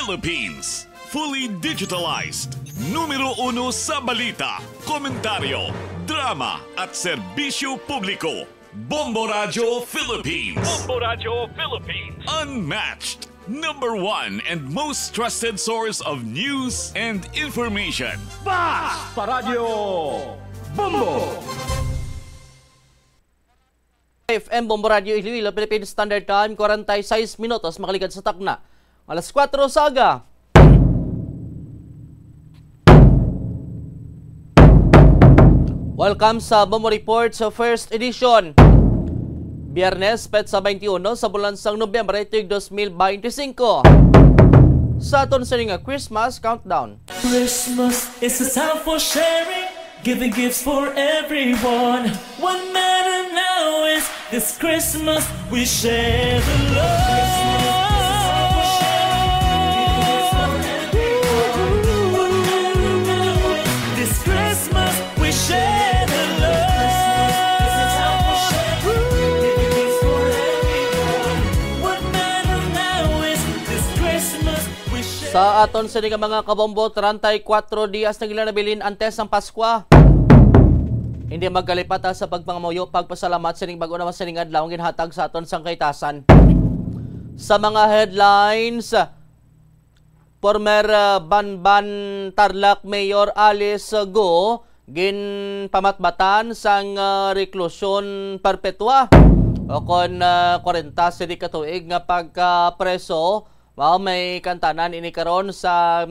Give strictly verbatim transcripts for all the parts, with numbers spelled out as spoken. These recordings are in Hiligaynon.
Philippines. Fully digitalized. Numero uno sa balita, komentaryo, drama at serbisyo publiko. Bombo Radio Philippines. Bombo Radio Philippines. Unmatched. Number one and most trusted source of news and information. Bas Paradio Bombo! F M Bombo Radio Iloilo, Philippine Standard Time, kwarenta y seis minutos, makaligad sa takna. Alas kuwatro sa aga. Welcome sa Bombo Report sa first edition. Biyernes, petsa twenty-uno sa bulan sang Nobyembre, tuig dos mil beintisinko. Sa aton sini nga Christmas countdown. Christmas is a time for sharing, giving gifts for everyone. What matter now is this Christmas we share the love. This Christmas we share the love. What matter now is this Christmas we share. Sa aton sini nga mga kabombo, treinta y cuatro dias na gila nabilin antes ang Paskwa. Hindi magkalipata sa pagpangamuyo, pagpasalamat sining bag-o naman sining adlaw ang ginhatag sa aton sang kaitasan. Sa mga headlines, former, ah, Banban Tarlac Mayor Alice Go ginpamatbatan sang, ah, reklusyon perpetua o kon, ah, kwarenta sini ka tuig nga pagkapreso. Mao may kantanan ini karon sa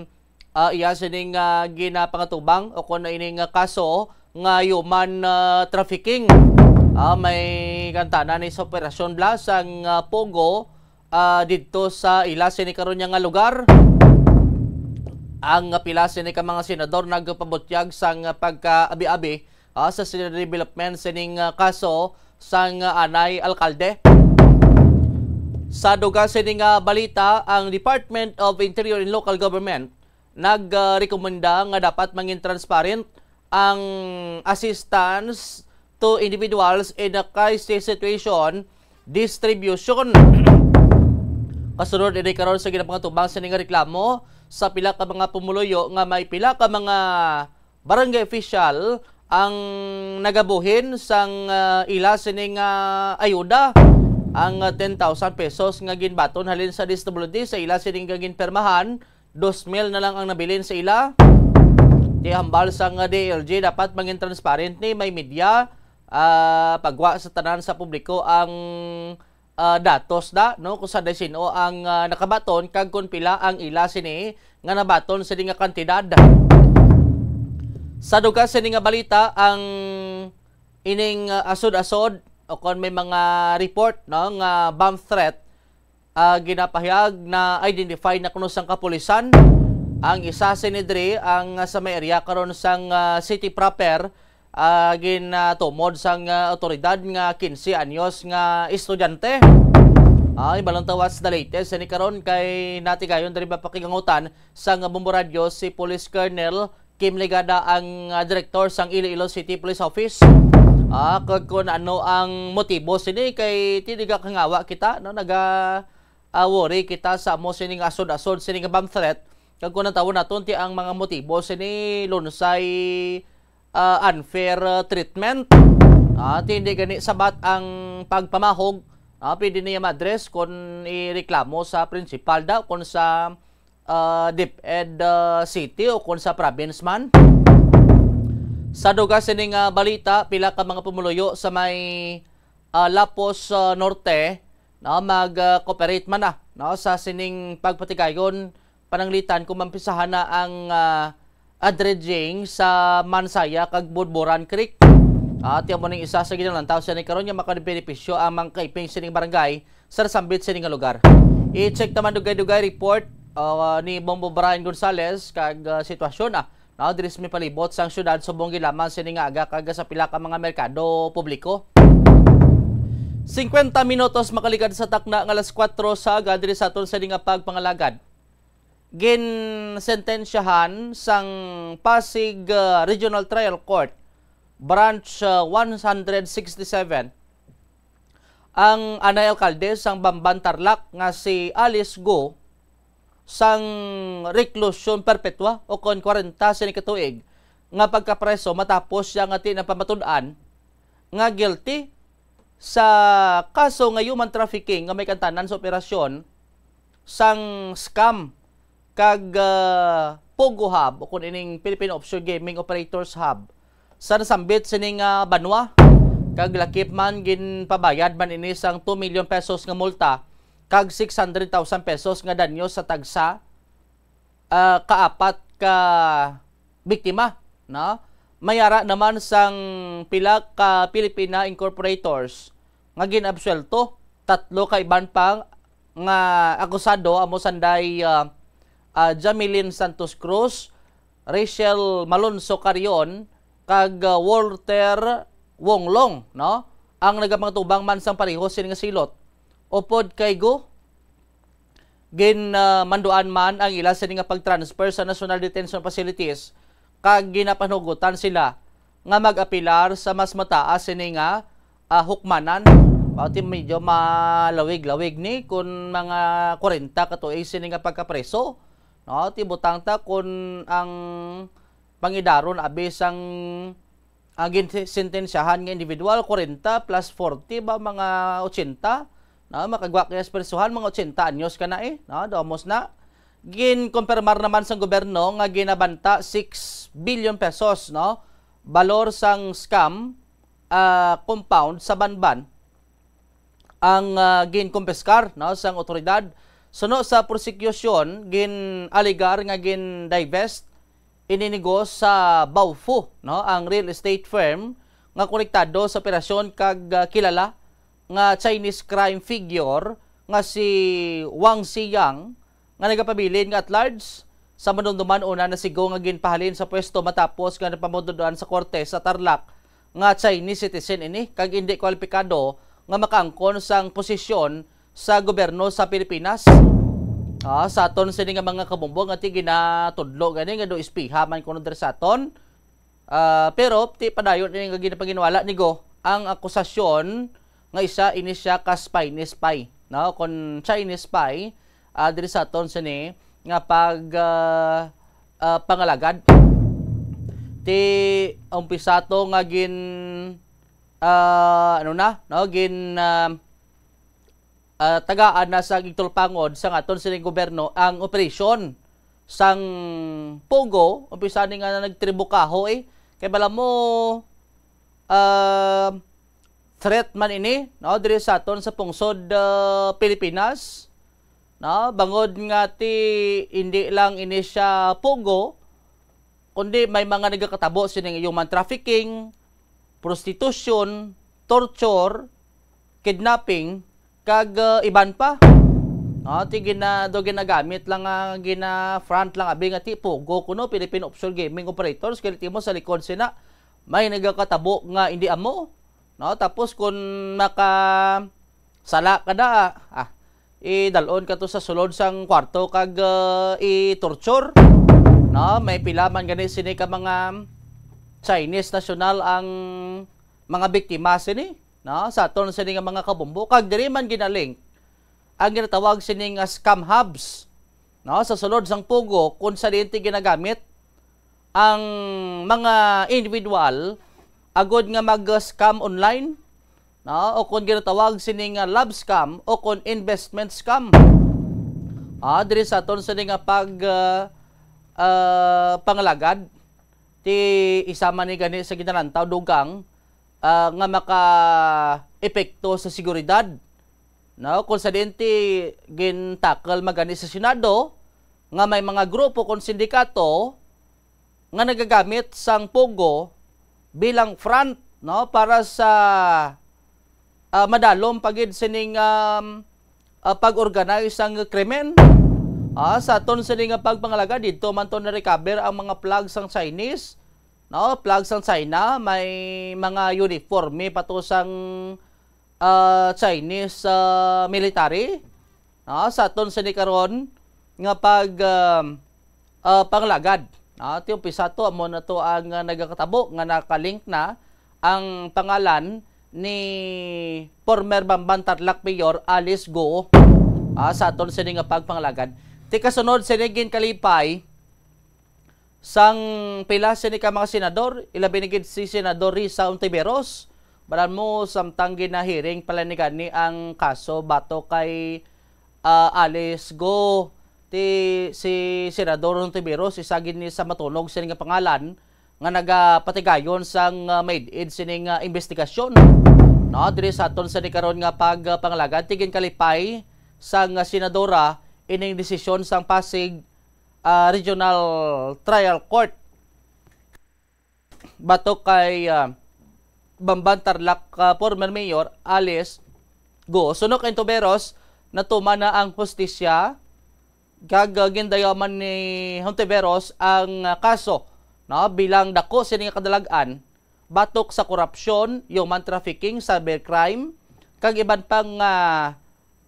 ah, iya sining, ah, ginapangatubang o kon ining, ah, kaso nga human, ah, trafficking. Ah, may kantanan ni sa operasyon bala sang, ah, pogo, ah, didto sa ila sini karon niya nga lugar. Ang pila sini ka mga senador nagpabutyag sang pagkaabi-abi, ah, sa sila development sining, ah, kaso sang, ah, anay alkalde. Sa dugang sini nga balita, ang Department of Interior and Local Government nagrekomenda nga dapat mangin transparent ang assistance to individuals in a crisis situation distribution. Kasunod ini karon sa ginapangatubang sini nga reklamo sa pila ka mga pumuluyo nga may pila ka mga barangay official ang nagabuhin sang, ah, ila sini nga ayuda. Ang, ah, ten thousand pesos nga ginbaton halin sa D S W D sa ila sini nga ginpirmahan, dos mil na lang ang nabilin sa ila. Di hambal sang, ah, D I L G, dapat mangin transparent ni, may media, ah, pagwa sa tanan sa publiko ang, ah, datos da, no, kung sa sino ang, ah, nakabaton kag kung pila ang ila sini nga nabaton sini nga kantidad. Sa dugang sini nga balita, ang ining, ah, asod-asod o kon may mga report, no, nga bomb threat, ah, ginapahayag na identify na kuno sang kapulisan ang isa sini diri ang, ah, sa may area karon sang, ah, city proper, ah, ginatumod sang, ah, awtoridad nga quince anyos nga estudyante. Ay, balon tawat sa the latest sini karon kay natigayon diri mapakigangutan sang Bombo Radyo si Police Colonel Kim Legada ang, ah, direktor sang Iloilo City Police Office. Ah, kag kun ano ang motibo sini kay tiniga kangawa kita, no, naga, ah, worry kita sa amo sining asod-asod sining bomb threat. Kag kun ang tawon naton ti ang mga motibo sini lunsay, ah, unfair, ah, treatment. Ah, ti hindi gani sabat ang pagpamahog. Ah, pwede niya ma-address kung ireklamo sa principal daw, kung sa ah, DepEd, ah, City o kon sa province man. Sa dugang sini nga balita, pila ka mga pumuluyo sa may, ah, Lapos, ah, Norte, no, mag, ah, cooperate man na, no, sa sining pagpatigayon pananglitan kung mampisahan na ang, ah, ah, dredging sa Mansaya kag Budburan Creek. At yan mo ning isa sa ginalantaw sa ni karon nga makabenepisyo ang mga kaiping sining barangay sa nasambit sini nga lugar. I-check naman dugay-dugay report, ah, ni Bombo Brian Gonzales kag, ah, sitwasyon, ah, na diri sa may palibot sang syudad subong gilaman sini nga aga kag sa pila ka mga merkado publiko. Singkwenta minutos makaligad sa takna nga alas kuwatro sa aga diri sa aton sini nga pagpangalagad. Ginsentensyahan sang Pasig, ah, Regional Trial Court, Branch, ah, one hundred sixty-seven, ang anay alkalde sang Bamban Tarlac nga si Alice Go, sang reclusion perpetua o kon kwarenta sini ka tuig nga pagkapreso matapos siya nga ti napamatud-an nga guilty sa kaso nga human trafficking nga may kantanan sa operasyon sang scam kag, ah, Pogo Hub o kun ining Philippine Offshore Gaming Operators Hub sa nasambit sini nga banwa, kag lakip man ginpabayad man ini sang two million pesos nga multa kag six hundred thousand pesos nga danyo sa tagsa, ah, kaapat ka biktima, no? May ara naman sang pila ka Pilipina incorporators nga gin-absuwelto. Tatlo ka iban pa nga akusado amo sanday, ah, ah, Jamilin Santos Cruz, Rachel Malonzo Carion, kag, ah, Walter Wonglong, no? Ang nagapangatubang man sang pareho sini nga silot. Upod kay Go, gin, ah, manduan man ang ila sini nga pag-transfer sa National Detention Facilities, kag ginapanugutan sila nga mag-apilar sa mas mataas sini nga, ah, hukmanan. Pati medyo malawig-lawig ni kun mga kwarenta ka tuig sini nga pagkapreso, no? Ti butang ta kun ang pangidaron abi sang, ah, ginsentensyahan nga individual, kwarenta plus forty ba, mga ochenta, no? Makagwa kaya sa prisohan, mga ochenta anyos ka na eh, no? Domos na. Ginkonfirmar naman sang gobyerno nga ginabanta six billion pesos, no? Balor sang scam, ah, compound sa Banban ang, ah, ginkumpiskar, no, sang otoridad. Suno sa prosekusyon, gin-alegar nga gin-divest ini ni Go sa Baofu, no, ang real estate firm nga konektado sa operasyon kag, ah, kilala nga Chinese crime figure nga si Wang Xiyang, nga nagapabilin nga at large. Sa madumduman, una na si Go nga ginpahalin sa pwesto matapos nga napamatud-an sa korte sa Tarlac nga Chinese citizen ini kag indi kwalipikado nga makaangkon sang posisyon sa gobyerno sa Pilipinas. Ah, sa aton sini nga mga kabombo nga ti ginatudlo gani nga do espiha man kuno diri sa aton. Ah, pero ti padayon ini nga ginapaginwala ni Go ang akusasyon nga isa ini siya ka spy ni spy, no? Kon Chinese spy, ah, diri sa aton sini nga pag, ah, ah, pangalagad. Ti umpisa to nga gin, ah, ano na, no? Gin, ah, ah, tagaan na sa gigtulpangod sang aton sining gobyerno ang operasyon sang Pogo, umpisa ni nga nagtribukaho eh. Kay bala mo, ah, threat man ini, no, diri sa aton sa pungsod, ah, Pilipinas, no, bangod nga ti hindi lang ini siya Pogo, kundi may mga nagakatabo sining human trafficking, prostitution, torture, kidnapping, kag, uh, iban pa. No, ti gina-, do ginagamit lang nga gina-front lang abi nga ti Pogo kuno, Philippine Offshore Gaming Operators, kay ti mo sa likod sina may nagakatabo nga indi amo. No, tapos kung maka sala ka na, ah, idalon ka to sa sulod sang kwarto kag, uh, i-torture. No, may pila man gani sini ka mga Chinese national ang mga biktima sini, no, sa aton sini nga mga kabombo, kag diri man ginalink ang ginatawag sini nga scam hubs, no, sa sulod sang Pogo, kung sa diin ti ginagamit ang mga individual agud nga mag-scam online, no, o kung ginatawag sini nga love scam o kung investment scam. Ah, diri sa aton sini nga pag, ah, ah, pangalagad, ti isa man ni gani sa ginalantaw dugang, ah, nga maka-epekto sa seguridad, no? Kung sa diin ti gintakal magani sa Senado nga may mga grupo kon sindikato nga nagagamit sang Pogo bilang front, no, para sa, ah, madalom pa gid sining, um, ah, pag-organize sang krimen. Ah, sa aton sini nga pagpangalagad, didto man to na-recover ang mga flag sang Chinese, no? Flag sang China, may mga uniforme pa to sang, ah, Chinese, ah, military, no? Sa aton sini karon nga pag, um, ah, pangalagad. Ah, ti umpisa to, amo na to ang, ah, nagakatabo nga nakalink na ang pangalan ni former Bamban Tarlac Mayor Alice Go, ah, sa aton sini nga pagpangalagad. Ti kasunod sini ginkalipay sang pila sini ka mga senador, ilabi na gid si Senador Risa Hontiveros, balan mo samtang ginahearing pala ni gani ang kaso batok kay, ah, Alice Go. Ti si Senador Hontiveros, isa gid ni sa matunog sini nga pangalan nga nagapatigayon sang, ah, made in sining, ah, investigasyon. No, diri sa aton sini karon nga pagpangalagad, ti ginkalipay sang, ah, senadora ining desisyon sang Pasig, ah, Regional Trial Court batok kay, ah, Bamban Tarlac, ah, former Mayor Alice Go. Suno kay Hontiveros, natuman na ang hustisya kag, ah, gindayaman ni Hontiveros ang, ah, kaso, no, bilang dako sini nga kadalag-an batok sa korupsyon, human trafficking, cybercrime, kag iban pang, ah,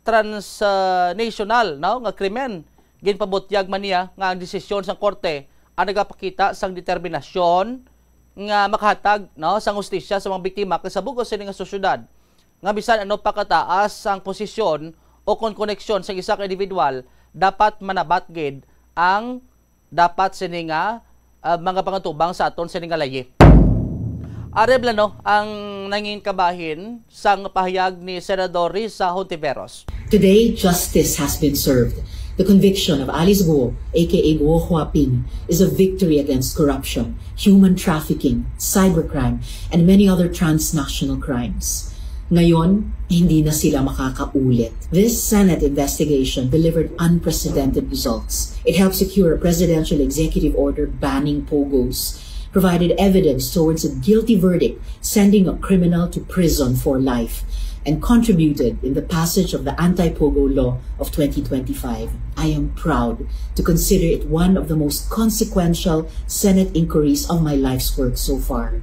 transnational, no, nga krimen. Ginpabutyag man niya nga ang desisyon sang korte ang nagapakita sang determinasyon nga makahatag, no, sang hustisya sa mga biktima kag sa bug-os sini nga sosyedad, nga bisan ano pa kataas ang posisyon o kon koneksyon sang isa ka individual, dapat manabat gid ang dapat sini nga, ah, mga pangatubang sa aton sini nga layi. Ari bala, no, ang nangin kabahin sang pahayag ni Senador Risa Hontiveros. Today, justice has been served. The conviction of Alice Guo, A K A Guo Huaping, is a victory against corruption, human trafficking, cybercrime, and many other transnational crimes. Ngayon, hindi na sila makakaulit. This Senate investigation delivered unprecedented results. It helped secure a presidential executive order banning pogos, provided evidence towards a guilty verdict, sending a criminal to prison for life, and contributed in the passage of the Anti-Pogo Law of twenty twenty-five. I am proud to consider it one of the most consequential Senate inquiries of my life's work so far.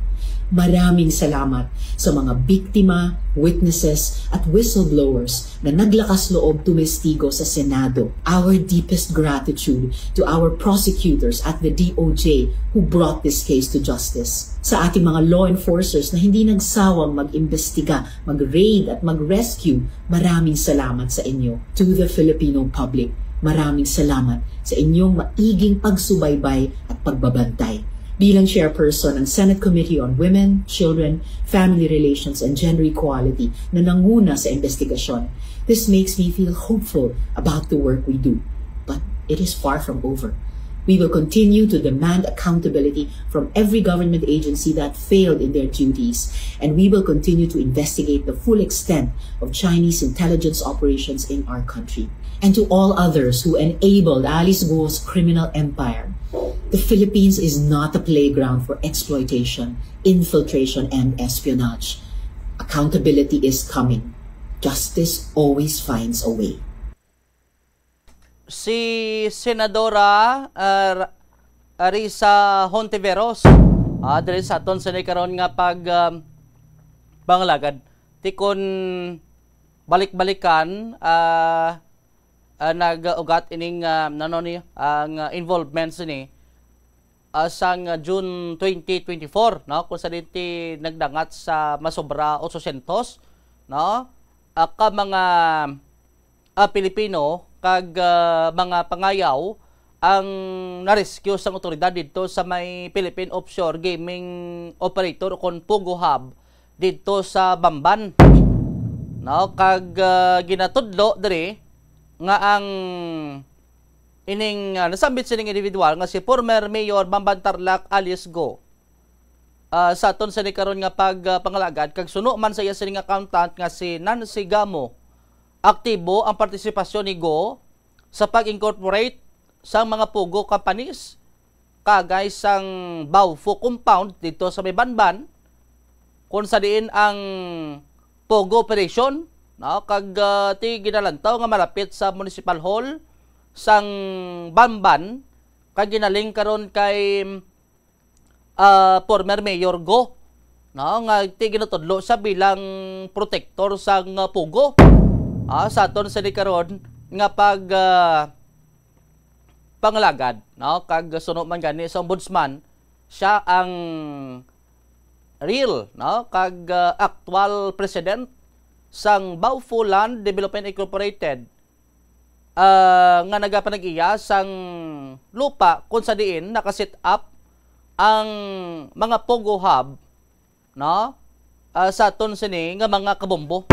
Maraming salamat sa mga biktima, witnesses, at whistleblowers na naglakas loob tumestigo sa Senado. Our deepest gratitude to our prosecutors at the D O J who brought this case to justice. Sa ating mga law enforcers na hindi nagsawang mag-imbestiga, mag-raid, at mag-rescue, maraming salamat sa inyo. To the Filipino public, maraming salamat sa inyong maiging pagsubaybay at pagbabantay. Bilang chairperson ng Senate Committee on Women, Children, Family Relations, and Gender Equality na nanguna sa investigasyon, this makes me feel hopeful about the work we do. But it is far from over. We will continue to demand accountability from every government agency that failed in their duties, and we will continue to investigate the full extent of Chinese intelligence operations in our country. And to all others who enabled Alice Guo's criminal empire, the Philippines is not a playground for exploitation, infiltration, and espionage. Accountability is coming. Justice always finds a way. Si Senadora, ah, Ra-, Risa Hontiveros, ah, diri sa aton sini karon nga pag, um, pangalagad. Ti kon balik-balikan, ah, ah, nag-ugat ining, ah, nano ni, ang, ah, involvement sini, ah, sang, ah, June twenty twenty-four, no? Kung sa dinti nagdangat sa masobra otso siyentos, no? Ah, ka mga, ah, Pilipino kag, ah, mga pangayaw ang na-rescue sang otoridad didto sa may Philippine Offshore Gaming Operator o kon Pogo Hub didto sa Bamban. No, kag, ah, ginatudlo diri nga ang ining, ah, nasambit sining individual nga si former Mayor Bamban Tarlac alias Go, ah, sa aton sini karon nga pag, ah, pangalagad, kag suno man sa iya sining accountant nga si Nancy Gamo, aktibo ang partisipasyon ni Go sa pag-incorporate sang mga Pogo companies, kagay sang Baofu compound didto sa may Bamban, kung sa diin ang Pogo operation, no, kag, ah, ti ginalantaw nga malapit sa Municipal Hall sang Bamban, kag ginaling karon kay, ah, former Mayor Go, no, nga ti ginatudlo siya bilang protector sang, ah, Pogo. Ah, sa aton sini karon nga pag, ah, pangalagad, no, kag suno man gani sa Ombudsman, siya ang real, no, kag, ah, aktual president sang Baofu Land Development Incorporated, ah, nga nagapanag-iya sang lupa kung sa diin naka-set up ang mga POGO hub, no? Ah, sa aton sini nga mga kabombo.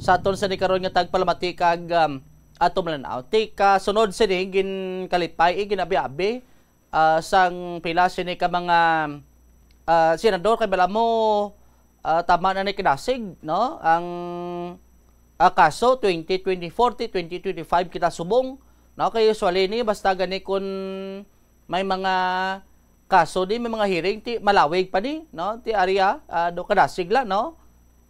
Sa aton sini karon nga tagpalamati kag, um, ato malan-aw. Ti kasunod sini, ginkalipay, eh, ginabi-abi, ah, sang pila sini ka mga, ah, senador, kay bala mo, ah, tama na ni kinasig, no? Ang, ah, kaso twenty twenty-four ti twenty twenty-five kita subong, no? Kay usually ni basta gani kun may mga kaso di, may mga hearing ti malawig pa ni, no? Ti area, ah, do kadasig la, no?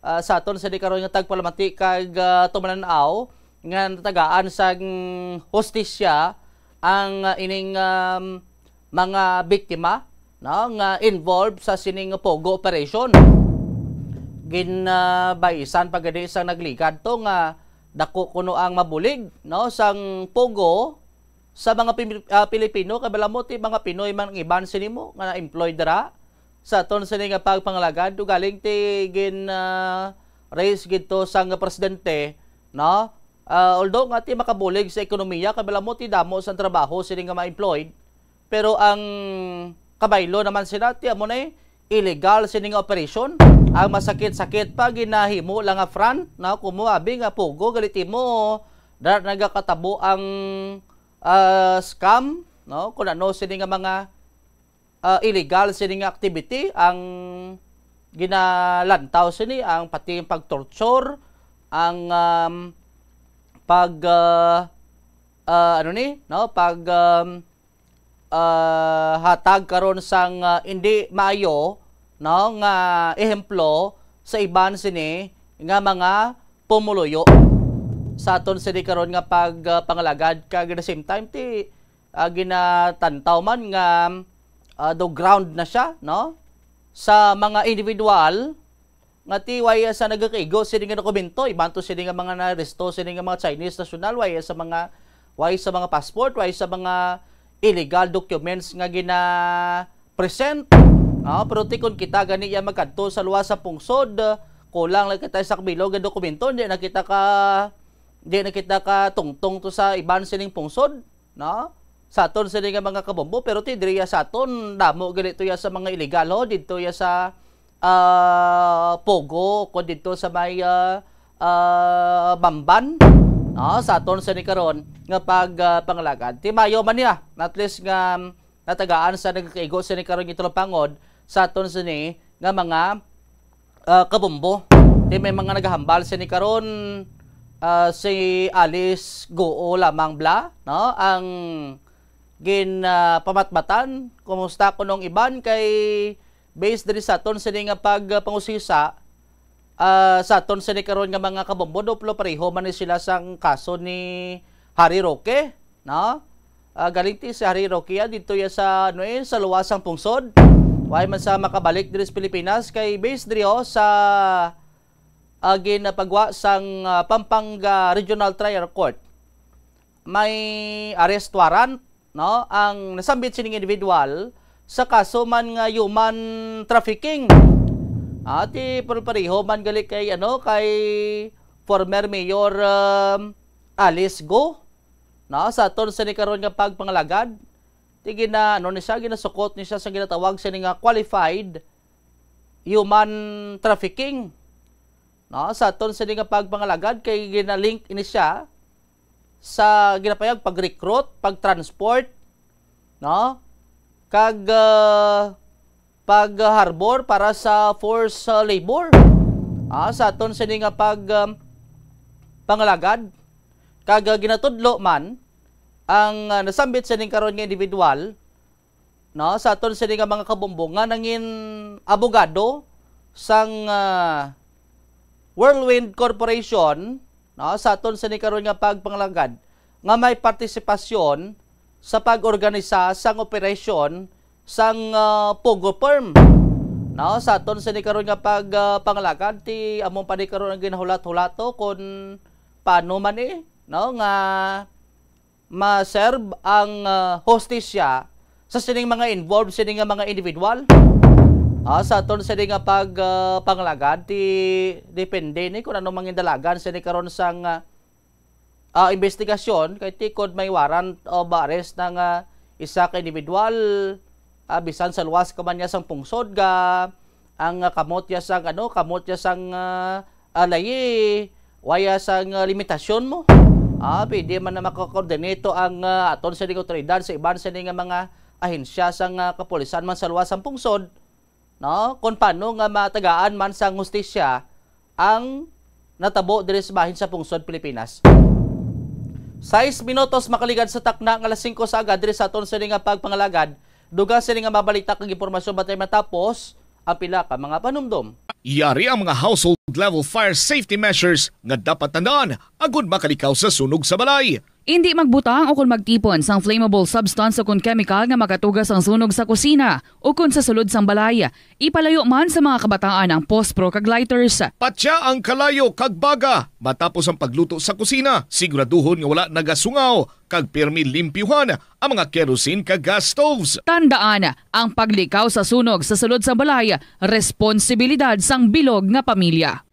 Ah, sa aton sa di karon nga tagpalamati kag, ah, tumalan-aw nga natagaan sang hustisya ang, ah, ining, um, mga biktima, no, nga involved sa sining POGO operation. Ginabaisan pa gani sang nagligad to nga dako kuno ang mabulig, no, sang POGO sa mga Pim-, ah, Pilipino, kay bala mo ti mga Pinoy man ang iban sini mo nga na-employed dira sa aton sini nga pagpangalagad. Ugaling ti gin, ah, raise gid to sang presidente, no? Ah, although nga ti makabulig sa ekonomiya, kay bala mo ti damo sang trabaho sini nga ma-employed, pero ang kabaylo naman sila ti amo na, eh, illegal sini nga operation. Ang masakit-sakit pa, ginahimo lang nga front, no? Kumo abi nga POGO, gali ti mo dara nagakatabo ang, ah, scam, no? Kung ano sini nga mga, ah, illegal sini nga activity ang ginalantaw sini, ang pati ang pag-torture, ang, um, pag, ah, ah, ano ni, no? Pag, um, ah, hatag karon sang, ah, indi maayo, no, nga ehemplo sa iban sini nga mga pumuluyo sa aton sini karon nga pag, ah, pangalagad. Kag at the same time ti, ah, ginatantaw man nga, ah, do ground na siya, no, sa mga individual nga ti way sa nagakaigo sini nga dokumento, iban to sini nga mga naaresto sini nga mga Chinese national, way sa mga, way sa mga passport, way sa mga illegal documents nga gina-present. Ah, pero ti kon kita gani ya magkadto sa luwas sa pungsod, kulang lang kita sa kabilog nga dokumento, di na kita ka, di na kita ka tungtong to sa iban sining pungsod, no? Sa aton sini nga mga kabombo, pero ti diri ya sa aton damo gali to ya sa mga illegal, ho, didto ya sa, ah, POGO, kon didto sa may, ah, ah, Bamban, no? Sa aton sini karon nga pag, ah, pangalagad. Ti mayo man niya, at least nga, um, natagaan sa nagakaigo sini karon nga tulapangod sa aton sini nga mga, ah, kabombo. Ti may mga nagahambal sini karon, ah, si Alice Goo lamang bala, no? Ang gin, ah, pamatbatan. Kumusta kunong iban kay based diri sa aton sini nga pag, ah, pangusisa, ah, sa aton sini karon nga mga kabombo, duplo pareho man ni sila sang kaso ni Harry Roque, no? Ah, galing ti si Harry Roque ya didto ya sa, ano, eh, sa luwas sang pungsod. Way man sa makabalik diri sa Pilipinas kay based diri, oh, sa, ah, ginapagwa sang, ah, Pampanga Regional Trial Court. May arrest warrant, no, ang nasambit sining individual sa kaso man nga human trafficking. Ah, ti pareho man gali kay, ano, kay former Mayor, um, Alice Go, no, sa aton sini karon nga pagpangalagad. Ti gina-, ano ni siya, ginasukot ni siya sa ginatawag sini nga qualified human trafficking, no, sa aton sini nga pagpangalagad kay ginalink ini siya sa ginapayag pag-recruit, pag-transport, no, kag, ah, pag-harbor para sa forced, ah, labor, ah, sa aton sini nga pag, um, pangalagad. Kag, ah, ginatudlo man ang, ah, nasambit sining karon nga individual, no, sa aton sini nga mga kabombo nga nangin abogado sang, ah, Whirlwind Corporation, no, sa aton sini karon nga pagpangalagad nga may partisipasyon sa pag-organisa sang operasyon sang, ah, POGO firm, no, sa aton sini karon nga pag, ah, pangalagad. Ti amon pa ni karon ang ginahulat-hulato kung paano man, eh, no, nga ma-serve ang, ah, hustisya sa sining mga involved sini nga mga individual. Ah, sa aton sini nga pag, ah, pangalagad, ti depende ni kung ano mangindalagan sini karon sang, ah, Ah, investigasyon kay tikod may warrant of arrest na nga isa ka individual, ah, bisan sa luwas ka man niya sang pungsod nga ang, ah, kamot niya sang, ano, kamot niya sang, ah, ah, layi, waya sang, ah, limitasyon mo. Ah, pwede man na makakoordinate ang, ah, aton sa ding otoridad sa iban sa ding nga mga ahensya sang, ah, kapulisan man sa luwas sang pungsod, no? Kung paano nga matagaan man sang hustisya ang natabo diri sa bahin sa pungsod Pilipinas. Sais minutos makaligad sa takna nga alas singko sa aga diri sa aton sini nga pagpangalagad. Dugang sini nga mabalita kag impormasyon batay matapos ang pila ka mga panumdom. Yari ang mga household level fire safety measures nga dapat tandaan agud makalikaw sa sunog sa balay. Indi magbutang o kon magtipon sang flammable substance o kon chemical nga makatuga sang sunog sa kusina o kon sa sulod sang balay. Ipalayo man sa mga kabataan ang pospro kag lighters. Patya ang kalayo kag baga matapos ang pagluto sa kusina. Siguraduhon nga wala nagasungaw kag pirmi limpyuhan ang mga kerosene kag gas stoves. Tandaan, ang paglikaw sa sunog sa sulod sang balay, responsibilidad sang bilog nga pamilya.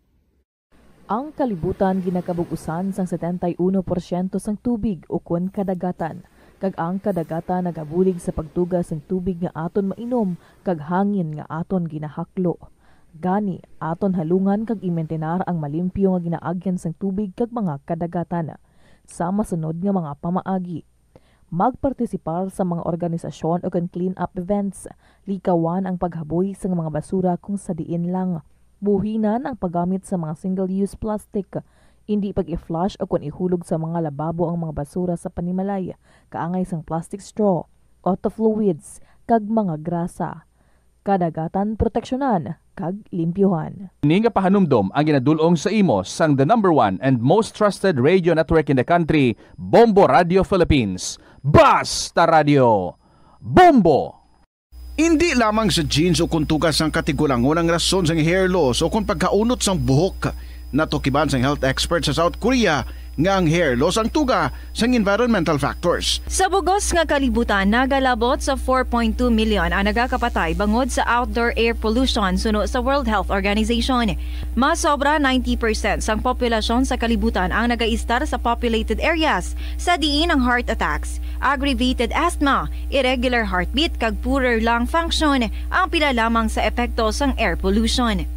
Ang kalibutan ginakabug-usan sang setenta y uno porsyento sang tubig ukon kadagatan, kag ang kadagatan nagabulig sa pagtuga sang tubig nga aton mainom kag hangin nga aton ginahaklo. Gani, aton halungan kag imintinar ang malimpyo nga ginaagyan sang tubig kag mga kadagatan sa masunod nga mga pamaagi. Magpartisipar sa mga organisasyon o kon clean-up events. Likawan ang paghaboy sang mga basura kung sa diin lang. Buhinan ang paggamit sa mga single-use plastic. Indi pag-i-flush o kon ihulog sa mga lababo ang mga basura sa panimalay, kaangay sang plastic straw, auto fluids, kag mga grasa. Kadagatan proteksyonan kag limpyuhan. Ini nga pahanumdom ang ginadul-ong sa imo sang the number one and most trusted radio network in the country, Bombo Radio Philippines. Basta Radio! Bombo! Indi lamang sa genes o kon tuga sang katigulangon ang rason sang hair loss o kon pagkaunot sang buhok. Natukiban sang health expert sa South Korea nga ang hair loss ang tuga sang environmental factors. Sa bugos nga kalibutan, nagalabot sa four point two million ang nagakapatay bangod sa outdoor air pollution, suno sa World Health Organization. Mas sobra ninety percent sang populasyon sa kalibutan ang nagaistar sa populated areas, sa diin ang heart attacks, aggravated asthma, irregular heartbeat, kag poorer lung function ang pila lamang sa epekto sang air pollution.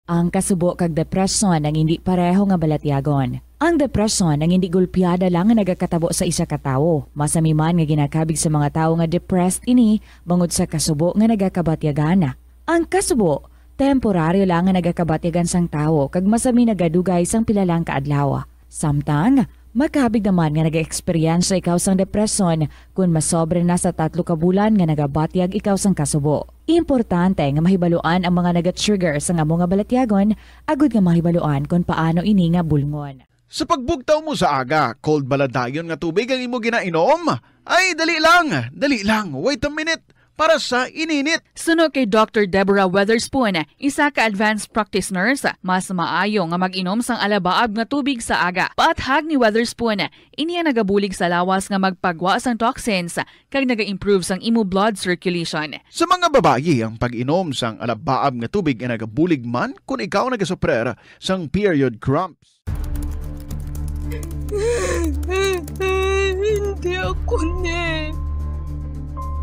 Ang kasubo kag depresyon ang indi pareho nga balatyagon. Ang depresyon ang indi gulpiada lang nga nagakatabo sa isa ka tawo. Masami man nga ginakabig sa mga tawo nga depressed ini bangod sa kasubo nga nagakabatyagan. Ang kasubo, temporaryo lang nga nagakabatyagan sang tawo kag masami nagadugay sang pila lang ka adlaw. Samtang, makabig naman nga nagaeksperyensya ikaw sang depresyon kon masobra na sa tatlo ka bulan nga nagabatyag ikaw sang kasubo. Importante nga mahibaluan ang mga naga-trigger sang amo nga balatyagon agud nga mahibaluan kon paano ini nga bulngon. Sa pagbugtaw mo sa aga, cold bala dayon nga tubig ang imo ginainom? Ay, dali lang, dali lang, wait a minute, para sa ininit. Suno kay Doctor Deborah Weatherspoon, isa ka advanced practice nurse, mas maayo nga mag-inom sang alabaab nga tubig sa aga. Paathag ni Weatherspoon, ini ang nagabulig sa lawas nga magpagwa sang toxins kag naga-improve sang imo blood circulation. Sa mga babayi, ang pag-inom sang alabaab nga tubig ay nagabulig man kon ikaw nagasuprer sang period cramps. Hindi ako ni.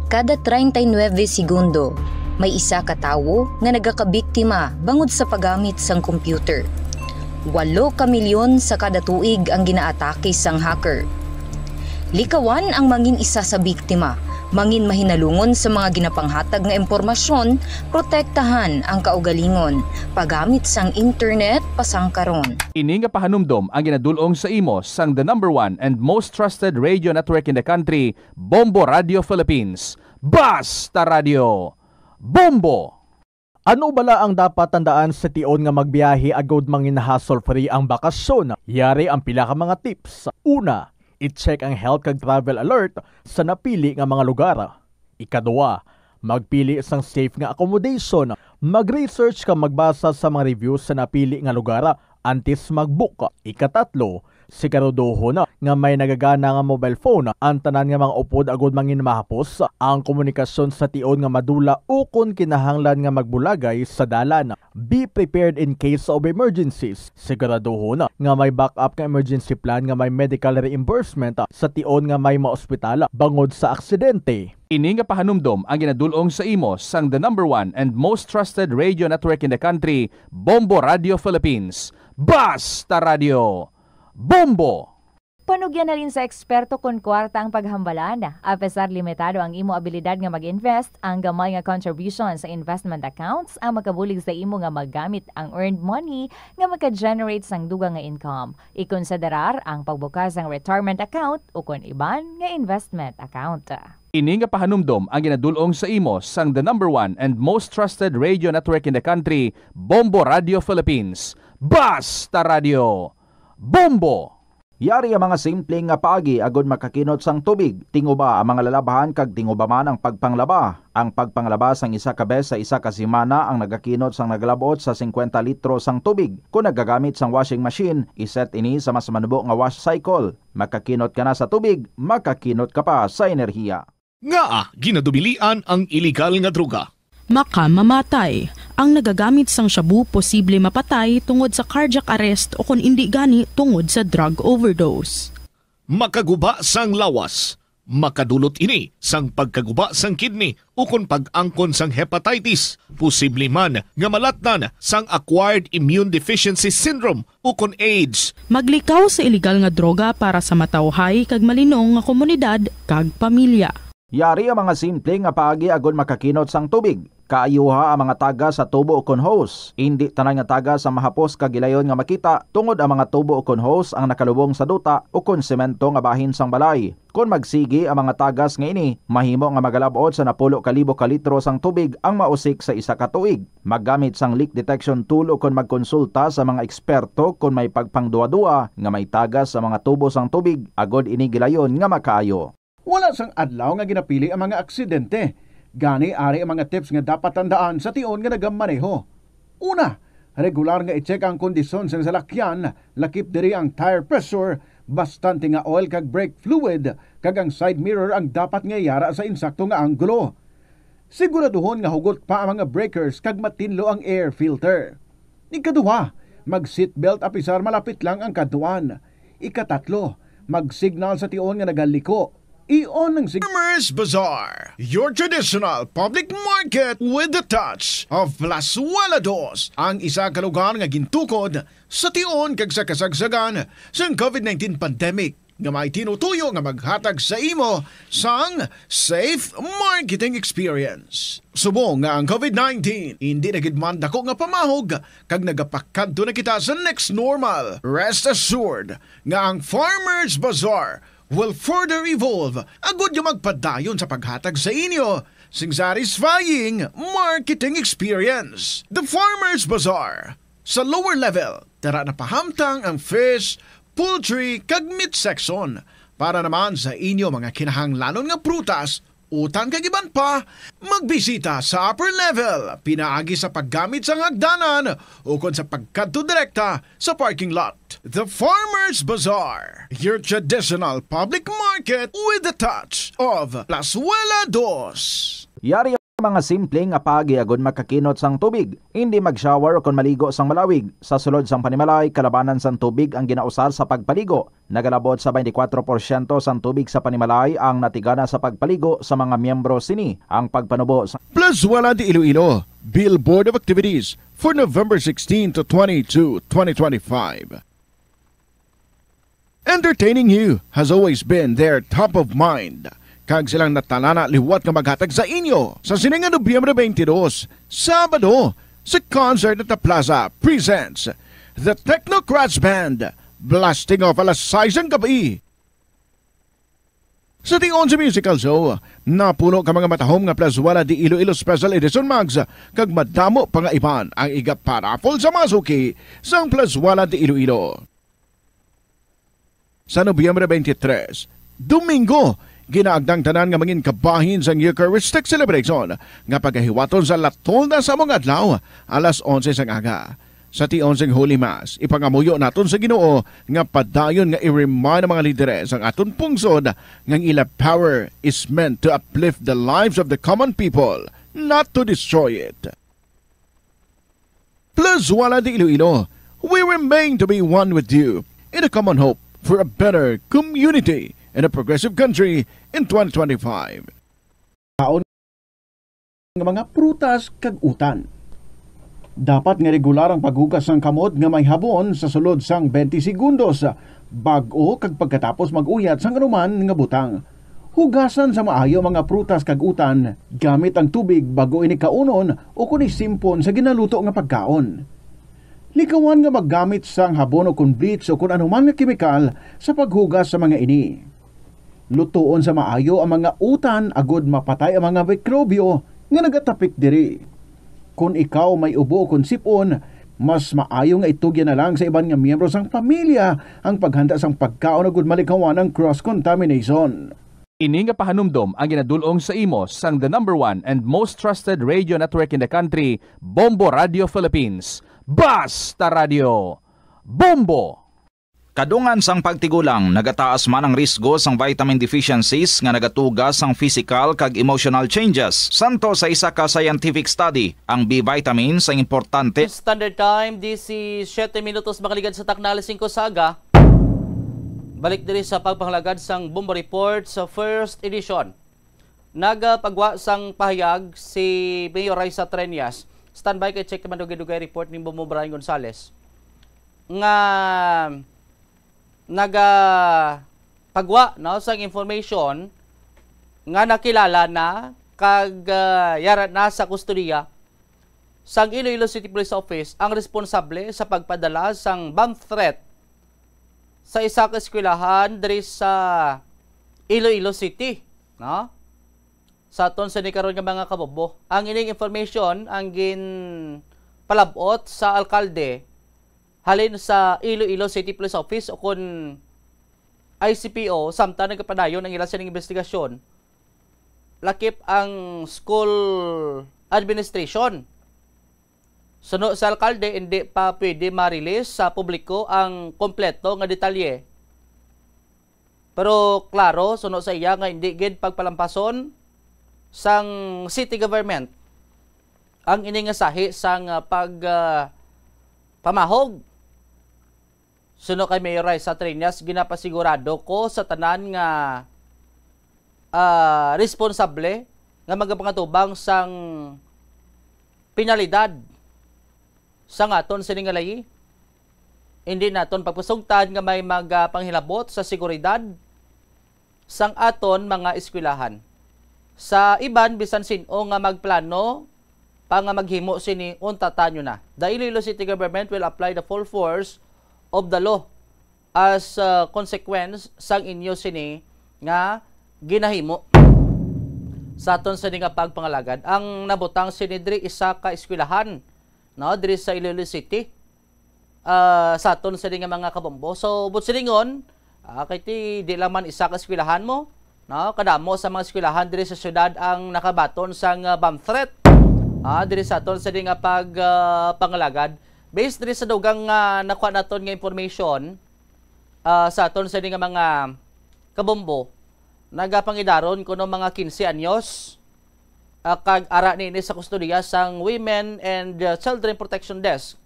Kada treinta y nueve segundo, may isa ka tawo nga nagakabiktima bangod sa paggamit sang computer. Walo ka milyon sa kada tuig ang ginaatake sang hacker. Likawan ang mangin isa sa biktima, mangin mahinalungon sa mga ginapanghatag nga impormasyon, protektahan ang kaugalingon, paggamit sang internet pasangkaron. Ini nga pahanumdom ang ginadul-ong sa imo sang the number one and most trusted radio network in the country, Bombo Radio Philippines. Basta Radio! Bombo! Ano bala ang dapat tandaan sa tion nga magbiyahe agud mangin hassle-free ang bakasyon? Yari ang pila ka mga tips. Una, i-check ang health kag travel alert sa napili nga mga lugar. Ikaduha, magpili sang safe nga accommodation. Mag-research kag magbasa sa mga reviews sa napili nga lugar antes mag-book. Ikatatlo, Siguraduhon nga may nagagana nga mobile phone ang tanan nga mga upod agud mangin mahapos ang komunikasyon sa tion nga madula ukon kinahanglan nga magbulagay sa dalan. Be prepared in case of emergencies. Siguraduhon nga may backup nga emergency plan nga may medical reimbursement sa tion nga may maospital bangod sa aksidente. Ini nga pahanumdom ang ginadul-ong sa imo sang the number one and most trusted radio network in the country, Bombo Radio Philippines. Basta Radio! Bombo! Panugyan halin sa eksperto kon kwarta ang paghambalan. Apesar limitado ang imo abilidad nga mag-invest, ang gamay nga contribution sa investment accounts ang makabulig sa imo nga magamit ang earned money nga maka-generate sang dugang nga income. Ikonsiderar ang pagbukas sang retirement account ukon iban nga investment account. Ini nga pahanumdom ang ginadul-ong sa imo sang the number one and most trusted radio network in the country, Bombo Radio Philippines. Basta Radio! Bombo! Yari ang mga simple nga paagi agud makakinot sang tubig. Tinguba ang mga lalabhan kag tinguba man ang pagpanglaba. Ang pagpanglaba sang isa ka bes sa isa ka semana ang nagakinot sang nagalab-ot sa singkwenta litro sang tubig. Kon nagagamit sang washing machine, iset ini sa mas manubo nga wash cycle. Makakinot ka na sa tubig, makakinot ka pa sa enerhiya. Ngaa ginadubilian ang iligal nga droga? Makamamatay. Ang nagagamit sang shabu posible mapatay tungod sa cardiac arrest o kon indi gani tungod sa drug overdose. Makaguba sang lawas. Makadulot ini sang pagkaguba sang kidney ukon pag-angkon sang hepatitis. Posible man nga malatnan sang acquired immune deficiency syndrome ukon AIDS. Maglikaw sa iligal nga droga para sa matawhay kag malinong nga komunidad kag pamilya. Yari ang mga simple nga paagi agud makakinot sang tubig. Kaayuha ang mga tagas sa tubo ukon hose. Indi tanan nga tagas ang mahapos kag gilayon nga makita, tungod ang mga tubo ukon hose ang nakalubong sa duta ukon semento nga bahin sang balay. Kon magsigi ang mga tagas nga ini, mahimo nga magalab-ot sa napulo ka libo ka litro sang tubig ang mausik sa isa ka tuig. Maggamit sang leak detection tool ukon magkonsulta sa mga eksperto kon may pagpangduwa-duwa nga may tagas sa mga tubo sang tubig, agod ini gilayon nga makaayo. Wala sang adlaw nga ginapili ang mga aksidente. Gani, ari ang mga tips nga dapat tandaan sa tion nga nagamaneho. Una, regular nga i-check ang kondisyon sang salakyan, lakip diri ang tire pressure, bastante nga oil kag brake fluid, kag ang side mirror ang dapat nga yara sa insakto nga anggulo. Siguraduhon nga hugot pa ang mga breakers kag matinlo ang air filter. Ikaduha, mag-seatbelt apisar malapit lang ang kadtuan. Ikatatlo, mag-signal sa tion nga nagaliko. Ion ang sig- Farmers Bazaar, your traditional public market with the touch of Plazuela Dos, ang isa ka lugar nga gintukod sa tion kag sa kasagsagan sang covid nineteen pandemic, nga may tinutuyo nga maghatag sa imo sang safe marketing experience. Subong nga ang covid nineteen indi na gid man dako nga pamahog kag nagapakadto na kita sa next normal, rest assured nga ang Farmers Bazaar will further evolve agud nga magpadayon sa paghatag sa inyo sing satisfying marketing experience. The Farmers Bazaar, sa lower level, tara na pahamtang ang fish, poultry, kag meat section. Para naman sa inyo mga kinahanglanon nga prutas, utan kag iban pa, magbisita sa upper level pinaagi sa paggamit sang hagdanan ukon sa pagkadto direkta sa parking lot. The Farmers Bazaar, your traditional public market with the touch of Plazuela Dos. Yari ang mga simple nga paagi agud makakinot sang tubig. Indi mag-shower ukon maligo sang malawig. Sa sulod sang panimalay, kalabanan sang tubig ang ginausar sa pagpaligo. Nagalabot sa twenty-four porsyento sang tubig sa panimalay ang natigana sa pagpaligo sa mga miyembro sini. Ang pagpanubo sa Plazuela de Iloilo, Billboard of Activities for November sixteen to twenty-two, twenty twenty-five. Entertaining You has always been their top of mind, kag silang natalana liwat nga maghatag sa inyo sa sini nga Nobyembre twenty-two, Sabado, sa Concert at the Plaza presents The Technocrats Band, blasting off alas sais ang gabi. Sa tion sa musical show, napuno ka mga matahom nga Plazuela de Iloilo Special Edition mugs, kag madamo pa nga iban ang iga-paraffle sa mga suki sang Plazuela de Iloilo. Sa Nobyembre twenty-three, Domingo, ginaagda ang tanan nga mangin kabahin sang Eucharistic Celebration nga pagahiwaton sa La Tolda sa amo nga adlaw, alas onse sang aga. Sa tion sing Holy Mass, ipangamuyo naton sa Ginoo nga padayon nga i-remind ang mga lideres sang aton pungsod nga ang ila power is meant to uplift the lives of the common people, not to destroy it. Plus, wala di Iloilo, we remain to be one with you in a common hope for a better community and a progressive country in twenty twenty-five. Kaon nga mga prutas kag utan. Dapat nga regular ang paghugas sang kamot nga may habon sa sulod sang twenty segundos, bag-o kag pagkatapos mag-uyat sang anuman nga butang. Hugasan sa maayo ang mga prutas kag utan gamit ang tubig bag-o ini kaunon o kon isimpon sa ginaluto nga pagkaon. Likawan nga maggamit sang habon o kon bleach o kon anuman nga kemikal sa paghugas sa mga ini. Lutoon sa maayo ang mga utan agod mapatay ang mga mikrobyo nga nagatapik diri. Kon ikaw may ubo o kon sipon, mas maayo nga itugyan na lang sa iban nga miyembro sang pamilya ang paghanda sang pagkaon agud malikawan ang cross contamination. Ini nga pahanumdom ang ginadul-ong sa imo sang the number one and most trusted radio network in the country, Bombo Radio Philippines. Basta Radio, Bombo! Kadungan sang pagtigulang, nagataas man ang risgo sang vitamin deficiencies nga nagatuga sang physical kag emotional changes. Santo sa isa ka scientific study, ang B vitamine sang importante Standard Time, disisyete minutos makaligad sa takna alas singko sa aga. Balik diri sa pagpangalagad sang Bombo Report sa first edition. Nagapagwa sang pahayag si Mayor Raisa Treñas. Standby kay check naman dugay-dugay report ni Bombo Brian Gonzales. Nga nagapagwa, no, sang information nga nakilala na kag, ah, yara na sa kustodiya sang Iloilo City Police Office ang responsable sa pagpadala sang bomb threat sa isa ka eskwelahan diri sa Iloilo City, no? Sa aton sini karon nga mga kabobo, ang ining information ang ginpalab-ot sa alkalde halin sa Iloilo City Police Office o kon I C P O, samtang nagapadayon ang ila sining investigasyon, lakip ang school administration. Suno sa alkalde, hindi pa pwede ma-release sa publiko ang kompleto nga detalye. Pero klaro, suno sa iya, nga hindi gid pagpalampason sang city government ang ini nga sahi sang, ah, pag, ah, pamahog. Suno kay Mayor Raisa Treñas, ginapasigurado ko sa tanan nga, ah, responsable nga magapangatubang sang penalidad sang aton sini nga layi. Hindi naton pagpasugtan nga may magapanghilabot sa seguridad sang aton mga eskwelahan. Sa iban, bisan sin-o nga magplano pa nga maghimo sini, unta tanyo na. The Iloilo City Government will apply the full force of the law as, uh, consequence sang inyo sini nga ginahimo. Sa aton sini nga pagpangalagad, ang nabutang sini diri isa ka eskwelahan, no, diri sa Iloilo City, ah, sa aton sini nga mga kabombo. So, buot silingon, ah, kay ti, di lang man isa ka eskwelahan mo, no? Kadamo sa mga eskwelahan diri sa syudad ang nakabaton sang, ah, bomb threat. Ah, diri sa aton sini nga pag, ah, pangalagad. Based diri sa dugang nga nakuha naton nga information, ah, sa aton sini nga mga kabombo, nagapangidaron kuno mga quince anyos, ah, kag ara nini sa kustodiya sang Women and, ah, Children Protection Desk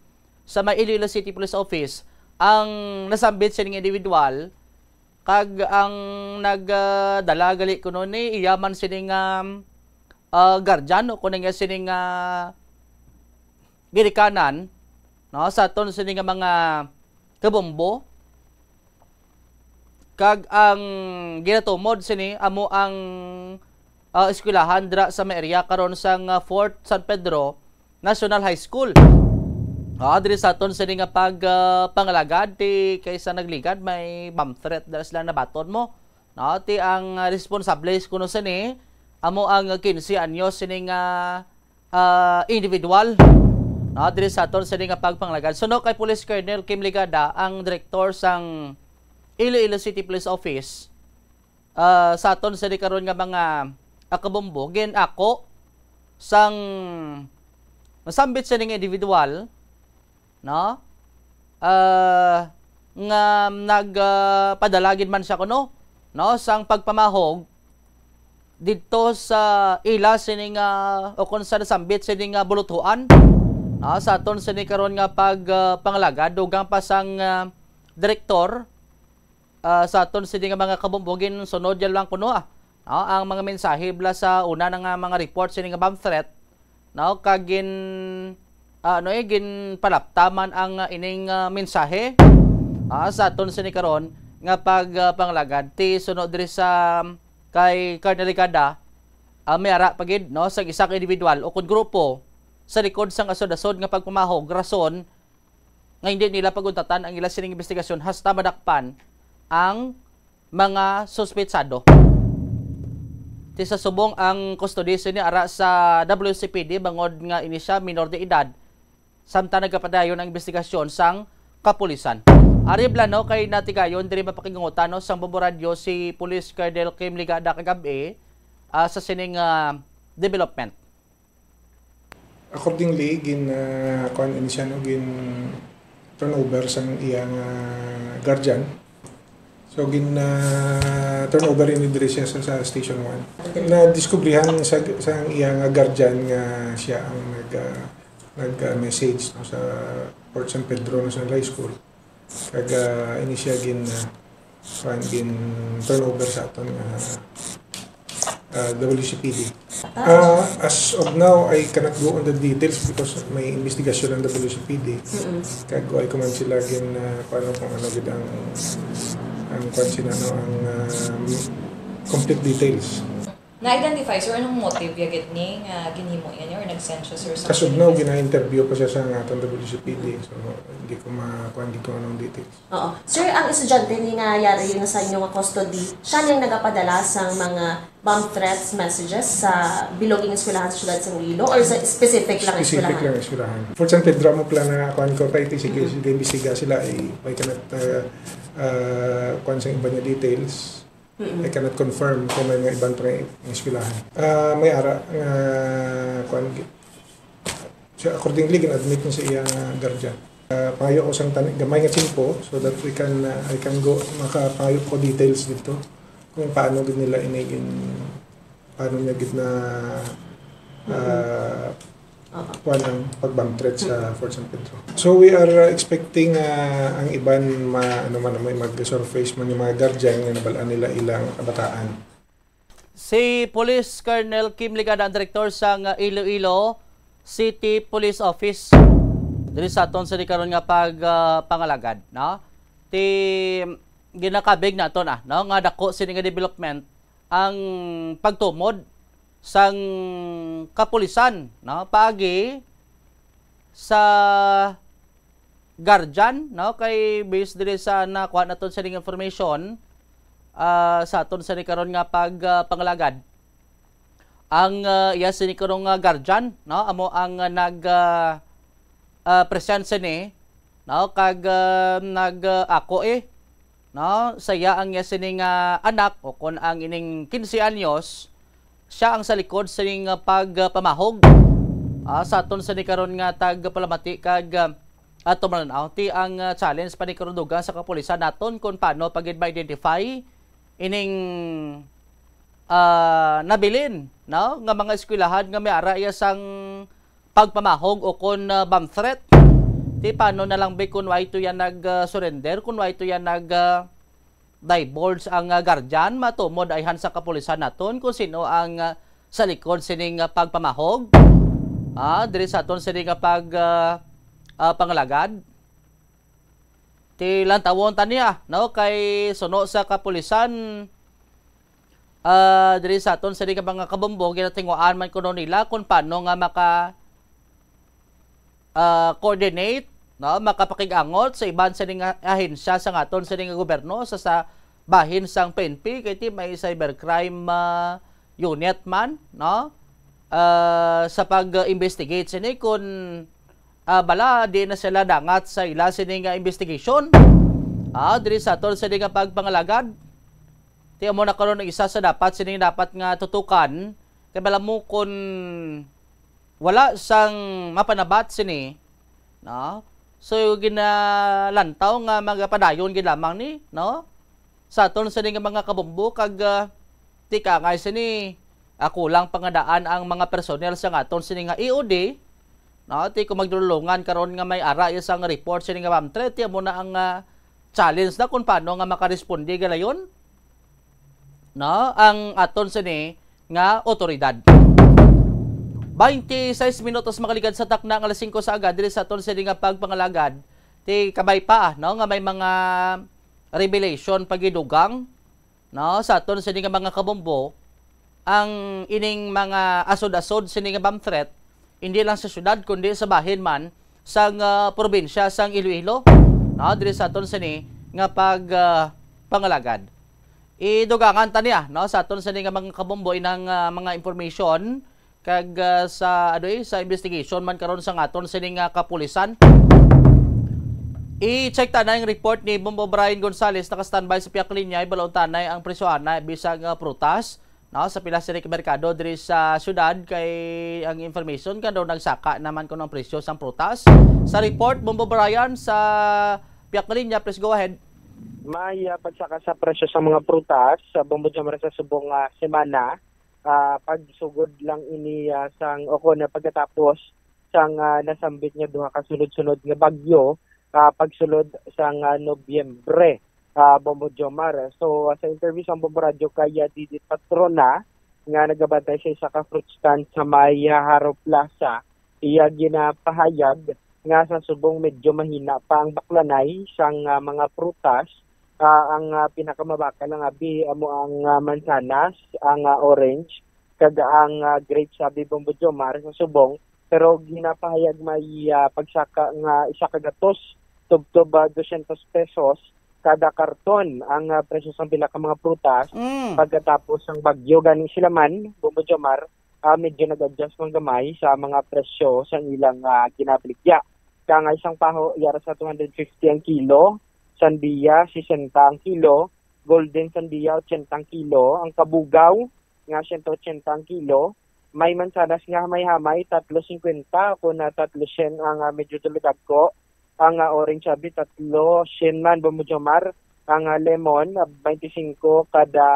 sa may Iloilo City Police Office ang nasambit sining individual, kag ang nagdala gali kuno ni iya man sining, um, ah, guardian o kuno nga sining, ah, ginikanan, no, sa aton sini nga mga kabombo, kag ang ginatumod sini amo ang, ah, eskwelahan dira sa may area karon sang, ah, Fort San Pedro National High School. Ah, diri sa aton sini nga pag, ah, pangalagad, ti kaysa nagligad may bomb threat dira sila nabaton mo. No, ti ang, ah, responsable kuno sini amo ang quince anyos sini nga, ah, individual, no, diri sa aton sini nga pagpangalagad. Suno kay Police Colonel Kim Ligada, ang direktor sang Iloilo City Police Office, ah, sa aton sini karon nga mga, ah, kabombo, gin-ako sang nasambit sini nga individual no? Ah, nga nag, ah, padala gid man siya kuno, no, sang pagpamahog didto sa ila sini nga, o kung sa nasambit sini nga buluthuan, no, sa aton sini karon nga pag, ah, pangalagad, dugang pa sang, ah, direktor, ah, sa aton sini nga mga kabumbo, ginsunod yan lang kuno, ah, no, ang mga mensahe bala sa una na nga mga report sini nga bomb threat, no, kag gin, ah, ano, eh, ginpalaptaman ang, ah, ining, ah, mensahe, ah, sa aton sini karon nga pag, ah, pangalagad. Ti suno diri sa kay Colonel Ligada, ah, may ara pa gid, no, sa isa ka individual o kon grupo sa likod sang asod-asod nga pagpamahog, rason nga hindi nila paguntatan ang ila sining investigasyon hasta madakpan ang mga suspetsado. Ti sa subong ang kustodiya sini ara sa W C P D bangod nga ini siya minor de edad, samtang nagapadayon ang investigasyon sang kapulisan. Ari bala, no, kay natigayon diri mapakigungutan, no, sang Bombo Radyo si Police Colonel Kim Ligada kagab-i, ah, sa sining, ah, development. Accordingly, gin, ah, kuan ini siya, no, gin turnover sang iya nga guardian. So, gin, ah, turnover ini diri siya sa, sa Station One. Nadiskubrihan sa, sang iya nga guardian nga siya ang nag, ah, nag, ah, message, no, sa Fort San Pedro National High School. Kag, ah, ini siya gin, ah, kuan, gin turnover sa aton nga, ah, W C P D. Ah, as of now, I cannot go on the details because may investigasyon ang W C P D. Mm-mm. Kag wala ko man sila gin, ah, paano kung ano gid ang, ang kuan sila, no, ang, ah, complete details. Na-identify, sir, anong motive ya gid ni nga ginhimo niya niya or nag-send siya, sir, sa Kasugnaw, gina-interview pa siya sa nga atong W C P D. So, hindi ko ma-, kuwan, hindi ko anong details. Oo. Sir, ang estudyante ni nga yari nga sa inyo nga custody, siya ning nagapadala sang mga bomb threats messages sa bilog nga eskwelahan sa siyudad sa Iloilo or sa specific lang Specific eskwelahan? lang eskwelahan. For San Pedro mo plan na kuwan ko pa, iti sige, Mm. sige, imbestiga sila, eh, I cannot, uh, uh, kuwan sa iba niya details. Mm-mm. I cannot confirm kung may mga iban pa nga eskwelahan. Ah, may ara nga, kuwan, gi-, siya, accordingly, gin-admit na sa iya nga guardian. Ah, pangayo ko sang tani-, gamay nga tiyempo so that we can, ah, I can go, makapangayo ko details dito kung paano gid nila ini gin-, paano niya gid na, Mm-mm. ah, Oo. kuwan ang pag-bomb threat sa Mm. Fort San Pedro. So we are, uh, expecting, uh, ang iban ma-, ano man, may mag-surface man yung mga guardian nga nabalaan nila ilang kabataan. Si Police Colonel Kim Ligada ang direktor sang Iloilo City Police Office diri sa aton sa karon nga pag, uh, pangalagad, no? Ti ginakabig naton, ah, no, nga dako sini nga development ang pagtumod sang kapulisan, no, paagi sa guardian, no, kay based diri sa nakuha naton sining information, ah, sa aton sini karon nga pag, ah, pangalagad. Ang, ah, iya sini karon nga guardian, no, amo ang, ah, nag, ah, ah, present sini, no, kag, ah, nag, ah, ako, eh, no, sa iya ang iya sini nga anak, o kon ang ining quince anyos, siya ang sa likod sining, ah, pagpamahog, ah, sa aton sini karon nga tagpalamati kag, ah, ato man, ah, ti ang, ah, challenge pa ni karon dugang sa kapulisan naton kung paano pa gid ma-identify ining, ah, nabilin, no, nga mga eskwelahan nga may ara iya sang pagpamahog o kon, ah, bomb threat. Ti paano na lang bi kung wala to yan nag, ah, surrender, kung wala to yan nag, ah, divulge ang, ah, guardian, matumod ayhan sa kapulisan naton kung sino ang, ah, sa likod sining, ah, pagpamahog. Ah, diri sa aton sining, ah, pag, ah, ah, pangalagad. Ti lantawon ta niya, no, kay suno sa kapulisan, ah, diri sa aton sini nga mga kabombo, ginatinguhaan man kuno nila kung paano nga maka, ah, coordinate, no, makapakig-angot sa iban sining ahensya sa aton sini nga gobyerno, sa, sa bahin sang P N P, kay ti may cybercrime, ah, unit man, no, ah, sa pag-investigate sini kung, ah, bala di na sila dangat sa ila sini nga investigation. Ah, diri sa aton sini nga pagpangalagad. Ti amo na karon ang isa sa dapat sini dapat nga tutukan. Kay bala mo kung wala sang mapanabat sini, no? So, ginalantaw nga magapadayon gid lamang ni, no? Sa aton sini nga mga kabombo, kag, ah, ti kaangay sini, ah, kulang pa nga daan ang mga personnel sa nga aton sini nga E O D, no? Ti kung magdulungan karon nga may ara iya sang report sini nga bomb threat, ti amo na ang, ah, challenge na kung paano nga makaresponde galayon, no, ang aton sini nga otoridad. Twenty-six minutos makaligad sa takna nga alas singko sa aga diri sa aton sini nga pagpangalagad. Ti kabay pa, no, nga may mga revelation pagidugang, no, sa aton sini nga mga kabombo, ang ining mga asod-asod sini nga bomb threat, hindi lang sa syudad kundi sa bahin man sang, ah, probinsya sang Iloilo, no, diri sa aton sini nga pag, ah, pangalagad. Idugangan ta niya, no, sa aton sini nga mga kabombo inang, ah, mga information kag, ah, sa, ano, eh, sa investigation man karon sa aton sini nga kapulisan. I-check ta na yung report ni Bombo Brian Gonzales, naka-standby sa piyak linya, ibalaon ta na ang presyohan na bisag, ah, prutas, no, sa pila sini ka merkado diri sa syudad, kay ang information ka daw nagsaka naman kuno ang presyo sang prutas. Sa report, Bombo Brian, sa piyak linya, please go ahead. May, ah, pagsaka sa presyo sa mga prutas sa Bombo Jomar sa subong nga semana. Ah, pagsugod lang ini, ah, sang, o kon pagkatapos sang, ah, nasambit nga duha ka sunod-sunod nga bagyo, ah, pagsulod sang, ah, Nobyembre, ah, Bombo Jomar. So, ah, sa interview sa Bombo Radyo kay, ah, Didit Patrona, nga nagabantay sa isa ka fruit stand sa may, ah, Haro Plaza, iya ginapahayag nga sa subong medyo mahina pa ang baklanay sang, ah, mga prutas. Ah, ang, ah, pinakamabakal nga abi amo ang, ah, mansanas, ang, ah, orange, kag ang, ah, grapes, abi, Bombo Jomar, sa subong. Pero ginapahayag may, ah, pagsaka nga isa ka gatos tubtob, ah, dosyentos pesos kada karton ang, ah, presyo sang pila ka mga prutas. Mm. Pagkatapos sang bagyo, gani sila man, Bombo Jomar, ah, medyo nag-adjust man gamay sa mga presyo sang ilang, ah, ginabaligya. Kangay sang paho, yara sa two hundred fifty ang kilo, sandiya, sesenta ang kilo, golden sandiya, ochenta ang kilo, ang kabugaw nga siyento ochenta ang kilo, may mansanas nga hamay-hamay, tatlo singkwenta, ako na tatlo syen ang, ah, medyo duludagko, ang, ah, orange abi, tatlo syen man, Bombo Jomar, ang, ah, lemon, ah, twenty-five kada,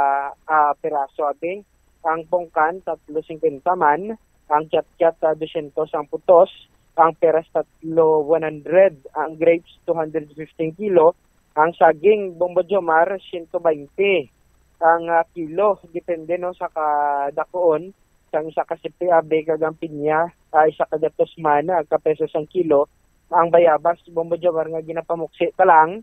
ah, piraso abi, ang pungkan, tatlo singkwenta man, ang kiatkiat, ah, dosyentos ang putos, ang peras, tatlo, one hundred, ang grapes, two hundred fifty ang kilo, ang saging, Bombo Jomar, siyento baynte ang, ah, kilo, depende, no, sa kadakuon sang isa ka sipi, abi, kag ang pinya, ah, isa ka gatos man, ah, ka pesos ang kilo. Ang bayabas, Bombo Jomar, nga ginapamuksi pa lang,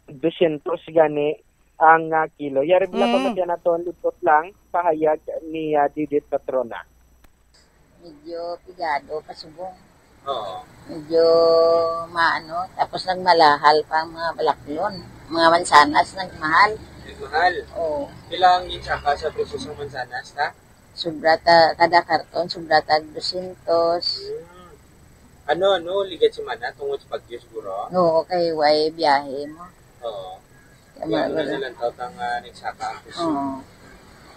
dosyentos gani ang, ah, kilo. Yari, mm, pamatian naton, lipot lang, pahayag ni, ah, Didit Patrona. Medyo pigado pa subong. Oo. Medyo maano, tapos nagmalahal pa ang mga balaklon. Mga mansanas nagmahal. Nagmahal? Oo. Pila ang ginsaka sa presyo sa mansanas, ta? Sobra ta, kada karton, sobra tag dosyentos. Hmm. Ano, ano, ligad semana tungod sa bagyo siguro? Oo, kay way biyahe mo. Oo. Tama. Kaya ano na ba? Nilang tautang, ah, nagsaka ang presyo. Oo.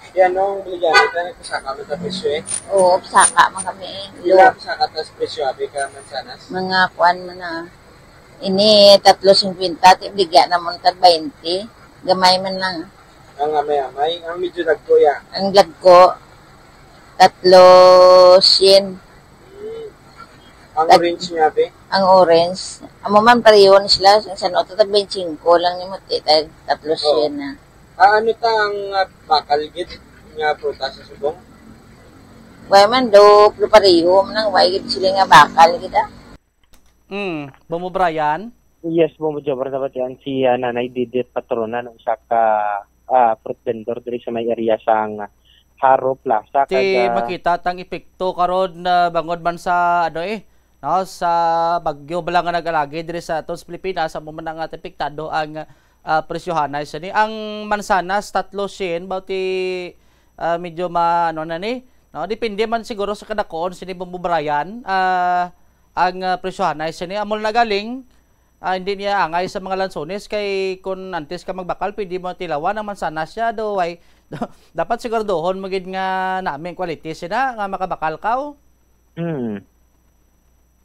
Kaya anong baligya ka, nagsaka mo sa presyo eh? Oo, saka man kami eh. Pila ang saka tas presyo, abi, ka mansanas? Mga kuan man na. Ini, tatlo singkwenta, ti bigyan namon tag baynte. Gamay man lang. Ang amay-amay, ang medyo dagko ya. Ang dagko, tatlo syen. Hmm. Ang tag-, orange niya, be? Ang orange, amo man, pareho na sila. Ang sa noto, tag twenty-five lang ni Muti, tag tatlo syen na. Oo. Ah, ano ta ang, ah, bakal gid nga prutas sa subong? Wala man, do, do pareho man ang, wala gid sila nga bakal gid, ah. Mm, Bombo Brian? Yes, Bombo Jomar, dapat yan si, ah, Nanay Didit Patrona ng isa ka, ah, fruit vendor diri sa may area sang Haro Plaza. Ti kag, ah, makita tang epekto karon na bangod man sa, ano eh, no, sa bagyo bala nga nag-alagi diri sa aton sa Pilipinas, amo man ang apektado ang, ah, presyohanay sini. Ang mansanas, tatlo syen, baw ti, ah, medyo ma-, ano na ni, no? Depende man siguro sa kadakuon sini, Bombo Brian, ah, ang, ah, presyohanay sini. Amo na galing, ah, hindi niya angay sa mga lansones kay kun antes ka magbakal, pwede mo tilawan ang mansanas siya, do, ay, dapat siguraduhon mo gid nga nami ang quality sina nga makabakal ka, oh. Hmm.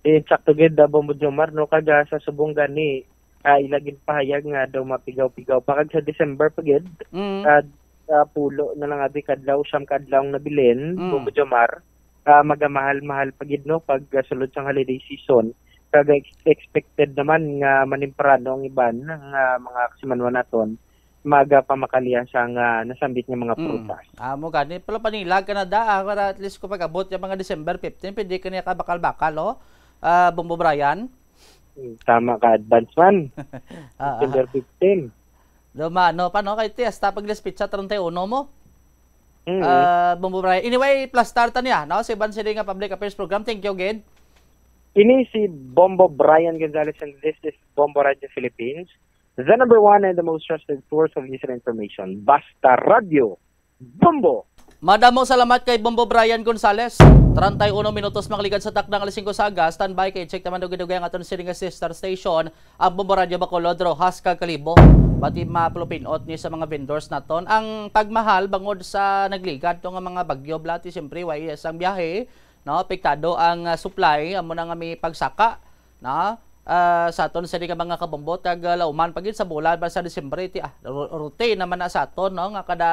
Di, insakto gid, ah, Bombo Jomar, no? Kag, ah, sa subong gani, ah, ila gid pahayag nga daw mapigaw-pigaw pa. Kag sa December pa gid, Mm. ah, sa pulo na lang abi kadlaw, siyam ka adlaw ang nabilin, Mm. Bombo Jomar, ah, magamahal-mahal pa gid, no, pag, ah, sulod sang holiday season. Kag ex-, expected naman nga manimprano ang iban nga mga kasimanwa naton magapamakaliya sang, ah, nasambit nga mga Mm. prutas. Amo gani, pero panilag ka na da, ah, para at least kung pag-abot yung mga December fifteen, pwede ka niya kabakal-bakal, oh. Ah, Bombo Brian? Hmm, tama ka, advance man. Ah, ah. December fifteen. Duma, no, pa, no? Kay ti, hasta pag-, petsa treinta y uno mo. Mm. Ah, Bombo Brian. Anyway, plastar ta niya, no? Sa iban sila nga public affairs program. Thank you, gid. Ini si Bombo Brian Gonzalez, and this is Bombo Radio Philippines, the number one and the most trusted source of news and information. Basta Radio, Bombo! Madamo salamat kay Bombo Brian Gonzalez. Treinta y uno minutos makalikan sa takna nga alas singko sa aga. Standby kay check naman dugay-dugay ang aton sini nga sister station, ang Bombo Radio Bacolod, Roxas kag Kalibo. Pati mapulupinot ni sa mga vendors naton ang pagmahal bangod sa nagligad to nga mga bagyo, Blati. Siyempre, way sang biyahe, no? Apektado ang, ah, supply, amo na nga may pagsaka, no? Ah, sa aton sini nga mga kabumbot, kag, ah, lauman pa gid sa bulan ba sa Disyembre, ti, ah, ru-, routine naman na sa aton, no? Nga kada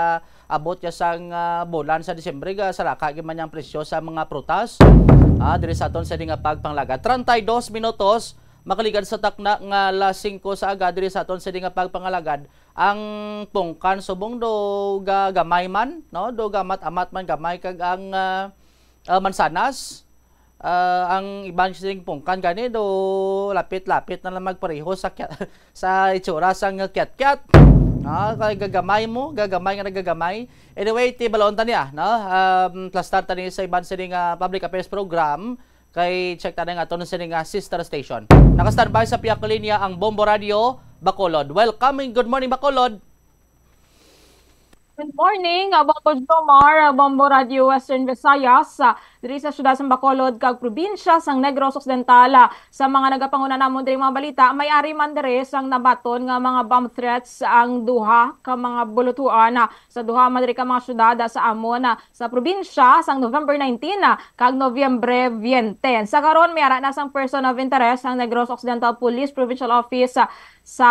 abot ya sang, ah, bulan sa Disyembre, ga salaka gid man yang presyo sa mga prutas. Ah, diri sa aton sini nga pagpangalagad. Treinta y dos minutos, makaligad sa takna nga alas singko sa aga diri sa aton sini nga pagpangalagad. Ang pungkan subong do gagamay man, no? Do gamat-amat man gamay, kag ang, ah, ah, mansanas, ah, ang iban sing pungkan gani do lapit-lapit na lang magpareho sa kiat-, sa itsura sang kiat-kiat. Ah, kay gagamay mo, gagamay nga nagagamay. Anyway, ti balon ta niya, no? Um, plastar ta ni sa iban sini nga public affairs program. Kay check ta na nga aton sini nga sister station. Naka-standby sa pihak linya ang Bombo Radio Bacolod. Welcome and good morning, Bacolod. Good morning, ah, Bombo Jomar, ah, Bombo Radio Western Visayas, ah, diri sa siyudad sang Bacolod kag probinsya sang Negros Occidental. Ah, sa mga nagapanguna namon diri mga balita, may ari man diri sang nabaton nga mga bomb threats ang duha ka mga bulutuan, ah, sa duha man diri ka mga siyudad, ah, sa amon, ah, sa probinsya sang November nineteen, ah, kag Nobyembre veinte. Sa karon, may ara na sang person of interest ang Negros Occidental Police Provincial Office, ah, sa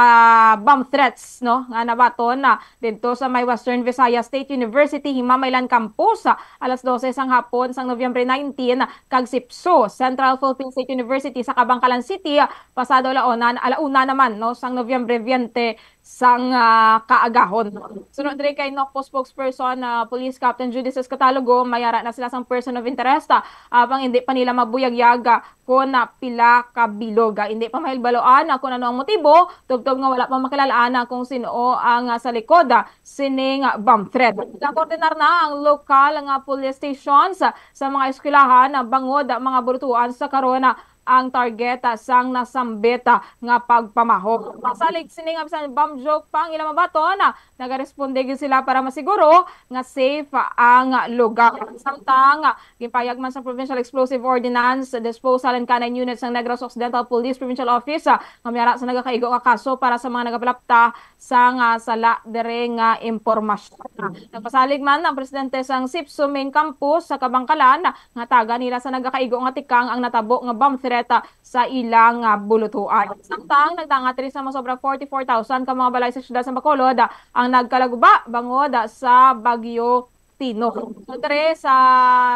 bomb threats, no, nga nabaton na didto sa may Western Visayas State University Himamaylan Campus, ah, alas dose sang hapon sang Nobyembre nineteen, kag SIPSU, Central Philippine State University sa Kabankalan City, ah, pasado ala una, ala una naman, no, sang Nobyembre veinte sang, ah, kaagahon. Sunod diri kay NOCPO spokesperson, ah, Police Captain Judices Catalogo, may ara na sila sang person of interest, ah, apang hindi pa nila mabuyagyag, ah, kon, ah, pila ka bilog. Ah, hindi pa mahibaloan, ah, kon ano ang motibo, tubtob nga wala pa makilalaan, ah, kung sin-o ang, ah, sa likod, ah, sining, ah, bomb threat. Nagkoordinar na ang lokal nga police stations, ah, sa mga eskwelahan, ah, bangod, ah, mga bulutuan sa karon, ah, ang target, ah, sang nasambit, ah, nga pagpamaho. Pasalig sini nga bisan bomb joke pa ang ila mabaton, ah, nagaresponde gyud sila para masiguro nga safe, ah, ang lugar. Samtang, ah, ginpahayag man sa Provincial Explosive Ordnance Disposal and Canine Unit sang Negros Occidental Police Provincial Office, ah, nga may ara sa nagakaigo nga kaso para sa mga nagapalapta sang, ah, sala diri nga impormasyon. Nagpasalig man ang presidente sang SIPSU Main Campus sa Kabangkalan, nga taga nila sa nagakaigo nga tikang ang natabo nga bomb threat, ah, sa ilang, ah, bulutuan. Samtang nagdangat diri sa masobra forty-four thousand ka mga balay sa siyudad sa Bacolod, ah, ang nagkalaguba bangod, ah, sa Bagyo Tino. So, diri sa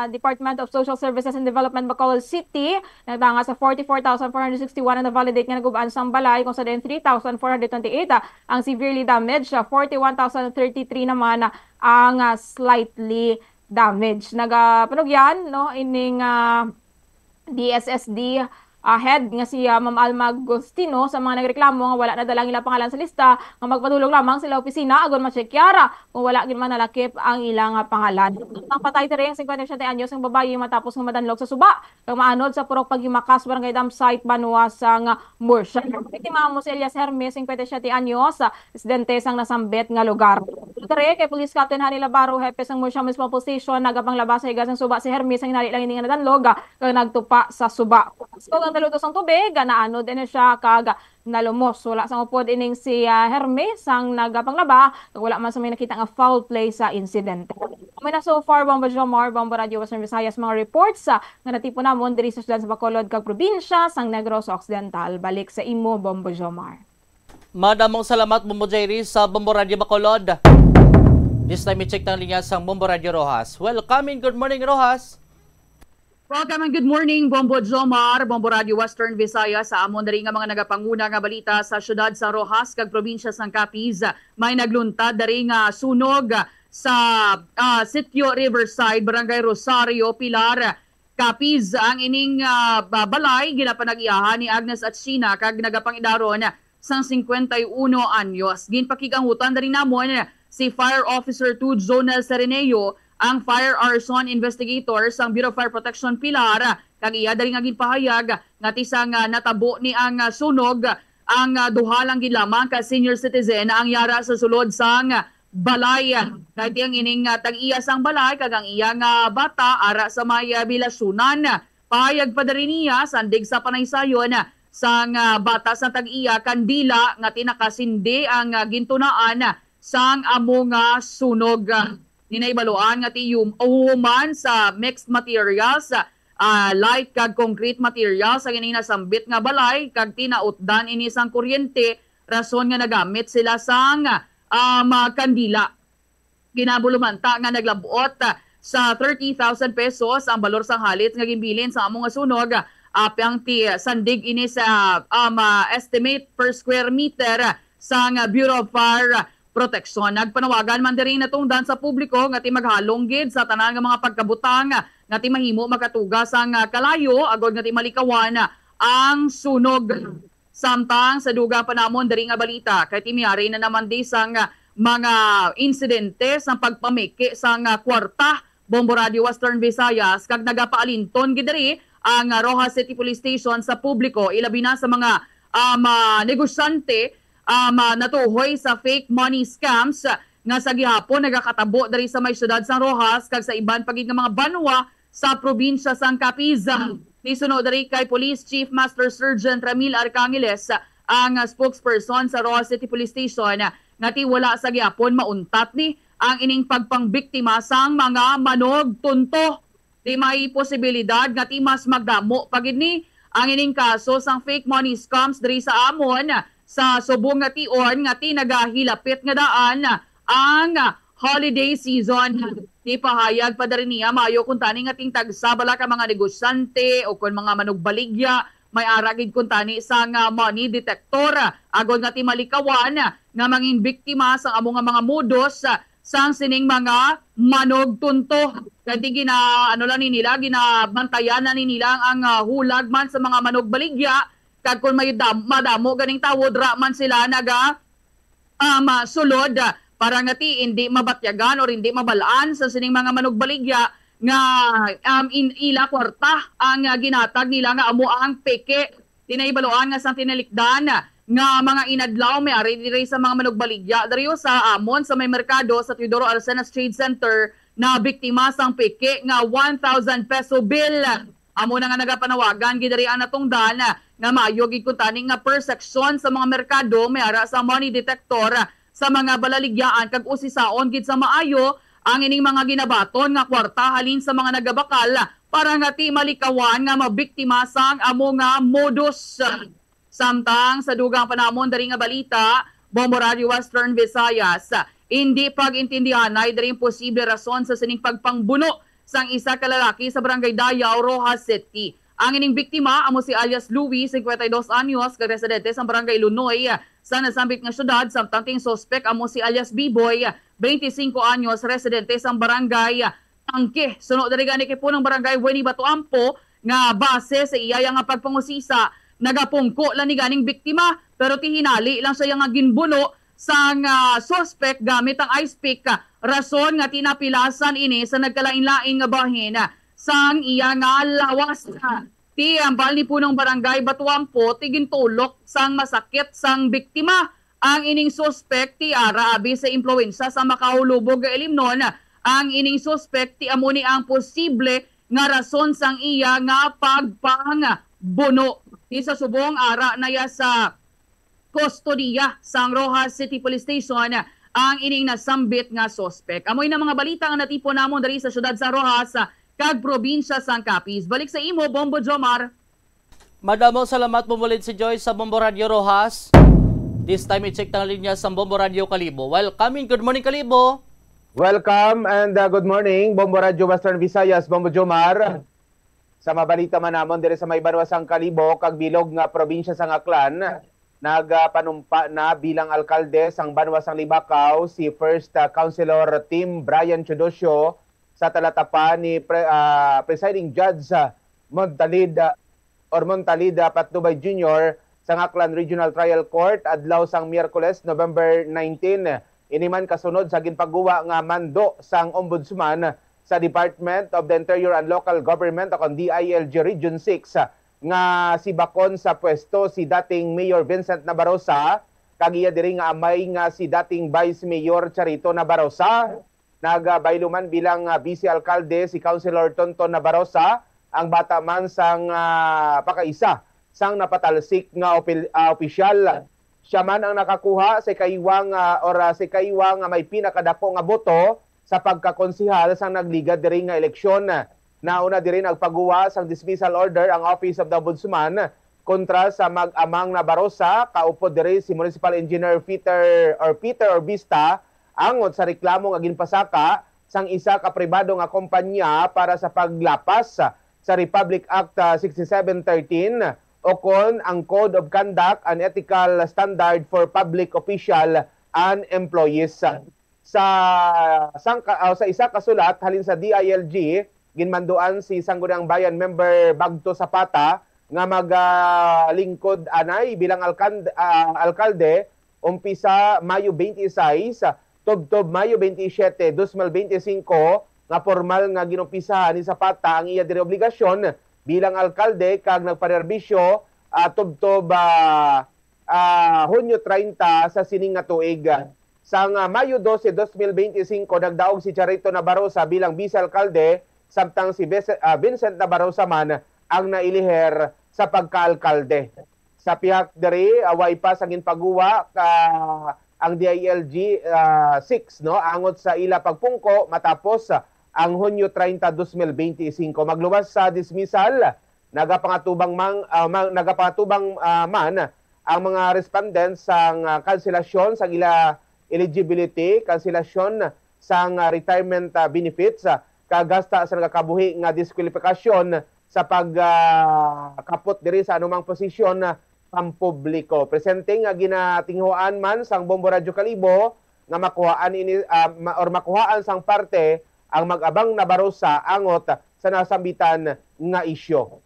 Department of Social Services and Development, Bacolod City, nagdanga sa forty-four thousand four hundred sixty-one ang na-validate nga nagubaan sang balay, kung sa diin three thousand four hundred twenty-eight, ah, ang severely damaged, ah, forty-one thousand thirty-three naman, ah, ang, ah, slightly damaged. Nagapanugyan, no, ining, ah, D S S D, ah, head nga si, ah, Ma'am Alma Agustino sa mga nagreklamo nga wala nadala ang ilang pangalan sa lista nga magpadulong lamang sila opisina agon matsekyar kung wala gid man nalakip ang ilang, ah, pangalan. Ang patay diri ang cincuenta y siete anyos nga babayi matapos nga madanlog sa suba kag maanod sa purok Paghimakas, Barangay Dam Site, Banwa sang Murcia. Biktima amo si Elias Hermes, cincuenta y siete anyos, ah, residente sang nasambit nga lugar. Diri kay Police Captain Hani Labaro, hepe sang Murcia Municipal Police Station, nagapanglaba sa higas sang suba si Hermes, ang hinali lang ini nga nadanlog, ah, kag nagtupa sa suba. Sa nalutos ang tubig, naanod ini siya kag nalumos. Wala sang upod ining si, ah, Hermes ang nagapanglaba, kag wala man sa may nakita nga foul play sa insidente. Amo na so far, Bombo Jomar, Bombo Radio Western Visayas, mga reports, ah, nga natipon namon diri sa siyudad sa Bacolod kag probinsya sang Negros Occidental. Balik sa imo, Bombo Jomar. Madamong salamat, Bombo Jerry, sa Bombo Radio Bacolod. This time, i-check ang linya sang Bombo Radio Roxas. Welcome and good morning, Roxas. Welcome and good morning, Bombo Jomar, Bombo Radio Western Visayas. Sa amon diri nga mga nagapanguna nga balita, sa siyudad sa Roxas kag probinsya sang Capiz, may nagluntad diri nga sunog sa, ah, Sitio Riverside, Barangay Rosario, Pilar, Capiz. Ang ining, ah, ba-, balay ginapanag-iyahan ni Agnes Atsina kag nagapangidaron sang cincuenta y uno anyos. Ginpakig-angutan diri namon si Fire Officer two Zonal Sereneo, ang fire arson investigator sang Bureau of Fire Protection Pilar, kag iya diri nga ginpahayag nga ti sang, ah, natabo ni ang, ah, sunog, ang, ah, duha lang gid lamang ka senior citizen ang yara sa sulod sang balay. Kay ti ang ining, ah, tag-iya sang balay kag ang iya nga bata ara sa may, ah, bilasyunan. Pahayag pa diri niya, sandig sa panaysayon sang, ah, bata sa tag-iya, kandila nga ti nakasindi ang, ah, gintunaan sang amo nga sunog. Ginaibaluan nga ti yum-, human sa mixed materials, ah, light kag concrete materials ang ining nasambit nga balay kag tinautdan ini sang kuryente, rason nga nagamit sila sang, um, ah, kandila. Ginabulumanta nga naglab-ot, ah, sa thirty thousand pesos ang balor sang halit nga ginbilin sa amo nga sunog. Apang ti sandig ini sa, um, ah, estimate per square meter sang Bureau of Fire Protection. Nagpanawagan man diri natungdan sa publiko nga ti maghalong gid sa tanan nga mga pagkabutang nga ti mahimo makatuga sang, ah, kalayo, agod nga ti malikawan ang sunog. Samtang sa dugang pa namon diri nga balita, kay ti miari na naman di sang, ah, mga insidente sang pagpamiki sang, ah, kwarta, Bombo Radio Western Visayas, kag nagapaalinton gid diri ang, ah, Roxas City Police Station sa publiko, ilabi na sa mga, ah, mga negosyante, ah, ma-, natuhoy sa fake money scams nga sa gihapon nagakatabo diri sa may siyudad sang Roxas kag sa iban pa gid nga mga banwa sa probinsya sang Capiz. Nisuno diri kay Police Chief Master Sergeant Ramil Arcangeles, ang spokesperson sa Roxas City Police Station, nga ti wala sa gihapon mauntat ni ang ining pagpangbiktima sang mga manugtunto. Ti may posibilidad nga ti mas magdamo pa gid ni ang ining kaso sang fake money scams diri sa amon sa subong nga tion nga ti nagahilapit nga daan ang holiday season. Gipahayag pa diri niya, maayo kuntani nga ti tagsa bala ka mga negosyante o kon mga manugbaligya may ara gid kuntani sang money detector, agod nga ti malikawan nga mangin biktima sang amo nga mga modus sang sining mga manugtunto. Kay ti gina-, ano lang ni nila, ginabantayan na ni nila ang, ah, hulag man sa mga manugbaligya, kag kon may dam-, madamo ganing tawo, dira man sila naga, um, ah, sulod, ah, para nga ti hindi mabatyagan or hindi mabalaan sa sining mga manugbaligya nga, um, in-, ila kwarta ang, ah, ginatag nila nga amo ang peke. Tinay baluan nga sang tinalikdan nga mga inadlaw, may ari diri sa mga manugbaligya diri sa amon sa may merkado sa Teodoro Arcenas Trade Center na biktima sang peke nga one thousand peso bill. Amo na nga nagapanawagan gid diri ang natungdan nga maayo gid kuntani nga per section sa mga merkado may ara sa money detector sa mga balaligyaan kag usisaon gid sa maayo ang ining mga ginabaton nga kwarta halin sa mga nagabakal para nga ti malikawan nga mabiktima sang amo nga modus. Samtang sa dugang pa namon diri nga balita, Bombo Radio Western Visayas, indi pag-intindihanay diri ang posible rason sa sining pagpangbuno sang isa ka lalaki sa Barangay Dayaw, Roxas City. Ang ining biktima amo si alias Louie, cincuenta y dos anyos, kag residente sa Barangay Lunoy sa nasambit nga syudad, samtang ting suspek amo si alias Biboy, twenty-cinco anyos, residente sa Barangay Tangke. Suno diri gani kay punong barangay Winnie Batuampo nga base sa iya nga pagpangusisa, nagapungko lang ni ganing biktima, pero ti hinali lang siya nga ginbuno sang, ah, suspek gamit ang ice pick, ah, rason nga tinapilasan ini sa nagkalain-lain nga bahin, ah, sang iya nga lawas. Ti hambal ni punong barangay Batuampo, ti gintulok sang masakit sang biktima ang ining suspek, ti ara abi sa impluwensya sa makahulubog nga ilimnon. Ang ining suspek ti amo ni ang posible nga rason sang iya nga pagpang-, buno. Sa subong, ara na ya sa kustodiya sang Roxas City Police Station ang ining nasambit nga suspek. Amo na mga balita nga natipon namon diri sa siyudad sa Roxas kag probinsya sang Capiz. Balik sa imo, Bombo Jomar. Madamo salamat, Bombo Lindsay Joy sa Bombo Radio Roxas. This time, i-check ta ang linya sa Bombo Radio Kalibo. Welcome and good morning, Kalibo. Welcome and uh, good morning, Bombo Radio Western Visayas, Bombo Jomar. Sa mabalita man namon diri sa may banwa sang Kalibo kag bilog nga probinsya sang Aklan, nagapanumpa na bilang alkalde sang banwa sang Libacao si First uh, Councilor Tim Brian Teodosio sa talatapan ni Pre- uh, Presiding Judge uh, Montalid uh, or Montalid uh, Patnubay Junior sang Aklan Regional Trial Court adlaw sang Miyerkules, November nineteen. Ini man kasunod sa ginpaguwa nga mando sang Ombudsman sa Department of the Interior and Local Government o kon D I L G Region six nga sibakon sa pwesto si dating Mayor Vincent Nabarosa kag iya diri nga amay nga si dating Vice Mayor Charito Nabarosa. Nagabaylo man bilang ah, vice alkalde si Councilor Tonton Nabarosa, ang bata man sang ah, pakaisa sang napatalsik nga opil- ah, opisyal. Siya man ang nakakuha sa ikaiwa nga or ah, sa ikaiwa nga may pinakadako nga boto sa pagkakonsehal sang nagligad diri nga eleksyon. Nauna diri nagpaguwa sang dismissal order ang Office of the Ombudsman kontra sa mag-amang Nabarosa, kaupod diri si Municipal Engineer Peter or Peter Orbista, angot sa reklamo nga ginpasaka sang isa ka pribado nga kompanya para sa paglapas sa Republic Act ah, sixty-seven thirteen o kon ang Code of Conduct and Ethical Standard for Public Official and Employees. Sa sangka, ah, sa isa ka sulat halin sa D I L G, ginmanduan si Sangguniang Bayan member Bagto Zapata nga magalingkod anay bilang alkand- ah, alkalde umpisa Mayo twenty-six tubtob Mayo twenty-seven, dos mil bente singko, nga pormal nga ginumpisahan ni Zapata ang iya diri obligasyon bilang alkalde kag nagpanerbisyo ah, tubtob ah, ah, Hunyo treinta sa sining nga tuig. Sang ah, Mayo dose, dos mil bente singko, nagdaog si Charito Nabarosa bilang vice alkalde, samtang si Vice- ah, Vincent Nabarosa man ang nailiher sa pagkaalkalde. Sa pihak diri, ah, way pa sa ginpaguwa ka ang D I L G ah, six, no, angot sa ila pagpungko matapos ah, ang Hunyo treinta, dos mil bente singko. Magluwas sa dismissal, nagapangatubang mang, ah, mang- nagapangatubang ah, man ang mga respondents sang ah, kanselasyon sang ila eligibility, kanselasyon sang ah, retirement ah, benefits, ah, kag hasta sa nagakabuhi nga diskwalipikasyon sa pag ah, kapot diri sa anumang posisyon ah, pampubliko. Presente nga ginatinghuan man sang Bombo Radyo Kalibo nga makuhaan ini ah, ma- or makuhaan sang parte ang mag-abang Nabarosa angot sa nasambitan nga isyu.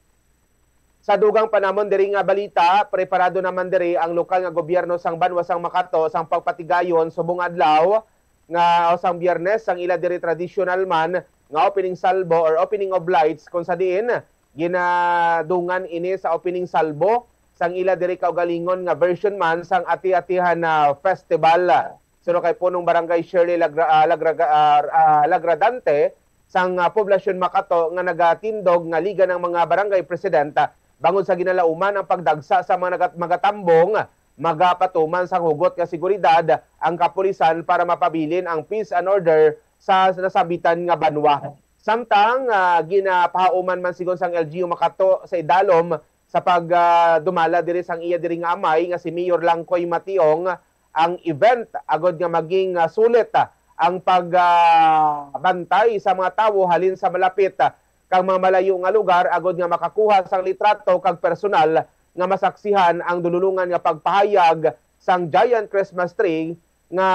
Sa dugang pa namon diri nga balita, preparado naman diri ang lokal nga gobyerno sang banwa sang Makato sang pagpatigayon subong adlaw nga o sang Biyernes sang ila diri tradisyonal man nga opening salvo or opening of lights, kung sa diin ginadungan ini sa opening salvo sang ila diri kaugalingon nga version man sang Ati-Atihan na Festival. Suno kay Punong Barangay Shirley Lagra, ah, Lagraga- ah, ah, Lagradante, sang ah, Poblasyon Makato nga nagatindog nga Liga ng mga Barangay President, ah, bangod sa ginalauman ang pagdagsa sa mga nagat- magatambong, magapatuman sang hugot nga seguridad ang kapulisan para mapabilin ang peace and order sa nasambitan nga banwa. Samtang ah, ginapahauman man sigon sang L G U Makato sa idalom sa pagdumala diri sang iya diri nga amay nga si Mayor Langkoy Mationg ang event agod nga maging ah, sulit ah, ang pagbantay sa mga tawo halin sa malapit ah, kag mga malayo nga lugar agod nga makakuha sang litrato kag personal nga masaksihan ang dululungan nga pagpahayag sang giant Christmas tree nga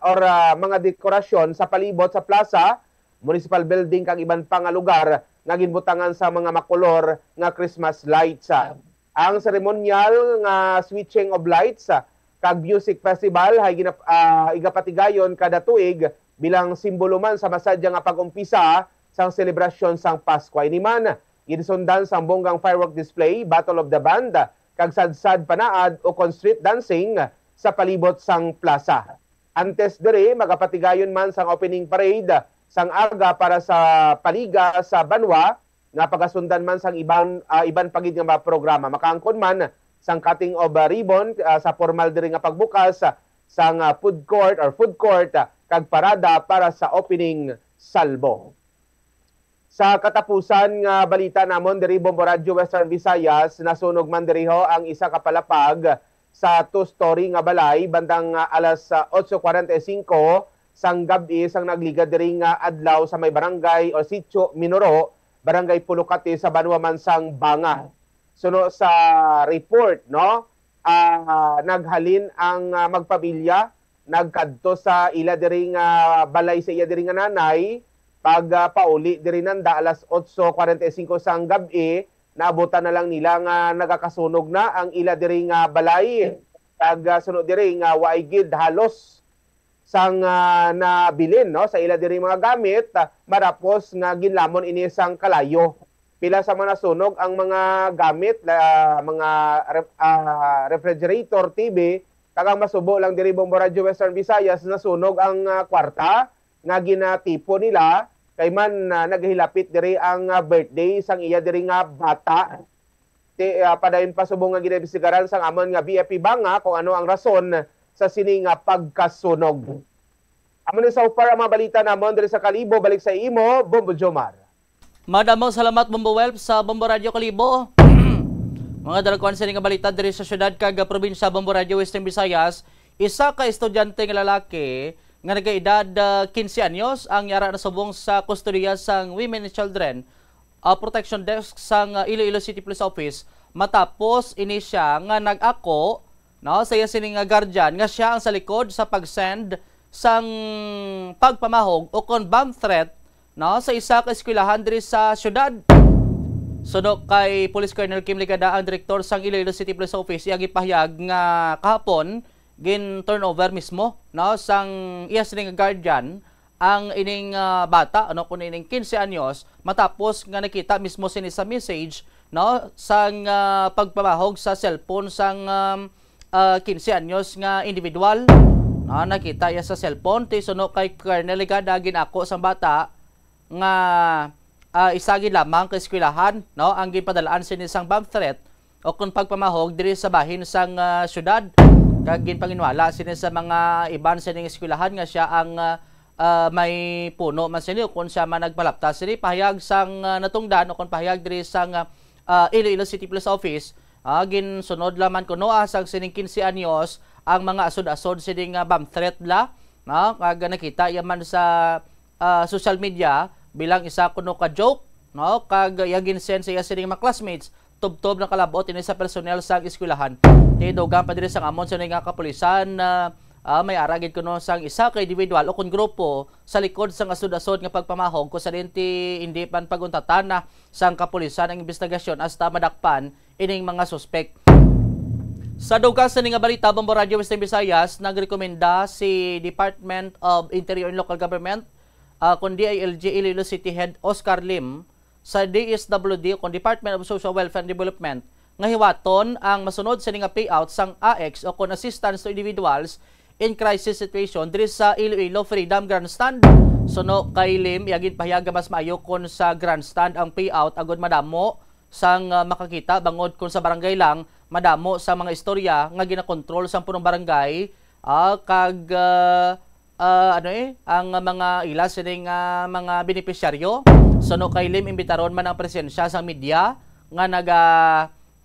or ah, mga dekorasyon sa palibot sa plaza, municipal building kag iban pa nga lugar nga ginbutangan sa mga makulor nga Christmas lights. Ang seremonyal nga switching of lights ah, kag music festival hay ginap- ah, igapatigayon kada tuig bilang simbolo man sa masadya nga pag-umpisa sang selebrasyon sang Paskwa. Ini man ginsundan sang bonggang firework display, Battle of the Band, kag sadsad panaad o kon street dancing sa palibot sang plaza. Antes diri, magapatigayon man sang opening parade sang aga para sa paliga sa banwa nga pagasundan man sang iban, ah, iban pa gid nga mga programa. Makaangkon man sang cutting of, ah, ribbon, ah, sa formal diri nga pagbukas, ah, sang, ah, food court or food court, ah, kag parada para sa opening salvo. Sa katapusan nga balita namon diri, Bombo Radyo Western Visayas, nasunog man diri ho ang isa ka palapag sa two-story nga balay bandang, ah, alas, ah, otso kwarenta y singko sang gab-i sang nagligad diri nga adlaw sa may barangay o Sitio Minoro, Barangay Pulocate sa banwa man sang Banga. Suno sa report, no, ah, naghalin ang, ah, magpamilya, nagkadto sa ila diri nga balay sa iya diri nga nanay, pag, ah, pauli diri nanda alas otso kwarenta y singko sang gab-i, naabutan na lang nila nga nagakasunog na ang ila diri nga balay. Kag, ah, suno diri nga waay gid halos sang, ah, nabilin, no, sa ila diri mga gamit, ah, marapos nga ginlamon ini sang kalayo. Pila sa mga nasunog ang mga gamit, ah, mga ref-, ah, refrigerator, T V, kag ang masubo lang diri, Bombo Radyo Western Visayas, nasunog ang, ah, kwarta nga ginatipon nila kay man, ah, naghilapit diri ang, ah, birthday sang iya diri nga bata. Ti, ah, padayon pa subong nga ginaimbestigaran sang amon nga B F P Banga kung ano ang rason sa sini nga pagkasunog. Amo ni so far ang mga balita namon diri sa Kalibo. Balik sa imo, Bombo Jomar. Madamo salamat, Bombo Welp, sa Bombo Radyo Kalibo. Mga dalagkuan sini nga balita diri sa syudad kag probinsya, Bombo Radyo Western Visayas. Isa ka estudyante nga lalaki nga nagaedad, ah, quince anyos ang yara nasubong sa kustodiya sang Women and Children, ah, Protection Desk sang, ah, Iloilo City Police Office matapos ini siya nga nag-ako, no, sa iya sini nga guardian nga siya ang sa likod sa pag-send sang pagpamahog o kon bomb threat, no, sa isa ka eskwelahan diri sa syudad. Suno kay Police Colonel Kim Ligada, ang direktor sang Iloilo City Police Office, iya gipahayag nga kahapon gin-turnover mismo, no, sang iya sini nga guardian ang ining, ah, bata, ano, kun ining quince anyos, matapos nga nakita mismo sini sa message, no, sang, ah, pagpamahog sa cellphone sang, um, ah, quince anyos nga individual. No, nakita iya sa cellphone, ti suno kay Colonel Ligada, ginako sang bata nga, ah, isa gid lamang ka eskwelahan, no, ang ginpadalaan sini sang bomb threat o kon pagpamahog diri sa bahin sang, ah, syudad. Kag ginpanginwala sini sa mga iban sining eskwelahan nga siya ang, ah, ah, may puno man sini o kon siya man nagpalapta sini. Pahayag sang, ah, natungdan o kon pahayag diri sang, ah, ah, Iloilo City Police Office, ah, ginsunod lamang kuno, ah, sang sining quince anyos ang mga asod-asod sining, ah, bomb threat la, no? Kag nakita iya man sa, ah, social media bilang isa kuno ka joke, no? Kag iya gin-send sa iya sining mga classmates, tubtob nakalab-ot ini sa personnel sang eskwelahan. Ti dugang pa diri sang amon sini nga kapulisan, ah, ah, may ara gid kuno sang isa ka individual o kon grupo sa likod sang asod-asod nga pagpamahog, kung sa diin ti indi man paguntatan na sang kapulisan ang imbestigasyon hasta madakpan ining mga suspek. Sa dugang sini nga balita, Bombo Radyo Western Visayas, nagrekomenda si Department of Interior and Local Government, ah, kon D I L G, Iloilo City Head Oscar Lim, sa D S W D o kon Department of Social Welfare and Development nga hiwaton ang masunod sini nga payout sang A X o kon Assistance to Individuals in Crisis Situation diri sa Iloilo Freedom Grandstand. Suno kay Lim, iya ginpahayag nga mas maayo kon sa grandstand ang payout agud madamo sang, ah, makakita, bangod kon sa barangay lang, madamo sa mga istorya nga ginakontrol sang punong barangay, ah, kag, ah, ah, ano, eh, ang mga ila sining, ah, mga benepisyaryo. Suno kay Lim, imbitaron man ang presensya sang media nga naga,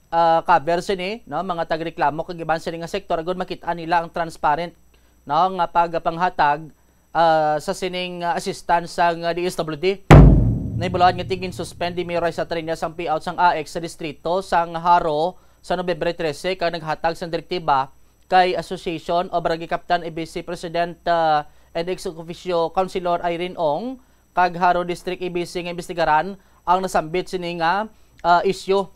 ah, cover sini, no, mga tagreklamo kag iban sini nga sektor agud makit-an nila ang transparent, no, nga pagpanghatag, ah, sa sining, ah, assistance sang, ah, D S W D. Nahibaluan nga ti gin-suspend ni Mayor Raisa Tariñas ang payout sang A X sa distrito sang Jaro sa Nobyembre trese, kag naghatag sang direktiba kay Association of Barangay Capitan A B C President, ah, and ex officio Councilor Irene Ong kag Jaro District A B C nga imbestigaran ang nasambit sini nga, ah, isyu.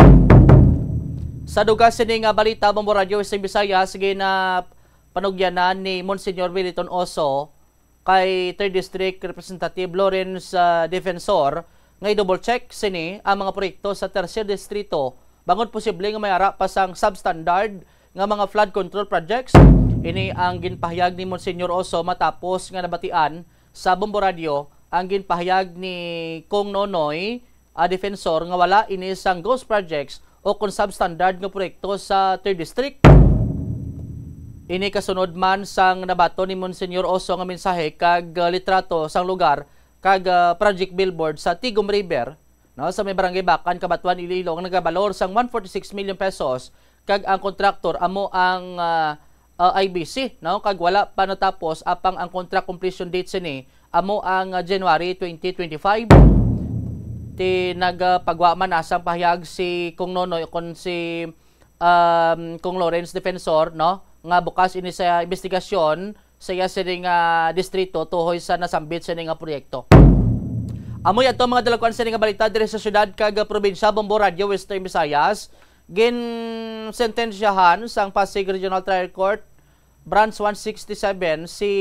Sa dugang sini nga balita, Bombo Radyo Western Visayas, ginapanugyanan ni Monsignor Wellington Oso kay Third District Representative Lawrence, ah, Defensor nga i-double check sini ang mga proyekto sa Tercer Distrito, bangod posible nga may ara pa sang substandard nga mga flood control projects. Ini ang ginpahayag ni Monsignor Oso matapos nga nabatian sa Bombo Radyo ang ginpahayag ni Cong Nonoy, ah, Defensor nga wala ini sang ghost projects o kon substandard nga proyekto sa Third District. Ini kasunod man sang nabaton ni Monsignor Oso nga mensahe kag, ah, litrato sang lugar kag, ah, project billboard sa Tigum River, no, sa may Barangay Bacan, Cabatuan, Iloilo, nga nagabalor sang one forty-six million pesos, kag ang kontraktor amo ang, ah, ah, I B C, no, kag wala pa natapos, apang ang contract completion date sini amo ang, ah, January twenty twenty-five. Ti nagapagwa man na sang pahayag si Kong Nonoy, kon si, um, Kong Lawrence Defensor, no, nga bukas ini sa investigasyon sa iya sini nga distrito tuhoy sa nasambit sini nga proyekto. Amo yadto ang mga dalagkuan sini nga balita diri sa syudad kag probinsya. Bombo Radyo Western Visayas, ginsentensyahan sang Pasig Regional Trial Court Branch one sixty-seven si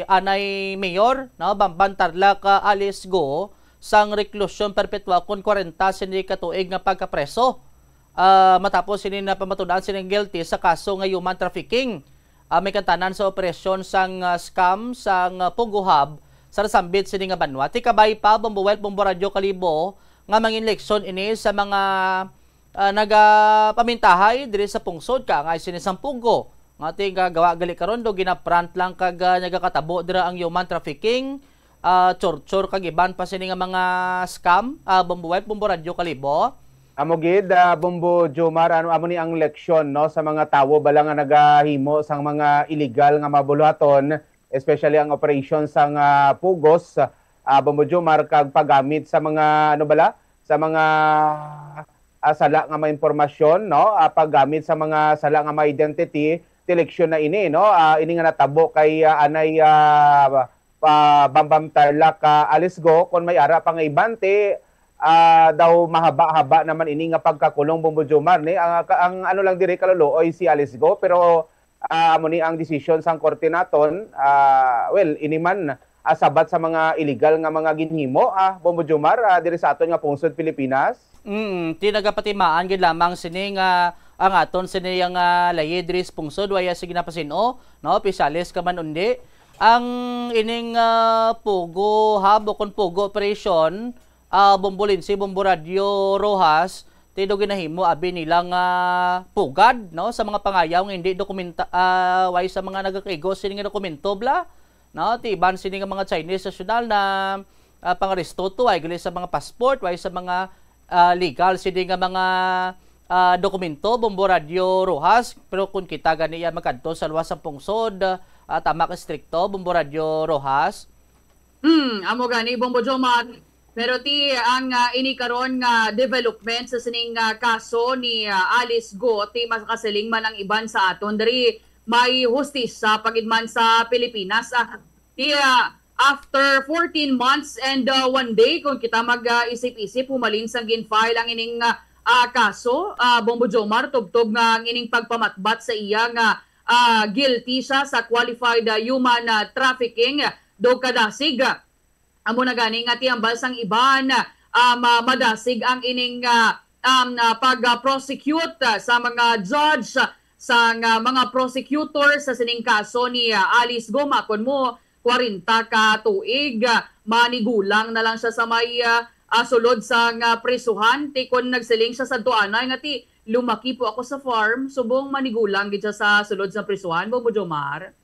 anay Mayor, no, Bamban Tarlac, ah, Alice Go, sang reklusyon perpetua kon kwarenta sini ka tuig nga pagkapreso, ah, matapos sini napamatud-an sining guilty sa kaso nga human trafficking, ah, may kantanan sa operasyon sang, ah, scam sang, ah, Pogo Hub sa nasambit sini nga banwa. Ti kabay pa, Bombo Wealth, Bombo Radyo Kalibo, nga mangin leksyon ini sa mga, ah, nagapamintahay diri sa pungsod, kaangay sini sang Pogo. Nga ti nga gawa gali karon do ginaprant lang kag, ah, nagakatabo dira ang human trafficking, ah, torture kag iban pa sini nga mga scam, ah, Bombo Wealth, Bombo Radyo Kalibo. Amo gid, ah, Bombo Jomar, ano amo ni ang leksyon, no, sa mga tawo bala nga nagahimo sang mga illegal nga mga buluhaton, especially ang operation sang, ah, Pugos, ah, Bombo Jomar, kag paggamit sa mga, ano bala, sa mga, ah, sala nga mga impormasyon, no, ah, paggamit sa mga sala nga mga identity, ti leksyon na ini, no, ah, ini nga natabo kay, ah, anay, ah, pa Bambam Tarlac, ah, Alisgo, kon may ara pa nga iban ti, ah, daw mahaba-haba naman ini nga pagkakulong, Bombo Jomar, ni ang, ang ano lang diri kaluluoy si Alisgo, pero, ah, amo ni ang desisyon sang korte naton. Ah, well, ini man, ah, sabat sa mga illegal nga mga ginhimo, ah, Bombo Jomar, ah, diri sa aton nga pungsod Pilipinas. Mm, ti nagapatimaan gid lamang sini nga ang aton sini nga, ah, layi diri sa pungsod, waya sigi napasin-o, no, opisyales ka man undi. Ang ining, ah, Pogo Hub o kon Pogo Operation, ah, Bombo Lindsay, Bombo Radyo Rojas, ti do ginahimo abi nila nga pugad, no, sa mga pangayaw nga hindi dokumenta, ah, way sa mga nagakaigo sini nga dokumento bala, no, ti iban sini nga mga Chinese nasyonal na, ah, pangaresto to, way gali sa mga passport, way sa mga, ah, legal sini nga mga, ah, dokumento, Bombo Radyo Rojas. Pero kung kita gani iya magkadto sa luwas sang pungsod, ah, tama ka estrikto, Bombo Radyo Rojas. Hmm, amo gani, Bombo Jomar. Pero ti ang, ah, ini karon nga development sa sining, ah, kaso ni, ah, Alice Go, ti makasiling man ang iban sa aton diri may hustisya pa gid man sa Pilipinas. Ah, ti, ah, after fourteen months and, ah, one day, kung kita mag, ah, isip-isip, humalin sang gin-file ang ining, ah, ah, kaso, ah, Bombo Jomar, tubtob nga ang ining pagpamatbat sa iya nga, ah, guilty siya sa qualified, ah, human, ah, trafficking, do kadasig. Amo na gani nga ti hambal sang iban, ah, ma-, madasig ang ining, ah, um, ah, pag, ah, prosecute, ah, sa mga judge, ah, sang, ah, mga prosecutor sa sining kaso ni, ah, Alice Go, makon mo kwarenta ka tuig, ah, manigulang na lang siya sa may, ah, ah, sulod sang, ah, prisuhan. Ti kon nagsiling siya sadto anay nga ti lumaki po ako sa farm, subong manigulang gid siya sa sulod sa prisuhan, Bombo Jomar.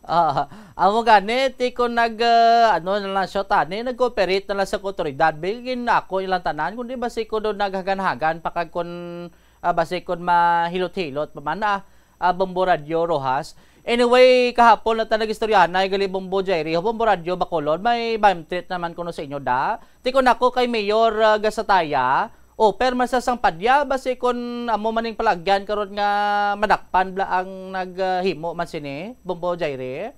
Ah, amo gani, ti kon nag, ah, ano na lang siya, tani, nag-cooperate na lang sa awtoridad, bigin ako ilang tanan, kundi basi ko doon naghagan-hagan pa kag kun, ah, basi kun mahilot-hilot pa man, ah, ah, Bombo Radyo Rojas. Anyway, kahapon na ta nag-istoryahanay gali, Bombo Jairi, Bombo Radyo Bacolod, may bamtrit naman kuno sa inyo da. Ti kon ako kay Mayor, ah, Gasataya, o, perma sa sang padya, basi kun amo maning palagyan karon nga madakpan bala ang naghimo man sini, Bombo Jairi?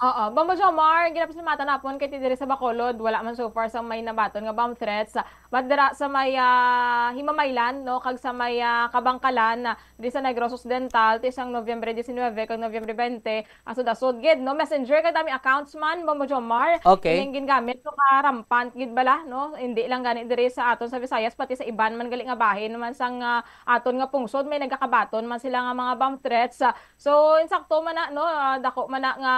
Oo, Bombo Jomar, ginapasalamatan napon kay ti diri sa Bacolod, wala man so far sang may nabaton nga bomb threats. But dira sa may, ah, Himamaylan, no, kag sa may, ah, Kabangkalan, ah, diri sa Negros Occidental, ti sang Nobyembre diecinuebe kag Nobyembre twenty, asod-asod gid, no? Messenger kag dami accounts man, Bombo Jomar. Okay. Ining gingamit, so, ka rampant gid bala, no? Hindi lang gani diri sa aton sa Visayas, pati sa iban man gali nga bahin man sang, ah, aton nga pungsod, may nagakabaton man sila nga mga bomb threats. Ah, so, insakto man na, no? Ah, dako man na nga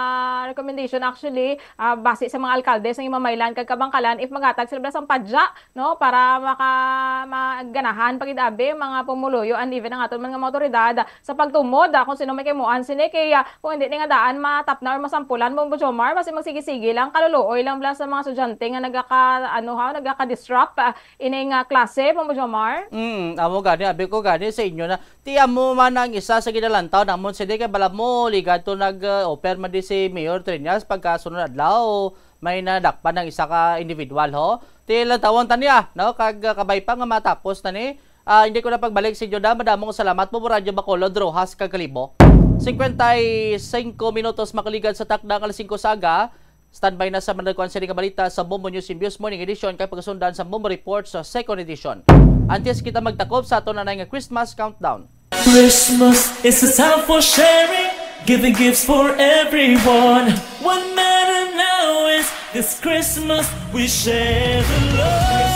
recommendation actually, ah, base sa mga alkalde sa Himamaylan kag Kabankalan, if maghatag sila bala sang padya, no, para maka-, maganahan pa gid abi mga pumuluyo and even ang aton man nga mga awtoridad sa pagtumod, ah, kung sino may kahimuan sini kay, ah, kung hindi ni nga daan matapna or masampulan, Bombo Jomar, basi magsige-sige lang, kaluluoy lang bala sa mga estudyante nga nagaka-, ano, ha, nagaka-disrupt, ah, ining, ah, klase, Bombo Jomar. Mm, amo gani, abi ko gani sa inyo na Ti amo man ang isa sa ginalantaw namon sini kay bala mo ligad to nag, uh, offer man di si Mayor Triñas pagka sunod adlaw may nadakpan ang isa ka individual ho. Ti lantawon ta niya, no? Kag, uh, kabay pa nga matapos na ni. Ah, hindi ko na pagbalik si Joda. Madamong salamat po, Radyo Bacolod, Rojas, kag Kalibo. Cincuenta y cinco minutos makaligad sa takda nga alas singko sa aga. Standby na sa managkuan sini nga balita sa Bombo News Simbios Morning Edition kay pagasundan sa Bombo Report sa Second Edition. Antes kita magtakop sa aton anay nga Christmas countdown. Christmas is a time for sharing, giving gifts for everyone. What matter now is this Christmas we share the love.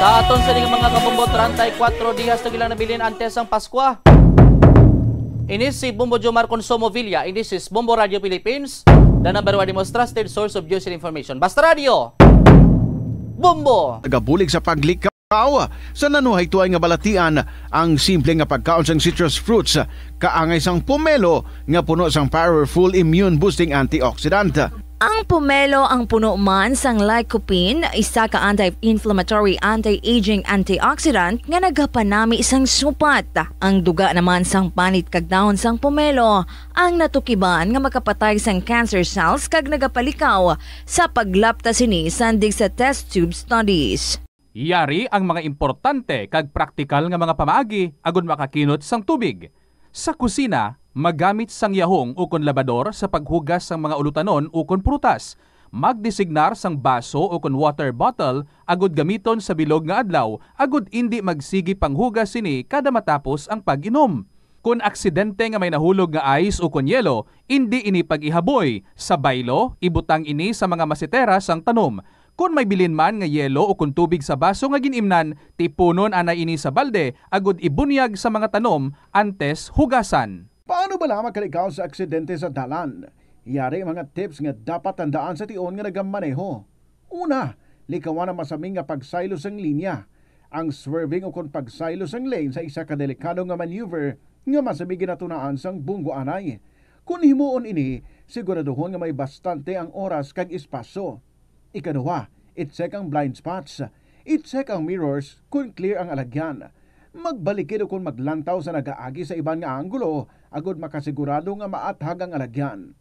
Sa aton sini nga mga kabombo, treinta y cuatro diyas na gilang nabilin antes ang Paskwa. Ini si Bombo Jomar Consumo Villa. Ini si Bombo Radio Philippines, the number one most trusted source of news and information. Basta Radio, Bombo! Nagabulig sa paglikaw sa nanuhay tuay nga balatian ang simple nga pagkaon sang citrus fruits, kaangay sang pomelo nga puno sang powerful immune boosting antioxidant. Ang pomelo ang puno man sang lycopene, isa ka anti-inflammatory, anti-aging antioxidant nga nagapanami sang supat. Ang duga naman sang panit kag dahon sang pomelo ang natukiban nga makapatay sang cancer cells kag nagapalikaw sa paglapta sini sandig sa test tube studies. Yari ang mga importante kag praktikal nga mga pamaagi agud makakinot sang tubig. Sa kusina, magamit sang yahong ukon labador sa paghugas sang mga ulutanon ukon prutas. Magdesignar sang baso ukon water bottle agud gamiton sa bilog nga adlaw agud indi magsigi panghugas sini kada matapos ang pag-inom. Kon aksidente nga may nahulog nga ice ukon yelo, indi ini pag-ihaboy. Sa baylo, ibutang ini sa mga masitera sang tanom. Kon may bilin man nga yelo ukon tubig sa baso nga gin-imnan, tipunon anay ini sa balde agud ibunyag sa mga tanom antes hugasan. Paano bala makalikaw sa aksidente sa dalan? Yari ang mga tips nga dapat tandaan sa tion nga nagamaneho. Una, likawan ang masami nga pagsaylo sang linya. Ang swerving ukon pagsaylo sang lane sa isa ka delikado nga maneuver nga masami ginatunaan sang bunggo anay. Kon himuon ini, siguraduhon nga may bastante ang oras kag espasyo. Ikaduha, i-check ang blind spots. I-check ang mirrors kon clear ang alagyan. Magbalikid ukon maglantaw sa nagaagi sa iban nga anggulo agud makasigurado nga maathag ang alagyan.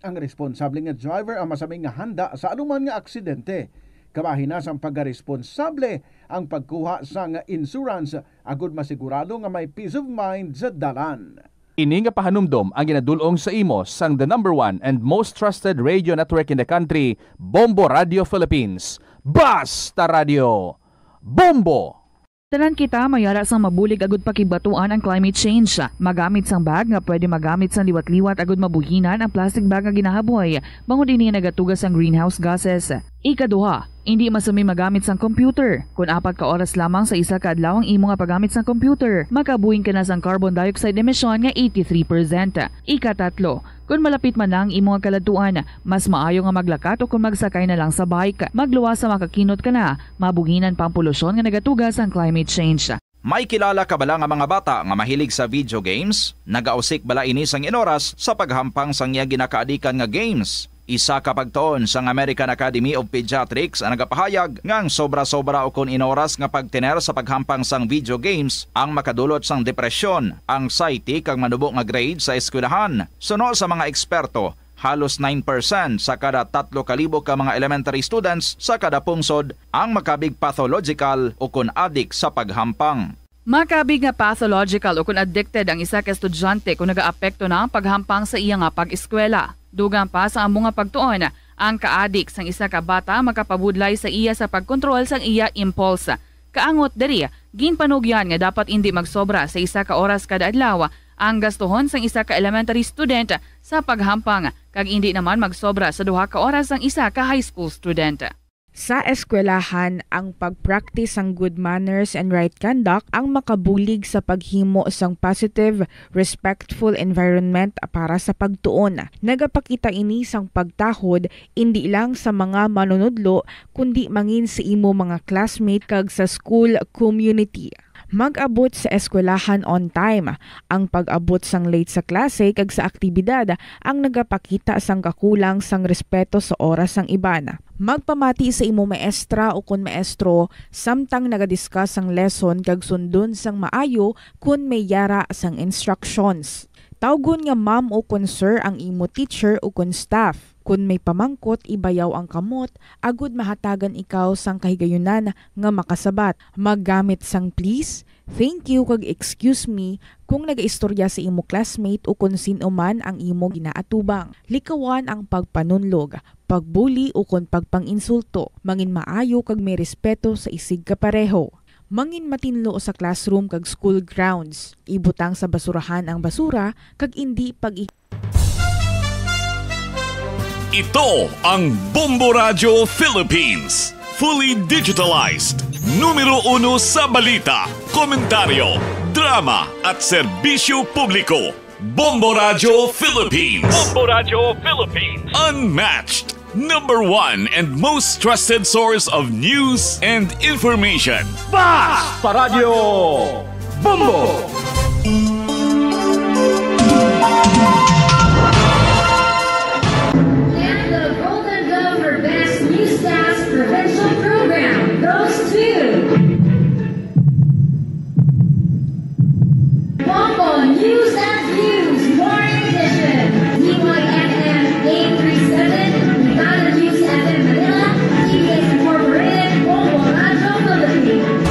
Ang responsable nga driver ang masami nga handa sa anuman nga aksidente. Kabahin na sang pagkaresponsable ang pagkuha sang insurance agud masigurado nga may peace of mind sa dalan. Ini nga pahanumdom ang ginadul-ong sa imo sang the number one and most trusted radio network in the country, Bombo Radio Philippines. Basta Radio! Bombo! Tanan kita may ara sang mabulig agud pakigbaton ang climate change. Magamit sang bag nga pwede magamit sang liwat-liwat agud mabuhinan ang plastic bag nga ginahaboy, bangod ini nagatuga sang greenhouse gases. Ikaduha, indi masami magamit sang computer. Kon apat ka oras lamang sa isa ka adlaw ang imo nga paggamit sang computer, makabuhin ka na sang carbon dioxide emission nga eighty-three percent. Ikatatlo, kon malapit man na ang imo nga kaladtuan, mas maayo nga maglakat o kon magsakay na lang sa bike. Magluwas sa makakinot ka na, mabuhinan pa ang polusyon nga nagatuga sang climate change. May kilala ka bala nga mga bata nga mahilig sa video games? Nagausik bala ini sang inoras sa paghampang sang iya ginakaadikan nga games? Isa ka pagtuon sang American Academy of Pediatrics ang nagapahayag nga ang sobra-sobra ukon inoras nga pagtener sa paghampang sang video games ang makadulot sang depresyon, anxiety, kag manubo nga grade sa eskwelahan. Suno sa mga eksperto, halos nine percent sa kada tatlo ka libo ka mga elementary students sa kada pungsod ang makabig pathological ukon adik sa paghampang. Makabig nga pathological ukon addicted ang isa ka estudyante kon nagaapekto na ang paghampang sa iya nga pag-eskwela. Dugang pa sa amo nga pagtuon, ang kaadik sang isa ka bata makapabudlay sa iya sa pagkontrol sang iya impulse. Kaangot diri, ginpanugyan nga dapat indi magsobra sa isa ka oras kada adlaw ang gastuhon sang isa ka elementary student sa paghampang, kag indi naman magsobra sa duha ka oras sang isa ka high school student. Sa eskwelahan, ang pag-practice sang good manners and right conduct ang makabulig sa paghimo sang positive, respectful environment para sa pagtuon. Nagapakita ini sang pagtahod indi lang sa mga manunudlo, kundi mangin sa imo mga classmate kag sa school community. Mag-abot sa eskwelahan on time. Ang pag-abot sang late sa klase kag sa aktibidad ang nagapakita sang kakulang sang respeto sa oras sang iban. Magpamati sa imo maestra o kon maestro samtang naga-discuss sang lesson kag sundon sang maayo kon may yara sang instructions. Tawgon nga ma'am o kon sir ang imo teacher o kon staff. Kon may pamangkot, ibayaw ang kamot agud mahatagan ikaw sang kahigayunan nga makasabat. Maggamit sang please, thank you, kag excuse me kung nagaistorya sa imo classmate o kon sin-o man ang imo ginaatubang. Likawan ang pagpanunlog, pagbuli o kon pagpang-insulto. Mangin maayo kag may respeto sa isigkapareho. Mangin matinlo sa classroom kag school grounds. Ibutang sa basurahan ang basura kag indi pag Ito ang Bombo Radyo Philippines. Fully digitalized. Numero uno sa balita, komentaryo, drama, at serbisyo publiko. Bombo Radyo Philippines. Bombo Radyo Philippines. Unmatched. Number one and most trusted source of news and information. Basta Radyo Bombo! And the Golden Glove for Best Newscast Provincial Program goes to Bombo News and Views Morning Edition, D Y N M eight three seven, Tagalog News F M Manila, T V S Incorporated, Bombo Radyo Philippines.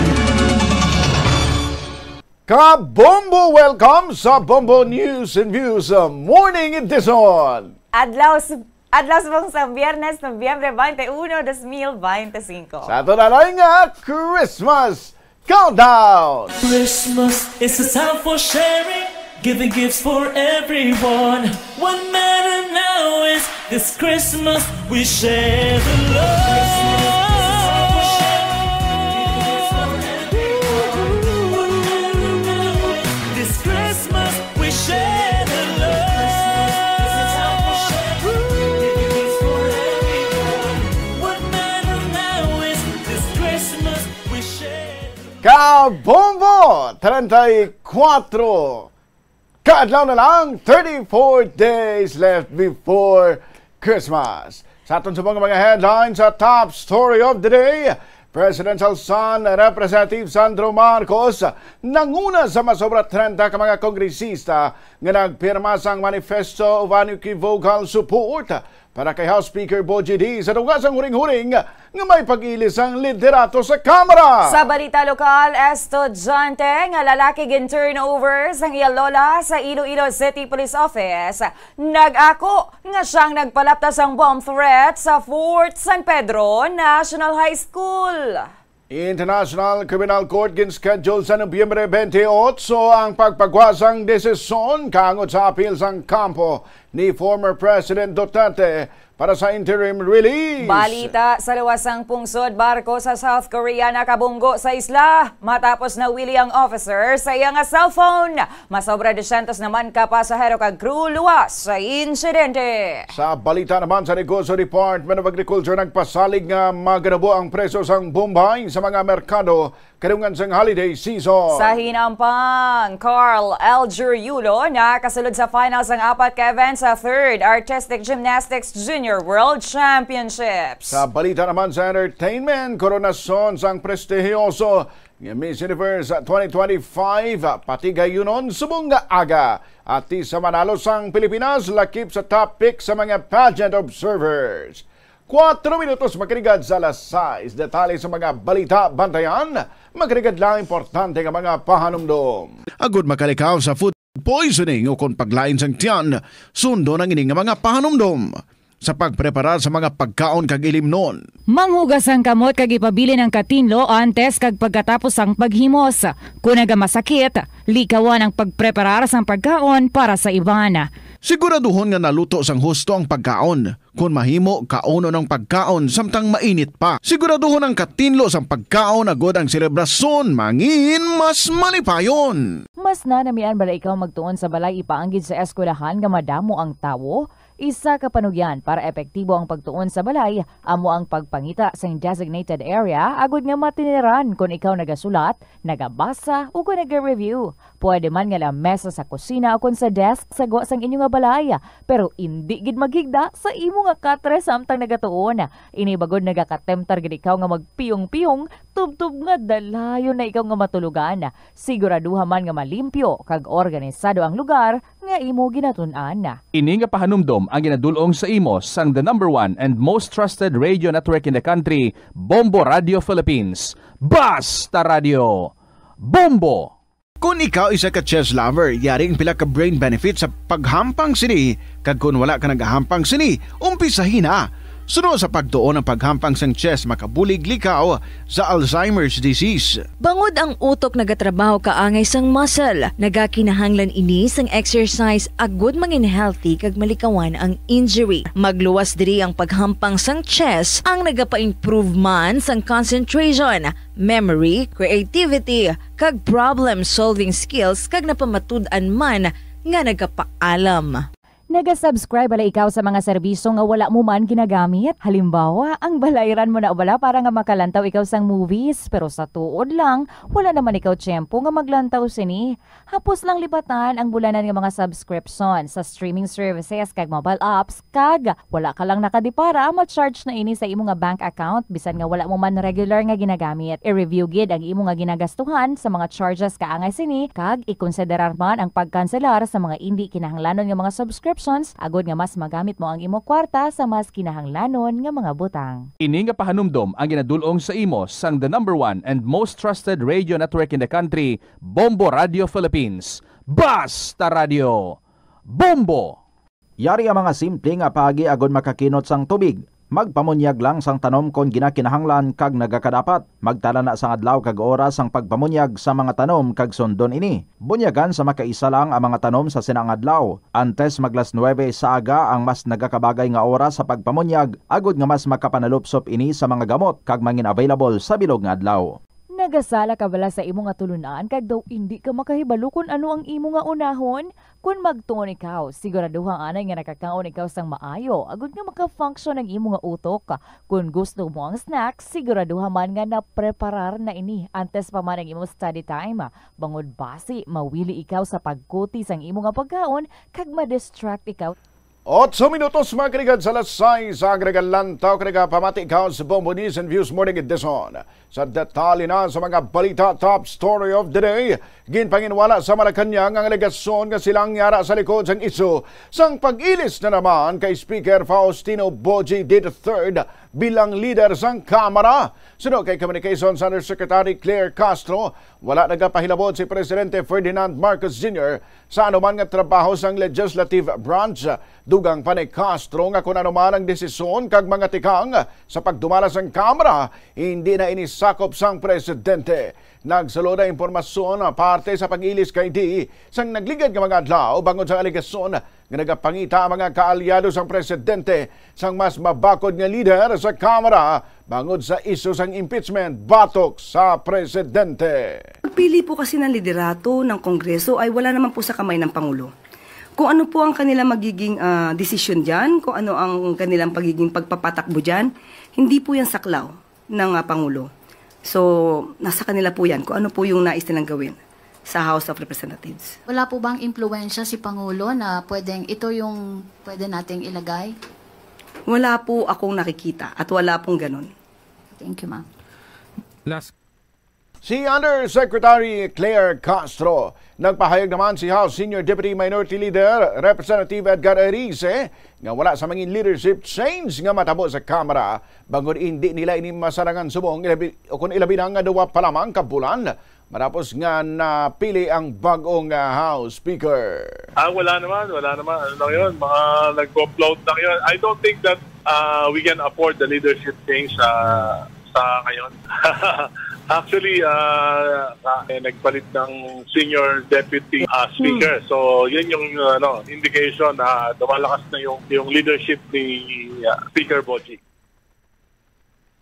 Kabombo! Welcome sa Bombo News and Views, uh, Morning Edition. Adlaw s-, adlaw subong sa Biyernes, Nobyembre twenty-one, dos mil veinticinco. Sa aton anay nga Christmas Countdown! Christmas is a time for sharing, giving gifts for everyone. What matter now is this Christmas we share the love. This Christmas we share the love. What matter now is this Christmas we share the love. Kabombo! Treinta y cuatro ka adlaw na lang, thirty-four days left before Christmas. Sa aton subong nga mga headlines, sa top story of the day, Presidential Son Representative Sandro Marcos nanguna sa masobra treinta ka mga kongresista nga nagpirma sang Manifesto of Unequivocal Support para kay House Speaker Bogie Dee sa tunga sang huring-huring nga may pag-ili sang liderato sa Kamara. Sa balita lokal, estudyante nga lalaki gin-turnover sang iya lola sa Iloilo City Police Office nag-ako nga siyang nagpalapta sang bomb threat sa Fort San Pedro National High School. International Criminal Court gin-schedule sa Nobyembre twenty-eight ang pagpagwa sang desisyon kaangod sa apil sang kampo ni former President Duterte para sa interim release. Balita sa luwas sang pungsod, barko sa South Korea nakabunggo sa isla matapos nawili ang officer sa iya nga cellphone. Masobra dosyentos naman ka pasahero kag crew luwas sa insidente. Sa balita naman sa Negosyo, Department of Agriculture nagpasalig nga maganabo ang presyo sang bombay sa mga merkado kadungan sang holiday season. Sa hinampang, Carl Alger Yulo nakasulod sa final sang apat ka events sa third Artistic Gymnastics Junior World Championships. Sa balita naman sa entertainment, koronasyon sang prestihiyoso nga Miss Universe twenty twenty-five, patigayunon subong nga aga. Artista manalo sang Pilipinas, lakip sa top pick sa mga pageant observers. Kuwatro minutos makarigad sa alas sais. Detalye sa mga balita, bantayan. Makarigad lang importante nga mga pahanumdom. Agud makalikaw sa food poisoning o kon paglain sang tiyan, sundon ang ini nga mga pahanumdom sa pagpreparar sa mga pagkaon kag ilimnon. Manghugas ang kamot kag ipabilin ang katinlo antes kag pagkatapos sang paghimos. Kon nagamasakit, likawan ang pagpreparar sang pagkaon para sa iban. Siguraduhon nga naluto sang husto ang pagkaon. Kon mahimo, kaunon ang pagkaon samtang mainit pa. Siguraduhon ang katinlo sang pagkaon agod ang selebrasyon mangin mas malipayon. Mas nanamian bala ikaw magtuon sa balay ipaanggid sa eskwelahan nga madamo ang tawo? Isa ka panugyan para epektibo ang pagtuon sa balay amo ang pagpangita sang designated area agud nga matiniran kon ikaw nagasulat, nagabasa, ug kon naga-review. Pwede man nga lamesa sa kusina o kon sa desk sa gwa sang inyo nga balay, pero indi gid maghigda sa imo nga katre samtang nagatuon. Ini bagod nagakatemptar gid ikaw nga magpiyong-piyong tubtob nga dalayon na ikaw nga matulogan. Siguraduha man nga malimpyo kag organisado ang lugar nga imo ginatun-an. Ini nga pahanumdom ang ginadul-ong sa imo sang the number one and most trusted radio network in the country, Bombo Radio Philippines. Basta Radio! Bombo! Kung ikaw isa ka chess lover, yari ang pila ka brain benefits sa paghampang sini, kag kung wala ka nagahampang sini, umpisahi na. Suno sa pagtuon ang paghampang sang chess makabulig likaw sa Alzheimer's disease. Bangod ang utok nagatrabaho kaangay sang muscle, nagakinahanglan ini sang exercise agud mangin healthy kag malikawan ang injury. Magluwas diri ang paghampang sang chess ang nagapa-improve man sang concentration, memory, creativity, kag problem-solving skills kag napamatud-an man nga nagapaalam. Naga-subscribe bala ikaw sa mga serbisyo nga wala mo man ginagamit? Halimbawa, ang balayran mo na bala para nga makalantaw ikaw sang movies, pero sa tuod lang, wala naman ikaw tiyempo nga maglantaw sini. Hapos lang libatan ang bulanan nga mga subscription sa streaming services kag mobile apps, kag wala ka lang nakadipara, ma-charge na ini sa imo nga bank account bisan nga wala mo man regular nga ginagamit. I-review gid ang imo nga ginagastuhan sa mga charges kaangay sini, kag ikonsiderar man ang pagkanselar sa mga indi kinahanglanon nga mga subscriptions agud nga mas magamit mo ang imo kwarta sa mas kinahanglanon nga mga butang. Ini nga pahanumdom ang ginadul-ong sa imo sang the number one and most trusted radio network in the country, Bombo Radio Philippines. Basta Radio! Bombo! Yari ang mga simple nga paagi agod makakinot sang tubig. Magpamunyag lang sang tanom kon ginakinahanglan kag nagakadapat. Magtala na sang adlaw kag oras sang pagpamunyag sa mga tanom kag sundon ini. Bunyagan sa makaisa lang ang mga tanom sa sina nga adlaw. Antes maglas nuwebe sa aga ang mas nagakabagay nga oras sa pagpamunyag, agod nga mas makapanalupsop ini sa mga gamot kag mangin available sa bilog nga adlaw. Nagasala ka bala sa imo nga tulun-an kag daw indi ka makahibalo kon ano ang imo nga unahon? Kon magtuon ikaw, siguraduha anay nga nakakaon ikaw sang maayo agud nga maka-function ang imo nga utok. Kon gusto mo ang snack, siguraduha man nga napreparar na ini antes pa man ang imo study time. Bangod basi mawili ikaw sa pagkuti sang imo nga pagkaon kag ma-distract ikaw. Otso minutos, mga kaligan, sa alas sais, ang nagalantaw kag nagapamati ikaw sa Bombo News and Views Morning Edition. Sa detalye na sa mga balita, top story of the day, ginpanginwala sa Malacañang ang alegasyon nga sila ang yara sa likod sang isyu sang pag-ilis na naman kay Speaker Faustino Boji the third bilang leader sang Kamara. Suno kay Communications Undersecretary Claire Castro, wala nagapahilabot si Presidente Ferdinand Marcos Junior sa anuman nga trabaho sang legislative branch. Dugang pa ni Castro nga kon ano man ang desisyon kag mga tikang sa pagdumala sang Kamara, hindi na ini sakop sang presidente. Nagsulod ang impormasyon parte sa pag-ilis kay D sang nagligad nga mga adlaw bangod sa alegasyon nga nagapangita ang mga kaalyado sang presidente sang mas mabakod nga lider sa Kamara bangod sa isyu sang impeachment batok sa presidente. Pagpili po kasi ng liderato ng Kongreso ay wala naman po sa kamay ng Pangulo. Kung ano po ang kanilang magiging ah, desisyon dyan, kung ano ang kanilang pagiging pagpapatakbo dyan, hindi po yan saklaw ng ah, Pangulo. So, nasa kanila po yan kung ano po yung nais nilang gawin sa House of Representatives. Wala po bang impluwensya si Pangulo na pwedeng ito yung pwede nating ilagay? Wala po akong nakikita at wala pong ganun. Thank you, ma'am. Last Si Undersecretary Claire Castro. Nagpahayag naman si House Senior Deputy Minority Leader Representative Edgar Erice nga wala sa mangin leadership change nga matabo sa Kamara bangod indi nila ini masarangan subong ilabi, o kung ilabi na nga duwa pa lamang ka bulan matapos nga napili ang bag-ong ah, House Speaker. Ah, wala naman, wala naman. Ano lang yun, mga nagpo-float lang yun. I don't think that uh, we can afford the leadership change sa sa ngayon. Actually, ah, ah, eh, nagpalit ng senior deputy, ah, speaker. So, yun yung, ano, indication na lumalakas na yung, yung leadership ni, ah, Speaker Boji.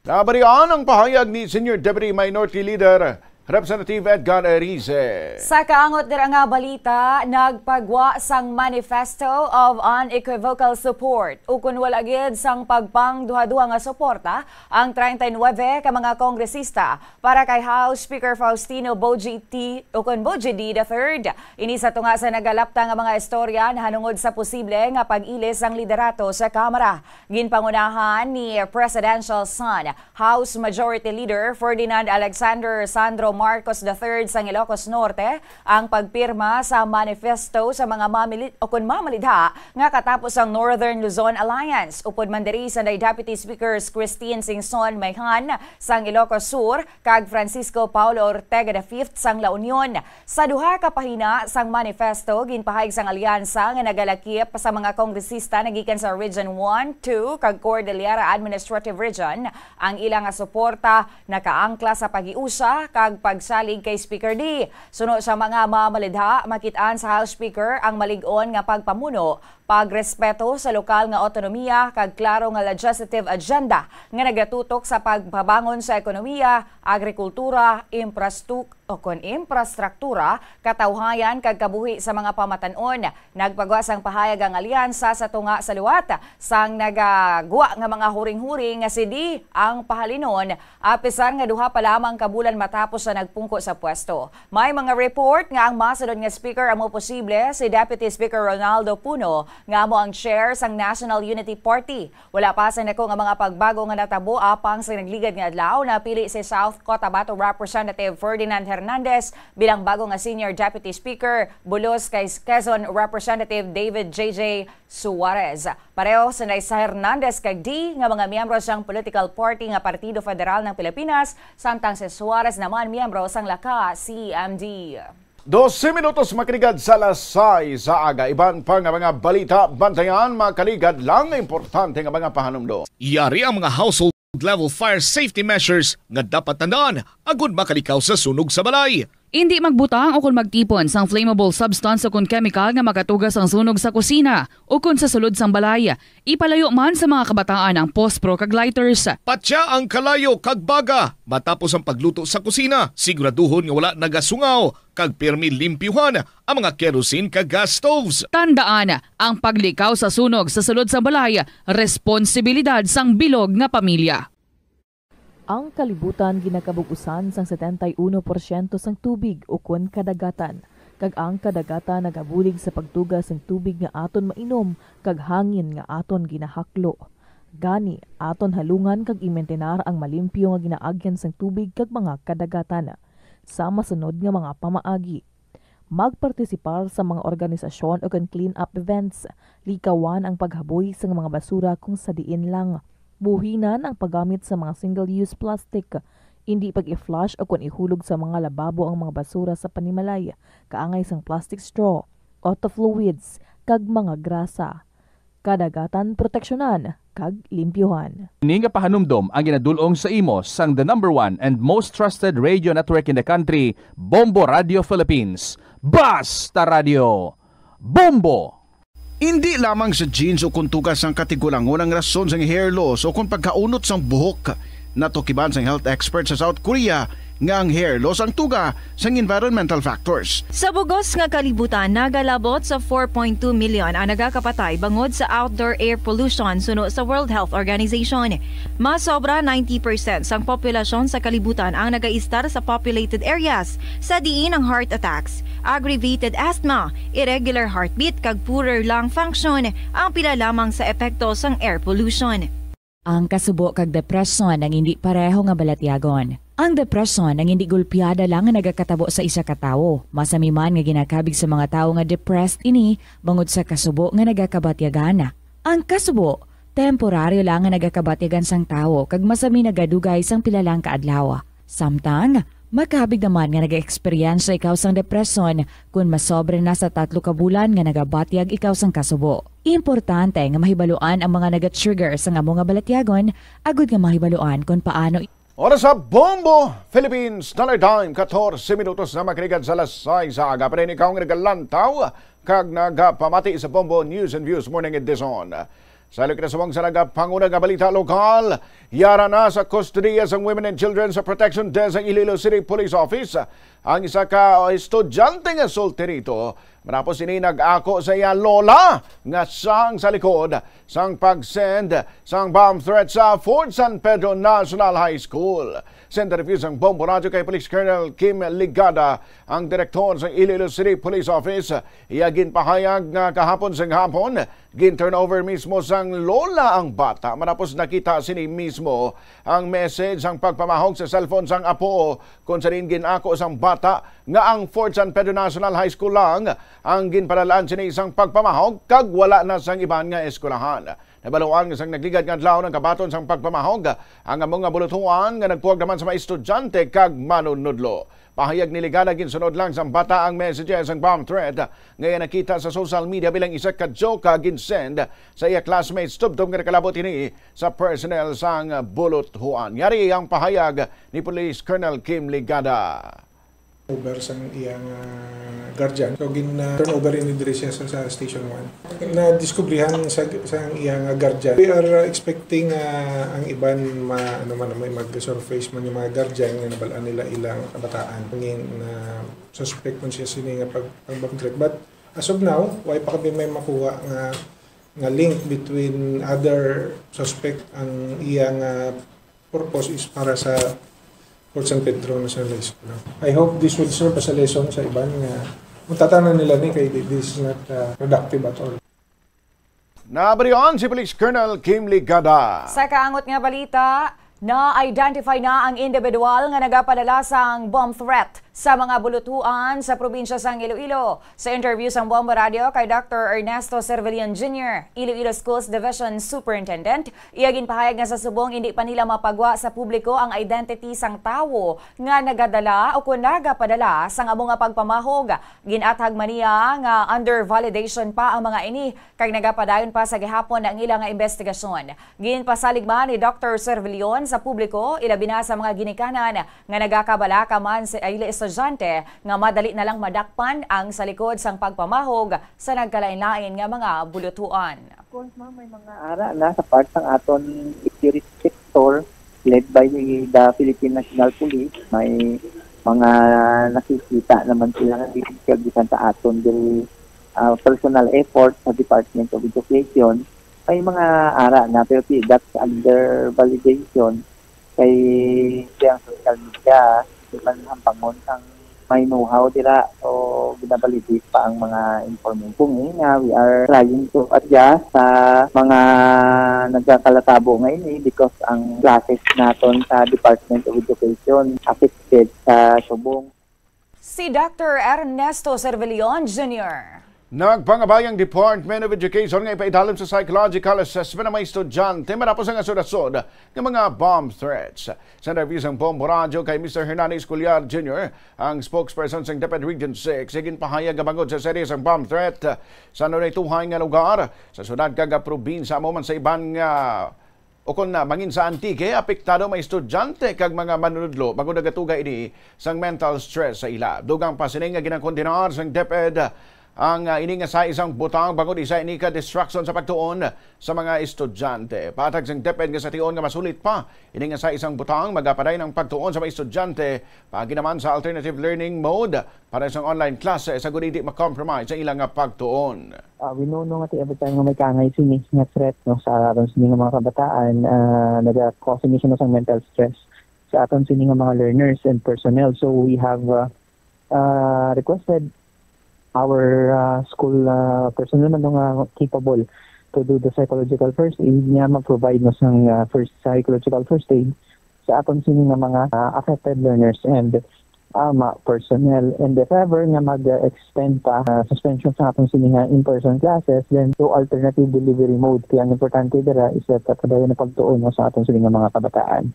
Nabalian ang pahayag ni Senior Deputy Minority Leader Representative Edgar Erice. Sa kaangot dira nga balita, nagpagwa sang manifesto of unequivocal support ukon wala gid sang pagpangduhaduha nga suporta ang treinta y nuebe ka mga kongresista para kay House Speaker Faustino Boji T ukon Boji D the third. Ini sa tunga sa nagalapta nga mga istorya nahanungod sa posible nga pag-ilis sang liderato sa Kamara. Ginpangunahan ni Presidential Son, House Majority Leader Ferdinand Alexander Sandro Marcos the third sang Ilocos Norte ang pagpirma sa manifesto sa mga mamili-, o kun mamalidha nga katapos ang Northern Luzon Alliance. Upod man diri, sanday Deputy Speakers Christine Singson Mayhan sang Ilocos Sur kag Francisco Paulo Ortega the fifth sang La Union. Sa duha ka pahina sang manifesto, ginpahayag sang alyansa nga nagalakip sa mga kongresista nagikan sa Region one, two kag Cordillera Administrative Region ang ila nga suporta nakaangkla sa paghiusa kag pagsalig kay Speaker D. Suno sa mga mamalidha, makit-an sa House Speaker ang malig-on nga pagpamuno, pagrespeto sa lokal nga autonomiya kag klaro nga legislative agenda nga nagatutok sa pagpabangon sa ekonomiya, agrikultura, imprastu-, o kon imprastruktura, katawhayan kag kabuhi sa mga pamatan-on. Nagpagwa sang pahayag ang alyansa sa tunga sa liwat sang nagagwa nga mga huring-huring nga si D ang pahalinon, apisar nga duha pa lamang ka bulan matapos sa nagpungko sa pwesto. May mga report nga ang masunod nga speaker amo posible si Deputy Speaker Ronaldo Puno, nga amo ang chair sang National Unity Party. Wala pa sang dako nga mga pagbago nga natabo apang sa nagligad nga adlaw, napili si South Cotabato Representative Ferdinand Hernandez bilang bago nga Senior Deputy Speaker, bulos kay Quezon Representative David J J Suarez. Pareho sanday si Hernandez kag D nga mga miyembro sang political party nga Partido Federal ng Pilipinas, samtang si Suarez naman miyembro sang Laka C M D. Dose minutos makaligad sa alas sais sa aga. Iban pa nga mga balita, bantayan, makaligad lang nga importante nga mga pahanumdom. Yari ang mga household level fire safety measures nga dapat tandaan agud makalikaw sa sunog sa balay. Indi magbutang o kon magtipon sang flammable substance o kon chemical nga makatuga sang sunog sa kusina o kon sa sulod sang balay. Ipalayo man sa mga kabataan ang pospro kag lighters. Patya ang kalayo kag baga matapos ang pagluto sa kusina. Siguraduhon nga wala nagasungaw kag pirmi limpyuhan ang mga kerosene kag gas stoves. Tandaan, ang paglikaw sa sunog sa sulod sang balay, responsibilidad sang bilog nga pamilya. Ang kalibutan ginakabug-usan sang setenta y uno porsyento sang tubig ukon kadagatan, kag ang kadagatan nagabulig sa pagtuga sang tubig nga aton mainom kag hangin nga aton ginahaklo. Gani, aton halungan kag imintinar ang malimpyo nga ginaagyan sang tubig kag mga kadagatan. Sa masunod nga mga pamaagi, magpartisipar sa mga organisasyon o kon clean-up events. Likawan ang paghaboy sa mga basura kung sa diin lang. Buhinan ang paggamit sa mga single-use plastic. Indi pag-i-flush o kon ihulog sa mga lababo ang mga basura sa panimalay, kaangay sang plastic straw, auto fluids, kag mga grasa. Kadagatan proteksyonan kag limpyuhan. Ini nga pahanumdom ang ginadul-ong sa imo sang the number one and most trusted radio network in the country, Bombo Radio Philippines. Basta Radio, Bombo! Indi lamang sa genes o kon tuga sang katigulangon ang rason sang hair loss o kon pagkaunot sang buhok. Natukiban sang health expert sa South Korea nga ang hair loss ang tuga sang environmental factors. Sa bugos nga kalibutan, nagalabot sa four point two million ang nagakapatay bangod sa outdoor air pollution, suno sa World Health Organization. Mas sobra ninety percent sang populasyon sa kalibutan ang nagaistar sa populated areas, sa diin ang heart attacks, aggravated asthma, irregular heartbeat, kag poorer lung function ang pila lamang sa epekto sang air pollution. Ang kasubo kag depresyon ang indi pareho nga balatyagon. Ang depresyon ang indi gulpiada lang nga nagakatabo sa isa ka tawo. Masami man nga ginakabig sa mga tawo nga depressed ini bangod sa kasubo nga nagakabatyagan. Ang kasubo, temporaryo lang nga nagakabatyagan sang tawo kag masami nagadugay sang pila lang ka adlaw. Samtang, makabig naman nga nag-eksperyensya ikaw sang depresyon kon masobra na sa tatlo ka bulan nga nagabatyag ikaw sang kasubo. Importante nga mahibaluan ang mga naga-trigger sang amo nga balatyagon agud nga mahibaluan kon paano Oras sa Bombo Philippines Standard Time, katorse minutos na makalikan sa alas sais sa aga. Padayon ikaw nga nagalantaw kag nagapamati sa Bombo News and Views Morning Edition. Sa iloy kinasubong sa nagapanguna nga balita lokal, yara na sa kustodiya sang Women and Children's Protection Desk sang Iloilo City Police Office ang isa ka estudyante nga sulti rito matapos ini nag-ako sa iya lola nga sang sa likod sang pag-send sang bomb threat sa Fort San Pedro National High School. Sa interview sang Bombo Radyo kay Police Colonel Kim Ligada, ang direktor sa Iloilo City Police Office, iya ginpahayag nga kahapon sang hapon, gin-turnover mismo sang lola ang bata matapos nakita sini mismo ang message sang pagpamahog sa cellphone sang apo, kung sa diin gin-ako sang bata nga ang Fort San Pedro National High School lang ang ginpadal-an sini sang pagpamahog kag wala na sang iban nga eskwelahan. Nabaluan nga sang nagligad nga adlaw nagkabaton sang pagpamahog ang amo nga bulutuan nga nagkuwag naman sa mga estudyante kag manunudlo. Pahayag ni Ligada, ginsunod lang sang bata ang messages sang bomb threat nga iya nakita sa social media bilang isa ka joke nga gin-send sa iya classmates tubtob nga nakalabot ini sa personnel sang bulutuan. Yari ang pahayag ni Police Colonel Kim Ligada. Over sang iyang, ah, guardian. So, gin, ah, turn over ini diri siya sa, sa Station one. Nadiskubrihan sa, sa iyang, ah, guardian. We are, ah, expecting, ah, ang iban ma-, ano man, may mag-surface man yung mga guardian nga nabalaan nila ilang kabataan. Ngin, ah, suspect man siya sini nga pag, pag-bomb threat. But as of now, wala pa kami may makuha nga, nga link between other suspect ang iyang, ah, purpose is para sa Fort San Pedro National High School. I hope this will serve as a lesson sa iban nga kung tatanan nila ni kay this is not, uh, productive at all. Naabri on si Police Colonel Kim Ligada. Sa kaangot nga balita, na-identify na ang individual nga nagapadala sang bomb threat sa mga bulutuan sa probinsya sang Iloilo. Sa interview sang Bombo Radio kay Doctor Ernesto Cervellon Junior, Iloilo Schools Division Superintendent, iya ginpahayag nga sa subong indi pa nila mapagwa sa publiko ang identity sang tawo nga nagadala o kon nagapadala sang amo nga pagpamahog. Gin-athag man niya nga under validation pa ang mga ini kag nagapadayon pa sa gihapon ang ila nga imbestigasyon. Ginpasalig man ni Doctor Cervellon sa publiko, ilabi na sa mga ginikanan nga nagakabalaka man sa ila estudyante nga madali na lang madakpan ang sa likod sang pagpamahog sa nagkalain-lain nga mga bulutuan. Of course, ma'am, may mga ara na sa part sang aton security sector led by the Philippine National Police. May mga nakikita naman sila nga gikan sa aton diri, ah, personal effort sa Department of Education. May mga ara na, pero ti-, that's under validation. Kay ang social media, di man hampangon sang may know-how dira. So, ginabalidate pa ang mga information. Kung ini nga, we are trying to adjust sa mga nagkakalatabo nga ini because ang classes naton sa Department of Education affected sa subong. Si Doctor Ernesto Cervellon Junior. Nagpangabay ang Department of Education nga ipaidalom sa psychological assessment ang mga estudyante matapos ang asod-asod nga mga bomb threats. Sa interview sang Bombo Radyo kay Mister Hernani Escolar Junior, ang spokesperson sang DepEd Region six, ginpahayag nga bangod sa serye sang bomb threat sa nunay tuhay nga lugar sa syudad kag probinsya, amo man sa iban nga o kon, ah, mangin sa Antique, apektado ang mga estudyante kag mga manunudlo bangod nagatuga ini sang mental stress sa ila. Dugang pa sini nga ginakondenar sang DepEd ang, ah, ini nga saisang butang bangod isa ini ka distraction sa pagtuon sa mga estudyante. Patag sang DepEd nga sa tion nga masulit pa ini nga saisang butang, magapadayon ang pagtuon sa mga estudyante paagi naman sa alternative learning mode para sa online classes, agud hindi ma-compromise ang ila nga pagtuon. Ah, we know, no, nga every time nga may kaangay sini nga threat, no, sa aton sini nga mga kabataan, ah, naga-cause ini siya, no, sang mental stress sa aton sini nga mga learners and personnel. So we have, ah, ah, requested our, ah, school, ah, personnel man, no, nga capable to do the psychological first aid, nga mag-provide, no, sang, ah, first psychological first aid sa aton sini nga mga, ah, affected learners and, ah, mga personnel. And if ever nga mag-extend pa, ah, suspension sa aton sini nga in-person classes, then through alternative delivery mode. Kaya ang importante dira is that padayon na pagtuon, no, sa aton sini nga mga kabataan.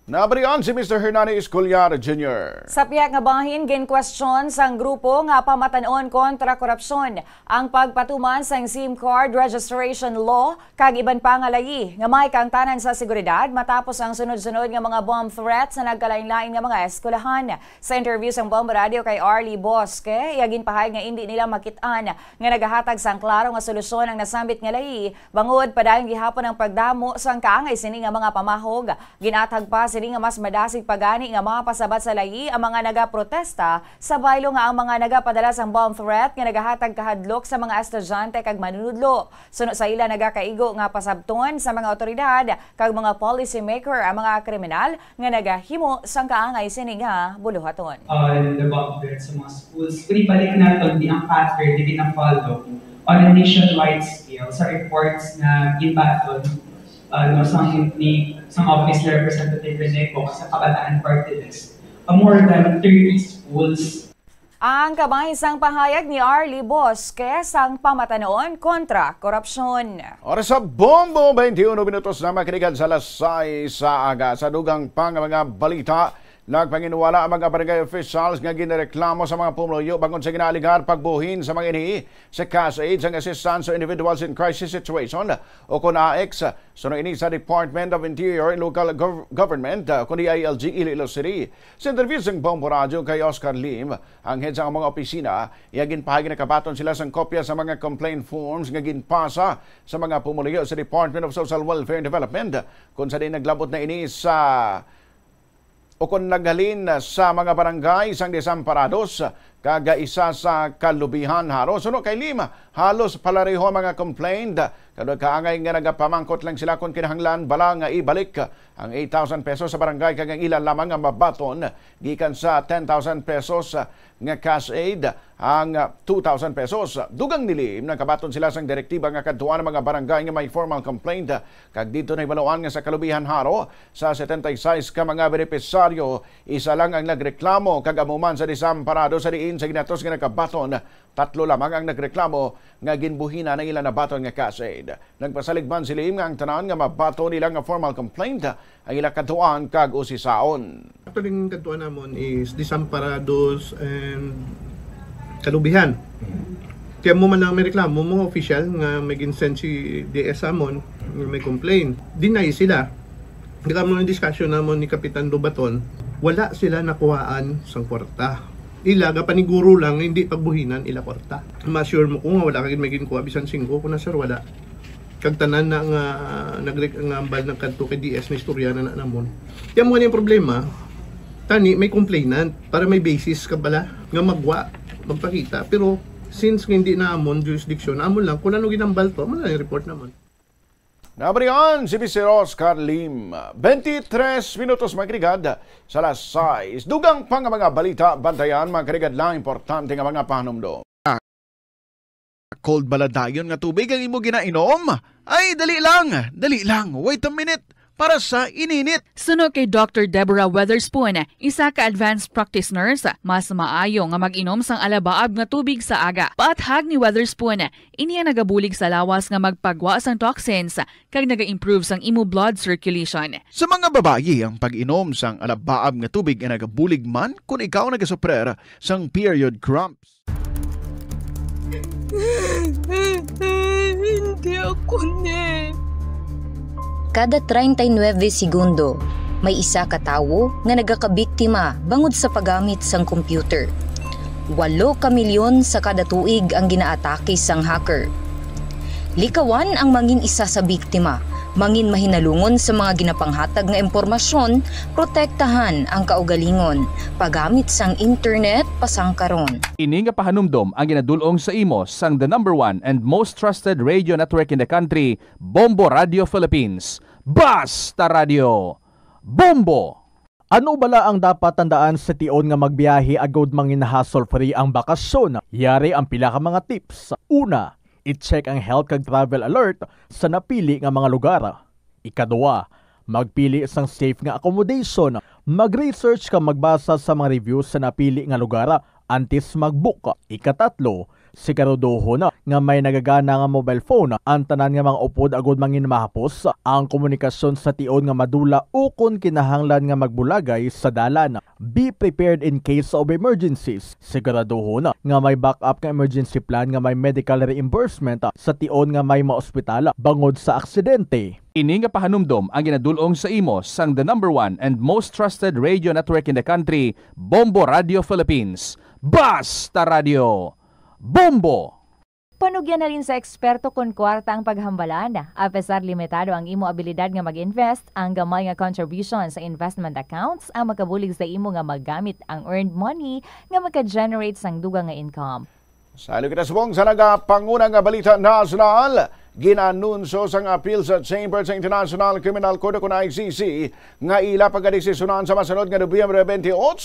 Nabalian si Mister Hernani Escollar Junior. Sa pihak nga bahin, ginkwestiyon sang grupo nga pamatan-on kontra korupsyon ang pagpatuman sang SIM card registration law kag iban pa nga layi nga may kaangtanan sa seguridad matapos ang sunod-sunod nga mga bomb threats sa nagkalain-lain nga mga eskwelahan. Sa interview sang Bombo Radio kay Arlie Bosque, iya ginpahayag nga indi nila makit-an nga nagahatag sang klaro nga solusyon ang nasambit nga layi, bangod padayon gihapon ang pagdamo sang kaangay sini nga mga pamahog. Ginathag pa sini nga mas madasig pa gani nga mapasabat sa layi ang mga nagaprotesta sa baylo nga ang mga nagapadala sang bomb threat nga nagahatag kahadlok sa mga estudyante kag manunudlo. Suno sa ila, nagakaigo nga pasabton sa mga awtoridad kag mga policy maker ang mga kriminal nga nagahimo sang kaangay sini nga buluhaton. On the bomb threat sa mga schools, kung ibalik naton, di ang pattern nga gina-follow on a nationwide scale sa reports na ginbaton, uh, no, sang, ni, sang office ni Representative Rene Coc sa Kabataan Party List, uh, more than thirty schools. Ang kabahin sang pahayag ni Arlie Bosque sang pamatanon kontra korupsyon. Oras sa Bombo, twenty-one minutos na makalikan sa alas sais sa aga. Sa dugang pa nga mga balita, nagpanginwala ang mga barangay officials nga ginireklamo sa mga pumuluyo bangod sa ginaaligar pagbuhin sa mga ini sa CASAID sang Assistance to Individuals in Crisis Situation o kon AICS. Suno ini sa Department of Interior and Local Gov-, Government, uh, kundi I L G Iloilo City. Sa interview sang Bombo Radyo kay Oscar Lim, ang head sang mga opisina, iya ginpahayag nga nakabaton sila sang kopya sa mga complaint forms nga ginpasa sa mga pumuluyo sa Department of Social Welfare and Development, kung sa diin naglabot na ini sa o kon naghalin sa mga barangay sang desamparados kag isa sa Kalubihan Jaro. Suno kay Lim, halos palareho ang mga complaint, kag kaangay nga nagapamangkot lang sila kon kinahanglan bala nga ibalik ang eight thousand pesos sa barangay kag ang ila lamang nga mabaton gikan sa ten thousand pesos nga CASAID ang, ah, two thousand pesos. Dugang ni Lim, nakabaton sila sang direktiba nga kadtuan ang mga barangay nga may formal complaint, kag dito nahibaluan nga sa Kalubihan Jaro, sa setenta y seis ka mga benepisaryo, isa lang ang nagreklamo, kag amo man sa desamparado sa diin sa ginatos nga nakabaton, tatlo lamang ang nagreklamo nga ginbuhina na ila nabaton nga CASAID. Nagpasalig man si Lim nga ang tanan nga mabaton nila nga formal complaint ang ila kadtuan kag usisaon. Actually, ang kadtuan namon is Desamparados and Kalubihan. Kaya mo man lang may reklamo, mga official nga may ginsend si D S sa amon, nga may complain. Deny sila. Nagkaroon ng discussion namon ni Kapitan Lobaton, wala sila nakuhaan sang kwarta. Ila, gapaniguro lang, hindi pagbuhinan ila kwarta. Ma-assure mo ko nga wala ka gid may ginkuha bisan singko, ko na, sir, wala. Kag tanan na nga nagre-, nga ambal nagkadto kay D S, na istorya na, na namon. Kaya mo gani ang problema, tani may complainant para may basis ka bala nga magwa, magpakita. Pero since nga hindi na amon jurisdiction, amon lang kung ano ginambal to, amo na yung report namon. Nabalian si Mister Oscar Lim. Twenty-three minutos, mga karigad, sa alas sais. Dugang pa nga mga balita, bantayan, mga karigad, lang importante nga mga pahanumdom. Cold bala dayon nga tubig ang imo ginainom? Ay, dali lang, dali lang. Wait a minute. Para sa ininit. Suno kay Doctor Deborah Weatherspoon, isa ka advanced practice nurse, mas maayo nga mag-inom sang alabaab nga tubig sa aga. Paathag ni Weatherspoon, ini ang nagabulig sa lawas nga magpagwa sang toxins kag naga-improve sang imo blood circulation. Sa mga babayi, ang pag-inom sang alabaab nga tubig ay nagabulig man kon ikaw nagasuprer sang period cramps. Hindi ako ni. Kada treinta y nueve segundo, may isa ka tawo nga nagakabiktima bangod sa paggamit sang computer. Walo ka milyon sa kada tuig ang ginaatake sang hacker. Likawan ang mangin isa sa biktima, mangin mahinalungon sa mga ginapanghatag nga impormasyon, protektahan ang kaugalingon, paggamit sang internet pasangkaron. Ini nga pahanumdom ang ginadul-ong sa imo sang the number one and most trusted radio network in the country, Bombo Radio Philippines. Basta Radio Bombo! Ano bala ang dapat tandaan sa tion nga magbiyahe agud mangin hassle-free ang bakasyon? Yari ang pila ka mga tips. Una, i-check ang health kag travel alert sa napili nga mga lugar. Ikadua, magpili sang safe nga accommodation. Mag-research kag magbasa sa mga reviews sa napili nga lugar antes mag-book. Ikatatlo, Siguraduhon nga may nagagana nga mobile phone ang tanan nga mga upod agud manginmahapos ang komunikasyon sa tion nga madula ukon kinahanglan nga magbulagay sa dalan. Be prepared in case of emergencies. Siguraduhon nga may backup nga emergency plan nga may medical reimbursement sa tion nga may maospital bangod sa aksidente. Ini nga pahanumdom ang ginadul-ong sa imo sang the number one and most trusted radio network in the country, Bombo Radio Philippines. Basta Radio Bombo! Panugyan halin sa eksperto kon kwarta ang paghambalan. Apesar limitado ang imo abilidad nga mag-invest, ang gamay nga contribution sa investment accounts ang makabulig sa imo nga magamit ang earned money nga maka-generate sang dugang nga income. Sa kita subong sa nagapanguna nga balita nasyonal, ginanunsyo sang Appeals Chamber sa International Criminal Court, kon I C C, nga ila pagadesisyonan sa masunod nga Nobyembre twenty-eight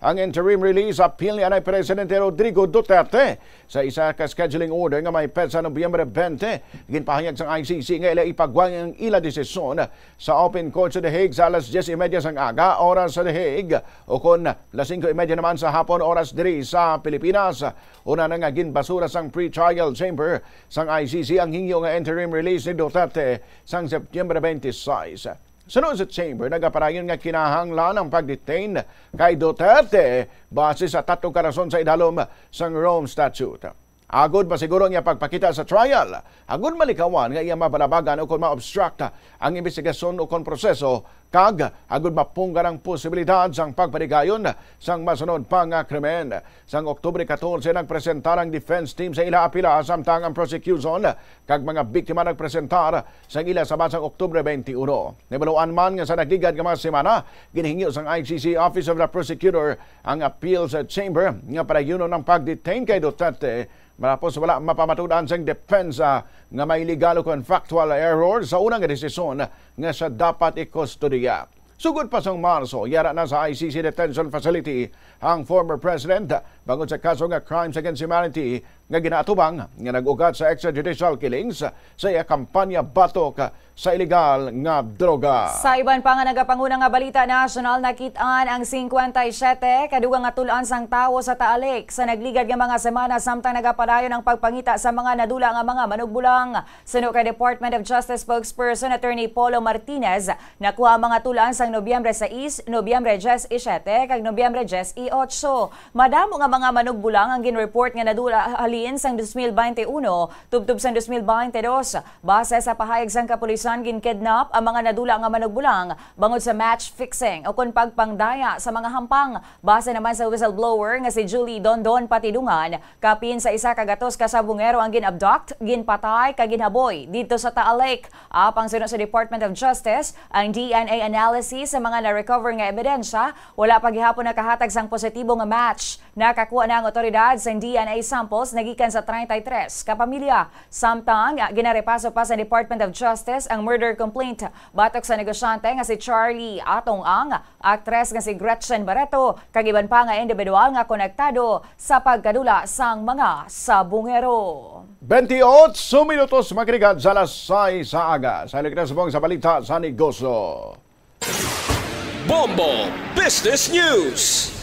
ang interim release appeal ni anay Presidente Rodrigo Duterte. Sa isa ka scheduling order nga may petsa Nobyembre twenty, ginpahayag sang I C C nga ila ipagway ang ila desisyon sa open court sa The Hague sa alas diyes y media sang aga, oras sa The Hague, ukon las singko y media naman sa hapon, oras diri sa Pilipinas. Una na nga ginbasura sang pretrial chamber sang I C C ang hingyo nga interim release ni Duterte sang Septyembre twenty-six. Suno sa chamber, nagapadayon nga kinahanglan ang pag-detain kay Duterte base sa tatlo ka rason sa idalom sang Rome Statute. Agud masiguro ang iya pagpakita sa trial, agud malikawan nga iya mabalabagan ukon ma-obstruct ang imbestigasyon ukon proseso, kag agud mapunggan ang posibilidad sang pagpadigayon sang masunod pa nga krimen. Sang Oktubre catorce, nagpresentar ang defense team sa ila apila, samtang ang prosecution kag mga biktima nagpresentar sang ila sabat sang Oktubre twenty-one. Nahibaluan man nga sa nagligad nga mga semana, ginhingyo sang I C C Office of the Prosecutor ang appeals chamber nga padayunon ang pag-detain kay Duterte, matapos wala mapamatud-an sang depensa nga may legal o kon factual error sa una nga desisyon nga siya dapat ikustodiya. Sugod pa sang Marso, yara na sa I C C detention facility ang former president bangod sa kaso nga crimes against humanity nga ginaatubang nga nag-ugat sa extrajudicial killings sa iya kampanya batok sa iligal nga droga. Sa iban pa nga nagapanguna nga balita nasyonal, nakit-an ang singkwenta y siyete ka dugang nga tul-an sang tawo sa Taal Lake sa nagligad nga mga semana, samtang nagapadayon ang pagpangita sa mga nadula nga mga manugbulang. Suno kay Department of Justice spokesperson Attorney Polo Martinez, nakuha ang mga tul-an sang Nobyembre sais, Nobyembre diyes y siyete, kag Nobyembre diyes y otso. Madamo nga mga manugbulang ang ginreport nga nadula halin sang dos mil baynte uno tubtob sang dos mil baynte dos. Base sa pahayag sang kapulisan, ginkidnap ang mga nadula nga manugbulang bangod sa match fixing ukon pagpangdaya sa mga hampang. Base naman sa whistleblower nga si Julie Dondon Patidungan, kapin sa isa ka gatos ka sabungero ang gin-abduct, ginpatay, kag ginhaboy didto sa Taal Lake. Apang suno sa Department of Justice, ang D N A analysis sa mga na-recover nga ebidensya wala pa gihapon nakahatag sang positibo nga match. Nakakuha na ang awtoridad sang D N A samples nagikan sa treinta y tres ka pamilya. Samtang, ah, ginarepaso pa sa Department of Justice ang murder complaint batok sa negosyante nga si Charlie Atong Ang, aktres nga si Gretchen Barreto, kag iban pa nga individual nga konektado sa pagkadula sang mga sabungero. Twenty-eight minutos makalipas sa alas sais sa aga. Sa kita subong sa balita sa negosyo. Bombo Business News.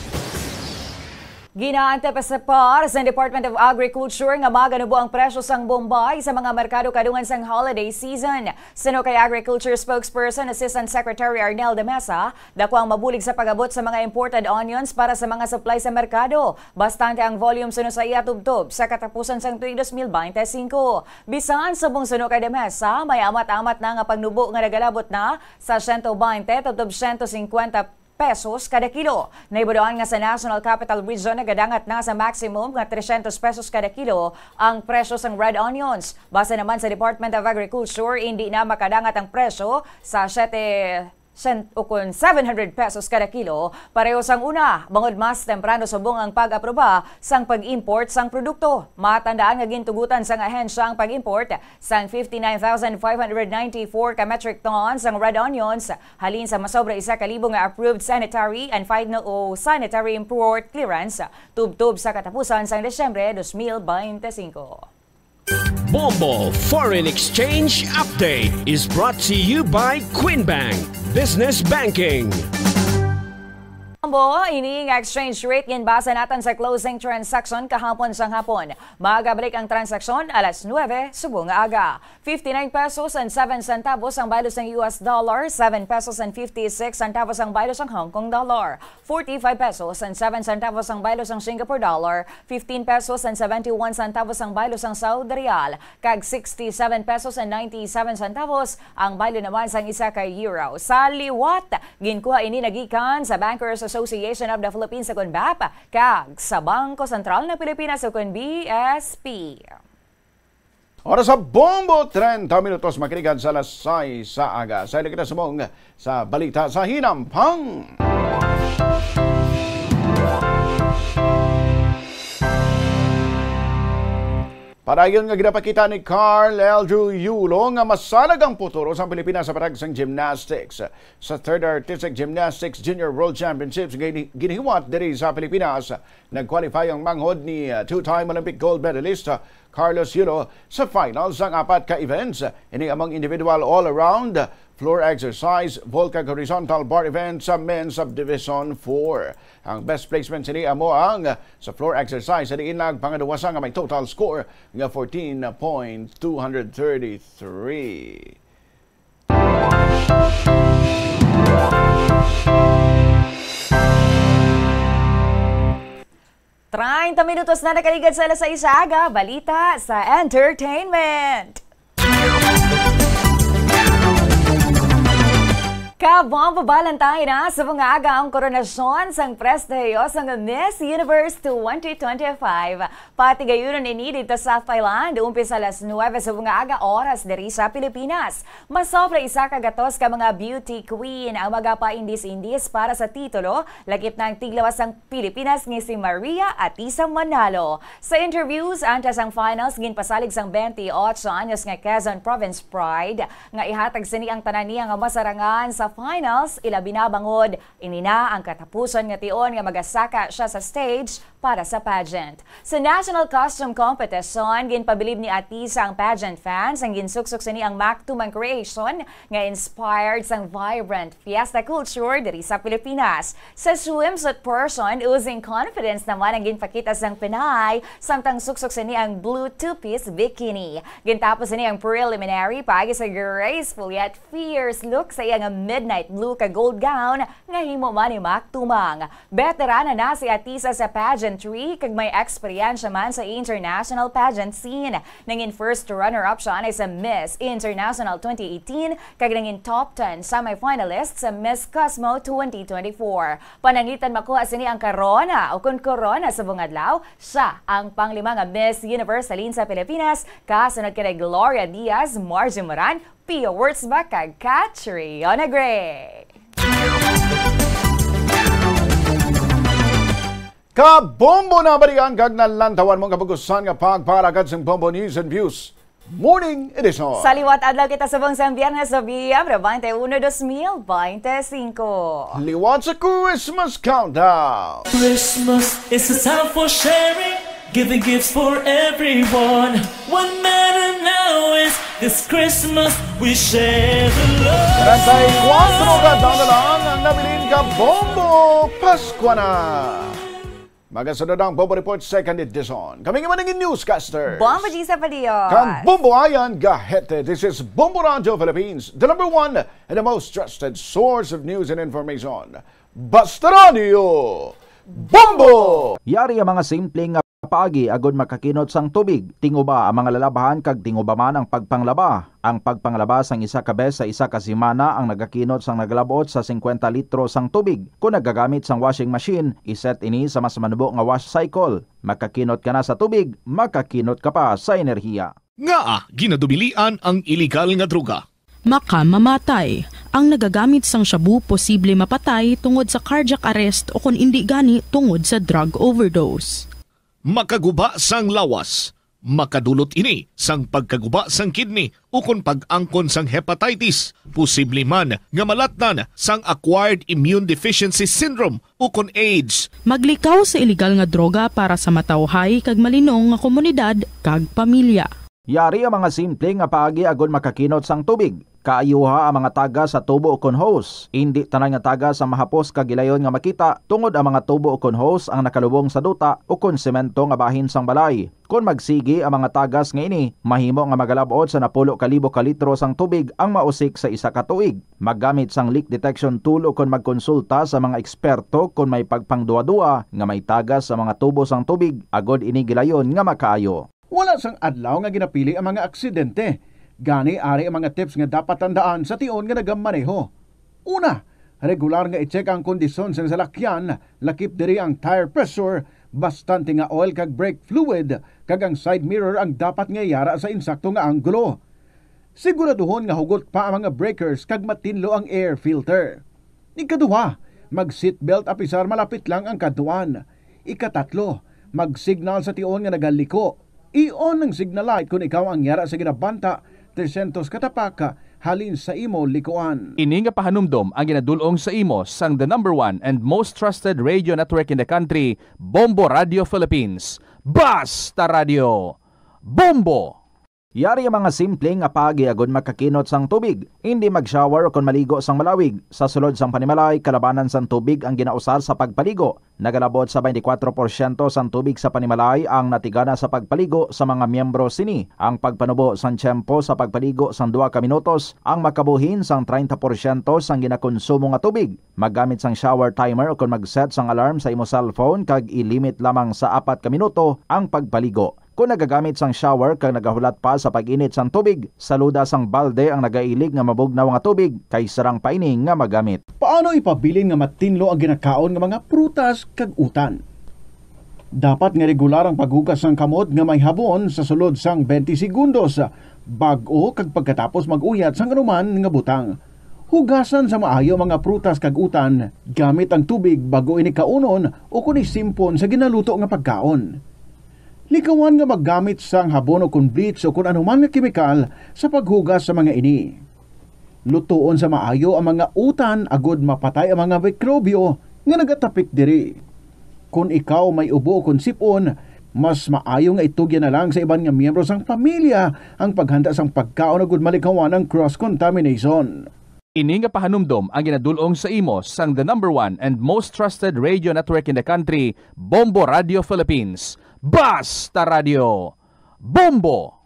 Ginaantisipar sa Department of Agriculture nga maganubo ang presyo sang bombay sa mga merkado kadungan sang holiday season. Suno kay Agriculture Spokesperson Assistant Secretary Arnel de Mesa, dako ang mabulig sa pag-abot sa mga imported onions para sa mga supply sa merkado. Bastante ang volume suno sa iya tubtob sa katapusan sang tuig dos mil baynte singko. Bisan subong suno kay de Mesa, may amat-amat na nga pagnubo nga nagalabot na sa siyento baynte tubtob siyento singkwenta pesos kada kilo. Nahibaluan nga sa National Capital Region nagadangat na sa maximum nga tresyentos pesos kada kilo ang presyo sang red onions. Base naman sa Department of Agriculture, indi na makadangat ang presyo sa siyete sen-, ukon seven hundred pesos kada kilo, pareho sang una, bangod mas temprano subong ang pag-aproba sang pag-import sang produkto. Matandaan nga gintugutan sang ahensya ang pag-import sang fifty-nine thousand five hundred ninety-four ka metric tons sang red onions halin sa masobra isa ka libo nga approved sanitary and phytosanitary import clearance tubtob sa katapusan sang Disyembre dos mil baynte singko. Bombo Foreign Exchange Update is brought to you by Queen Bank Business Banking. Bombo, ini nga exchange rate ginbasa naton sa closing transaction kahapon sang hapon. Magabalik ang transaksyon alas nuebe subong nga aga. Fifty-nine pesos and seven centavos ang baylo sang U S dollar, seven pesos and fifty-six centavos ang baylo sang Hong Kong dollar, forty-five pesos and seven centavos ang baylo sang Singapore dollar, fifteen pesos and seventy-one centavos ang baylo sang Saudi Riyal, kag sixty-seven pesos and ninety-seven centavos ang baylo naman sang isa ka euro. Sa liwat, ginkuha ini nagikan sa Bankers Association of the Philippines, ukon BAPH, kag sa Bangko Sentral ng Pilipinas, ukon B S P. Oras sa Bombo, treinta minutos makiligan sa alas sais sa aga. Sa kita sumong sa balita sa hinampang. Padayon nga ginapakita ni Carl Eldrew Yulo nga masalag ang futuro sang Pilipinas sa patag sang gymnastics. Sa Third Artistic Gymnastics Junior World Championships gini-, ginihiwat diri sa Pilipinas, nag-qualify ang manghod ni, uh, two-time Olympic gold medalist, uh, Carlos Yulo sa final sang apat ka events. Ini among individual all-around, floor exercise, vault kag horizontal bar event sa men's subdivision four. Ang best placement sini amo ang sa floor exercise sa diin nagpangaduwasa nga may total score nga fourteen point two hundred thirty-three. Treinta minutos na nakaligad sa alas sais sa aga, balita sa entertainment. Kabombo Valentine na sa mga aga ang koronasyon sang prestihiyosong Miss Universe twenty twenty-five. Patigayunon ini dito sa Thailand, umpisa alas nuebe sa mga aga oras diri sa Pilipinas. Masobra isa ka gatos ka mga beauty queen ang magapaindis-indis para sa titulo, lakip na ang tiglawas sang Pilipinas nga si Maria Atisa Manalo. Sa interviews antes sang finals, ginpasalig sang twenty-eight anyos nga Quezon Province Pride nga ihatag sini ang tanan niya nga masarangan sa finals, ilabi na bangod ini na ang katapusan nga tion nga magasaka siya sa stage para sa pageant. Sa National Costume Competition, ginpabilib ni Atisa ang pageant fans ang ginsuksok sini ang Mactumang creation nga inspired sang vibrant fiesta culture diri sa Pilipinas. Sa swimsuit portion, oozing confidence naman ang ginpakita sang Pinay, samtang suksok sini ang blue two-piece bikini. Gintapos sini ang preliminary paagi sa graceful yet fierce look sa iya nga midnight blue ka gold gown nga himo man ni Mactumang. Beterana na si Atisa sa pageantry kag may eksperyensya man sa international pageant scene. Nangin first runner-up siya anay sa Miss International twenty eighteen kag nangin top ten semifinalist sa Miss Cosmo twenty twenty-four. Pananglitan makuha sini ang karona o kon korona sa bungadlaw, siya ang panglima nga Miss Universe halin sa Pilipinas, kasunod kay Gloria Diaz, Margie Moran, Pia Wurtzbach, kag Catriona Gray. Kabombo na balian kag nalantawan mo ang kapugusan nga pagpalakad sang Bombo News and Views Morning Edition. Sa liwat adlaw kita subong sang Biyernes, Nobyembre twenty-one, dos mil bente singko. Liwat sa Christmas Countdown. Christmas is a time for sharing, giving gifts for everyone. What matter now is this Christmas we share the love. Treinta y cuatro ka adlaw na lang ang nabilin, kabombo, Paskwa na. Magasunod ang Bombo Report Second Edition. Kami nga manangin newscaster, Bombo Gisa Padillos. Kang Bombo Ayan Gahete. This is Bombo Radio Philippines, the number one and the most trusted source of news and information. Basta Radio Bombo! Yari ang mga simple nga paagi agod makakinot sang tubig. Tinguba ang mga lalabhan kag tinguba man ang pagpanglaba. Ang pagpanglaba sang isa ka bes sa isa ka semana ang nagakinot sang nagalab-ot sa singkwenta litro sang tubig. Kon nagagamit sang washing machine, iset ini sa mas manubo nga wash cycle. Makakinot ka na sa tubig, makakinot ka pa sa enerhiya. Ngaa ginadubilian ang iligal nga droga? Makamamatay. Ang nagagamit sang shabu posible mapatay tungod sa cardiac arrest o kon indi gani tungod sa drug overdose. Makaguba sang lawas. Makadulot ini sang pagkaguba sang kidney ukon pag-angkon sang hepatitis. Posible man nga malatnan sang acquired immune deficiency syndrome ukon AIDS. Maglikaw sa iligal nga droga para sa matawhay kag malinong nga komunidad kag pamilya. Yari ang mga simple nga paagi agod makakinot sang tubig. Kaayuha ang mga tagas sa tubo ukon hose. Indi tanan nga tagas ang mahapos kag gilayon nga makita, tungod ang mga tubo ukon hose ang nakalubong sa duta ukon semento nga bahin sang balay. Kon magsigi ang mga tagas nga ini, mahimo nga magalab-ot sa napulo ka libo ka litro sang tubig ang mausik sa isa ka tuig. Maggamit sang leak detection tool ukon magkonsulta sa mga eksperto kon may pagpangduwa-duwa nga may tagas sa mga tubo sang tubig, agod ini gilayon nga makaayo. Wala sang adlaw nga ginapili ang mga aksidente. Gani, ari ang mga tips nga dapat tandaan sa tion nga nagamaneho. Una, regular nga i-check ang kondisyon sang salakyan, lakip diri ang tire pressure, bastante nga oil kag brake fluid, kag ang side mirror ang dapat nga yara sa insakto nga anggulo. Siguraduhon nga hugot pa ang mga breakers kag matinlo ang air filter. Ikaduha, mag-seatbelt apisar malapit lang ang kadtuan. Ikatatlo, mag-signal sa tion nga nagaliko. I-on ang signal light kon ikaw ang yara sa ginabanta tresyentos ka tapak halin sa imo likuan. Ini nga pahanumdom ang ginadul-ong sa imo sang the number one and most trusted radio network in the country, Bombo Radio Philippines. Basta Radio, Bombo! Yari ang mga simple nga paagi agod makakinot sang tubig. Indi mag-shower ukon maligo sang malawig. Sa sulod sang panimalay, kalabanan sang tubig ang ginausar sa pagpaligo. Nagalabot sa twenty-four porsyento sang tubig sa panimalay ang natigana sa pagpaligo sa mga miyembro sini. Ang pagpanubo sang tiyempo sa pagpaligo sang duha ka minutos ang makabuhin sang treinta porsyento sang ginakonsumo nga tubig. Maggamit sang shower timer ukon mag-set sang alarm sa imo cellphone kag i-limit lamang sa apat ka minuto ang pagpaligo. Kon nagagamit sang shower kag nagahulat pa sa pag-init sang tubig, saluda sang balde ang nagailig nga mabugnaw nga tubig kay sarang pa ini nga magamit. Paano ipabilin nga matinlo ang ginakaon nga mga prutas kag utan? Dapat nga regular ang paghugas sang kamot nga may habon sa sulod sang twenty segundos, bag-o kag pagkatapos mag-uyat sang anuman nga butang. Hugasan sa maayo ang mga prutas kag utan gamit ang tubig bag-o ini kaunon ukon isimpon sa ginaluto nga pagkaon. Likawan nga maggamit sang habon ukon bleach ukon anuman nga kemikal sa paghugas sa mga ini. Lutoon sa maayo ang mga utan agod mapatay ang mga mikrobyo nga nagatapik diri. Kon ikaw may ubo ukon sip-on, mas maayo nga itugyan na lang sa iban nga miyembro sang pamilya ang paghanda sang pagkaon agud malikawan ang cross-contamination. Ini nga pahanumdom ang ginadul-ong sa imo sang the number one and most trusted radio network in the country, Bombo Radio Philippines. Basta Radio, Bombo!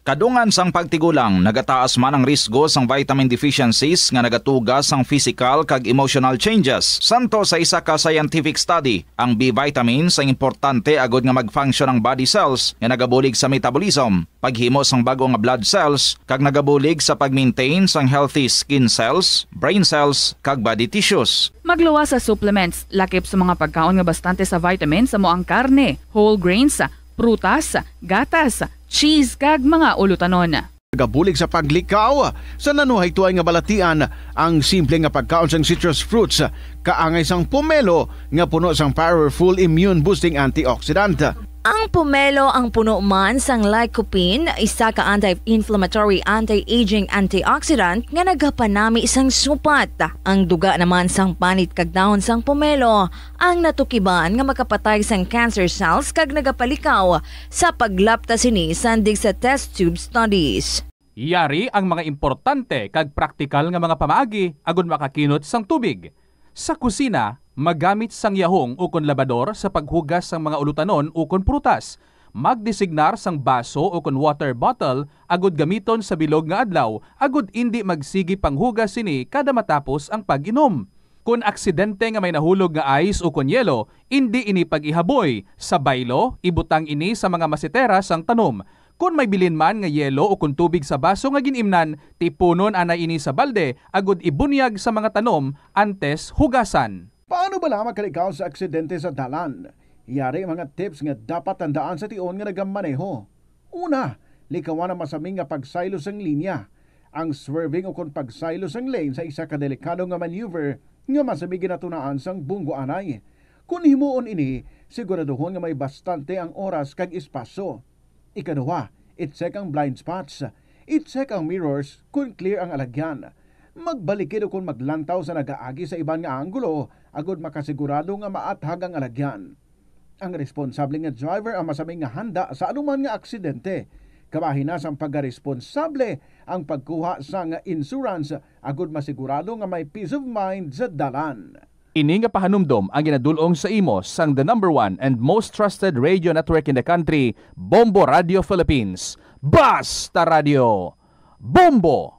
Kadungan sang pagtigulang, nagataas man ang risgo sang vitamin deficiencies nga nagatuga sang physical kag emotional changes. Santo sa isa ka scientific study, ang B vitamins ang importante agud nga mag-function ang body cells nga nagabulig sa metabolism, paghimo sang bag-o nga blood cells, kag nagabulig sa pag-maintain sang healthy skin cells, brain cells, kag body tissues. Magluwas sa supplements, lakip sa mga pagkaon nga bastante sa vitamins, amo ang karne, whole grains, prutas, gatas, cheese, kag mga ulutanon. Nagabulig sa paglikaw sa nanuhaytoay nga balatian ang simple nga pagkaon sang citrus fruits, kaangay sang pomelo nga puno sang powerful immune-boosting antioxidant. Ang pomelo ang puno man sang lycopene, isa ka anti-inflammatory, anti-aging antioxidant nga nagapanami sang supat. Ang duga naman sang panit kag dahon sang pomelo ang natukiban nga makapatay sang cancer cells kag nagapalikaw sa paglapta sini sandig sa test tube studies. Yari ang mga importante kag praktikal nga mga pamaagi agud makakinot sang tubig. Sa kusina, magamit sang yahong ukon labador sa paghugas sang mga ulutanon ukon prutas. Magdesignar sang baso ukon water bottle agud gamiton sa bilog nga adlaw agud indi magsigi panghugas sini kada matapos ang pag-inom. Kon aksidente nga may nahulog nga ice ukon yelo, indi ini pag-ihaboy. Sa baylo, ibutang ini sa mga masetera sang tanom. Kon may bilin man nga yelo ukon tubig sa baso nga gin-imnan, tipunon anay ini sa balde agud ibunyag sa mga tanom antes hugasan. Paano bala makalikaw sa aksidente sa dalan? Yari ang mga tips nga dapat tandaan sa tion nga nagamaneho. Una, likawan ang masami nga pagsaylo sang linya. Ang swerving ukon pagsaylo sang lane sa isa ka delikado nga maneuver nga masami ginatunaan sang bunggo anay. Kon himuon ini, siguraduhon nga may bastante ang oras kag espasyo. Ikaduha, i-check ang blind spots. I-check ang mirrors kon clear ang alagyan. Magbalikid ukon maglantaw sa nagaagi sa iban nga anggulo agud makasigurado nga maathag ang alagyan. Ang responsable nga driver ang masami nga handa sa anuman nga aksidente. Kabahin na sang pagaresponsable ang pagkuha sang insurance agud masigurado nga may peace of mind sa dalan. Ini nga pahanumdom ang ginadul-ong sa imo sang the number one and most trusted radio network in the country, Bombo Radio Philippines. Basta Radio, Bombo!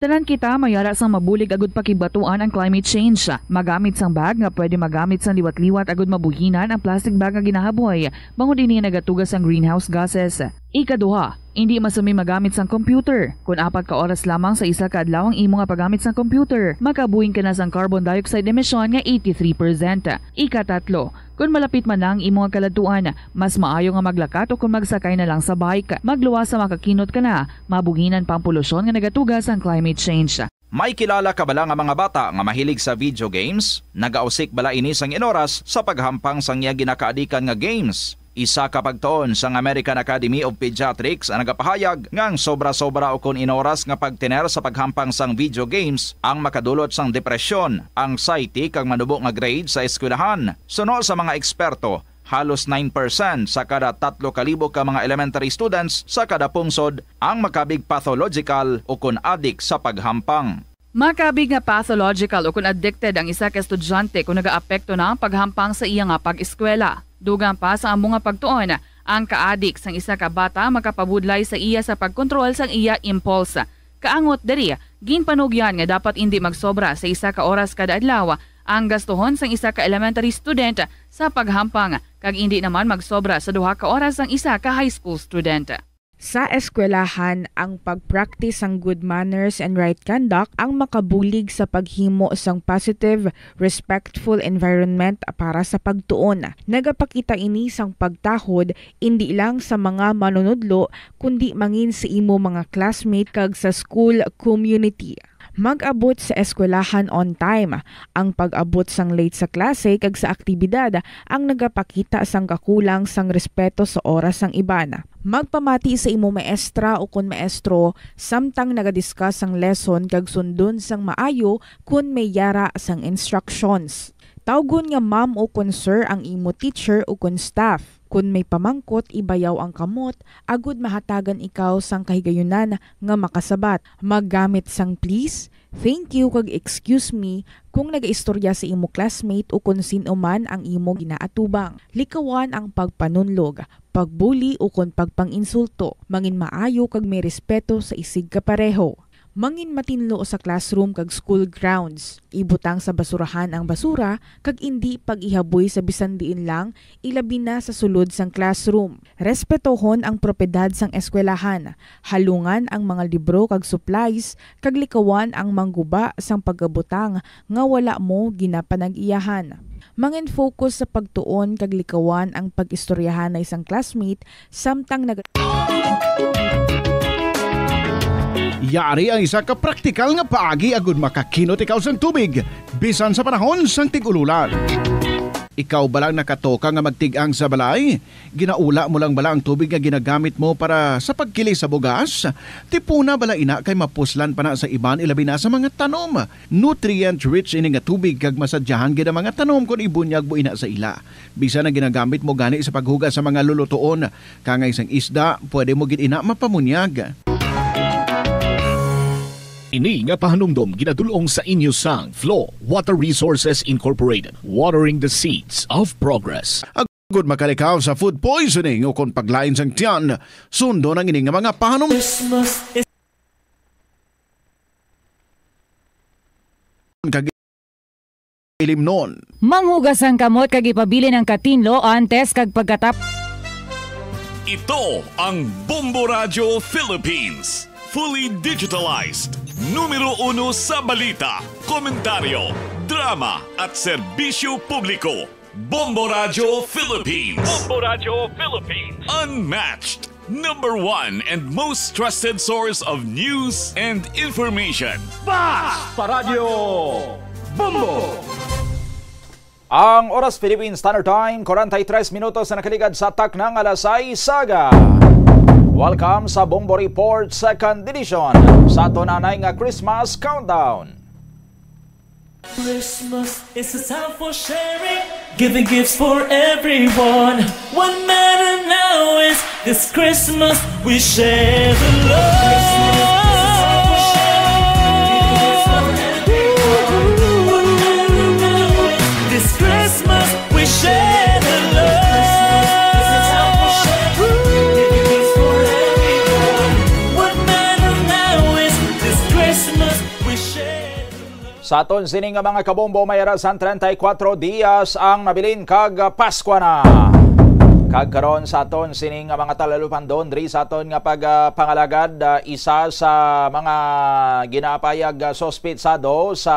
Tanan kita may ara sang mabulig agud pakigbatuan ang climate change. Magamit sang bag nga pwede magamit sang liwat-liwat agud mabuhinan ang plastic bag nga ginahaboy, bangod ini nagatuga sang greenhouse gases. Ikaduha, indi masumi magamit sang computer. Kon apat ka oras lamang sa isa ka adlaw ang imo nga paggamit sang computer, makabuhing ka na sang carbon dioxide emission nga eighty-three percent. Ikatatlo, kon malapit man na ang imo nga kaladtuan, mas maayo nga maglakat o kon magsakay na lang sa bike. Magluwas sa makakinot ka na, mabuhinan pa ang polusyon nga nagatuga sang climate change. May kilala ka bala nga mga bata nga mahilig sa video games? Nagausik bala ini sang inoras sa paghampang sang iya ginakaadikan nga games? Isa ka pagtuon sang American Academy of Pediatrics ang nagapahayag nga ang sobra-sobra ukon inoras nga pagtener sa paghampang sang video games ang makadulot sang depresyon, anxiety, kag manubo nga grade sa eskwelahan. Suno sa mga eksperto, halos nine percent sa kada tatlo ka libo ka mga elementary students sa kada pungsod ang makabig pathological ukon adik sa paghampang. Makabig nga pathological ukon addicted ang isa ka estudyante kon nagaapekto na ang paghampang sa iya nga pag-eskwela. Dugang pa sa amo nga pagtuon, ang kaadik sang isa ka bata makapabudlay sa iya sa pagkontrol sang iya impulse. Kaangot diri, ginpanugyan nga dapat indi magsobra sa isa ka oras kada adlaw ang gastuhon sang isa ka elementary student sa paghampang, kag indi naman magsobra sa duha ka oras ang isa ka high school student. Sa eskwelahan, ang pag-practice sang good manners and right conduct ang makabulig sa paghimo sang positive, respectful environment para sa pagtuon. Nagapakita ini sang pagtahod indi lang sa mga manunudlo, kundi mangin sa imo mga classmate kag sa school community. Mag-abot sa eskwelahan on time. Ang pag-abot sang late sa klase kag sa aktibidad ang nagapakita sang kakulang sang respeto sa oras sang iban. Magpamati sa imo maestra ukon maestro samtang naga-discuss sang lesson kag sundon sang maayo kon may yara sang instructions. Tawgon nga ma'am ukon sir ang imo teacher ukon staff. Kon may pamangkot, ibayaw ang kamot agud mahatagan ikaw sang kahigayunan nga makasabat. Maggamit sang please, thank you, kag excuse me kon nagaistorya sa imo classmate ukon sin-o man ang imo ginaatubang. Likawan ang pagpanunlog, pagbuli, ukon pagpang-insulto. Mangin maayo kag may respeto sa isigkapareho. Mangin matinlo sa classroom kag school grounds. Ibutang sa basurahan ang basura kag indi pag-ihaboy sa bisan diin lang, ilabi na sa sulod sang classroom. Respetohon ang propiedad sang eskwelahan. Halungan ang mga libro kag supplies, kag likawan ang mangguba sang pagabutang nga wala mo ginapanag-iyahan. Mangin-focus sa pagtuon kag likawan ang pag-istoryahanay sang classmate samtang nag- Yari ang isa ka praktikal nga paagi agud makakinot ikaw sang tubig, bisan sa panahon sang tig-ululan. Ikaw bala nakatoka nga magtig-ang sa balay? Ginaula mo lang bala ang tubig nga ginagamit mo para sa pagkili sa bugas? Tipuna bala ina kay mapuslan pa na sa iban, ilabi na sa mga tanom. Nutrient-rich ini nga tubig kag masadyahan gid ang mga tanom kon ibunyag mo ina sa ila. Bisan ang ginagamit mo gani sa paghugas sa mga lulutoon, kangay sang isda, pwede mo gid ina mapamunyag. Ini nga pahanumdom ginadul-ong sa inyo sang Flow Water Resources Incorporated, watering the seeds of progress. Agud makalikaw sa food poisoning ukon paglain sang tiyan, sundon ang ini nga mga pahanum- Christmas is kag ilimnon. Manghugas ang kamot kag ipabilin ang katinlo antes kag pagkatap. Ito ang Bombo Radyo Philippines. Fully digitalized. Numero uno sa balita, komentaryo, drama, at serbisyo publiko. Bombo Radyo Philippines. Bombo Radyo Philippines. Unmatched. Number one and most trusted source of news and information. Basta Radyo Bombo! Ang oras, Philippine Standard Time, forty-three minutos na nakaligad sa taknang alas sais aga. Welcome sa Bombo Report Second Edition, sa aton anay nga Christmas Countdown. Christmas is a time for sharing, giving gifts for everyone. What matter now is this Christmas we share the love. Sa aton sini nga mga kabombo, may ara sang treinta y cuatro dias ang nabilin kag Paskwa na. Kag karon sa aton sini nga mga talalupandon, diri sa aton nga pagpangalagad, ah, isa sa mga ginaapayag, ah, suspitsado sa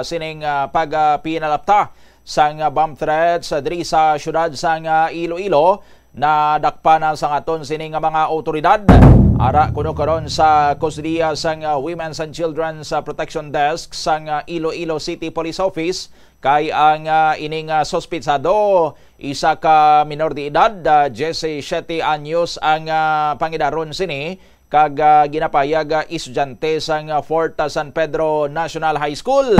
sining, ah, pagpinalapta sang, ah, bomb threats, ah, diri sa siyudad sang, ah, Iloilo, nadakpan na sang aton sini nga mga awtoridad. Ara kuno karon sa kustodiya sang, ah, Women's and Children's, ah, Protection Desk sang, ah, Iloilo City Police Office, kay ang, ah, ining, ah, suspitsado, isa ka minor de edad, ah, diyesisiyete anyos ang, ah, pangidaron sini, kag, ah, ginapayag, ah, estudyante sang, ah, Fort, ah, San Pedro National High School.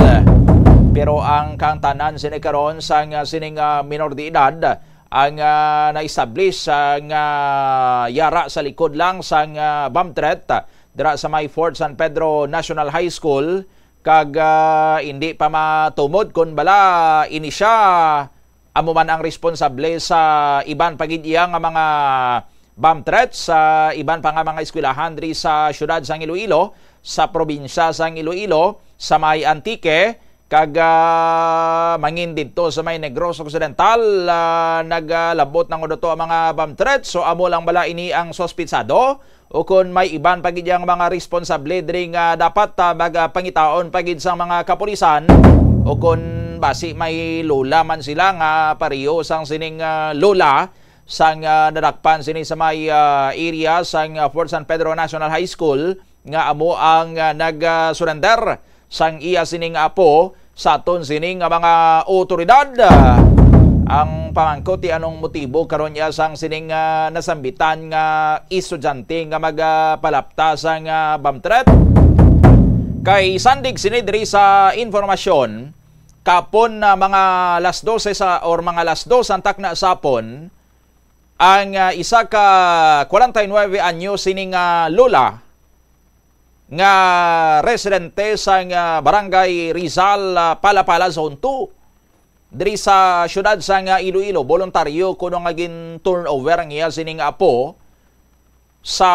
Pero ang kaangtanan sini karon sang, ah, sining, ah, minor de edad ang, ah, na-establish, ah, nga yara sa likod lang sang, ah, bomb threat, ah, dira sa may Fort San Pedro National High School, kag, ah, hindi pa matumod kon bala ini sia amo man ang responsable sa iban pa gid iya nga mga bomb threats sa iban pa nga mga eskwelahan diri sa siyudad sang Iloilo, sa probinsya sang Iloilo, sa may Antique, kag, ah, mangin didto sa may Negros Occidental, ah, nagalabot na kuno to ang mga bomb threats. So, amo lang bala ini ang suspitsado? O kon may iban pa gid yang mga responsable diri nga dapat, ah, magpangitaon pa gid sang mga kapulisan? O kon basi may lola man sila nga pareho sang sining, ah, lola sang, ah, nadakpan sini sa may, ah, area sang, ah, Fort San Pedro National High School, nga amo ang, ah, nag, ah, surrender sang iya sining apo sa aton sini nga mga awtoridad. Ang pamangkot, ti anong motibo karon niya sang sining, ah, nasambitan nga estudyante nga magpalapta sang, ah, bomb threat? Kay sandig sini diri sa informasyon, kapon na mga las dose sa, or mga las dos ang takna sa hapon, ang, ah, isa ka kwarenta y nuebe anyo sining, ah, lola nga residente sang, ah, Barangay Rizal, ah, Palapala Zone two, diri sa siyudad sang, ah, Iloilo, boluntaryo kuno nga gin-turnover ang iya sining apo sa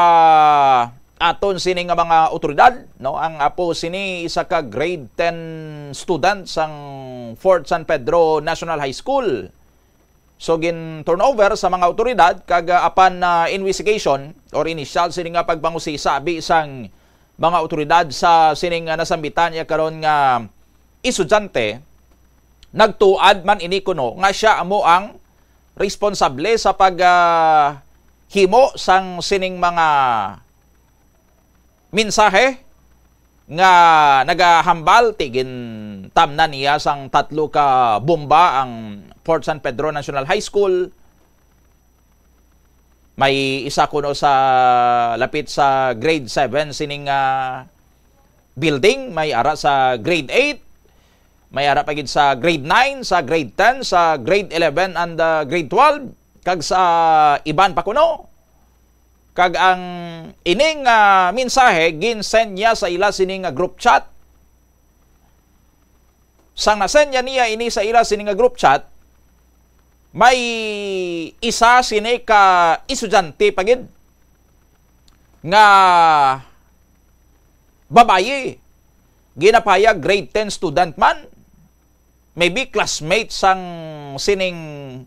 aton sini nga mga awtoridad, no? Ang apo sini isa ka grade ten student sang Fort San Pedro National High School. So, gin-turnover sa mga awtoridad kag, ah, apan, ah, investigation or initial sini nga pagpangusisa abi sang mga awtoridad sa sining, ah, nasambitan niya karon nga estudyante, nagtuad man ini kuno nga sia amo ang responsable sa pag, ah, himo sang sining mga mensahe nga nagahambal, ti gintamnan niya sang tatlo ka bomba ang Fort San Pedro National High School. May isa kuno sa lapit sa grade seven sining, ah, building, may ara sa grade eight, may ara pa gid sa grade nine, sa grade ten, sa grade eleven, and, ah, grade twelve, kag sa iban pa kuno. Kag ang ining, ah, mensahe gin-send niya sa ila sini nga group chat. Sang na-send niya niya ini sa ila sini nga group chat, may isa sini ka estudyante pa gid nga babayi, ginapayag grade ten student man, maybe classmate sang sining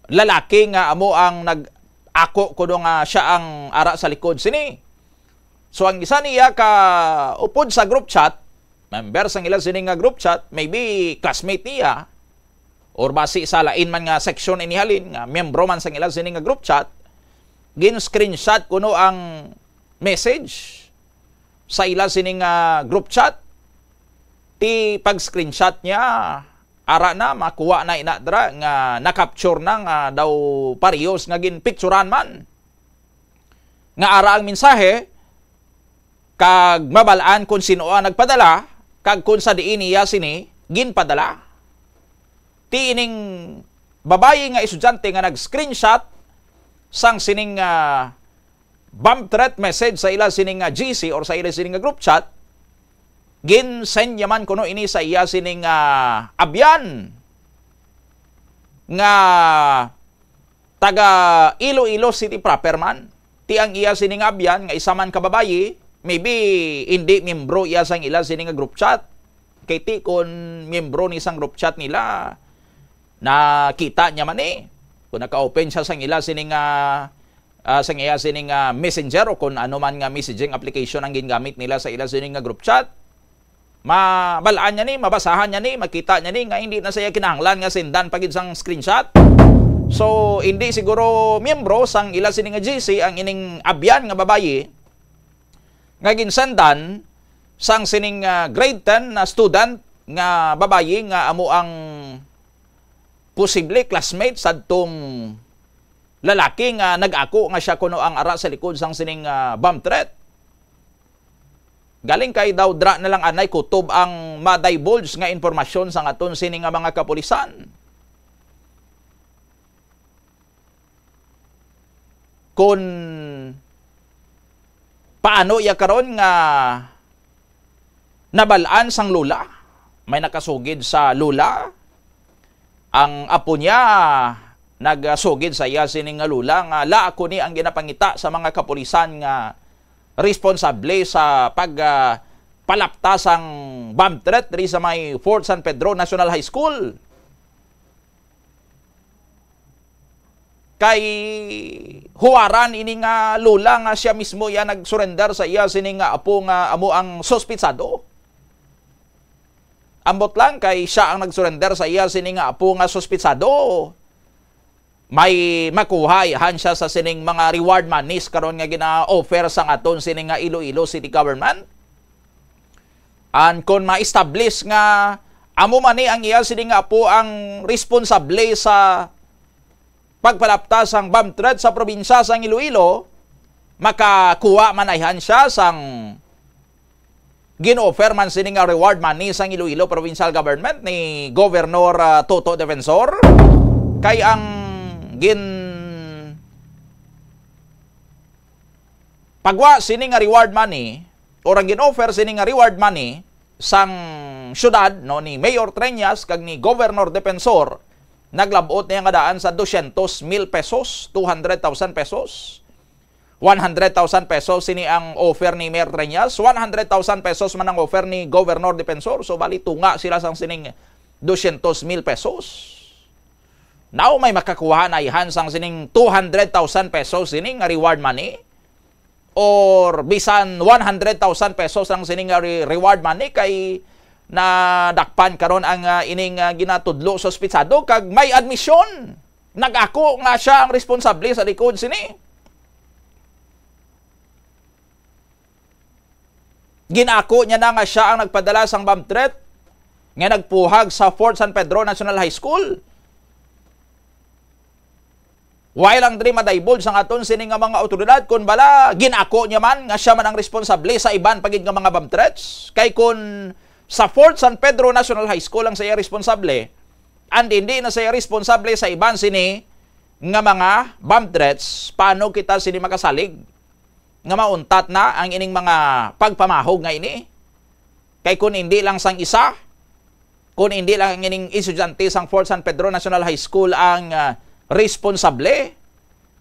lalaki nga amo ang nag-ako kuno nga sia ang ara sa likod sini. So, ang isa niya ka upod sa group chat, member sang ila sini nga group chat, maybe classmate niya, or basi sa lain man nga section ini halin, nga miyembro man sang ila sini nga group chat, gin-screenshot kuno ang message sa ila sini nga group chat. Ti pag-screenshot niya, ara na, makuha na ina dira nga na-capture na nga daw parehos nga ginpicturan man. Nga ara ang mensahe, kag mabal-an kon sino ang nagpadala, kag kon sa diin niya sini ginpadala. Ti ining babayi nga estudyante nga nag-screenshot sang sining, ah, bomb threat message sa ila sining, ah, G C or sa ila sining, ah, group chat, gin-send niya man kuno ini sa iya sining, ah, abyan nga taga Iloilo City proper man. Ti ang iya sining abyan nga isa man ka babayi, maybe hindi membro iya sang ila sining, ah, group chat. Kay ti kon miyembro ni sang group chat nila, nakita niya man ni. Kung naka-open siya sang ila sining, ah, ah, sang iya sining, ah, messenger o kung ano man nga messaging application ang gingamit nila sa ila sining nga group chat, mabal-an niya ni, mabasahan niya ni, makita niya ni nga hindi na siya kinahanglan nga sendan pa gid sang screenshot. So, hindi siguro miyembro sang ila sini nga G C ang ining abyan nga babayi nga ginsendan sang sining, ah, grade ten na student nga babayi nga amo ang posible classmate sadtong lalaki nga nag-ako nga siya kuno ang ara sa likod sang sining, ah, bomb threat. Galing kay daw dra na lang anay kutob ang ma-divulge nga impormasyon sang aton sini nga mga kapulisan. Kun paano iya karon nga nabal-an sang lola, may nakasugid sa lola, ang apo niya nagsugid sa iya sini nga lola nga la ako ni ang ginapangita sa mga kapulisan nga responsable sa pag, ah, palapta sang bomb threat diri sa may Fort San Pedro National High School. Kay huwaran ini nga lola nga siya mismo iya nag-surrender sa iya sini nga apo nga amo ang suspitsado. Ambot lang kay siya ang nag-surrender sa iya sini nga apo nga suspitsado, may makuha han siya sa sining mga reward monies karon nga gina-offer sang aton sini nga Iloilo City Government. And kung ma-establish nga amo man ni ang iya sini nga apo ang responsable sa pagpalapta sang bomb threat sa probinsya sang Iloilo, makakuha man ayhan siya sang gin-offer man sini nga reward money sang Iloilo Provincial Government ni Governor, ah, Toto Defensor. Kay ang gin pagwa sini nga reward money or ang gin-offer sini nga reward money sang syudad, no, ni Mayor Treñas kag ni Governor Defensor, naglab-ot niya nga daan sa dosyentos mil pesos, two hundred thousand pesos. One hundred thousand pesos sini ang offer ni Mayor Treñas, one hundred thousand pesos man ang offer ni Governor Defensor. So, bali, tunga sila sang sining dosyentos mil pesos. Now, may makakuha na ayhan sang sining two hundred thousand pesos sini nga reward money or bisan one hundred thousand pesos lang sini nga re-, reward money kay nadakpan karon ang, ah, ining, ah, ginatudlo suspitsado kag may admisyon. Nag-ako nga siya ang responsable sa likod sini. Gin-ako niya na nga siya ang nagpadala sang bomb threat nga nagpuhag sa Fort San Pedro National High School. Why lang diri ma-divulge sang aton sini nga mga awtoridad kun bala gin-ako niya man nga siya man ang responsable sa iban pa gid nga mga bomb threats? Kay kun sa Fort San Pedro National High School ang siya responsable, and hindi na siya responsable sa iban sini nga mga bomb threats, paano kita sini makasalig nga mauntat na ang ining mga pagpamahog nga ini? Kay kun hindi lang sang isa, kun hindi lang ang ining estudyante sang Fort San Pedro National High School ang, ah, responsable,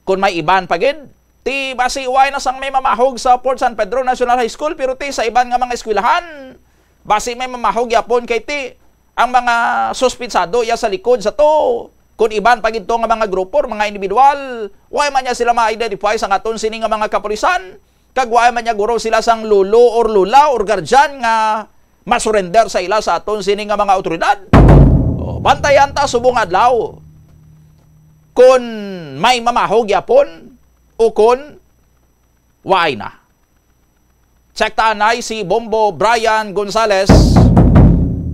kun may iban pa gid, ti basi way na sang may mamahog sa Fort San Pedro National High School, pero ti sa iban nga mga eskwelahan, basi may mamahog yapon kay ti ang mga suspitsado iya sa likod sa to. Kun iban pa gid to nga mga grupo or mga individual, way man niya sila ma-identify sang aton sini nga mga kapulisan, kag way man niya guro sila sang lolo or lola or guardian nga ma-surrender sa ila sa aton sini nga mga awtoridad. O, bantayan ta subong adlaw kun may mamahog yapon o kun waay na. Check ta anay si Bombo Brian Gonzales.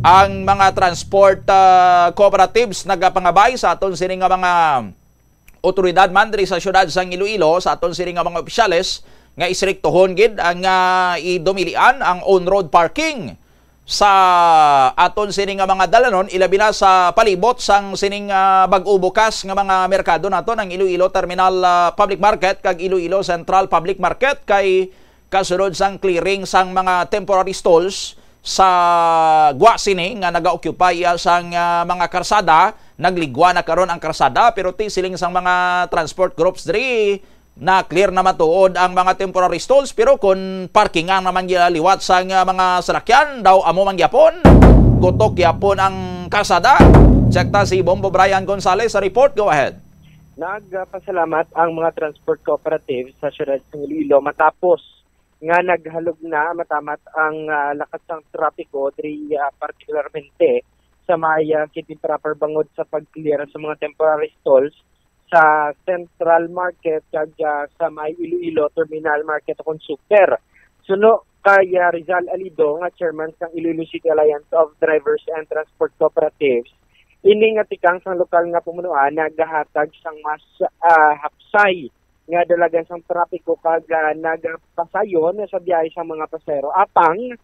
Ang mga transport, ah, cooperatives nagapangabay sa aton sini nga mga otoridad man diri sa siyudad sang Iloilo, sa aton sini nga mga opisyales, nga istriktohon gid ang, ah, idumilian ang on-road parking sa aton sini nga mga dalanon, ilabi na sa palibot sang sining, ah, bag-o bukas nga mga merkado naton, ang Iloilo Terminal, ah, Public Market kag Iloilo Central Public Market, kay kasunod sang clearing sang mga temporary stalls sa gwa sini nga naga-occupy, ah, sang, ah, mga karsada. Nagligwa na karon ang karsada, pero ti siling sang mga transport groups diri, na-clear na matuod ang mga temporary stalls, pero kun parkingan naman gila liwat sang, ah, mga salakyan, daw amo man gyapon. kutok yapon ang kalsada. Check ta si Bombo Brian Gonzalez sa report. Go ahead. Nagpasalamat ang mga transport cooperatives sa siyudad sa Iloilo matapos nga naghalog na matamat ang, ah, lakat sang trapiko diri, ah, partikularmente sa may, ah, K P proper bangod sa pag-clear sa mga temporary stalls sa Central Market kag, ah, sa may Iloilo Terminal Market ukon Super. Suno kay, ah, Rizal Alido nga chairman sang Iloilo City Alliance of Drivers and Transport Cooperatives, ini nga tikang sang lokal nga pamunuan nagahatag sang mas, ah, hapsay nga dalagan sang trapiko kag, ah, nagapasayon sa biyahe sang mga pasahero. Apang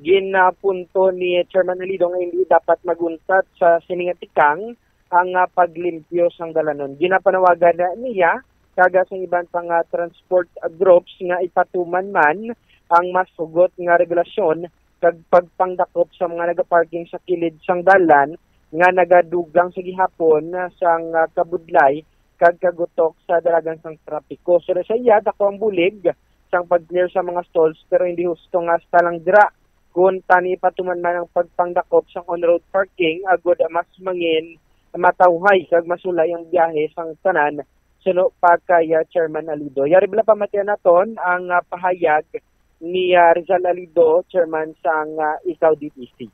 ginapunto ni Chairman Alido nga hindi dapat maguntat sa sini nga tikang ang, ah, paglimpyo sang dalanon. Ginapanawagan na niya kag sang iban pa nga transport groups nga ipatuman man ang mas hugot nga regulasyon kag pagpangdakop sa mga nagaparking sa kilid sang dalan nga nagadugang sa gihapon sang, ah, kabudlay kag kagutok sa dalagan sang trapiko. Suno sa iya, dako ang bulig sang pag-clear sa mga stalls, pero hindi husto nga hasta lang dira, kun tani ipatuman man ang pagpangdakop sang on-road parking agud mas mangin matawhay kag masulay ang biyahe sang tanan, suno pa kay, ah, Chairman Alido. Yari bala pamatian naton ang, ah, pahayag ni, ah, Rizal Alido, chairman sang, ah, Ikaw D T C.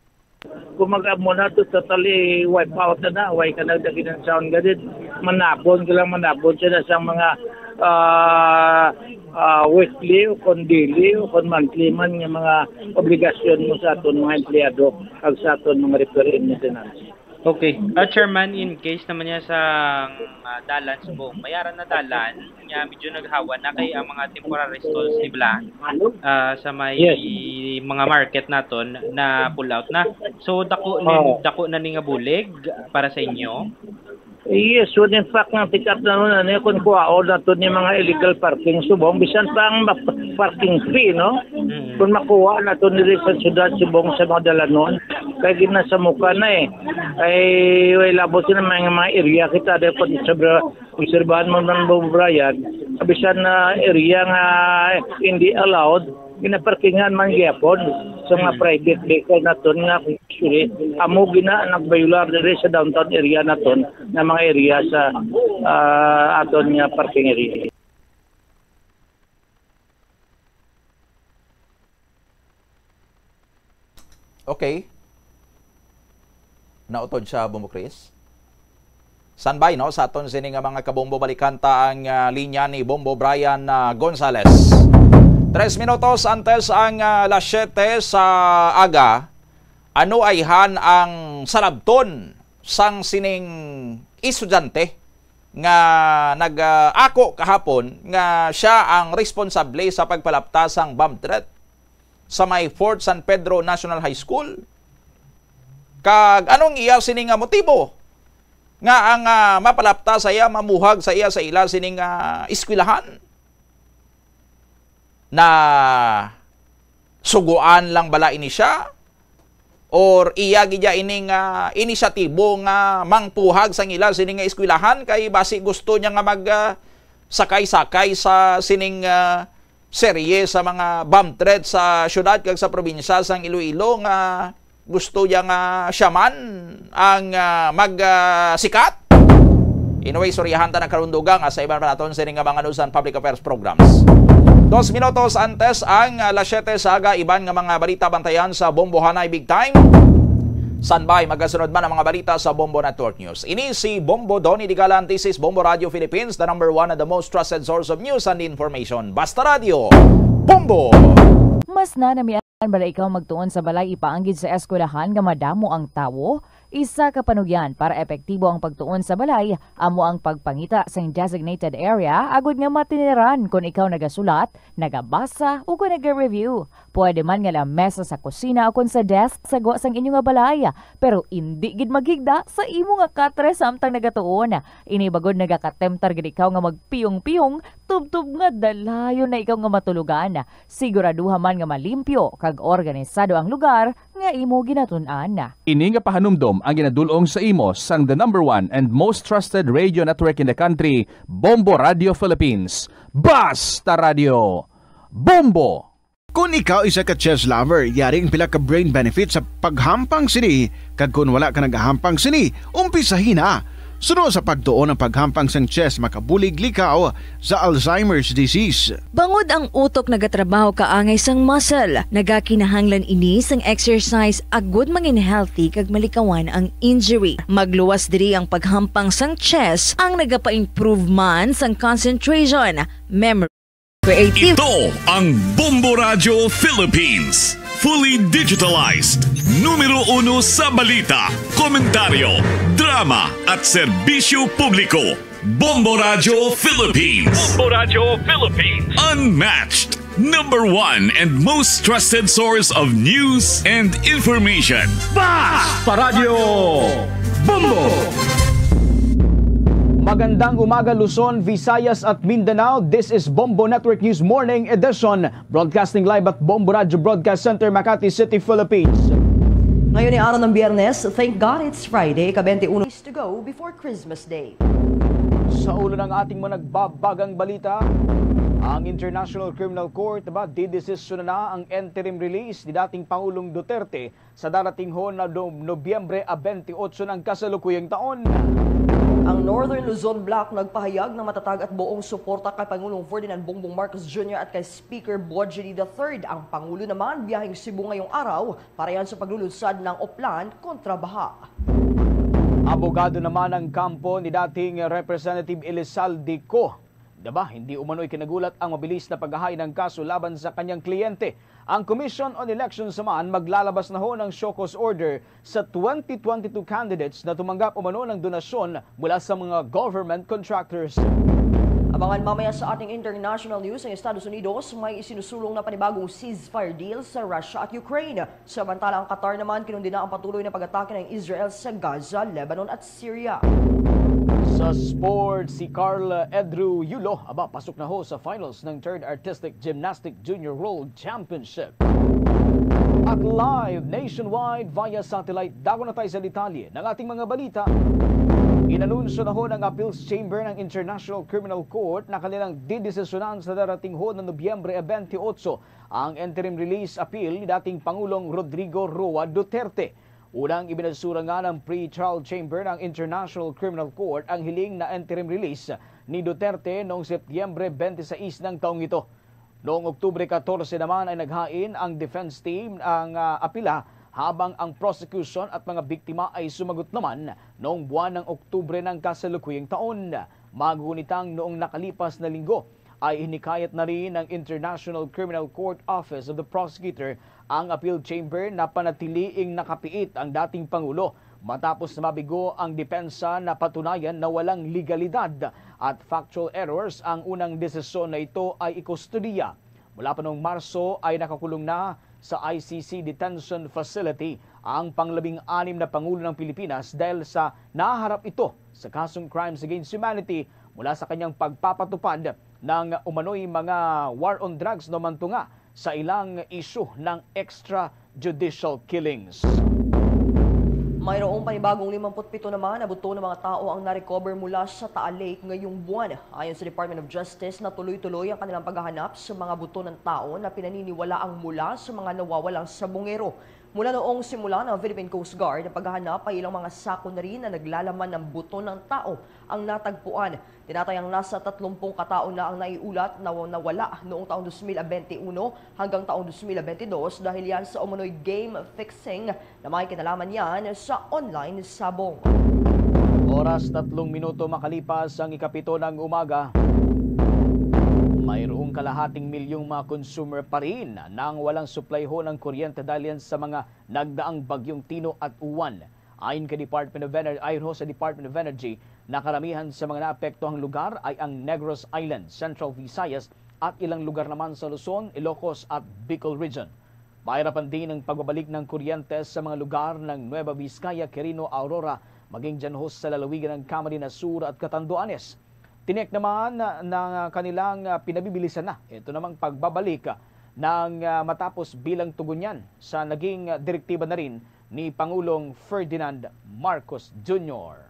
Kung mag-amo na to, totally wipe out na na. Way ka nagdaginan sound gadid. Manabon ka lang, manabon sila sa mga, ah, ah, weekly o kon daily o kon monthly man nga mga obligasyon mo sa aton mga empleyado ag sa aton mga repair and maintenance. Okay. Ah, Chairman, in case naman niya sa, ah, dalan subong, may ara na dalan nga medyo naghawa na kay ang mga temporary stalls ni bala, ah, sa may Yes. mga market naton na pull out na. So, dako ni, Oo. dako na ni nga bulig para sa inyo? Yes, so in fact, nga pick up na nun, ano, kung kuhaon na to ni mga illegal parking subong, bisan pa ang ma-, parking fee, no? Mm. Kung makuha na to nila sa syudad subong sa mga dalanon, kay ginasamukan na eh. Ay, way labot sila mga, mga area kita, dahil pag sobra, obserbahan mo man, Bob Brian, bisan na area nga hindi allowed, ginaparkingan man gyapon sa mga Mm. private vehicle naton nga actually amo gina nagbayular diri sa downtown area naton nga mga area sa, ah, aton nga parking area. Okay. Nautod siya, Bombo Chris. Standby, no, sa aton sini nga mga kabombo, balikan ta ang, ah, linya ni Bombo Brian, ah, Gonzales. Tres minutos antes ang, ah, las siyete sa aga, ano ayhan ang salabton sang sining estudyante nga nag-, ah, ako kahapon nga siya ang responsable sa pagpalapta sang bomb threat sa may Fort San Pedro National High School? Kag anong iya sini nga motibo nga ang, ah, mapalapta sa iya, mamuhag sa iya sa ila sini nga eskwelahan? Na suguan lang bala ini siya? Or iya gid ya ini nga inisyatibo nga mangpuhag sang ila sini nga eskwelahan kay basi gusto niya nga mag, ah, sakay-sakay sa sining, ah, serye sa mga bomb threat sa syudad kag sa probinsya sang Iloilo nga gusto niya nga siya man ang, ah, mag, ah, sikat. Anyway, istoryahan ta na karon, dugang, ah, sa iban pa naton sini nga mga news and public affairs programs. Dos minutos antes ang, ah, las siyete sa aga, iban nga mga balita bantayan sa Bombohanay Big Time. Standby, magasunod man ang mga balita sa Bombo Network News. Ini si Bombo Donny Digalan. This is Bombo Radio Philippines, the number one and the most trusted source of news and information. Basta Radio, Bombo! Mas nanamian bala ikaw magtuon sa balay ipaanggid sa eskwelahan nga madamo ang tawo? Isa ka panugyan para epektibo ang pagtuon sa balay amo ang pagpangita sang designated area agud nga matiniran kon ikaw nagasulat, nagabasa, o kon naga-review. Pwede man nga lamesa sa kusina o kon sa desk sa gwa sang inyo nga balay, pero indi gid maghigda sa imo nga katre samtang nagatuon. Ini bagod nagakatemtar gid ikaw nga magpiyong-piyong, tubtob nga dalayon na ikaw nga matulugan. Siguraduha man nga malimpyo kag organisado ang lugar nga imo ginatun-an. Ini nga pahanumdom ang ginadul-ong sa imo sang the number one and most trusted radio network in the country, Bombo Radio Philippines. Basta Radio! Bombo! Kon ikaw isa ka chess lover, yari ang pila ka brain benefits sa paghampang sini, kag kon wala ka nagahampang sini, umpisahi na. Suno sa pagtuon, ang paghampang sang chess makabulig likaw sa Alzheimer's disease. Bangod ang utok nagatrabaho kaangay sang muscle, nagakinahanglan ini sang exercise agud mangin healthy kag malikawan ang injury. Magluwas diri ang paghampang sang chess, ang nagapa-improve man sang concentration, memory, creative. Ito ang Bombo Radyo Philippines. Fully digitalized. Numero uno sa balita, komentaryo, drama, at serbisyo publiko. Bombo Radyo Philippines. Bombo Radyo Philippines. Unmatched. Number one and most trusted source of news and information. Basta Radyo Bombo! Magandang umaga, Luzon, Visayas, at Mindanao. This is Bombo Network News Morning Edition, broadcasting live at Bombo Radyo Broadcast Center, Makati City, Philippines. Ngayon ay araw ng Biyernes. Thank God it's Friday, ika-twenty-one days to go before Christmas Day. Sa ulo ng ating mga nagbabagang balita, ang International Criminal Court ba didesisyonan na ang interim release ni dating Pangulong Duterte sa darating ho na No-, Nobyembre a twenty-eight ng kasalukuyang taon. Ang Northern Luzon Bloc nagpahayag ng matatag at buong suporta kay Pangulong Ferdinand Bongbong Marcos Junior at kay Speaker Boy Junior the third. Ang Pangulo naman biyaheng Cebu ngayong araw para yan sa paglulunsad ng Oplan kontra baha. Abogado naman ang kampo ni dating Representative Elizalde Co. Diba, hindi umano'y kinagulat ang mabilis na paghahain ng kaso laban sa kanyang kliyente. Ang Commission on Elections naman maglalabas na ho ng show cause order sa twenty twenty-two candidates na tumanggap umano ng donasyon mula sa mga government contractors. Abangan mamaya sa ating international news, ang Estados Unidos may isinusulong na panibagong ceasefire deal sa Russia at Ukraine. Samantala, ang Qatar naman kinundina ang patuloy na pag-atake ng Israel sa Gaza, Lebanon at Syria. Sa sports, si Carl Edru Yulo, aba, pasok na ho sa finals ng Third Artistic Gymnastic Junior World Championship. At live nationwide via satellite, dago na tayo sa detalye ng ating mga balita. Inanunsyo na ho ng Appeals Chamber ng International Criminal Court na kanilang didesisyonan sa darating ho na Nobyembre twenty-eight ang interim release appeal ni dating Pangulong Rodrigo Roa Duterte. Unang ibinasura nga ng pre-trial chamber ng International Criminal Court ang hiling na interim release ni Duterte noong Setyembre twenty-six ng taong ito. Noong Oktubre catorce naman ay naghain ang defense team ang, ah, apila, habang ang prosecution at mga biktima ay sumagot naman noong buwan ng Oktubre ng kasalukuyang taon. Magunitang noong nakalipas na linggo ay hinikayat na rin ng International Criminal Court Office of the Prosecutor ang appeal chamber na panatiliing nakapiit ang dating Pangulo matapos na mabigo ang depensa na patunayan na walang legalidad at factual errors ang unang desisyon na ito ay ikustodiya. Mula pa noong Marso ay nakakulong na sa I C C detention facility ang panglabing-anim na Pangulo ng Pilipinas dahil sa naharap ito sa kasong crimes against humanity mula sa kanyang pagpapatupad ng umano'y mga war on drugs no man tunga sa ilang issue ng extrajudicial killings. Mayroong panibagong limampu't pito naman na buto ng mga tao ang na-recover mula sa Taal Lake ngayong buwan. Ayon sa Department of Justice, na tuloy-tuloy ang kanilang paghahanap sa mga buto ng tao na pinaniniwalaang mula sa mga nawawalang sabongero. Mula noong simula ng Philippine Coast Guard ang paghahanap, ay ilang mga sako na rin na naglalaman ng buto ng tao ang natagpuan. Tinatayang nasa tatlumpung katao na ang naiulat na nawala noong taong dos mil benti uno hanggang taong dos mil benti dos dahil yan sa umano'y game fixing na may kinalaman yan sa online sabong. Oras, tatlong minuto makalipas ang ikapito ng umaga. Mayroong kalahating milyong mga consumer pa rin nang walang supply ho ng kuryente dahil yan sa mga nagdaang bagyong Tino at Uwan. Ayon kay Department of Ener-, ayon ho sa Department of Energy, na karamihan sa mga naapektuhang lugar ay ang Negros Island, Central Visayas, at ilang lugar naman sa Luzon, Ilocos, at Bicol Region. Mahirapan din ang pagbabalik ng kuryente sa mga lugar ng Nueva Vizcaya, Quirino, Aurora, maging dyan ho sa lalawigan ng Camarines Sur at Catanduanes. Tiniyak naman na, na kanilang, ah, pinabibilisan na ito namang pagbabalik, ah, ng, ah, matapos bilang tugon yan sa naging, ah, direktiba na rin ni Pangulong Ferdinand Marcos Junior.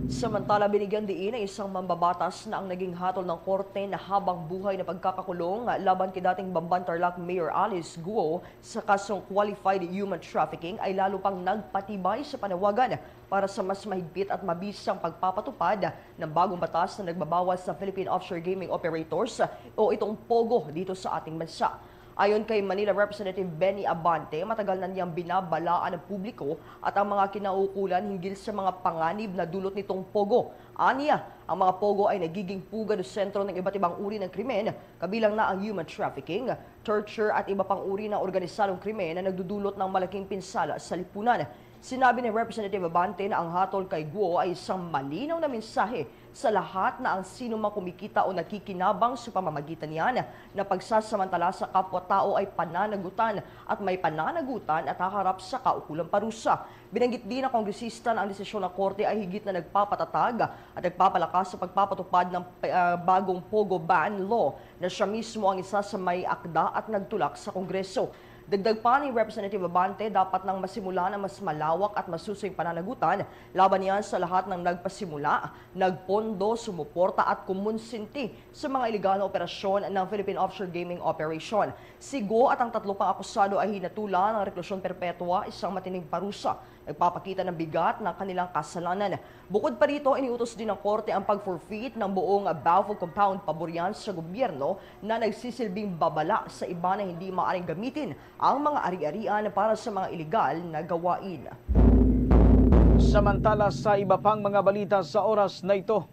Samantala, binigyan diin ng isang mambabatas na ang naging hatol ng korte na habang buhay na pagkakakulong laban kay dating Bamban Tarlac Mayor Alice Guo sa kasong qualified human trafficking ay lalo pang nagpatibay sa panawagan para sa mas mahigpit at mabisang pagpapatupad ng bagong batas na nagbabawal sa Philippine offshore gaming operators o itong POGO dito sa ating bansa. Ayon kay Manila Representative Benny Abante, matagal na niyang binabalaan ang publiko at ang mga kinaukulan hinggil sa mga panganib na dulot nitong POGO. Anya, ang mga POGO ay nagiging pugad o sentro ng iba't ibang uri ng krimen, kabilang na ang human trafficking, torture at iba pang uri ng organisadong krimen na nagdudulot ng malaking pinsala sa lipunan. Sinabi ni Representative Abante na ang hatol kay Guo ay isang malinaw na mensahe sa lahat na ang sino mang kumikita o nakikinabang sa pamamagitan niyan na pagsasamantala sa kapwa-tao ay pananagutan at may pananagutan at haharap sa kaukulang parusa. Binanggit din ng kongresista na ang desisyon ng korte ay higit na nagpapatatag at nagpapalakas sa pagpapatupad ng, ah, bagong POGO ban law na siya mismo ang isa sa may akda at nagtulak sa Kongreso. Dagdag pa ni Representative Abante, dapat nang masimulan ang mas malawak at masusoy pananagutan laban niyan sa lahat ng nagpasimula, nagpondo, sumuporta at kumonsinti sa mga iligal na operasyon ng Philippine Offshore Gaming Operation. Si Guo at ang tatlo pang akusado ay hinatulan ng reklusyon perpetua, isang matinding parusa nagpapakita ng bigat ng kanilang kasalanan. Bukod pa rito, iniutos din ng korte ang pag-forfeit ng buong Bauful Compound pabor niyan sa gobyerno na nagsisilbing babala sa iba na hindi maaring gamitin ang mga ari-arian para sa mga iligal na gawain. Samantala, sa iba pang mga balita sa oras na ito,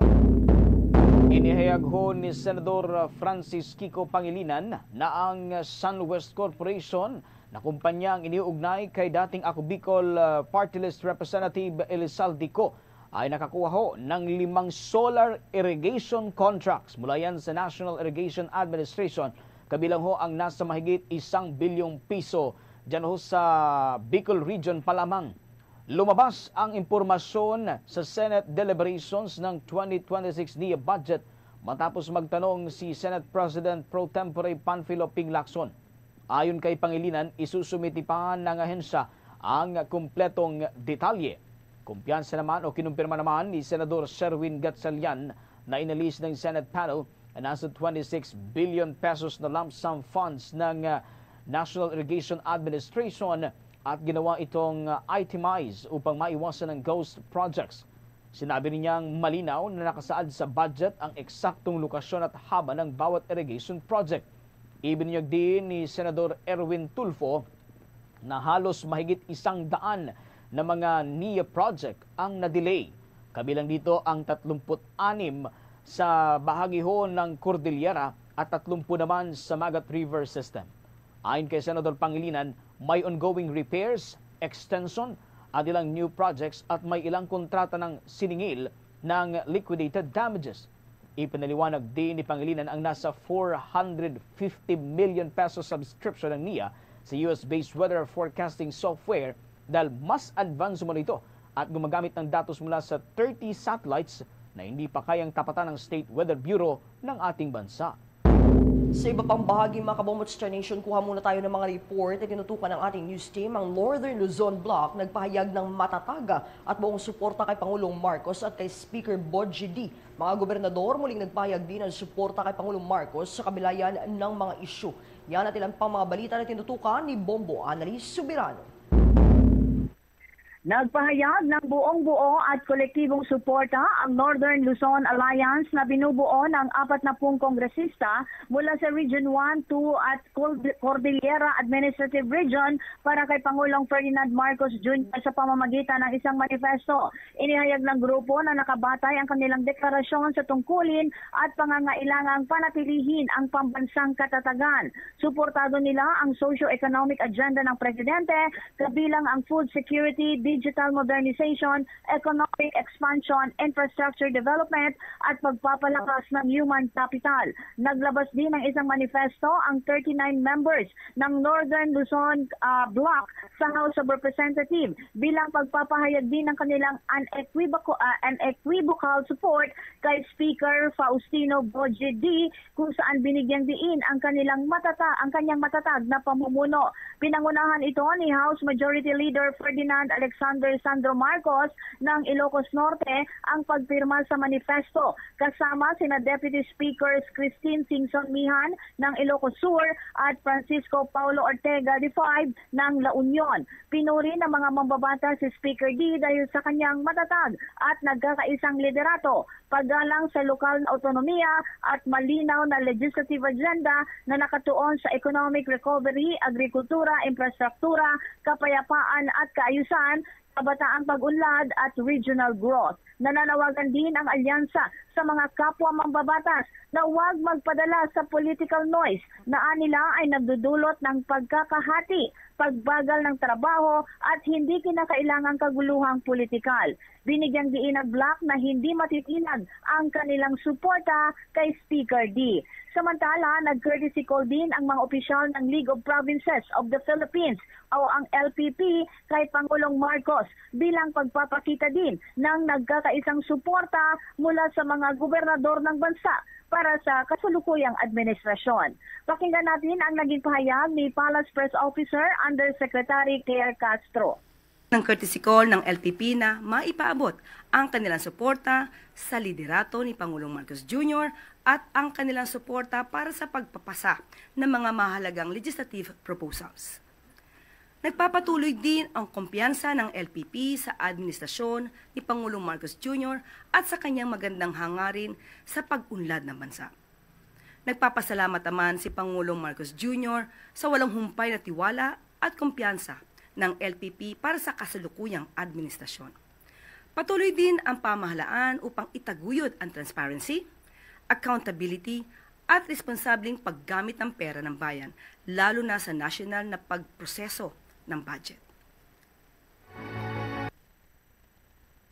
inihayag ho ni Senador Francis Kiko Pangilinan na ang Sunwest Corporation na kumpanya ang iniuugnay kay dating Ako Bicol, ah, Party List Representative Elizalde Co ay nakakuha ho ng limang solar irrigation contracts mula yan sa National Irrigation Administration, kabilang ho ang nasa mahigit isang bilyong piso dyan ho sa Bicol Region pa lamang. Lumabas ang impormasyon sa Senate deliberations ng twenty twenty-six NIA budget matapos magtanong si Senate President Pro Tempore Panfilo Ping Lacson. Ayon kay Pangilinan, isusumiti pa ng ahensya ang kumpletong detalye. Kumpiyansa naman o kinumpirma naman ni Senador Sherwin Gatchalian na inalis ng Senate panel ang nasa twenty-six billion pesos na lump sum funds ng, ah, National Irrigation Administration at ginawa itong, ah, itemize upang maiwasan ang ghost projects. Sinabi niya ang malinaw na nakasaad sa budget ang eksaktong lokasyon at haba ng bawat irrigation project. Ibinunyag din ni Senador Erwin Tulfo na halos mahigit isang daan na mga NIA project ang na-delay. Kabilang dito ang tatlumpu't anim sa bahagi ho ng Cordillera at tatlumpu naman sa Magat River System. Ayon kay Senador Pangilinan, may ongoing repairs, extension, at ilang new projects at may ilang kontrata ng siningil ng liquidated damages. Ipinaliwanag din ni Pangilinan ang nasa four hundred fifty million peso subscription ng NIA sa U S-based weather forecasting software dahil mas advance umano ito at gumagamit ng datos mula sa thirty satellites na hindi pa kayang tapatan ng State Weather Bureau ng ating bansa. Sa iba pang bahagi, mga Kabombot Star Nation, kuha muna tayo ng mga report na tinutukan ng ating news team. Ang Northern Luzon Block nagpahayag ng matatag at buong suporta kay Pangulong Marcos at kay Speaker Boji D. Mga gobernador muling nagpahayag din ng suporta kay Pangulong Marcos sa kabilayan ng mga isyu. Yan at ilan pang mga balita na tinutukan ni Bombo Annalise Soberano. Nagpahayag ng buong-buo at kolektibong suporta ang Northern Luzon Alliance na binubuo ng apat na pung kongresista mula sa Region one, two at Cord-, Cordillera Administrative Region para kay Pangulong Ferdinand Marcos Junior sa pamamagitan ng isang manifesto. Inihayag ng grupo na nakabatay ang kanilang deklarasyon sa tungkulin at pangangailangang panatilihin ang pambansang katatagan. Suportado nila ang socio-economic agenda ng presidente, kabilang ang food security, digital modernization, economic expansion, infrastructure development, at pagpapalakas ng human capital. Naglabas din ng isang manifesto ang thirty-nine members ng Northern Luzon, ah, Bloc sa House of Representatives bilang pagpapahayag din ng kanilang unequivocal, ah, unequivocal support kay Speaker Faustino Boji D, kung saan binigyang diin ang kanilang matata-, ang kanyang matatag na pamumuno. Pinangunahan ito ni House Majority Leader Ferdinand Alex Alexander Sandro Marcos ng Ilocos Norte ang pagpirma sa manifesto, kasama sina Deputy Speakers Christine Singson Mihan ng Ilocos Sur at Francisco Paulo Ortega the five ng La Union. Pinuri ng mga mambabatas si Speaker D dahil sa kanyang matatag at nagkakaisang liderato paggalang sa lokal na autonomiya at malinaw na legislative agenda na nakatuon sa economic recovery, agrikultura, infrastruktura, kapayapaan at kaayusan, kabataang pag-unlad at regional growth. Nananawagan din ang alyansa sa mga kapwa mambabatas na huwag magpadala sa political noise na anila ay nagdudulot ng pagkakahati, pagbagal ng trabaho at hindi kinakailangang kaguluhang politikal. Binigyang diin ang bloc na hindi matitinag ang kanilang suporta kay Speaker D. Samantala, nag-courtesy call din ang mga opisyal ng League of Provinces of the Philippines o ang L P P kay Pangulong Marcos bilang pagpapakita din ng nagkakaisang suporta mula sa mga gobernador ng bansa para sa kasalukuyang administrasyon. Pakinggan natin ang naging pahayag ni Palace Press Officer Undersecretary Claire Castro. Ng courtesy call ng L P P na maipaabot ang kanilang suporta sa liderato ni Pangulong Marcos Junior at ang kanilang suporta para sa pagpapasa ng mga mahalagang legislative proposals. Nagpapatuloy din ang kumpiyansa ng L P P sa administrasyon ni Pangulong Marcos Junior at sa kanyang magandang hangarin sa pag-unlad ng bansa. Nagpapasalamat naman si Pangulong Marcos Junior sa walang humpay na tiwala at kumpiyansa ng L P P para sa kasalukuyang administrasyon. Patuloy din ang pamahalaan upang itaguyod ang transparency, accountability, at responsableng paggamit ng pera ng bayan, lalo na sa nasyonal na pagproseso ng budget.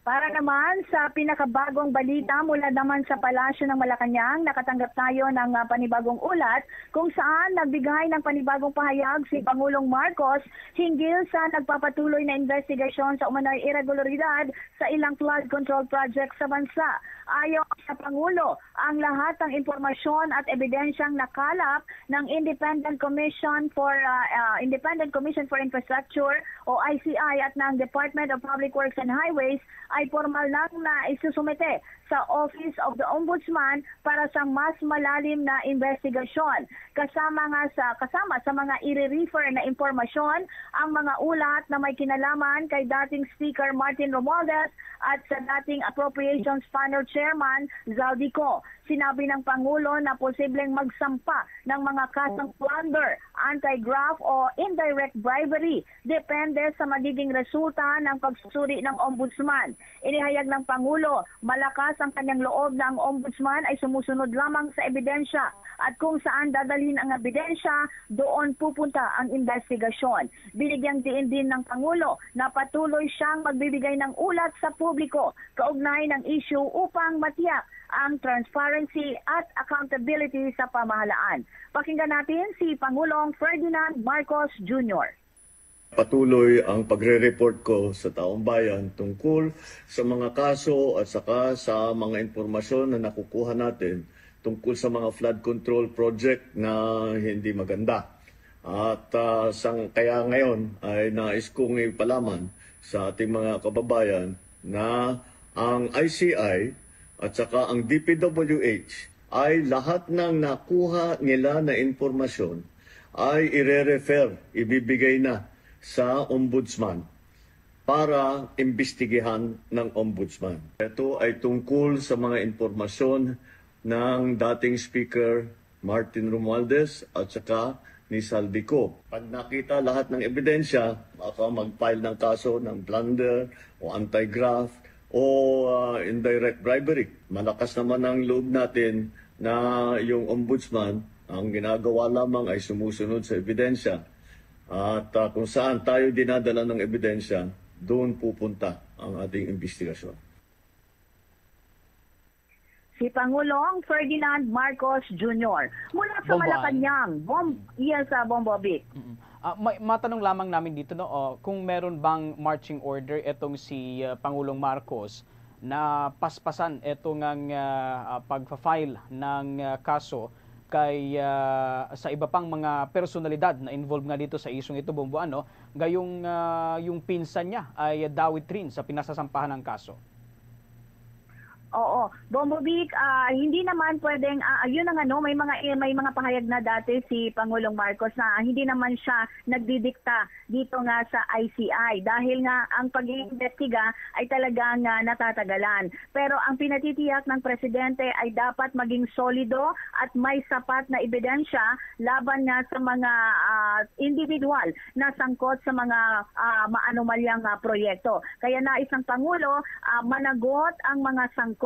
Para naman sa pinakabagong balita mula naman sa Palasyo ng Malacañang, nakatanggap tayo ng, ah, panibagong ulat kung saan nagbigay ng panibagong pahayag si Pangulong Marcos hinggil sa nagpapatuloy na investigasyon sa umano'y irregularidad sa ilang flood control project sa bansa. Ayon sa Pangulo, ang lahat ng impormasyon at ebidensyang nakalap ng Independent Commission for, ah, ah, Independent Commission for Infrastructure o I C I at ng Department of Public Works and Highways ay pormal nang na isusumite sa Office of the Ombudsman para sa mas malalim na investigasyon. Kasama nga sa, kasama sa mga i-refer na impormasyon ang mga ulat na may kinalaman kay dating Speaker Martin Romualdez at sa dating Appropriations Panel Chairman Zaldy Co. Sinabi ng Pangulo na posibleng magsampa ng mga kasong plunder, anti-graft o indirect bribery, depende sa magiging resulta ng pagsusuri ng Ombudsman. Inihayag ng Pangulo, malakas ang kanyang loob na ang Ombudsman ay sumusunod lamang sa ebidensya at kung saan dadalhin ang ebidensya, doon pupunta ang investigasyon. Binigyang diin din ng Pangulo na patuloy siyang magbibigay ng ulat sa publiko kaugnay ng issue upang matiyak ang transparency at accountability sa pamahalaan. Pakinggan natin si Pangulong Ferdinand Marcos Junior. Patuloy ang pagre-report ko sa taong bayan tungkol sa mga kaso at saka sa mga impormasyon na nakukuha natin tungkol sa mga flood control project na hindi maganda. At, ah, sang, kaya ngayon ay nais kong ipalaman sa ating mga kababayan na ang I C I at saka ang D P W H ay lahat ng nakuha nila na impormasyon ay ire-refer, ibibigay na sa Ombudsman para imbestigahan ng Ombudsman. Ito ay tungkol sa mga impormasyon ng dating Speaker Martin Romualdez at saka ni Zaldy Co. Pag nakita lahat ng ebidensya, baka mag-file ng kaso ng plunder o anti-graft o, ah, indirect bribery. Malakas naman ang loob natin na yung Ombudsman, ang ginagawa lamang ay sumusunod sa ebidensya. At, ah, kung saan tayo dinadala ng ebidensya, doon pupunta ang ating investigasyon. Si Pangulong Ferdinand Marcos Junior mula sa Bomboan. Malacañang. Bom-, yes, ah, Bombovic. Mm-mm. Ah, may, matanong lamang namin dito, no, oh, kung meron bang marching order etong si, ah, Pangulong Marcos na paspasan eto ngang, ah, ah, pagpa-file ng, ah, kaso kay, ah, sa iba pang mga personalidad na involved nga dito sa isyung ito, Bombo, ano, gayong, ah, yung pinsan niya ay dawit rin sa pinasasampahan ng kaso. Oo, Bombo Vic, ah, hindi naman pwedeng, ah, yun ang ano, may mga, eh, may mga pahayag na dati si Pangulong Marcos na hindi naman siya nagdidikta dito nga sa I C I dahil nga ang pag-iimbestiga ay talagang, ah, natatagalan. Pero ang pinatitiyak ng presidente ay dapat maging solido at may sapat na ebidensya laban nga sa mga, ah, individual na sangkot sa mga, ah, maanomalyang, ah, proyekto. Kaya nais ng Pangulo, ah, managot ang mga sangkot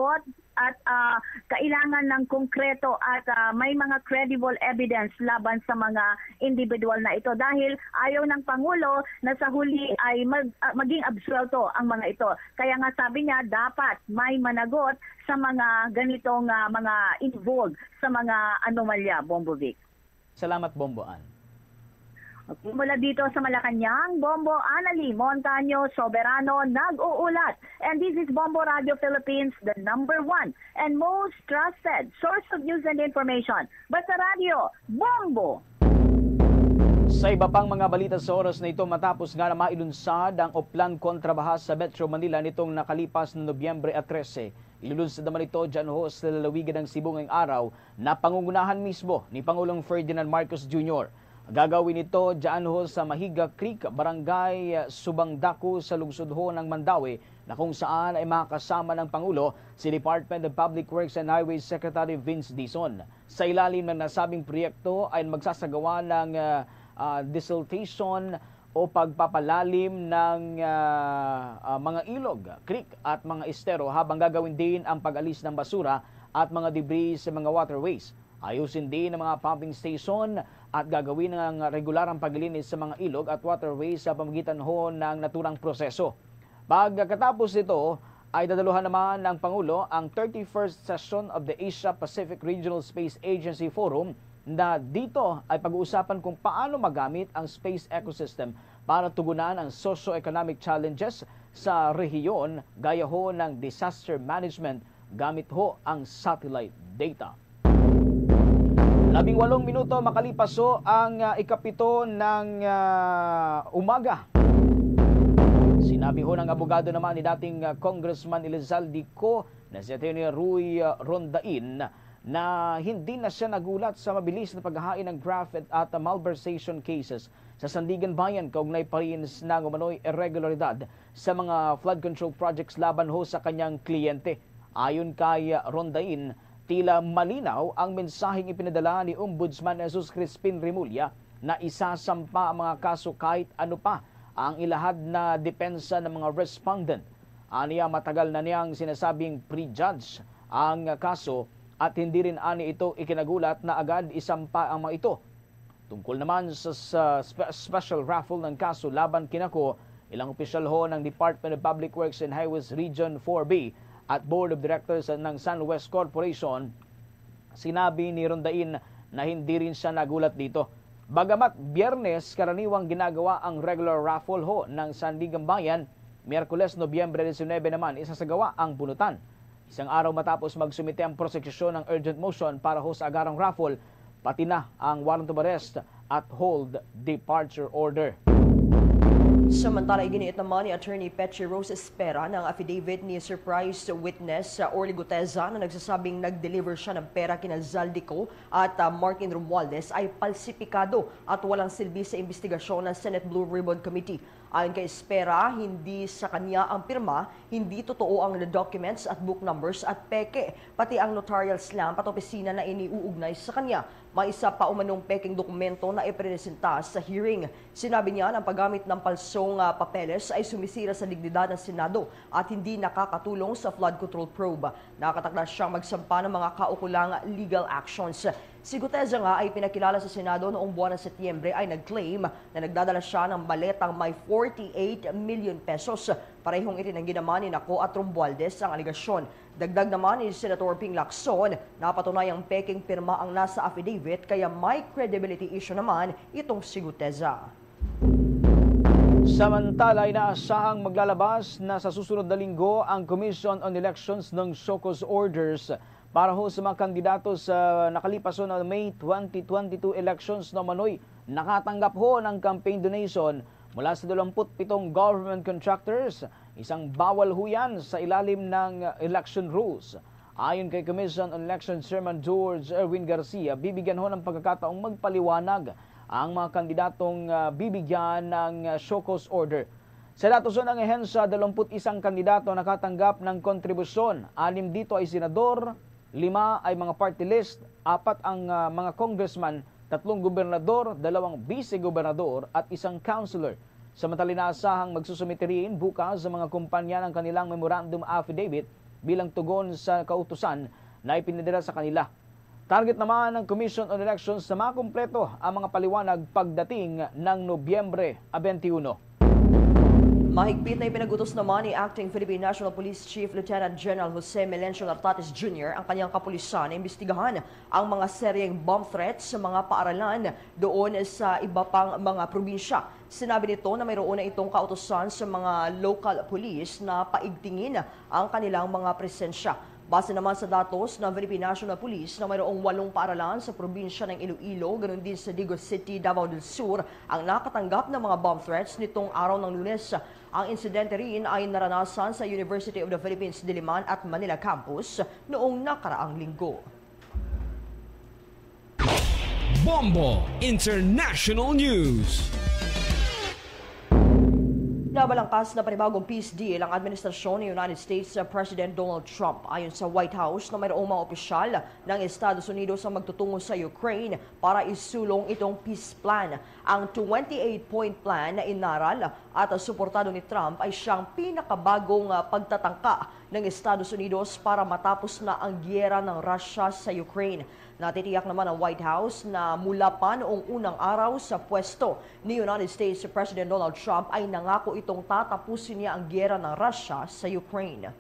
at, ah, kailangan ng konkreto at, ah, may mga credible evidence laban sa mga individual na ito dahil ayaw ng Pangulo na sa huli ay mag-, ah, maging absuelto ang mga ito. Kaya nga sabi niya, dapat may managot sa mga ganitong, ah, mga involved sa mga anomalya, Bombo Vic. Salamat, Bombo Ann. Okay, mula dito sa Malacañang, Bombo Annalie Montaño Soberano nag-uulat. And this is Bombo Radio Philippines, the number one and most trusted source of news and information. Basta Radio, Bombo! Sa iba pang mga balita sa oras na ito, matapos nga na mailunsad ang Oplan kontra Baha sa Metro Manila nitong nakalipas na Nobyembre trese, ilulunsad naman ito dyan ho sa lalawigan ng Cebu ngayong araw na pangungunahan mismo ni Pangulong Ferdinand Marcos Junior. Gagawin ito dyan ho sa Mahiga Creek, Barangay Subang Daku sa lungsod ho ng Mandaue, na kung saan ay makakasama ng Pangulo si Department of Public Works and Highways Secretary Vince Dizon. Sa ilalim ng nasabing proyekto ay magsasagawa ng, ah, ah, desiltation o pagpapalalim ng, ah, ah, mga ilog, creek at mga estero, habang gagawin din ang pag-alis ng basura at mga debris sa mga waterways. Ayusin din ang mga pumping station at gagawin ang regular ang paglilinis sa mga ilog at waterways sa pamagitan ho ng naturang proseso. Pagkatapos nito ay dadaluhan naman ng Pangulo ang thirty-first session of the Asia Pacific Regional Space Agency Forum, na dito ay pag-uusapan kung paano magamit ang space ecosystem para tugunan ang socio-economic challenges sa rehiyon, gaya ho ng disaster management gamit ho ang satellite data. Labing walong minuto makalipas ho ang, ah, ikapito ng, ah, umaga. Sinabi ho ng abogado naman ni dating, ah, Congressman Elizalde Co na si Attorney Roy, ah, Rondain na hindi na siya nagulat sa mabilis na paghahain ng graft at, at malversation cases sa Sandigan Bayan kaugnay pa rin ng umano'y irregularidad sa mga flood control projects laban ho sa kanyang kliyente. Ayon kay Rondain, tila malinaw ang mensaheng ipinadala ni Ombudsman Jesus Crispin Remulla na isasampa ang mga kaso kahit ano pa ang ilahad na depensa ng mga respondent. Aniya, matagal na niyang sinasabing prejudge ang kaso at hindi rin ani ito ikinagulat na agad isampa ang mga ito. Tungkol naman sa, sa spe-, special raffle ng kaso laban kina Co, ilang opisyal ho ng Department of Public Works and Highways Region four B at Board of Directors ng San West Corporation, sinabi ni Rondain na hindi rin siya nagulat dito. Bagamat Biyernes karaniwang ginagawa ang regular raffle ho ng Sandigan Bayan, Miyerkules, Nobyembre diecinuebe naman isasagawa ang bunutan. Isang araw matapos magsumite ang prosekusyon ng urgent motion para ho sa agarang raffle, pati na ang warrant of arrest at hold departure order. Samantala, iginiit naman ni Attorney Peche Rose Espera ng affidavit ni surprise witness, uh, Orly Guteza na nagsasabing nag-deliver siya ng pera kina Zaldy Co at, uh, Martin Romualdez ay palsipikado at walang silbi sa imbestigasyon ng Senate Blue Ribbon Committee. Ayon kay Espera, hindi sa kanya ang pirma, hindi totoo ang documents at book numbers at peke, pati ang notarial stamp at opisina na iniuugnay sa kanya. May isa pa umanong pekeng dokumento na ipresenta sa hearing. Sinabi niya na ang paggamit ng palsong, ah, papeles ay sumisira sa dignidad ng Senado at hindi nakakatulong sa flood control probe. Nakatakda siyang magsampa ng mga kaukulang legal actions. Si Guteza nga ay pinakilala sa Senado noong buwan ng Setyembre ay nag-claim na nagdadala siya ng maletang may forty-eight million pesos. Parehong itinanggi naman ni Co at Romualdez ang alegasyon. Dagdag naman ni Senator Ping Lacson, napatunayang pekeng pirma ang nasa affidavit kaya may credibility issue naman itong si Guteza. Samantala, inaasahang maglalabas na sa susunod na linggo ang Commission on Elections ng show cause orders Para ho sa mga kandidato sa nakalipas ho na May twenty twenty-two elections na umano'y nakatanggap ho ng campaign donation mula sa dalawampu't pitong government contractors, isang bawal ho yan sa ilalim ng election rules. Ayon kay Commission on Election Chairman George Erwin Garcia, bibigyan ho ng pagkakataong magpaliwanag ang mga kandidatong, ah, bibigyan ng, ah, show cause order. Sa datos ng ahensya, dalawampu't isang kandidato nakatanggap ng kontribusyon. Anim dito ay senador, lima ay mga party list, apat ang, ah, mga congressman, tatlong gobernador, dalawang vice-gobernador at isang councilor. Samantala, inaasahang magsusumite rin bukas sa mga kumpanya ng kanilang memorandum affidavit bilang tugon sa kautusan na ipinadala sa kanila. Target naman ng Commission on Elections na makumpleto ang mga paliwanag pagdating ng Nobyembre twenty-one. Mahigpit na ipinagutos naman ni Acting Philippine National Police Chief Lieutenant General Jose Melencio Nartates Junior ang kanyang kapulisan na imbestigahan ang mga seryeng bomb threats sa mga paaralan doon sa iba pang mga probinsya. Sinabi nito na mayroon na itong kautusan sa mga local police na paigtingin ang kanilang mga presensya. Base naman sa datos ng Philippine National Police na mayroong walong paaralan sa probinsya ng Iloilo, ganun din sa Digos City, Davao del Sur, ang nakatanggap ng mga bomb threats nitong araw ng Lunes. Ang insidente rin ay naranasan sa University of the Philippines Diliman at Manila Campus noong nakaraang linggo. Bombo International News. Nabalangkas na panibagong peace deal ang administrasyon ni United States President Donald Trump. Ayon sa White House, na mayroong mga opisyal ng Estados Unidos ang magtutungo sa Ukraine para isulong itong peace plan. Ang twenty-eight point plan na inaral at suportado ni Trump ay siyang pinakabagong, ah, pagtatangka ng Estados Unidos para matapos na ang giyera ng Russia sa Ukraine. Natitiyak naman ang White House na mula pa noong unang araw sa pwesto ni United States President Donald Trump ay nangako itong tatapusin niya ang giyera ng Russia sa Ukraine.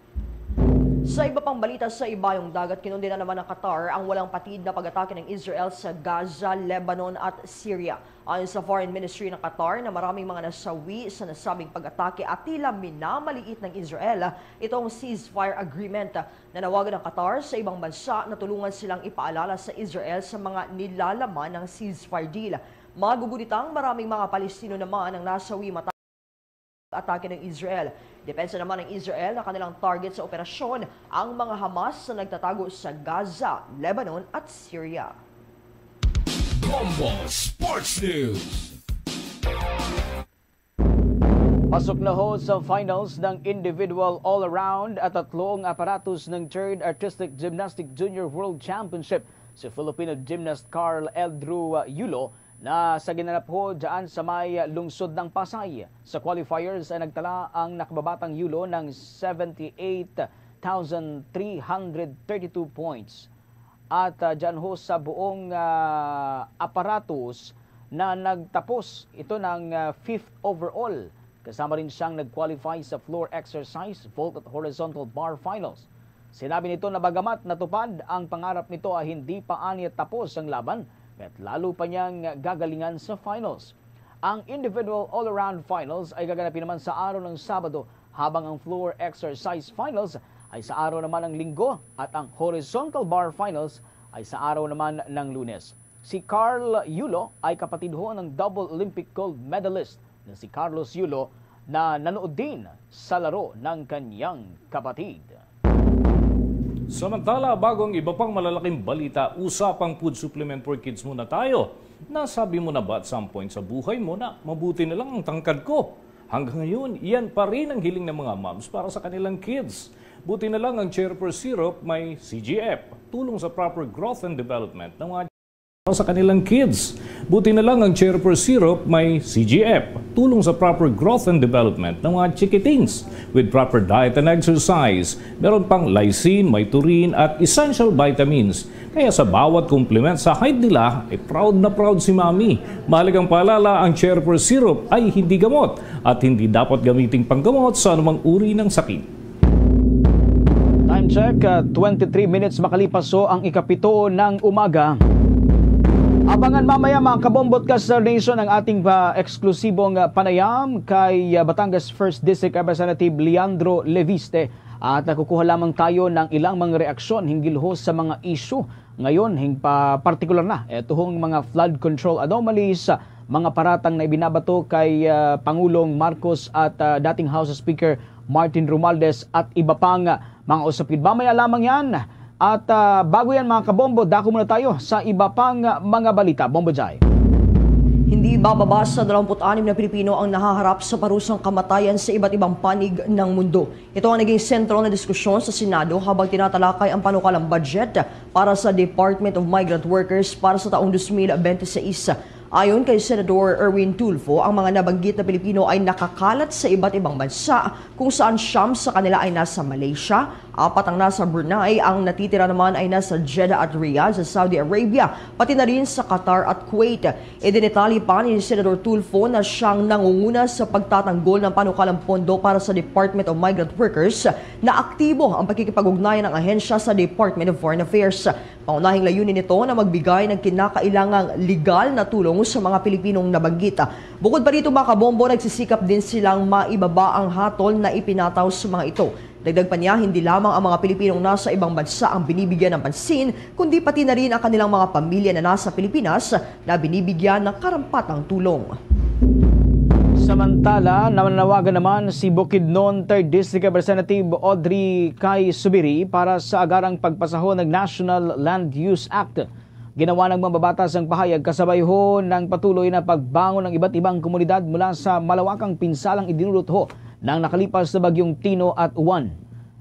Sa iba pang balita sa Ibayong Dagat, kinundena naman ng Qatar ang walang patid na pag-atake ng Israel sa Gaza, Lebanon at Syria. Ayon sa Foreign Ministry ng Qatar na maraming mga nasawi sa nasabing pag-atake at tila minamaliit ng Israel itong ceasefire agreement. Nanawagan ang Qatar sa ibang bansa na tulungan silang ipaalala sa Israel sa mga nilalaman ng ceasefire deal. Magugunitang maraming mga Palestino naman ang nasawi matapos atake ng Israel. Depensa naman ng Israel na kanilang target sa operasyon ang mga Hamas na nagtatago sa Gaza, Lebanon at Syria. Bombo Sports News. Pasok na ho sa finals ng individual all-around at tatlong aparatos ng Third Artistic Gymnastic Junior World Championship si Filipino gymnast Carl Eldrew Yulo na sa ginanap ho dyan sa may lungsod ng Pasay. Sa qualifiers ay nagtala ang nakababatang Yulo ng seventy-eight thousand three hundred thirty-two points. At, ah, dyan ho sa buong, ah, aparatos na nagtapos ito ng, ah, fifth overall. Kasama rin siyang nag-qualify sa floor exercise, vault at horizontal bar finals. Sinabi nito na bagamat natupad ang pangarap nito ay hindi pa aniya tapos ang laban, kaya't lalo pa niyang gagalingan sa finals. Ang individual all-around finals ay gaganapin naman sa araw ng Sabado, habang ang floor exercise finals ay sa araw naman ng Linggo at ang horizontal bar finals ay sa araw naman ng Lunes. Si Carl Yulo ay kapatid ho ng double Olympic gold medalist na si Carlos Yulo na nanood din sa laro ng kanyang kapatid. Samantala, bago ang iba pang malalaking balita, usapang food supplement for kids muna tayo. Nasabi mo na ba at some point sa buhay mo na mabuti na lang ang tangkad ko? Hanggang ngayon, iyan pa rin ang hiling ng mga moms para sa kanilang kids. Buti na lang ang Cherry Syrup may C G F, tulong sa proper growth and development ng mga para sa kanilang kids. Buti na lang ang Cherry Syrup may C G F, tulong sa proper growth and development ng mga chikitings with proper diet and exercise. Meron pang lysine, may taurine at essential vitamins. Kaya sa bawat compliment sa height nila, ay proud na proud si Mami. Mahalagang paalala, ang Cherry Syrup ay hindi gamot at hindi dapat gamiting panggamot sa anumang uri ng sakit. Time check, ah, twenty-three minutes makalipas ho ang ikapito ng umaga. Abangan mamaya, mga kabombot ka Star Nation, ang ating, ah, eksklusibong, ah, panayam kay, ah, Batangas First District Representative Leandro Leviste. At nakukuha lamang tayo ng ilang mga reaksyon hinggil ho sa mga issue ngayon, hing pa partikular na ito hong mga flood control anomalies, mga paratang na ibinabato kay, ah, Pangulong Marcos at, ah, dating House Speaker Martin Romualdez at iba pang, ah, mga usapin. Mamaya lamang yan. At, ah, bago yan, mga kabombo, dako muna tayo sa iba pang, ah, mga balita. Bombo Jai. Hindi bababa sa dalawampu't anim na Pilipino ang nahaharap sa parusang kamatayan sa iba't ibang panig ng mundo. Ito ang naging sentral na diskusyon sa Senado habang tinatalakay ang panukalang budget para sa Department of Migrant Workers para sa taong dos mil bente seis. Ayon kay Senador Erwin Tulfo, ang mga nabanggit na Pilipino ay nakakalat sa iba't ibang bansa, kung saan siyam sa kanila ay nasa Malaysia, apat ang nasa Brunei, ang natitira naman ay nasa Jeddah at Riyadh sa Saudi Arabia, pati na rin sa Qatar at Kuwait. Idinetali pa ni Senador Tulfo na siyang nangunguna sa pagtatanggol ng panukalang pondo para sa Department of Migrant Workers na aktibo ang pakikipag-ugnayan ng ahensya sa Department of Foreign Affairs. Pangunahing layunin nito na magbigay ng kinakailangang legal na tulong sa mga Pilipinong nabanggit. Bukod pa rito, mga kabombo, nagsisikap din silang maibaba ang hatol na ipinataw sa mga ito. Dagdag pa niya, hindi lamang ang mga Pilipinong nasa ibang bansa ang binibigyan ng pansin, kundi pati na rin ang kanilang mga pamilya na nasa Pilipinas na binibigyan ng karampatang tulong. Samantala, nananawagan naman si Bukidnon Third District Representative Audrey Kai Subiri para sa agarang pagpasahon ng National Land Use Act. Ginawa ng mambabatas ang pahayag kasabay ho ng patuloy na pagbangon ng iba't ibang komunidad mula sa malawakang pinsalang idinulot ho ng nakalipas na Bagyong Tino at Juan.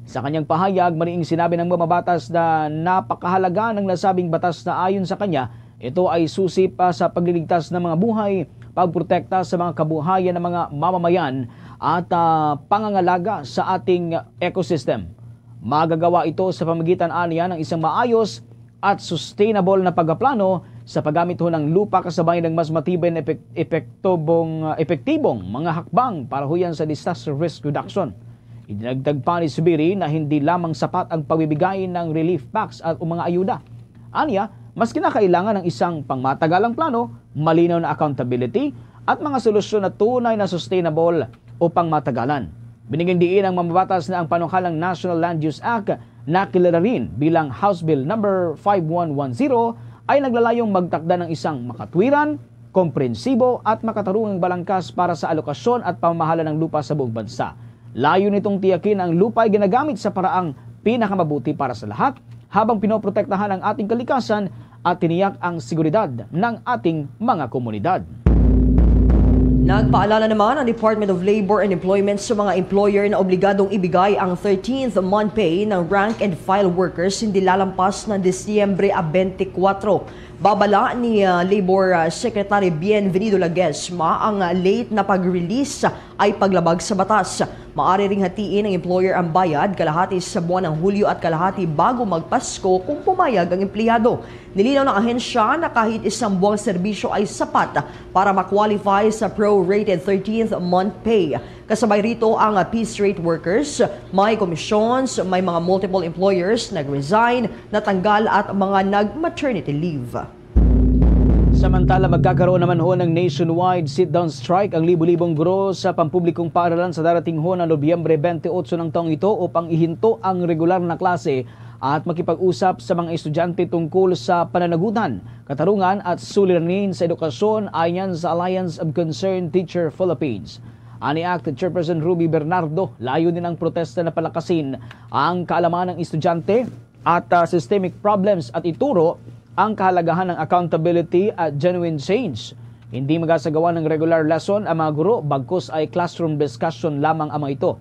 Sa kanyang pahayag, mariing sinabi ng mambabatas na napakahalaga ng nasabing batas na ayon sa kanya, ito ay susi pa sa pagliligtas ng mga buhay, pagprotekta sa mga kabuhayan ng mga mamamayan at, ah, pangangalaga sa ating ecosystem. Magagawa ito sa pamamagitan aniya ng isang maayos at sustainable na pagpaplano sa paggamit ho ng lupa kasabay ng mas matibay na epek-, epektibong, ah, epektibong mga hakbang para ho yan sa disaster risk reduction. Idinagdag pa ni Subiri na hindi lamang sapat ang pagbibigay ng relief packs at o mga ayuda. Anya, mas kinakailangan ng isang pangmatagalang plano, malinaw na accountability, at mga solusyon na tunay na sustainable o pangmatagalan. Binigyang diin ang mambabatas na ang panukalang National Land Use Act, na kilala rin bilang House Bill Number five one one zero, ay naglalayong magtakda ng isang makatwiran, komprensibo at makatarungang balangkas para sa alokasyon at pamamahala ng lupa sa buong bansa. Layo nitong tiyakin ang lupa ay ginagamit sa paraang pinakamabuti para sa lahat, habang pinoprotektahan ang ating kalikasan at tiniyak ang seguridad ng ating mga komunidad. Nagpaalala naman ang Department of Labor and Employment sa mga employer na obligadong ibigay ang thirteenth month pay ng rank and file workers hindi lalampas ng Disyembre twenty-four. Babala ni, ah, Labor, ah, Secretary Bienvenido Ledesma, ang, ah, late na pag-release ay paglabag sa batas. Maaari ring hatiin ng employer ang bayad kalahati sa buwan ng Hulyo at kalahati bago magpasko kung pumayag ang empleyado. Nilinaw ng ahensya na kahit isang buwang serbisyo ay sapat para ma-qualify sa prorated thirteenth month pay. Kasabay rito ang piece rate workers, may commissions, may mga multiple employers nag-resign, natanggal at mga nag-maternity leave. Samantala, magkakaroon naman ho ng nationwide sit-down strike ang libo-libong guro sa pampublikong paaralan sa darating ho na Nobyembre twenty-eight ng taong ito upang ihinto ang regular na klase at makipag-usap sa mga estudyante tungkol sa pananagutan, katarungan at suliranin sa edukasyon, ayon sa Alliance of Concerned Teacher Philippines. Ani ACT Chairperson Ruby Bernardo, layunin ang protesta na palakasin ang kaalaman ng estudyante at, ah, systemic problems at ituro ang kahalagahan ng accountability at genuine change. Hindi magasagawa ng regular lesson ang mga guro, bagkus ay classroom discussion lamang ang mga ito.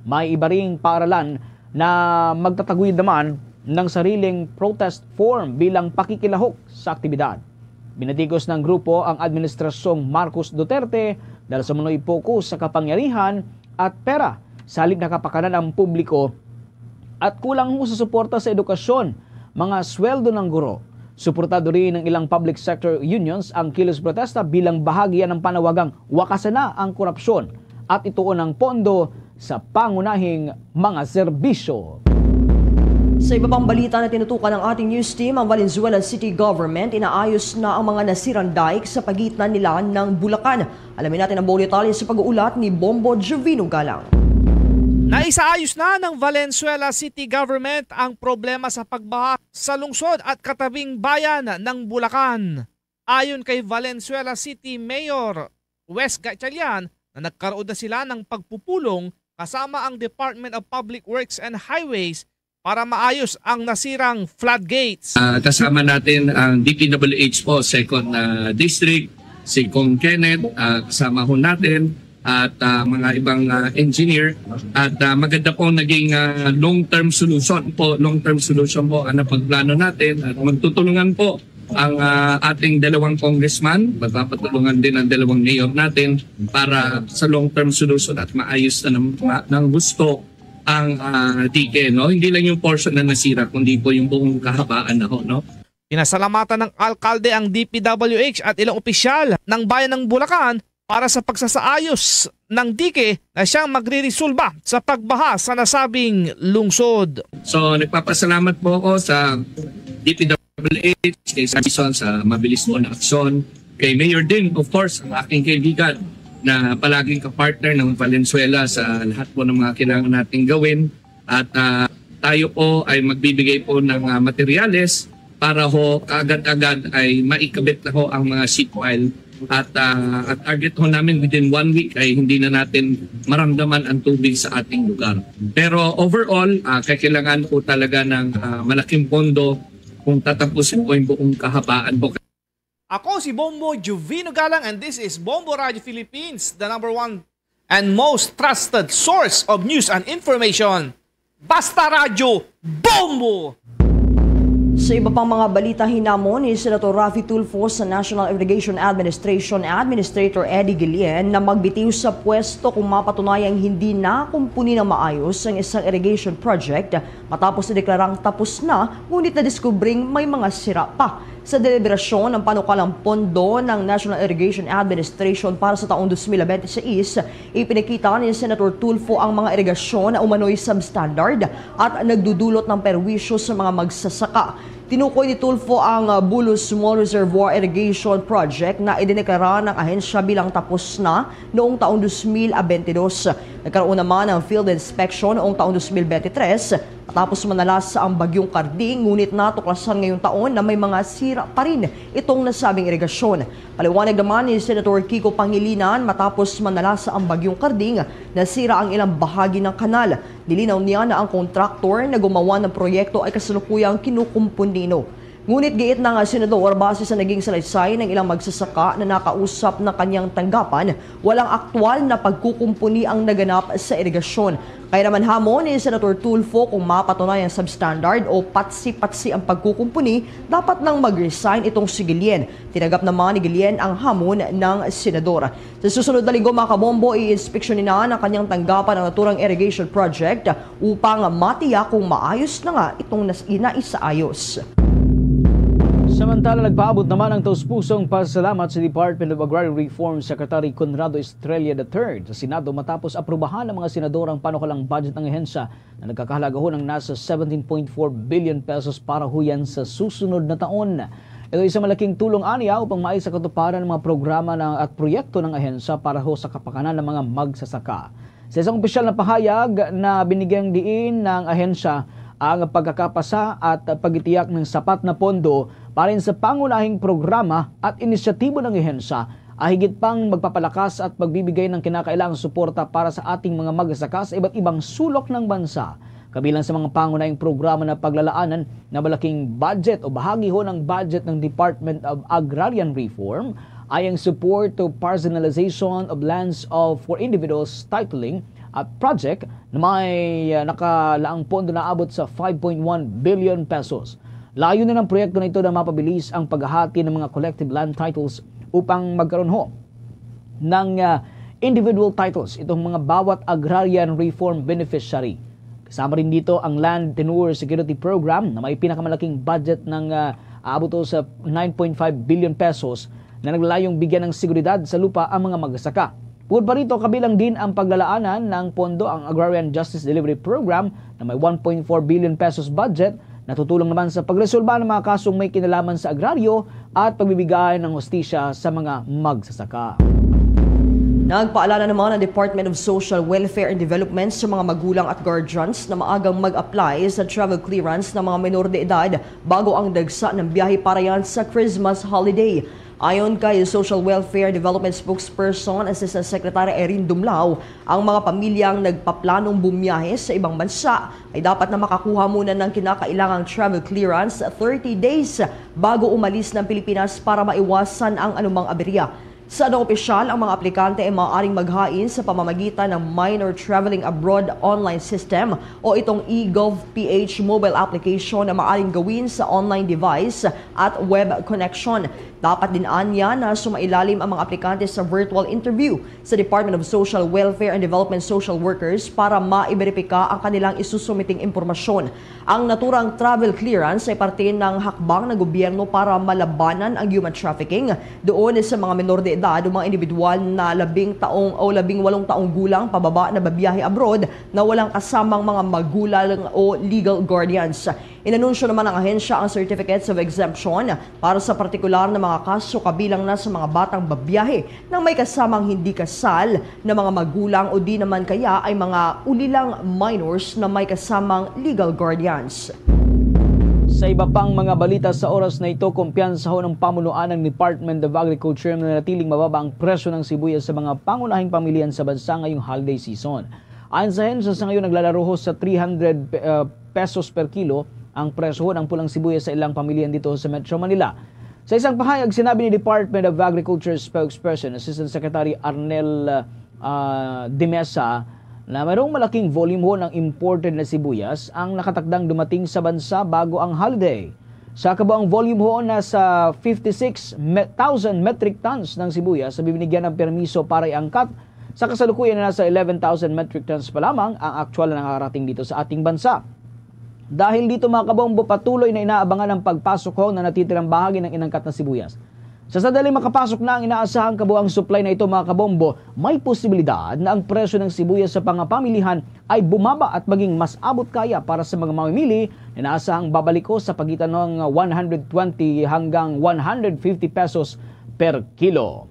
May iba ring paaralan na magtataguyod naman ng sariling protest form bilang pakikilahok sa aktibidad. Binatikos ng grupo ang Administrasyong Marcos Duterte dahil sa umano'y pokus sa kapangyarihan at pera, sa halip na kapakanan ang publiko at kulang ho sa suporta sa edukasyon, mga sweldo ng guro. Suportado rin ng ilang public sector unions ang kilos protesta bilang bahagi yan ng panawagang wakasan na ang korupsyon at ituon ang pondo sa pangunahing mga serbisyo. Sa iba pang balita na tinutukan ng ating news team, ang Valenzuela City Government inaayos na ang mga nasirang dike sa pagitan nila ng Bulacan. Alamin natin ang buong detalye sa pag-uulat ni Bombo Jovino Galang. Naisaayos na ng Valenzuela City Government ang problema sa pagbaha sa lungsod at katabing bayan ng Bulacan. Ayon kay Valenzuela City Mayor Wes Gatchalian na nagkaroon na sila ng pagpupulong kasama ang Department of Public Works and Highways para maayos ang nasirang floodgates. Ah, kasama natin ang D P W H po, second, ah, district, si Cong Kenneth, ah, kasama ho natin, at, ah, mga ibang, ah, engineer. At, ah, maganda po naging, ah, long-term solution po, long-term solution po ang napagplano natin. At magtutulungan po ang, ah, ating dalawang congressman, magpapatulungan din ang dalawang mayor natin para sa long-term solution at maayos na ng, ma-, ng gusto ang, ah, dike, no? Hindi lang yung portion na nasira, kundi po yung buong kahabaan na ho, no? Pinasalamatan ng alkalde ang D P W H at ilang opisyal ng Bayan ng Bulacan para sa pagsasaayos ng dike na siyang magririsulba sa pagbaha sa nasabing lungsod. So, nagpapasalamat po ako sa D P W H, kay Sir Bison, sa mabilis po na aksyon. Kay Mayor din, of course, ang aking kaibigan na palaging kapartner ng Valenzuela sa lahat po ng mga kailangan nating gawin. At, ah, tayo po ay magbibigay po ng, ah, materyales para ho kaagad-agad ay maikabit na ho ang mga sheet pile. At, ah, ang target ho namin, within one week ay hindi na natin maramdaman ang tubig sa ating lugar. Pero overall, ah, kailangan po talaga ng, ah, malaking pondo kung tatapusin po yung buong kahabaan po. Ako si Bombo Juvino Galang, and this is Bombo Radio Philippines, the number one and most trusted source of news and information. Basta Radyo, Bombo! Sa iba pang mga balita, hinamon ni Senator Raffy Tulfo sa National Irrigation Administration Administrator Eddie Guillen na magbitiw sa pwesto kung mapatunayang hindi nakumpuni na maayos ang isang irrigation project matapos na deklarang tapos na, ngunit nadiskubring may mga sira pa. Sa deliberasyon, ang panukalang pondo ng National Irrigation Administration para sa taong dos mil bente seis, ipinakita ni Senator Tulfo ang mga irigasyon na umano'y substandard at nagdudulot ng perwisyo sa mga magsasaka. Tinukoy ni Tulfo ang, uh, Bulos Small Reservoir Irrigation Project na idineklara ng ahensya bilang tapos na noong taong dos mil bente dos. Nagkaroon naman ng field inspection noong taong dos mil bente tres, matapos manalas ang Bagyong Karding, ngunit natuklasan ngayong taon na may mga sira pa rin itong nasabing irigasyon. Paliwanag naman ni Senator Kiko Pangilinan, matapos manalas ang Bagyong Karding, nasira ang ilang bahagi ng kanal. Nilinaw niya na ang kontraktor na gumawa ng proyekto ay kasalukuyang kinukumpuni. Ngunit giit ng senador, base sa naging salaysay ng ilang magsasaka na nakausap ng kanyang tanggapan, walang aktual na pagkukumpuni ang naganap sa irigasyon. Kaya naman, hamon ni Senator Tulfo, kung mapatunayang substandard o patsi-patsi ang pagkukumpuni, dapat nang mag-resign itong si Guillen. Tinanggap naman ni Guillen ang hamon ng senador. Sa susunod na linggo, mga kabombo, i-inspeksyonin na ng kanyang tanggapan ang naturang irrigation project upang matiyak kung maayos na nga itong nas-, inaisayos. Samantala, nagpaabot naman ang taus-pusong pasalamat sa Department of Agrarian Reform Secretary Conrado Estrella the third sa Senado matapos aprubahan ng mga senador ang panukalang budget ng ahensya na nagkakahalaga ho ng nasa seventeen point four billion pesos para ho yan sa susunod na taon. Ito ay isang malaking tulong aniya upang maisakatuparan ang mga programa na, at proyekto ng ahensya para ho sa kapakanan ng mga magsasaka. Sa isang opisyal na pahayag na binigyang diin ng ahensya ang pagkakapasa at pagtitiyak ng sapat na pondo para sa pangunahing programa at inisyatibo ng ahensya ay higit pang magpapalakas at magbibigay ng kinakailangang suporta para sa ating mga magsasaka sa iba't ibang sulok ng bansa. Kabilang sa mga pangunahing programa na paglalaanan na malaking budget o bahagi ho ng budget ng Department of Agrarian Reform ay ang Support to Personalization of Lands of, for Individuals Titling at project na may, ah, nakalaang pondo na abot sa five point one billion pesos. Layunin ng proyekto na ito na mapabilis ang paghahati ng mga collective land titles upang magkaroon ho ng, ah, individual titles itong mga bawat agrarian reform beneficiary. Kasama rin dito ang Land Tenure Security Program na may pinakamalaking budget ng, ah, aabot sa nine point five billion pesos na naglalayong bigyan ng seguridad sa lupa ang mga magsasaka. Bukod pa rito, kabilang din ang paglalaanan ng pondo ang Agrarian Justice Delivery Program na may one point four billion pesos budget na tutulong naman sa pagresolba ng mga kasong may kinalaman sa agraryo at pagbibigay ng hustisya sa mga magsasaka. Nagpaalala naman ang Department of Social Welfare and Development sa mga magulang at guardians na maagang mag-apply sa travel clearance ng mga menor de edad bago ang dagsa ng biyahe para yan sa Christmas holiday. Ayon kay Social Welfare Development Spokesperson Assistant Secretary Irene Dumlao, ang mga pamilyang nagpaplanong bumiyahe sa ibang bansa ay dapat na makakuha muna ng kinakailangang travel clearance thirty days bago umalis ng Pilipinas para maiwasan ang anumang aberya. Sa anong opisyal, ang mga aplikante ay maaaring maghain sa pamamagitan ng Minor Traveling Abroad Online System o itong eGovPH mobile application na maaaring gawin sa online device at web connection. Dapat din anya na sumailalim ang mga aplikante sa virtual interview sa Department of Social Welfare and Development social workers para maiberipika ang kanilang isusumiting impormasyon. Ang naturang travel clearance ay parte ng hakbang ng gobyerno para malabanan ang human trafficking doon sa mga menor de edad o mga individual na labing taong o labing walong taong gulang pababa na babiyahe abroad na walang kasamang mga magulang o legal guardians. Inanunsyo naman ng ahensya ang Certificates of Exemption para sa partikular na mga kaso, kabilang na sa mga batang babiyahe na may kasamang hindi kasal na mga magulang o di naman kaya ay mga ulilang minors na may kasamang legal guardians. Sa iba pang mga balita sa oras na ito, kumpiyansahon ang pamunuan ng Department of Agriculture na nanatiling mababa ang presyo ng sibuyas sa mga pangunahing pamilihan sa bansa ngayong holiday season. Ayon sa ahensya, sa ngayon naglalaruho sa three hundred pe-, uh, pesos per kilo ang presyo ng pulang sibuyas sa ilang pamilihan dito sa Metro Manila. Sa isang pahayag, sinabi ni Department of Agriculture Spokesperson Assistant Secretary Arnel, uh, uh, Dimesa na mayroong malaking volume ho ng imported na sibuyas ang nakatakdang dumating sa bansa bago ang holiday. Sa kabuang volume ho, nasa fifty-six me-, thousand metric tons ng sibuyas na bibinigyan ng permiso para iangkat. Sa kasalukuyan na nasa eleven thousand metric tons pa lamang ang aktual na nakarating dito sa ating bansa. Dahil dito, mga kabombo, patuloy na inaabangan ang pagpasok ho ng natitirang bahagi ng inangkat na sibuyas. Sa sandaling makapasok na ang inaasahang kabuang supply na ito, mga kabombo, may posibilidad na ang presyo ng sibuyas sa mga pamilihan ay bumaba at maging mas abot kaya para sa mga mamimili na inaasahang babalik ho sa pagitan ng one hundred twenty hanggang one hundred fifty pesos per kilo.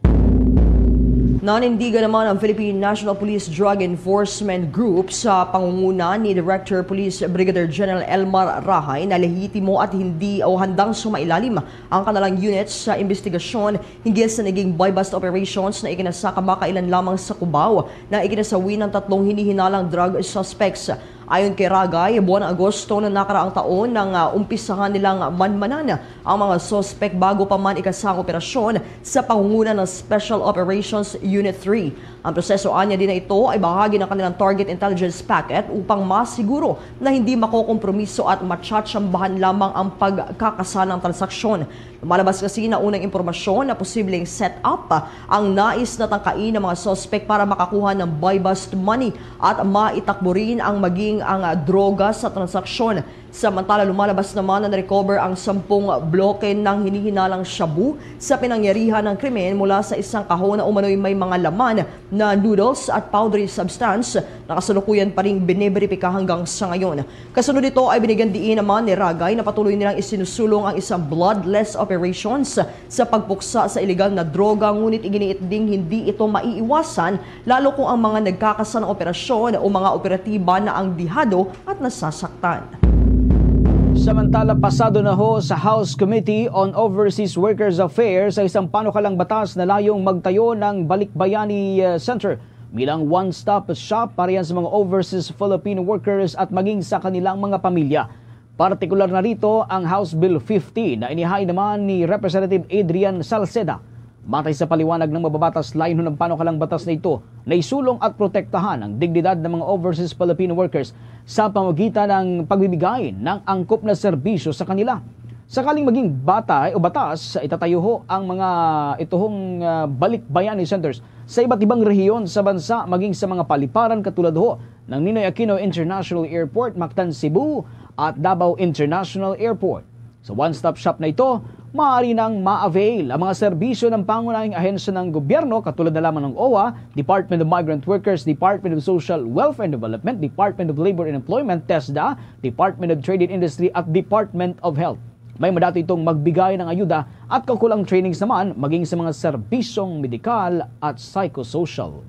Nanindigan naman ang Philippine National Police Drug Enforcement Group sa pangunguna ni Director Police Brigadier General Elmar Rahay na lehitimo at hindi o handang sumailalim ang kanilang unit sa investigasyon hinggil sa naging buy-bust operations na ikinasa kamakailan lamang sa Cubao na ikinasawi ng tatlong hinihinalang drug suspects. Ayon kay Ragay, buwan Agosto na nakaraang taon nang, ah, umpisahan nilang manmanan ang mga suspek bago pa man ikasa ang operasyon sa pangunguna ng Special Operations Unit three. Ang proseso anya din na ito ay bahagi ng kanilang target intelligence packet upang masiguro na hindi makokompromiso at matsatsambahan lamang ang pagkakasa ng transaksyon. Lumalabas kasi na unang impormasyon na posibleng set-up ang nais na tangkain ng mga suspek para makakuha ng buy-bust money at maitakbo rin ang maging ang, ah, droga sa transaksyon. Samantala, lumalabas naman na na-recover ang sampung bloke ng hinihinalang shabu sa pinangyarihan ng krimen mula sa isang kahon na umano'y may mga laman na noodles at powdery substance na kasalukuyan pa ring biniberipika hanggang sa ngayon. Kasunod nito ay binigyan diin naman ni Ragay na patuloy nilang isinusulong ang isang bloodless operations sa pagpuksa sa iligal na droga, ngunit iginiit ding hindi ito maiiwasan, lalo kung ang mga nagkakasanang operasyon o mga operatiba na ang dihado at nasasaktan. Samantala, pasado na ho sa House Committee on Overseas Workers Affairs sa isang panukalang batas na layong magtayo ng Balikbayani, uh, Center bilang one-stop shop para yan sa mga overseas Filipino workers at maging sa kanilang mga pamilya. Partikular na rito ang House Bill fifty na inihain naman ni Representative Adrian Salceda. Matay sa paliwanag ng mababatas, layunin ng panukalang batas na ito na isulong at protektahan ang dignidad ng mga overseas Filipino workers sa pamamagitan ng pagbibigay ng angkop na serbisyo sa kanila. Sakaling maging batay o batas, itatayo ho ang mga ituhong, ah, Balikbayani Centers sa iba't ibang rehiyon sa bansa, maging sa mga paliparan katulad ho ng Ninoy Aquino International Airport, Mactan, Cebu, at Davao International Airport. Sa one-stop shop na ito, maaari nang ma-avail ang mga serbisyo ng pangunahing ahensya ng gobyerno katulad na lamang ng OWWA, Department of Migrant Workers, Department of Social Welfare and Development, Department of Labor and Employment, TESDA, Department of Trade and Industry at Department of Health. May mandato itong magbigay ng ayuda at kaukulang trainings naman maging sa mga serbisyong medikal at psychosocial.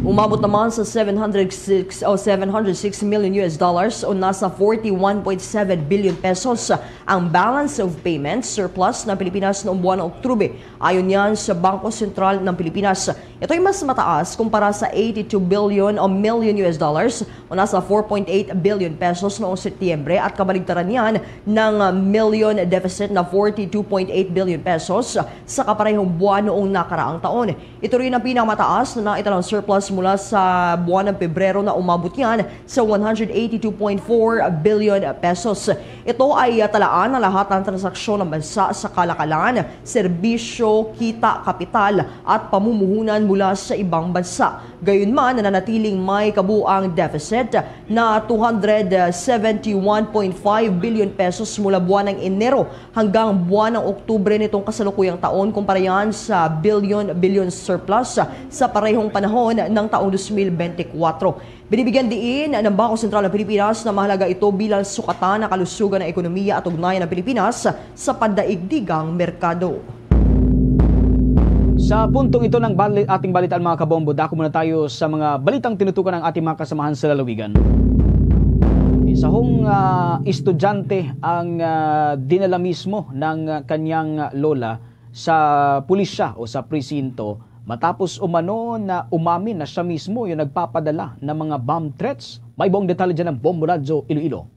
Umabot naman sa seven hundred six o seven hundred six million U S dollars o nasa forty-one point seven billion pesos ang balance of payments surplus ng Pilipinas noong buwan ng Oktubre. Ayon yan sa Bangko Sentral ng Pilipinas. Ito'y mas mataas kumpara sa eighty-two billion o million U S dollars o nasa four point eight billion pesos noong Setyembre at kabaligtaran niyan ng million deficit na forty-two point eight billion pesos sa kaparehong buwan noong nakaraang taon. Ito rin ang pinakamataas na naitalang surplus mula sa buwan ng Pebrero na umabot yan sa one hundred eighty-two point four billion pesos. Ito ay, ah, talaan ng lahat ng transaksyon ng bansa sa kalakalan, serbisyo, kita, kapital, at pamumuhunan mula sa ibang bansa. Gayunman, nananatiling may kabuang deficit na two hundred seventy-one point five billion pesos mula buwan ng Enero hanggang buwan ng Oktubre nitong kasalukuyang taon, kumpara yan sa billion-billion surplus sa parehong panahon ng taong twenty twenty-four. Binibigyan diin ng Bangko Sentral ng Pilipinas na mahalaga ito bilang sukatan ng kalusugan ng ekonomiya at ugnayan ng Pilipinas sa pandaigdigang merkado. Sa puntong ito ng bali-, ating balitaan, mga kabombo, dako muna tayo sa mga balitang tinutukan ng ating mga kasamahan sa lalawigan. Isa hong, ah, estudyante ang, ah, dinala mismo ng, ah, kanyang lola sa pulisya o sa presinto matapos umano na umamin na siya mismo yung nagpapadala ng mga bomb threats. May buong detalye dyan ng Bombo Radyo Iloilo.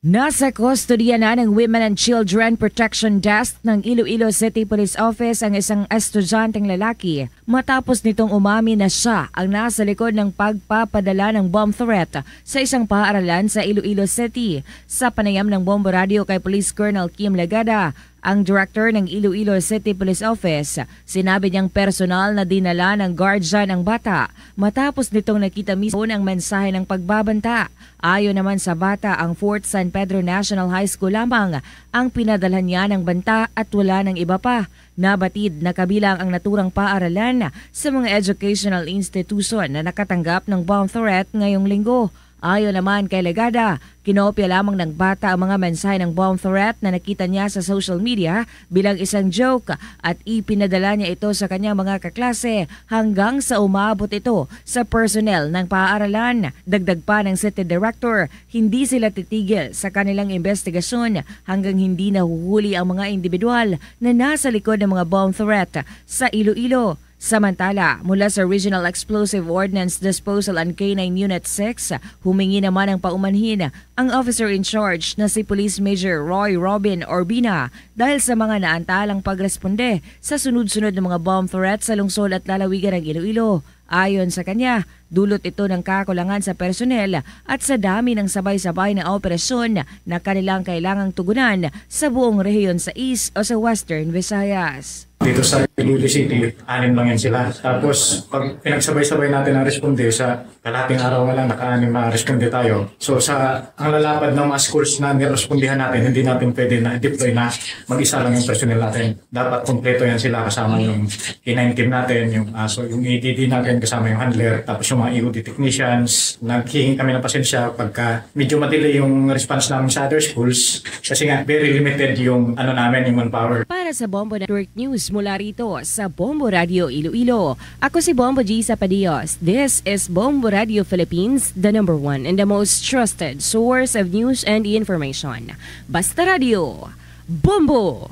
Nasa kustodiya na ng Women and Children Protection Desk ng Iloilo City Police Office ang isang estudyanteng lalaki matapos nitong umamin na siya ang nasa likod ng pagpapadala ng bomb threat sa isang paaralan sa Iloilo City. Sa panayam ng Bombo Radio kay Police Colonel Kim Legada, ang director ng Iloilo City Police Office, sinabi niyang personal na dinala ng guardian ang bata matapos nitong nakita mismo ang mensahe ng pagbabanta. Ayon naman sa bata, ang Fourth San Pedro National High School lamang ang pinadalhan niya ng banta at wala ng iba pa. Nabatid na kabilang ang naturang paaralan sa mga educational institution na nakatanggap ng bomb threat ngayong linggo. Ayon naman kay Legada, kinopya lamang ng bata ang mga mensahe ng bomb threat na nakita niya sa social media bilang isang joke at ipinadala niya ito sa kanyang mga kaklase hanggang sa umabot ito sa personnel ng paaralan. Dagdag pa ng City Director, hindi sila titigil sa kanilang investigasyon hanggang hindi nahuhuli ang mga individual na nasa likod ng mga bomb threat sa Iloilo. Samantala, mula sa Regional Explosive Ordnance Disposal and K nine Unit six, humingi naman ng paumanhin ang officer in charge na si Police Major Roy Robin Orbina dahil sa mga naantalang pagresponde sa sunod-sunod na mga bomb threat sa lungsod at lalawigan ng Iloilo. Ayon sa kanya, dulot ito ng kakulangan sa personnel at sa dami ng sabay-sabay na operasyon na kanilang kailangang tugunan sa buong rehiyon sa East o sa Western Visayas. Dito sa Iloilo City, anim lang yan sila. Tapos, pag pinagsabay-sabay natin ang responde, sa kalahating araw na lang, naka-anim na responde tayo. So, sa ang lalapad ng mga schools na nirespondihan natin, hindi natin pwede na deploy na mag-isa lang yung personnel natin. Dapat kompleto yan sila, kasama yung K nine team natin, yung aso, yung A D D natin, kasama yung handler, tapos yung mga E O D technicians. Naghihingi kami ng pasensya pagka medyo madelay yung response namin sa other schools kasi nga very limited yung ano namin, yung manpower. Para sa Bombo Network News mula rito sa Bombo Radio Iloilo, ako si Bombo G Sapadios. This is Bombo Radio Philippines, the number one and the most trusted source of news and information. Basta Radio, Bombo!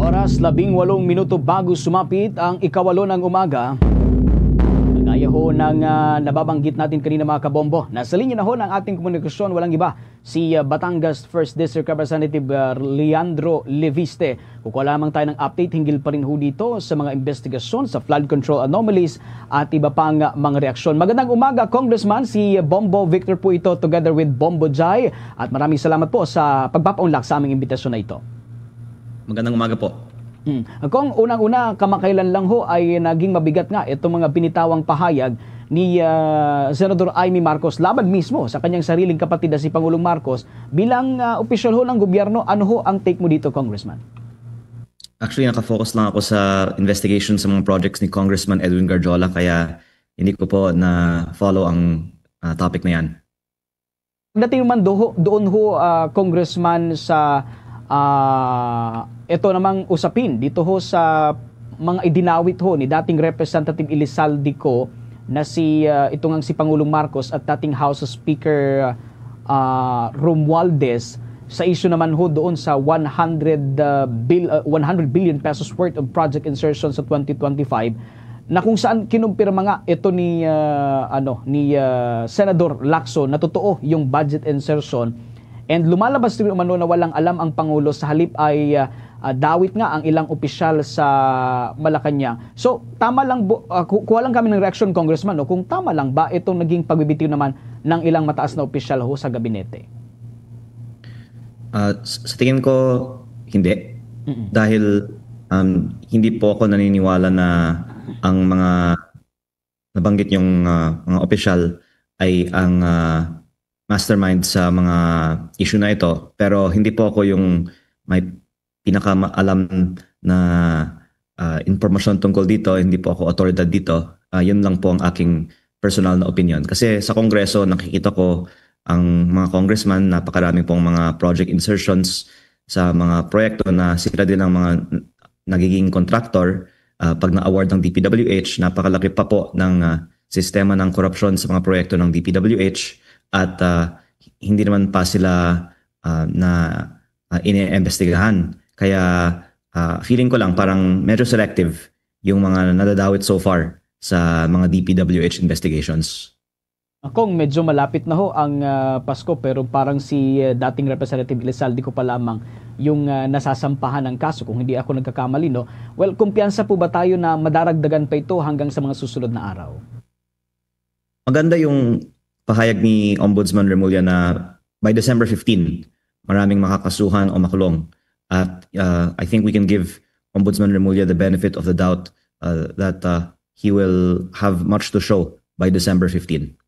Oras, labing walong minuto bago sumapit ang ikawalo ng umaga. Gaya ho ng, ah, nababanggit natin kanina, mga kabombo, nasa linya na ho ng ating komunikasyon, walang iba, si, ah, Batangas First District Representative, ah, Leandro Leviste. Kukuha lamang tayo ng update hinggil pa rin ho dito sa mga investigasyon sa flood control anomalies at iba pang mga reaksyon. Magandang umaga, Congressman. Si Bombo Victor po ito together with Bombo Jai. At maraming salamat po sa pagpapaunlak sa aming imbitasyon na ito. Magandang umaga po. Hmm. Kung unang-una, kamakailan lang ho ay naging mabigat nga itong mga binitawang pahayag ni, ah, Senador Imee Marcos laban mismo sa kanyang sariling kapatid na si Pangulong Marcos. Bilang, ah, opisyal ho ng gobyerno, ano ho ang take mo dito, Congressman? Actually, nakafocus lang ako sa investigation sa mga projects ni Congressman Edwin Garjola, kaya hindi ko po na-follow ang, ah, topic na yan. Dating man doho, doon ho, ah, Congressman, sa, ah, ito namang usapin dito ho sa mga idinawit ho ni dating Representative Elizalde Co na si, ah, ito ngang si Pangulong Marcos at dating House Speaker, ah, Romualdez, sa issue naman ho doon sa one hundred, ah, bil-, ah, one hundred billion pesos worth of project insertion sa twenty twenty-five, na kung saan kinumpirma nga ito ni, ah, ano, ni, ah, Senador Lacson na totoo yung budget insertion. And lumalabas rin umano na walang alam ang Pangulo, sa halip ay, ah, ah, dawit nga ang ilang opisyal sa Malacañang. So, tama lang bu-, ah, ku-, kuha lang kami ng reaksyon, Congressman, no, kung tama lang ba itong naging pagbibitiw naman ng ilang mataas na opisyal ho sa gabinete? Ah, s-, sa tingin ko, hindi. Mm-mm. Dahil, um, hindi po ako naniniwala na ang mga nabanggit yung, ah, mga opisyal ay ang, ah, mastermind sa mga issue na ito. Pero hindi po ako yung may pinakamaalam na, ah, impormasyon tungkol dito. Hindi po ako otoridad dito. Ah, yun lang po ang aking personal na opinion. Kasi sa Kongreso, nakikita ko ang mga congressman, napakarami pong mga project insertions sa mga proyekto na sila din ang mga n-, nagiging contractor. Ah, pag na-award ng D P W H, napakalaki pa po ng, ah, sistema ng korupsyon sa mga proyekto ng D P W H at, ah, hindi naman pa sila, ah, na, ah, iniimbestigahan. Kaya, ah, feeling ko lang parang medyo selective yung mga nadadawit so far sa mga D P W H investigations. Ah, Kong, medyo malapit na ho ang, ah, Pasko, pero parang si, ah, dating Representative Elizalde Co pa lamang yung, ah, nasasampahan ng kaso, kung hindi ako nagkakamali, no? Well, kumpiyansa po ba tayo na madaragdagan pa ito hanggang sa mga susunod na araw? Maganda yung pahayag ni Ombudsman Remulla na by December fifteen, maraming makakasuhan o makulong. At, uh, I think we can give Ombudsman Remulla the benefit of the doubt, uh, that, uh, he will have much to show by December fifteen.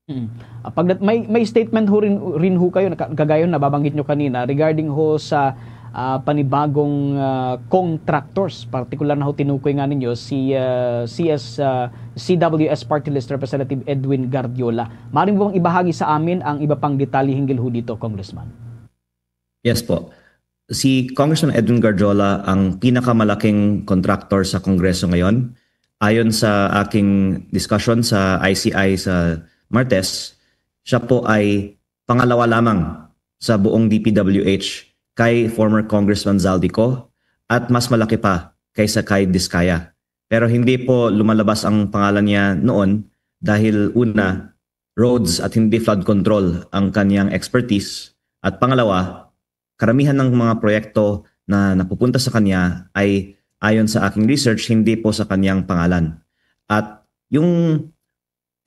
Mm. Ah, pagdat-, may, may statement ho rin, rin ho kayo, na ka-, kagaya nababanggit nyo kanina, regarding ho sa, ah, panibagong, ah, contractors, partikular na ho tinukoy nga ninyo si, ah, C S, ah, C W S Party List Representative Edwin Gardiola. Maaari mo bang ibahagi sa amin ang iba pang detalye hinggil ho dito, Congressman? Yes po. Si Congressman Edwin Gardiola ang pinakamalaking contractor sa Kongreso ngayon. Ayon sa aking discussion sa I C I sa Martes, siya po ay pangalawa lamang sa buong D P W H kay former Congressman Zaldy Co at mas malaki pa kaysa kay Discaya. Pero hindi po lumalabas ang pangalan niya noon dahil, una, roads at hindi flood control ang kanyang expertise. At pangalawa, karamihan ng mga proyekto na napupunta sa kanya ay, ayon sa aking research, hindi po sa kanyang pangalan. At yung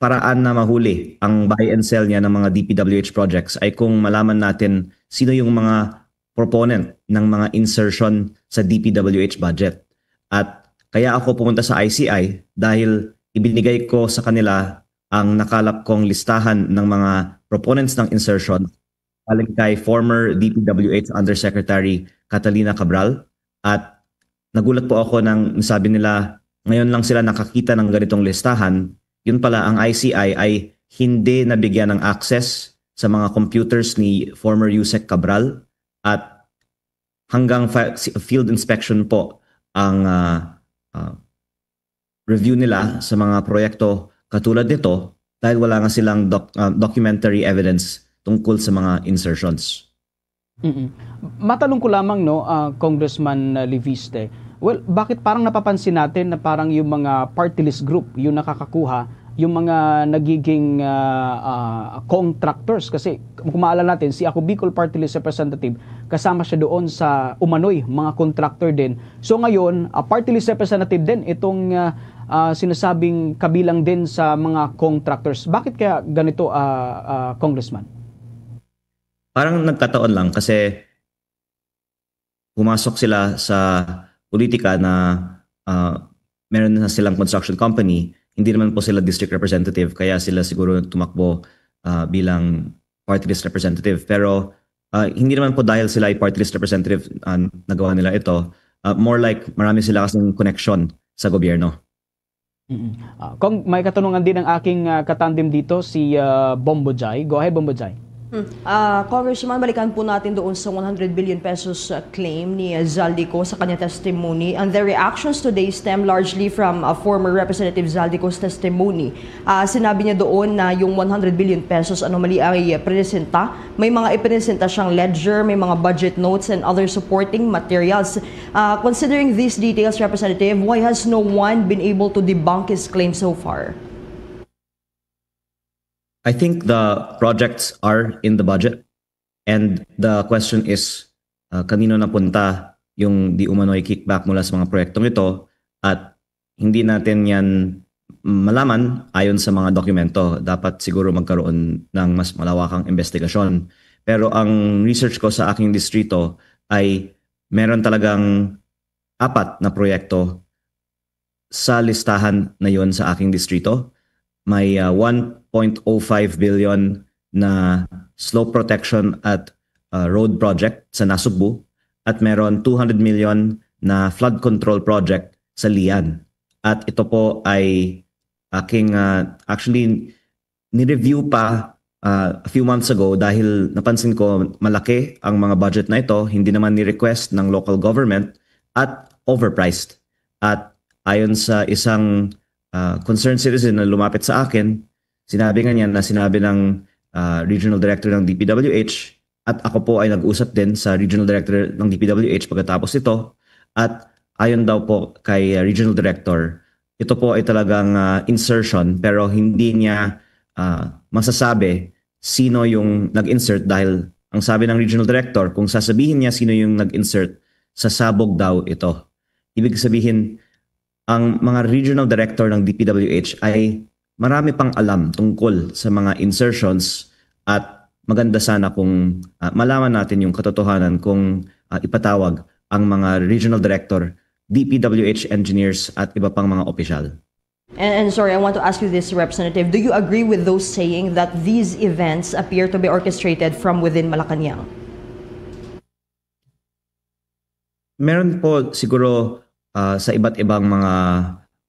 paraan na mahuli ang buy and sell niya ng mga D P W H projects ay kung malaman natin sino yung mga proponent ng mga insertion sa D P W H budget. At kaya ako pumunta sa I C I dahil ibinigay ko sa kanila ang nakalap kong listahan ng mga proponents ng insertion galing kay former D P W H Undersecretary Catalina Cabral. At nagulat po ako nang nasabi nila ngayon lang sila nakakita ng ganitong listahan. Yun pala, ang I C I ay hindi nabigyan ng access sa mga computers ni former USEC Cabral at hanggang fa-, si-, field inspection po ang, ah, ah, review nila sa mga proyekto katulad nito dahil wala nga silang doc-, ah, documentary evidence tungkol sa mga insertions. Mm-mm. Matanong ko lamang, no, ah, Congressman, ah, Leviste. Well, bakit parang napapansin natin na parang yung mga party list group yung nakakakuha, yung mga nagiging, ah, ah, contractors? Kasi kung maalala natin, si Ako Bicol Party List Representative, kasama siya doon sa umano'y mga contractor din. So ngayon, ah, party list representative din itong, ah, ah, sinasabing kabilang din sa mga contractors. Bakit kaya ganito, ah, ah, Congressman? Parang nagkataon lang kasi pumasok sila sa politika na, ah, meron na silang construction company. Hindi naman po sila district representative, kaya sila siguro tumakbo, ah, bilang party list representative. Pero, ah, hindi naman po dahil sila ay party list representative, ah, nagawa nila ito. Ah, more like marami sila kasing connection sa gobyerno. Mm. Ah, Cong, may katanungan din ang aking, ah, katandem dito, si, ah, Bombo Jai. Go ahead, Bombo Jai. Hmm. Ah, Congressman, balikan po natin doon sa one hundred billion pesos, ah, claim ni, ah, Zaldy Co sa kanya testimony. And the reactions today stem largely from, ah, former Representative Zaldy Co's testimony. Ah, sinabi niya doon na yung one hundred billion pesos anomaly ay, ah, presenta. May mga ipresenta siyang ledger, may mga budget notes and other supporting materials. Uh, considering these details, Representative, why has no one been able to debunk his claim so far? I think the projects are in the budget, and the question is, uh, kanino napunta yung di umano'y kickback mula sa mga proyektong ito, at hindi natin yan malaman ayon sa mga dokumento. Dapat siguro magkaroon ng mas malawakang investigasyon. Pero ang research ko sa aking distrito ay meron talagang apat na proyekto sa listahan na yon sa aking distrito. May, ah, one point oh five billion na slope protection at, ah, road project sa Nasugbu, at meron two hundred million na flood control project sa Lian. At ito po ay aking, ah, actually, ni-review pa, ah, a few months ago dahil napansin ko malaki ang mga budget na ito, hindi naman ni-request ng local government at overpriced. At ayon sa isang, ah, concerned citizen na lumapit sa akin, sinabi nga niya na sinabi ng, ah, regional director ng D P W H, at ako po ay nag-usap din sa regional director ng D P W H pagkatapos nito. At ayon daw po kay, ah, regional director, ito po ay talagang, ah, insertion, pero hindi niya, ah, masasabi sino yung nag-insert, dahil ang sabi ng regional director, kung sasabihin niya sino yung nag-insert, sasabog daw ito. Ibig sabihin, ang mga regional director ng D P W H ay marami pang alam tungkol sa mga insertions, at maganda sana kung, ah, malaman natin yung katotohanan kung, ah, ipatawag ang mga regional director, D P W H engineers at iba pang mga opisyal. And, and sorry, I want to ask you this, Representative. Do you agree with those saying that these events appear to be orchestrated from within Malacañang? Meron po siguro, ah, sa iba't ibang mga,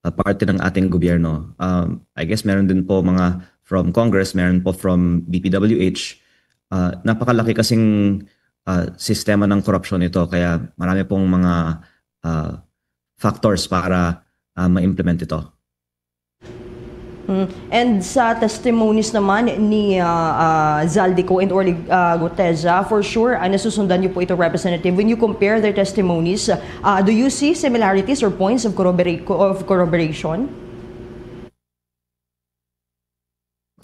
ah, parte ng ating gobyerno. Um, I guess meron din po mga from Congress, meron po from D P W H. Ah, napakalaki kasing, ah, sistema ng korupsyon ito, kaya marami pong mga, ah, factors para, ah, ma-implement ito. Mm. And sa testimonies naman ni, ah, ah, Zaldy Co and Orly, ah, Guteza, for sure, ah, nasusundan niyo po ito, Representative. When you compare their testimonies, ah, do you see similarities or points of corrobora-, of corroboration?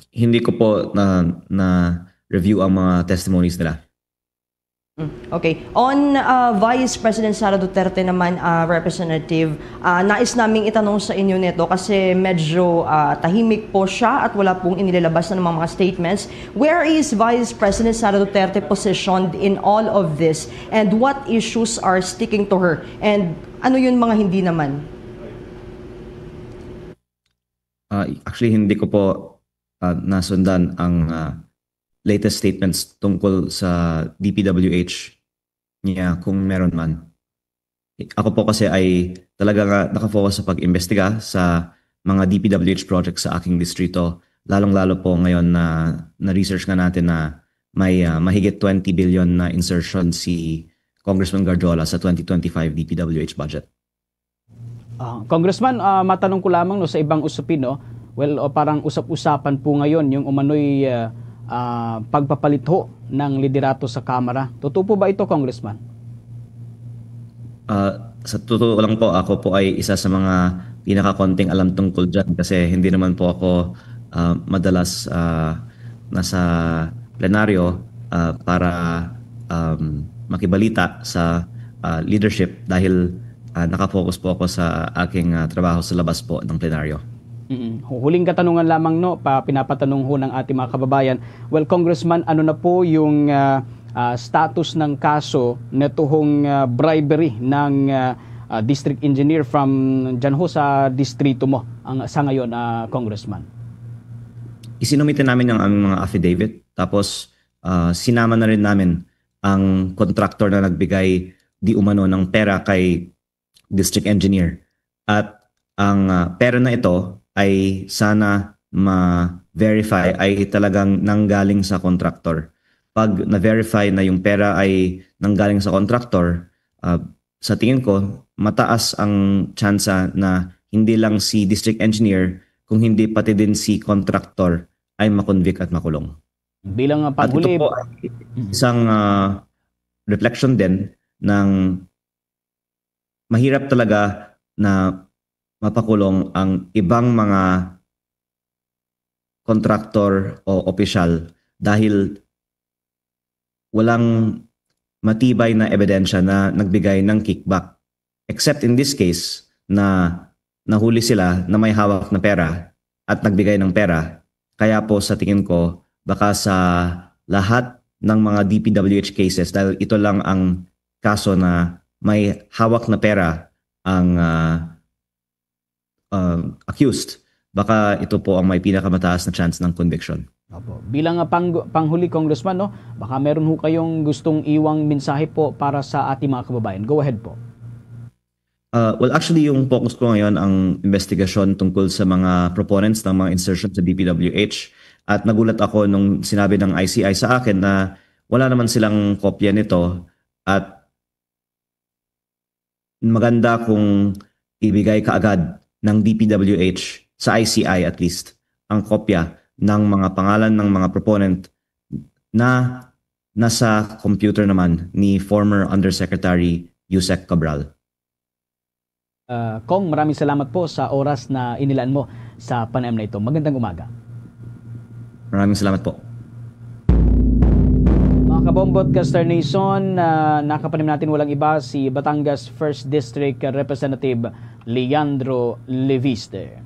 Hindi ko po na, na-review ang mga testimonies nila. Mm, okay. On, ah, Vice President Sara Duterte naman, ah, Representative, ah, nais naming itanong sa inyo nito kasi medyo, ah, tahimik po siya at wala pong inililabas na mga, mga statements. Where is Vice President Sara Duterte positioned in all of this? And what issues are sticking to her? And ano yun mga hindi naman? Ah, actually, hindi ko po, ah, nasundan ang, ah, latest statements tungkol sa D P W H niya, kung meron man. Ako po kasi ay talaga nga nakafocus sa pag-imbestiga sa mga D P W H projects sa aking distrito, lalong-lalo po ngayon na na-research nga natin na may, ah, mahigit twenty billion na insertion si Congressman Garjola sa twenty twenty-five D P W H budget. Ah, Congressman, ah, matanong ko lamang, no, sa ibang usapin, no? Well, o, parang usap-usapan po ngayon yung umano'y, ah, ah, pagpapalit ho ng liderato sa Kamara. Totoo po ba ito, Congressman? Ah, sa totoo lang po, ako po ay isa sa mga pinakakonting alam tungkol dyan kasi hindi naman po ako, ah, madalas, ah, nasa plenaryo, ah, para, um, makibalita sa, ah, leadership dahil, ah, nakafocus po ako sa aking, ah, trabaho sa labas po ng plenaryo. Mm. Hu-, huling katanungan lamang, no, pa, pinapatanong ho ng ating mga kababayan. Well, Congressman, ano na po yung, ah, ah, status ng kaso na tuhong, ah, bribery ng, ah, ah, district engineer from dyan ho sa distrito mo ang, sa ngayon, ah, Congressman? Isinumite namin ang aming mga affidavit, tapos, ah, sinama na rin namin ang contractor na nagbigay di umano ng pera kay district engineer. At ang, ah, pera na ito ay sana ma-verify ay talagang nanggaling sa contractor. Pag na-verify na yung pera ay nanggaling sa contractor, ah, sa tingin ko, mataas ang tsansa na hindi lang si district engineer, kung hindi pati din si contractor ay makonvict at makulong. Bilang, ah, At ito panghuli, po ay Mm. isang, ah, reflection din ng mahirap talaga na mapakulong ang ibang mga kontraktor o opisyal dahil walang matibay na ebidensya na nagbigay ng kickback. Except in this case na nahuli sila na may hawak na pera at nagbigay ng pera. Kaya po sa tingin ko, baka sa lahat ng mga D P W H cases, dahil ito lang ang kaso na may hawak na pera ang, ah, ah, accused, baka ito po ang may pinakamataas na chance ng conviction. Opo. Bilang, ah, pang-, panghuli, Congressman, no, baka meron ho kayong gustong iwang mensahe po para sa ating mga kababayan. Go ahead po. Ah, well, actually, yung focus ko ngayon ang investigasyon tungkol sa mga proponents ng mga insertion sa D P W H. At nagulat ako nung sinabi ng I C I sa akin na wala naman silang kopya nito at maganda kung ibigay kaagad ng D P W H sa I C I at least ang kopya ng mga pangalan ng mga proponent na nasa computer naman ni former Undersecretary Yusek Cabral. Ah, Cong, maraming salamat po sa oras na inilaan mo sa panayam na ito. Magandang umaga. Maraming salamat po. Mga kabombo at ka-Star Nation, ah, nakapanayam natin walang iba si Batangas First District Representative Leandro Leviste.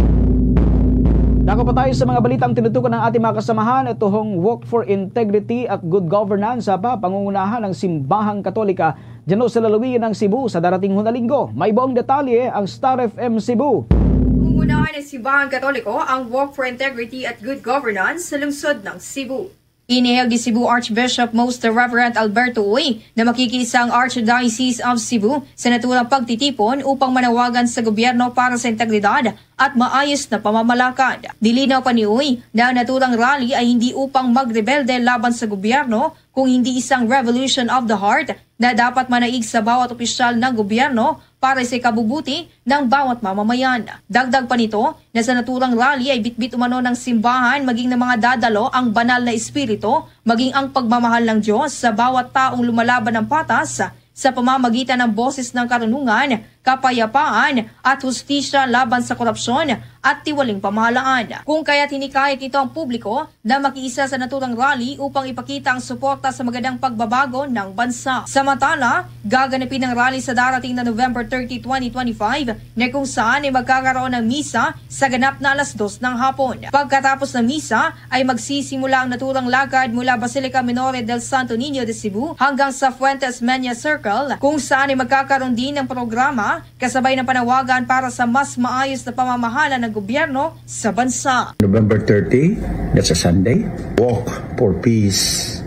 Dako pa tayo sa mga balitang tinutukan ng ating mga kasamahan. Ito hong Walk for Integrity at Good Governance sa pa-, pangungunahan ng Simbahang Katolika dyan sa lalawigan ng Cebu sa darating ho na linggo. May buong detalye ang Star F M Cebu. Pangungunahan ng Simbahang Katoliko ang Walk for Integrity at Good Governance sa lungsod ng Cebu. Inihayag ni Cebu Archbishop Most Reverend Alberto Uy na makikiisa ang Archdiocese of Cebu sa naturang pagtitipon upang manawagan sa gobyerno para sa integridad at maayos na pamamalakad. Nilinaw pa ni Uy na ang naturang rally ay hindi upang magrebelde laban sa gobyerno, kung hindi isang revolution of the heart na dapat manaig sa bawat opisyal ng gobyerno para sa ikabubuti ng bawat mamamayan. Dagdag pa nito na sa naturang rally ay bitbit umano ng simbahan maging ng mga dadalo ang banal na espiritu, maging ang pagmamahal ng Diyos sa bawat taong lumalaban ng patas sa pamamagitan ng boses ng karunungan, kapayapaan, at hustisya laban sa korupsyon at tiwaling pamahalaan. Kung kaya't hinikayat nito ang publiko na makiisa sa naturang rally upang ipakita ang suporta sa magandang pagbabago ng bansa. Samantala, gaganapin ang rally sa darating na November thirty, twenty twenty-five, na kung saan ay magkakaroon ng misa sa ganap na alas dos ng hapon. Pagkatapos ng misa, ay magsisimula ang naturang lakad mula Basilica Minore del Santo Niño de Cebu hanggang sa Fuentes Menya Circle, kung saan ay magkakaroon din ng programa kasabay ng panawagan para sa mas maayos na pamamahala ng gobyerno sa bansa. November thirty, that's a Sunday. Walk for peace,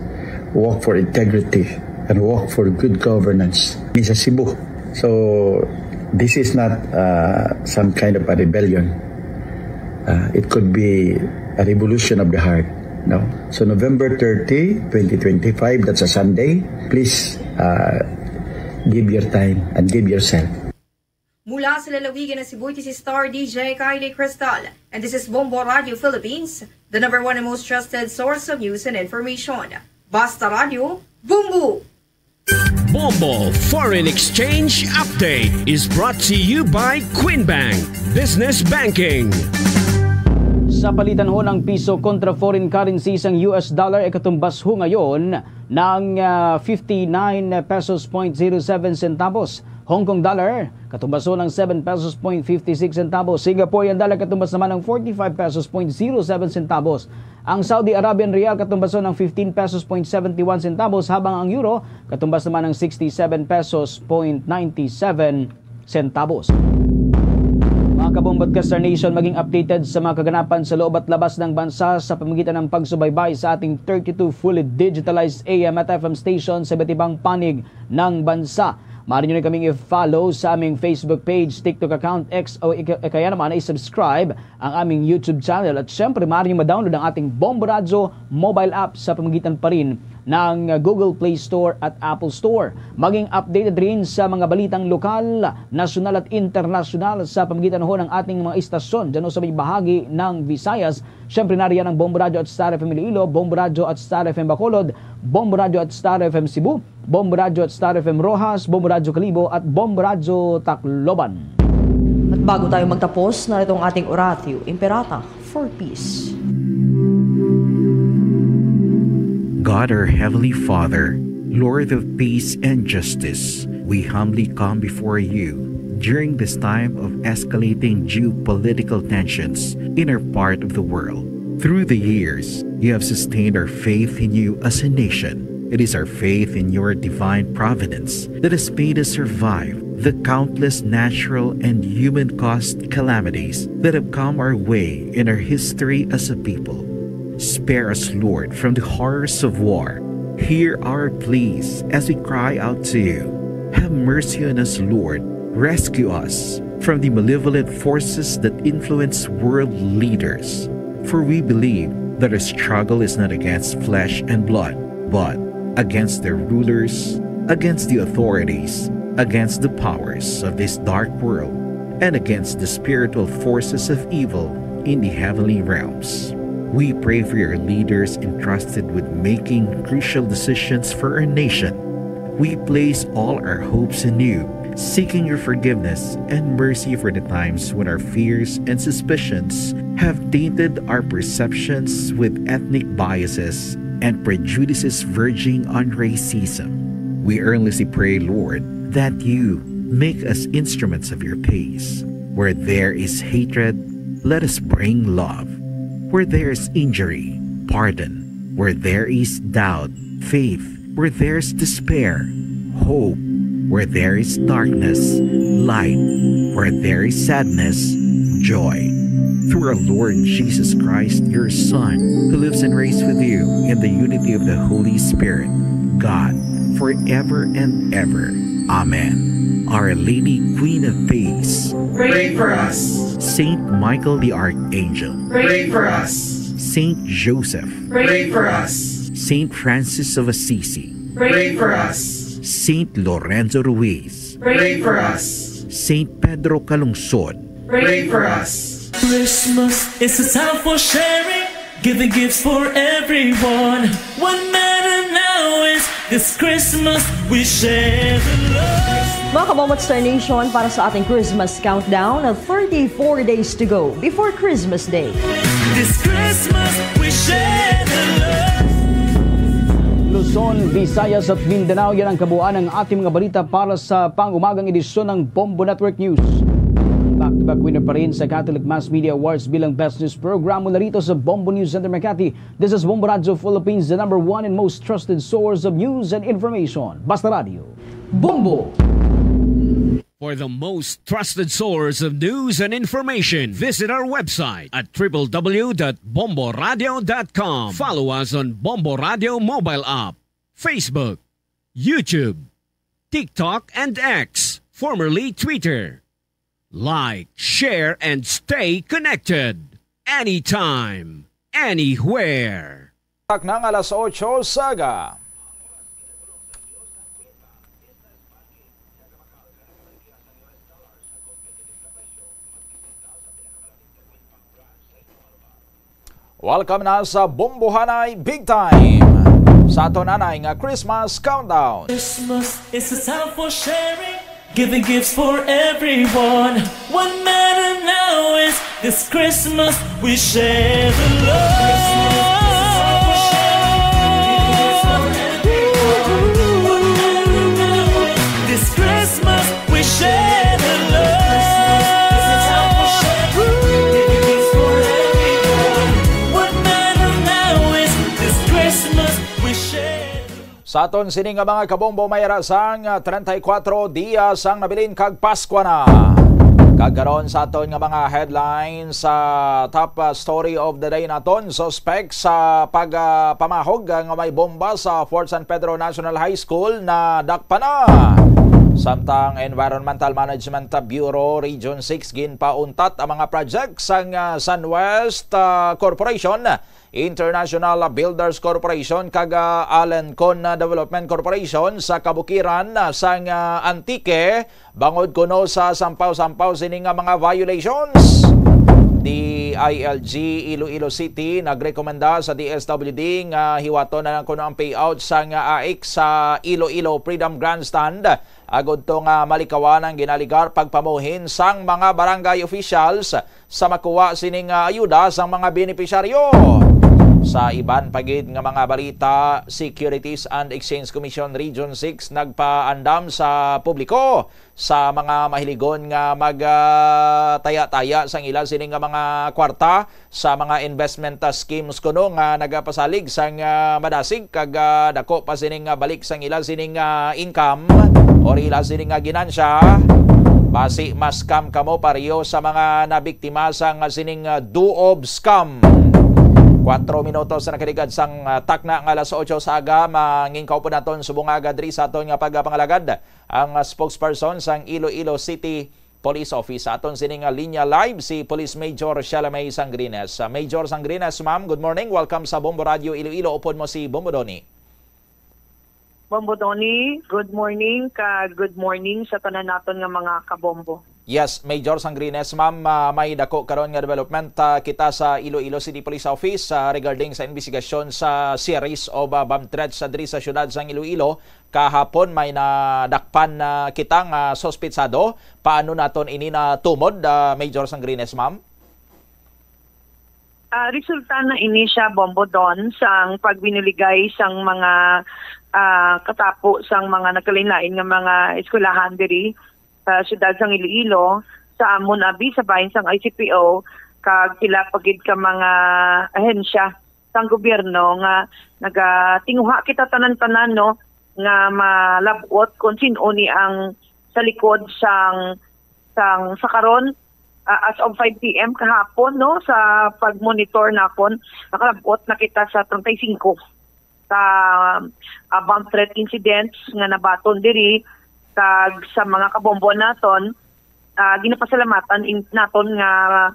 walk for integrity, and walk for good governance. Misa Cebu. So, this is not, uh, some kind of a rebellion. Uh, it could be a revolution of the heart. No? So, November thirty, twenty twenty-five, that's a Sunday. Please, uh, give your time and give yourself. Mula sa lalawigan ng Cebu, this is Star D J Kylie Crystal, and this is Bombo Radio Philippines, the number one and most trusted source of news and information. Basta Radio, Bombo! Bombo Foreign Exchange Update is brought to you by Queen Bank Business Banking. Sa palitan ho ng piso kontra foreign currencies ang U S dollar ay katumbas ho ngayon ng, ah, fifty-nine pesos point zero seven centavos. Hong Kong dollar, katumbas ho ng seven pesos point fifty-six centavos. Singaporean dollar, katumbas naman ng forty-five pesos point zero seven centavos. Ang Saudi Arabian riyal, katumbas ho ng fifteen pesos point seventy-one centavos, habang ang euro, katumbas naman ng sixty-seven pesos point ninety-seven centavos. Mga kabombo at ka-Star Nation, maging updated sa mga kaganapan sa loob at labas ng bansa sa pamamagitan ng pagsubaybay sa ating thirty-two fully digitalized A M at F M station sa iba't ibang panig ng bansa. Maaari nyo rin kaming i-follow sa aming Facebook page, TikTok account, X, o ika-, kaya naman i-subscribe ang aming YouTube channel. At syempre, maaari nyo ma-download ang ating Bombo Radyo mobile app sa pamagitan pa rin ng Google Play Store at Apple Store. Maging updated rin sa mga balitang lokal, nasyonal at internasyonal sa pamagitan ho ng ating mga istasyon dyan ho sa may bahagi ng Visayas. Syempre, nariyan ang Bombo Radyo at Star F M Iloilo, Bombo Radyo at Star F M Bacolod, Bombo Radyo at Star F M Cebu, Bombo Radyo at Star F M Roxas, Bombo Radyo Kalibo at Bombo Radyo Tacloban. At bago tayo magtapos, narito ang ating Oratio Imperata for Peace. God, our Heavenly Father, Lord of peace and justice, we humbly come before you during this time of escalating geopolitical tensions in our part of the world. Through the years, you have sustained our faith in you as a nation. It is our faith in your divine providence that has made us survive the countless natural and human-caused calamities that have come our way in our history as a people. Spare us, Lord, from the horrors of war. Hear our pleas as we cry out to you. Have mercy on us, Lord. Rescue us from the malevolent forces that influence world leaders. For we believe that our struggle is not against flesh and blood, but against their rulers, against the authorities, against the powers of this dark world, and against the spiritual forces of evil in the heavenly realms. We pray for your leaders entrusted with making crucial decisions for our nation. We place all our hopes in you, seeking your forgiveness and mercy for the times when our fears and suspicions have tainted our perceptions with ethnic biases and prejudices verging on racism. We earnestly pray, Lord, that you make us instruments of your peace. Where there is hatred, let us bring love. Where there is injury, pardon. Where there is doubt, faith. Where there is despair, hope. Where there is darkness, light. Where there is sadness, joy. Through our Lord Jesus Christ, your Son, who lives and reigns with you in the unity of the Holy Spirit, God, forever and ever. Amen. Our Lady, Queen of Peace, pray for us. Saint Michael the Archangel, pray for us. Saint Joseph, pray for us. Saint Francis of Assisi, pray for us. Saint Lorenzo Ruiz, pray for us. Saint Pedro Calungsod, pray for us. Christmas is a time for sharing, giving gifts for everyone. What matter now is this Christmas we share the love. Mga Kabombo at Star Nation, para sa ating Christmas countdown, thirty-four days to go before Christmas Day. This Christmas we share the love. Luzon, Visayas at Mindanao, yan ang kabuuan ng ating mga balita para sa pang-umagang edisyon ng Bombo Network News. Back-to-back winner pa rin sa Catholic Mass Media Awards bilang Best News Program mula rito sa Bombo News Center Makati. This is Bombo Radyo Philippines, the number one and most trusted source of news and information. Basta Radyo, Bombo! For the most trusted source of news and information, visit our website at triple w dot bomboradio dot com. Follow us on Bombo Radio mobile app, Facebook, YouTube, TikTok, and X, formerly Twitter. Like, share, and stay connected. Anytime, anywhere. Takna nga alas otso sa aga. Welcome na sa Bombohanay Big Time. Sa aton anay nga Christmas Countdown. Christmas is a time for sharing, giving gifts for everyone. What matter now is this Christmas we share the love. This Christmas we share the love. What matter now is this Christmas we share. Sa aton sini nga mga kabombo, may ara sang treinta y cuatro dias ang nabilin kag Paskwa na. Kag karon sa aton nga mga headlines, sa top, ah, story of the day naton, suspek sa pag, ah, pamahog, ah, nga may bomba sa Fort San Pedro National High School nadakpan na. Samtang Environmental Management Bureau Region six ginpauntat ang mga project sang, ah, Sunwest, ah, Corporation, International Builders Corporation, kag, ah, Alencon Development Corporation sa kabukiran, ah, sang, ah, Antique, bangod kuno sa sampaw-sampaw sini nga mga violations. D I L G Iloilo City nagrekomenda sa D S W D nga hiwaton na lang kuno ang payout sang, ah, AICS sa Iloilo Freedom Grandstand, agud to nga malikawan ang ginaligar pagpamuhin sang mga barangay officials sa makuha sining, ah, ayuda sang mga benepisyaryo. Sa iban pa gid nga mga balita, Securities and Exchange Commission Region six nagpaandam sa publiko sa mga mahiligon nga mag, ah, taya-taya sang ila sining nga mga kwarta sa mga investment, ah, schemes kuno nga nagapasalig sang, ah, madasig kag, ah, dako pa sining, ah, balik sang ila sining, ah, income or ila sining, ah, ginansya. Basi ma-scam kamo pareho sa mga nabiktima sang, ah, sining, ah, Duob scam. Kuwatro minutos na nakaligad sang, ah, takna nga alas otso sa aga, mangin kaupod naton subong aga diri sa aton nga pagpangalagad ang, ah, spokesperson sang Iloilo City Police Office. Sa aton sini nga linya live, si Police Major Sheila May Sangrines. Ah, Major Sangrines, ma'am, good morning. Welcome sa Bombo Radio Iloilo. Upod mo si Bombo Donny. Bombo Donny, good morning, ka good morning sa tanan naton nga mga kabombo. Yes, Major Sangrines, ma'am, ah, may dako karon nga development, ah, kita sa Iloilo City Police Office, ah, regarding sa investigasyon sa series of, ah, bomb threats sa diri sa siyudad sang Iloilo. Kahapon may nadakpan na kita nga suspetsado. Paano naton ini natumod, ah, Major Sangrines, ma'am? Ah, resulta na ini siya, Bombo Don, sang pagbinuligay sang mga, ah, katapo sang mga nagkalain-lain nga mga eskwelahan diri sa siyudad sang Iloilo, sa amon abi sa bahin sang I C P O, kag pila pa gid ka mga ahensya sang gobyerno nga nagatinguha kita tanan-tanan, no, nga malab-ot kung sin-o ni ang sa likod sang, sang, sa karon, ah, as of five P M kahapon, no, sa pag-monitor nakon, nakalab-ot na kita sa treinta y cinco ka, ah, bomb threat incidents nga nabaton diri, kag sa mga kabombo naton, ah, ginapasalamatan in-, naton nga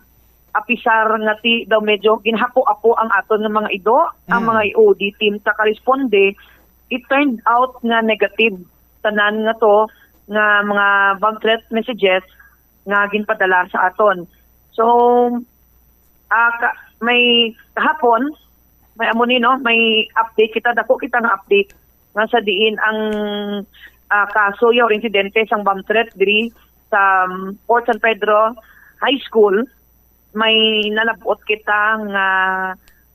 apisar nga ti daw medyo ginahapo-apo ang aton nga mga ido, ang Mm. mga E O D team sa karesponde, it turned out nga negative tanan nga to nga mga bomb threat messages nga ginpadala sa aton. So, ah, ka-, may kahapon, may amo ni, no, may update kita, dako kita nga update nga sa diin ang, ah, kaso ya or insidente sang bomb threat diri sa, um, Fort San Pedro High School, may nalab-ot kita nga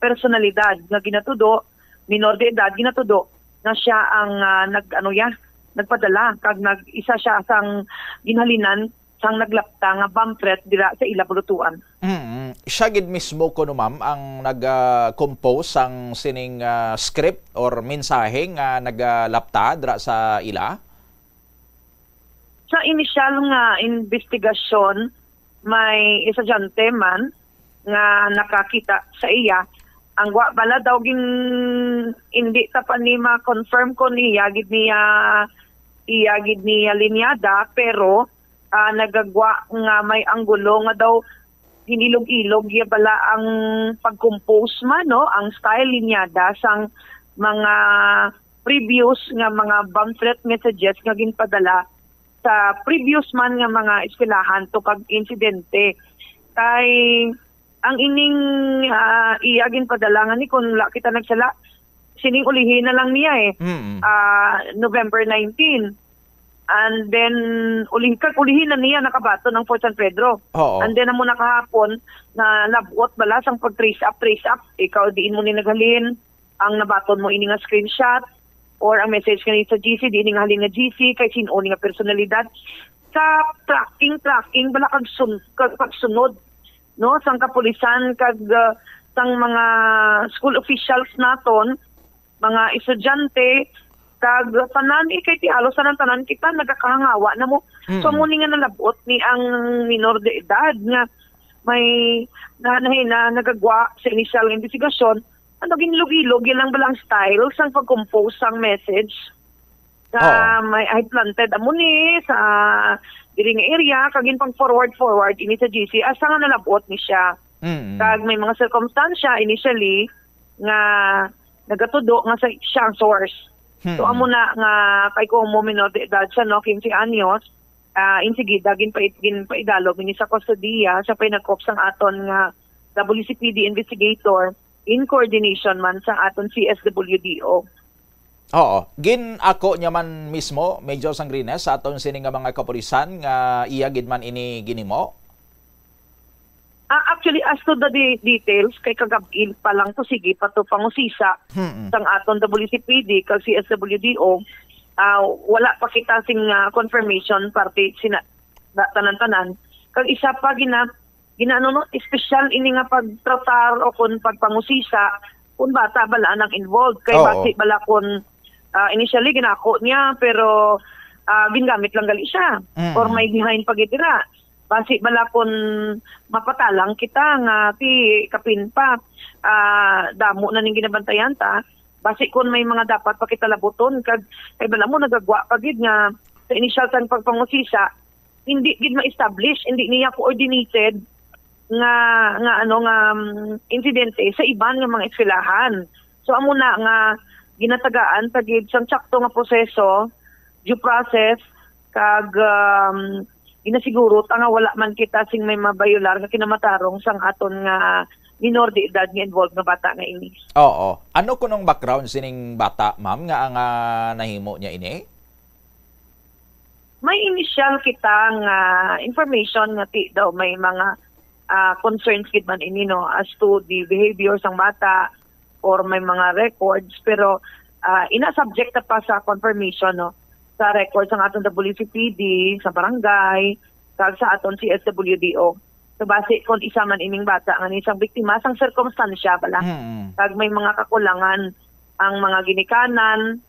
personalidad nga ginatudo, minor de edad ginatudo, nga siya ang, ah, nag-, ano ya, nagpadala kag nag-, isa siya sang ginhalinan sang naglapta nga bomb threat dira sa ila bulutuan. Mm. Siya gid mismo kuno, ma'am, ang nag, ah, compose sang sining, ah, script or mensahe nga nagalapta dira sa ila? Sa inisyal nga investigasyon, may estudyante man nga nakakita sa iya. Ang wa bala daw gin, hindi ta pa ni ma-confirm kon iya gid niya, iya gid niya linyada, pero, ah, nagagwa nga may anggulo nga daw hinilog-ilog ya bala ang pag-compose man, no, ang style linyada sang mga previous nga mga bomb threat messages nga ginpadala sa previous man nga mga eskwelahan to kag insidente. Kay ang ining, ah, iya ginpadala nga ni, kung wala kita nagsala, sining ulihi na lang niya eh. Mm. Ah, November nineteen. And then, uli, kag ulihi na niya nakabaton ang Fort San Pedro. Oo. And then, amo na kahapon, na nabuot bala sang pag-trace up, trace up. Ikaw, diin mo ni naghalin, ang nabaton mo ini nga screenshot, or ang message nga ni sa G C, diin ni nga halin nga G C, kay sin-o ni nga personalidad. Sa tracking, tracking, bala kag sun-, kag pagsunod, no, sang kapulisan, kag, ah, sang mga school officials naton, mga estudyante, kag tanan, eh, kay ti halos tanan-tanan kita nagakahangawa na mo. So, Mm. mo ni nga nalabot ni ang minor de edad nga may na, na, na nagagwa sa inisyal nga investigasyon, ano, ginilog-ilog, yan lang balang style sang pag-compose sang message. sa Oo. may I planted amo ni sa diri nga area, kag ginpang-forward, forward ini sa G C, hasta nga nalab-ot ni siya. Mm. Kag may mga sirkumstansya initially nga nagatudo nga sa, siya ang source. So, Mm. amo na nga kay Como minor de edad siya, no, quince anyos, ah, insigida, ginpait-, ginpaidalom ini sa kustodiya, siya pa'y nagkop sang aton nga W C P D investigator in coordination man sa aton C S W D O. Oo. Gin-ako niya man mismo, Major Sangrines, sa aton sini nga mga kapulisan nga iya gid man ini ginhimo? Ah, actually, as to the de-, details, kay kagab-i pa lang to, sige pa to pangusisa Mm-mm. sang aton W C P D kag C S W D O, ah, wala pa kita sing, ah, confirmation parte sina, na, tanan-tanan. Kag isa pa, gina-, ginaano, no, espesyal ini nga pagtratar o kun pagpangusisa kun bata bala nang involved. Kay Oo. basi bala kun, ah, initially ginako niya, pero, ah, gingamit lang gali siya. Mm. Or may behind pa gid dira. Basi bala kun mapatalang kita nga ti kapin pa, ah, damo na ning ginabantayan ta. Basi kun may mga dapat pa kita labuton, kag kay bala mo nagagwa pa gid nga sa initial sang pagpangusisa, hindi gid ma-establish, hindi niya coordinated nga, nga ano, nga, um, insidente sa iban nga mga eskwelahan. So, amo na nga ginatagaan ta gid sang sakto nga proseso, due process, kag, um, ginasiguro ta nga wala man kita sing may mabayolar nga kinamatarong sang aton nga minor de edad nga involved nga bata nga ini. Oo. Ano kunong background sining bata, ma'am, nga ang, ah, nahimo niya ini? May initial kita nga information nga ti daw may mga, ah, concerns gid man ini, no, as to the behavior sang bata or may mga records, pero, ah, ina subject na pa sa confirmation, no, sa records sang aton W C P D, sa barangay, kag sa aton C S W D O. So, base kon isa man ining bata nga ni sang biktima, sang sirkumstansya bala. Mm. Kag may mga kakulangan ang mga ginikanan,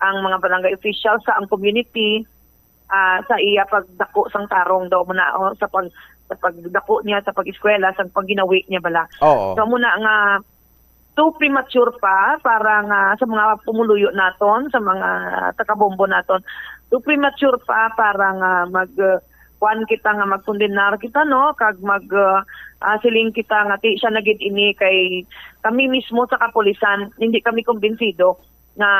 ang mga barangay officials sa ang community, ah, sa iya pagdako sang tarong daw mo na, o, sa pag-, sa pagdako niya sa pag-eskwela, sa pagginawi niya bala. Oo. So, amo na nga too premature pa para nga sa mga pumuluyo naton, sa mga taga-Bombo naton. Too premature pa para nga mag, uh, kuwan kita, nga magkondenar kita, no? Kag mag, uh, ah, siling kita nga ti siya na gid ini, kay kami mismo sa kapulisan, hindi kami kumbinsido nga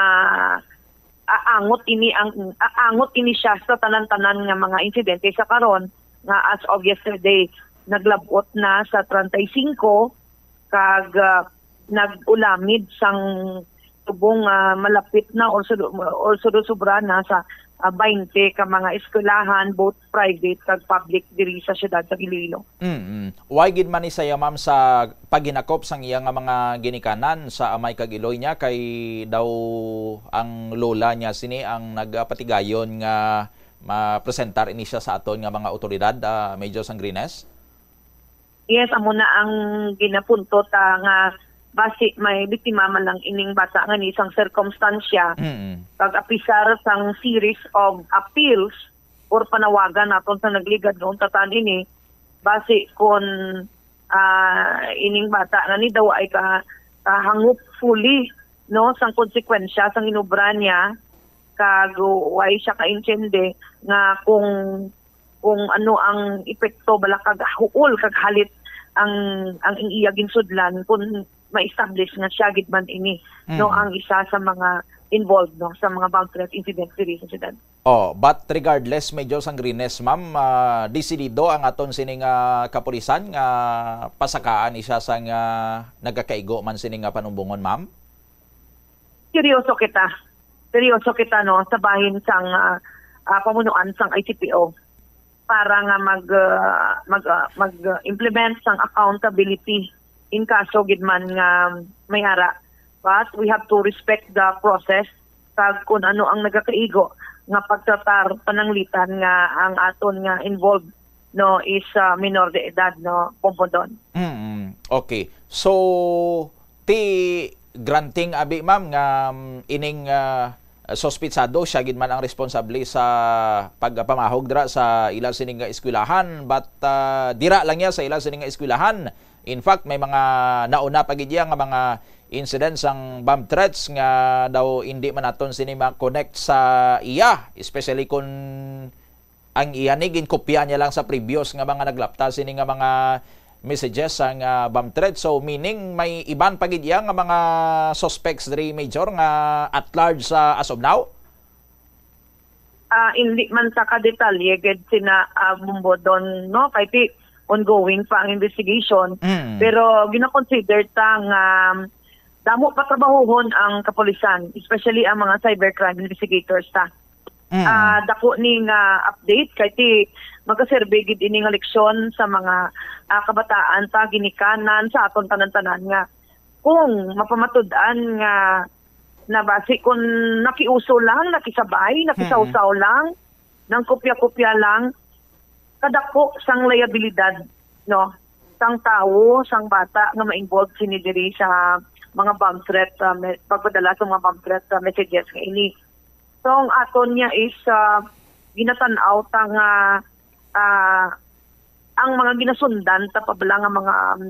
aangot ini ang, aangot ini siya sa tanan-tanan nga mga insidente sa karon, nga as of yesterday naglab-ot na sa treinta y cinco, kag, ah, nag-ulamid sang subong, ah, malapit na or sudo-, or sudo-sobra na sa, ah, baynte ka mga eskwelahan, both private kag public, diri sa siyudad sa Iloilo. Mm-mm. Why gid man ni saya, ma'am, sa paghinakop sang iya nga mga ginikanan sa amay kag iloy niya, kay daw ang lola niya sini ang nagapatigayon nga mapresentar ini siya sa aton nga mga awtoridad, ah, Major Sangrines? Yes, amo na ang ginapunto ta nga basi may biktima man lang ining bata nga ni sang sirkumstansya. Mm. Kag apisar sang series of appeals or panawagan naton sa nagligad nga untatan ini, basi kon, ah, ining bata nga ni daw ay ka-, kahangop fully, no, sang konsekwensya sang inobra niya, kag way siya kaintindi nga kung, kung ano ang epekto bala kag huol kag halit ang, ang iya ginsudlan, kung ma-establish nga siya gid man ini, no, Mm. ang isa sa mga involved, no, sa mga bag theft incident diri sa siyudad. Oh, but regardless, Major Sangrines, ma'am, ah, desidido ang aton sining, ah, kapulisan nga pasakaan ni siya sang nagakaigo man sining, ah, panumbongon, ma'am? Seryoso kita. Seryoso kita, no, sa bahin sang, ah, ah, pamunuan sang I C P O para nga mag, ah, mag, ah, mag, ah, implement sang accountability in kaso gid man nga may ara. But we have to respect the process kag kung ano ang nagakaigo nga pagtratar pananglitan nga ang aton nga involved, no, is, ah, minor de edad, no, Pompondon. Mm, okay. So, ti granting abi, ma'am, nga, um, ining, ah, suspitsado siya gid man ang responsable sa pagpamahog dira sa ila sini nga eskwelahan, but, ah, dira lang niya sa ila sini nga eskwelahan. In fact, may mga nauna pa gid iya nga mga incidents sang bomb threats nga daw hindi man naton sini ma-connect sa iya, especially kung ang iya ni ginkopya niya lang sa previous nga mga naglapta sini nga mga messages sang, ah, bomb threat. So, meaning may iban pa gid iya nga mga suspects diri, Major, nga at large sa as of now? Ah, hindi man sa kadetalye gid sina, ah, Bumbodon, no? Kay ti ongoing pa ang investigation. Mm. Pero gina-consider ta nga damo pa trabahuhon ang kapulisan, especially ang mga cybercrime investigators ta. Mm. Ah, dako ni nga update kay ti magaserbe gid ini nga leksyon sa mga, ah, kabataan ta, ginikanan sa aton tanan-tanan nga kung mapamatud-an nga nabasi kung nakiuso lang, nakisabay, nakisawsaw lang, nangkopya-kopya lang, kadako sang liabilidad, no, sang tawo, sang bata nga ma-involve sini diri sa mga bomb threat, ah, me-, pagpadala sa mga bomb threat, ah, messages nga ini. So, ang aton niya is, ah, ginatan-aw ta nga, ah, ang mga ginasundan ta pa bala nga mga, um,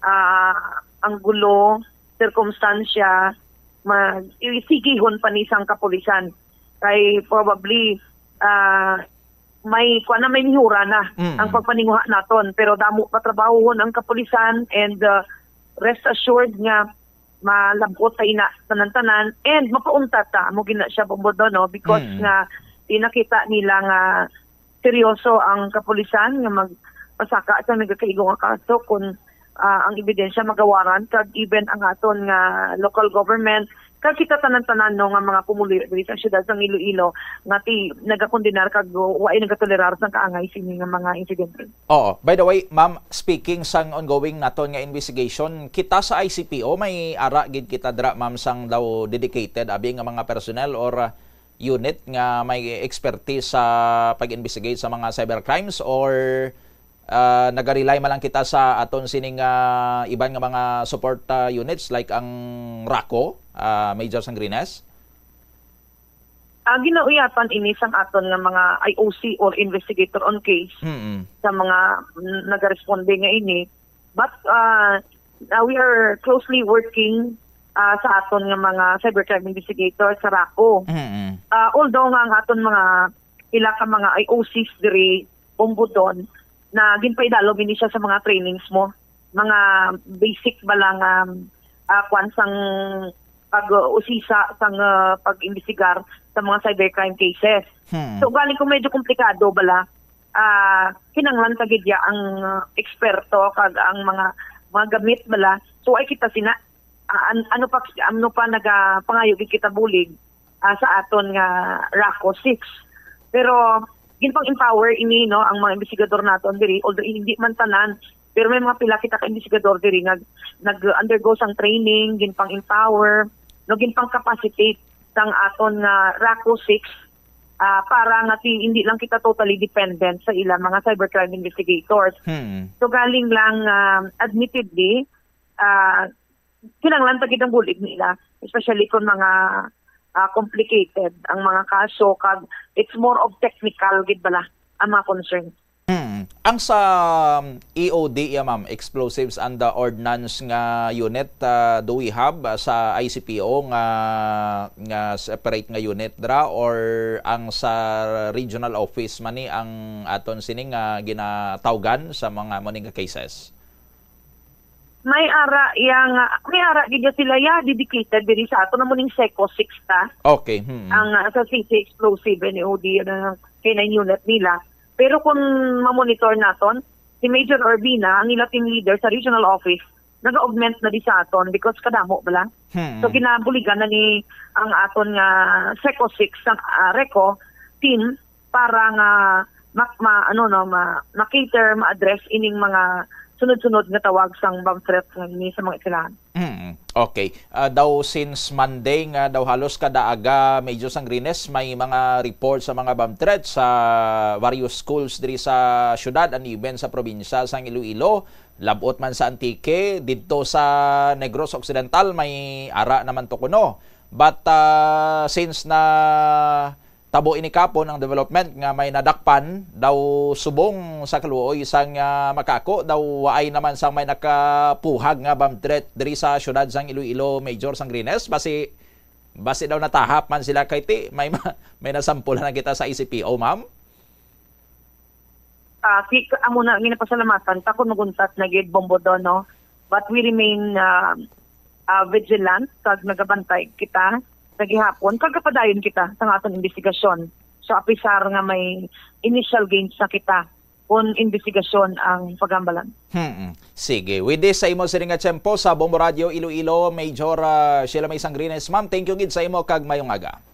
ah, anggulo, sirkumstansya, ma-, isigihon pa ni sang kapulisan. Kay probably, ah, may, kuwan na, may mihura na Mm. ang pagpaninguha naton. Pero damo pa trabahohon ang kapulisan and, ah, rest assured nga malab-ot ta ina tanan-tanan and mapauntat ta. Amo gina siya, Bombodo, no? Because Mm. nga di nakita nila nga seryoso ang kapulisan nga magpasaka sa nagakaigo nga kaso kung, ah, ang ebidensya magawaran kag even ang aton nga local government kag kita tanan-tanan, no, nga mga pumuluyo diri sa siyudad sang Iloilo nga ti nagakondenar kag wa ay nagatolerar sang kaangay sini nga mga insidente. Oo. By the way, ma'am, speaking sang ongoing naton nga investigation, kita sa I C P O may ara gid kita dira, ma'am, sang daw dedicated abi nga mga personnel or, uh, unit nga may expertise sa pag-investigate sa mga cybercrimes, or, uh, nagarely man lang kita sa aton sining, uh, iban nga mga support, uh, units like ang RACO, uh, Major Sangrines? Ah, ginauyatan ini sang aton nga mga I O C or investigator on case Mm-mm. sa mga, mm, nagaresponde nga ini. But, ah, ah, we are closely working, ah, sa aton nga mga cybercrime investigator sa RACO. Mm-mm. Ah, although nga ang aton mga pila ka mga I O Cs diri, Bombodon, na ginpaidalom ini siya sa mga trainings mo, mga basic ba lang, um, ah, kwan sang pag-usisa sang, ah, pag-imbestigar sa mga cybercrime cases. Hmm. So, galing kung medyo komplikado bala, ah, kinanglan ta gid ya ang, ah, eksperto kag ang mga, mga gamit bala. So, ay kita sina, ah, an-, ano pa, ano pa nagapangayo gid kita bulig, ah, sa aton nga RACO six. Pero ginpang-empower ini, no, ang mga investigador naton diri, although hindi man tanan, pero may mga pila kita ka investigador diri nga nag-undergo sang training, ginpang-empower, no, ginpang-capacitate sang aton nga RACO six, ah, para nga ti-, hindi lang kita totally dependent sa ila mga cybercrime investigators. Hmm. So, galing lang, ah, admittedly, ah, kinahanglan ta gid ang bulig nila, especially kung mga, ah, complicated ang mga kaso, kag it's more of technical gid bala ang mga concern. Hmm. Ang sa, um, E O D, ya, ma'am, Explosives and the Ordnance nga unit, ah, do we have, ah, sa I C P O nga, nga separate nga unit dra, or ang sa regional office man ni ang aton sini nga ginatawgan sa mga mo ni nga cases? May ara iya nga, may ara gid sila iya dedicated diri sa ato na mo ning Seco six ta. Okay, hmm. Ang, ah, sa C C Explosive and E O D na K nine unit nila. Pero kung mamonitor naton, si Major Urbina, ang ila team leader sa regional office, nag-augment na di sa aton because kadamo bala. Hmm. So, ginabuligan na ni ang aton nga Seco six, ang, ah, RECO team para nga ma-, ma-, ano, no, ma-, ma-cater, ma-address ining mga sunod-sunod nga tawag sang bomb threat nga ini sa mga eskwelahan. Mm, okay. Ah, daw since Monday nga daw halos kada aga, Major Sangrines, may mga report sa mga bomb threat sa various schools diri sa syudad and even sa probinsya sang Iloilo. Labot man sa Antique, didto sa Negros Occidental may ara naman to kuno. But, ah, since na tabo ini kapon ang development nga may nadakpan daw subong sa kaluoy sang, ah, makako, daw waay naman sang may nakapuhag nga bomb threat diri sa siyudad sang Iloilo, Major Sangrines. Basi, basi daw natahap man sila kay ti may ma-, may nasampulan na kita sa I C P O, ma'am. Ah, ki-, amo na, ginapasalamatan ta kung maguntat na gid, Bombo Don, no? But we remain, ah, ah, vigilant kag nagabantay kita sa gihapon, kag gapadayon kita sa aton investigasyon. So, apisar nga may initial gains na kita kung investigasyon ang pagambalan. Hmm. Sige. With this, sa imo siring nga tiyempo sa Bombo Radio Iloilo, Major, ah, Sheila May Sangrines, ma'am, thank you gid sa imo kag mayong aga.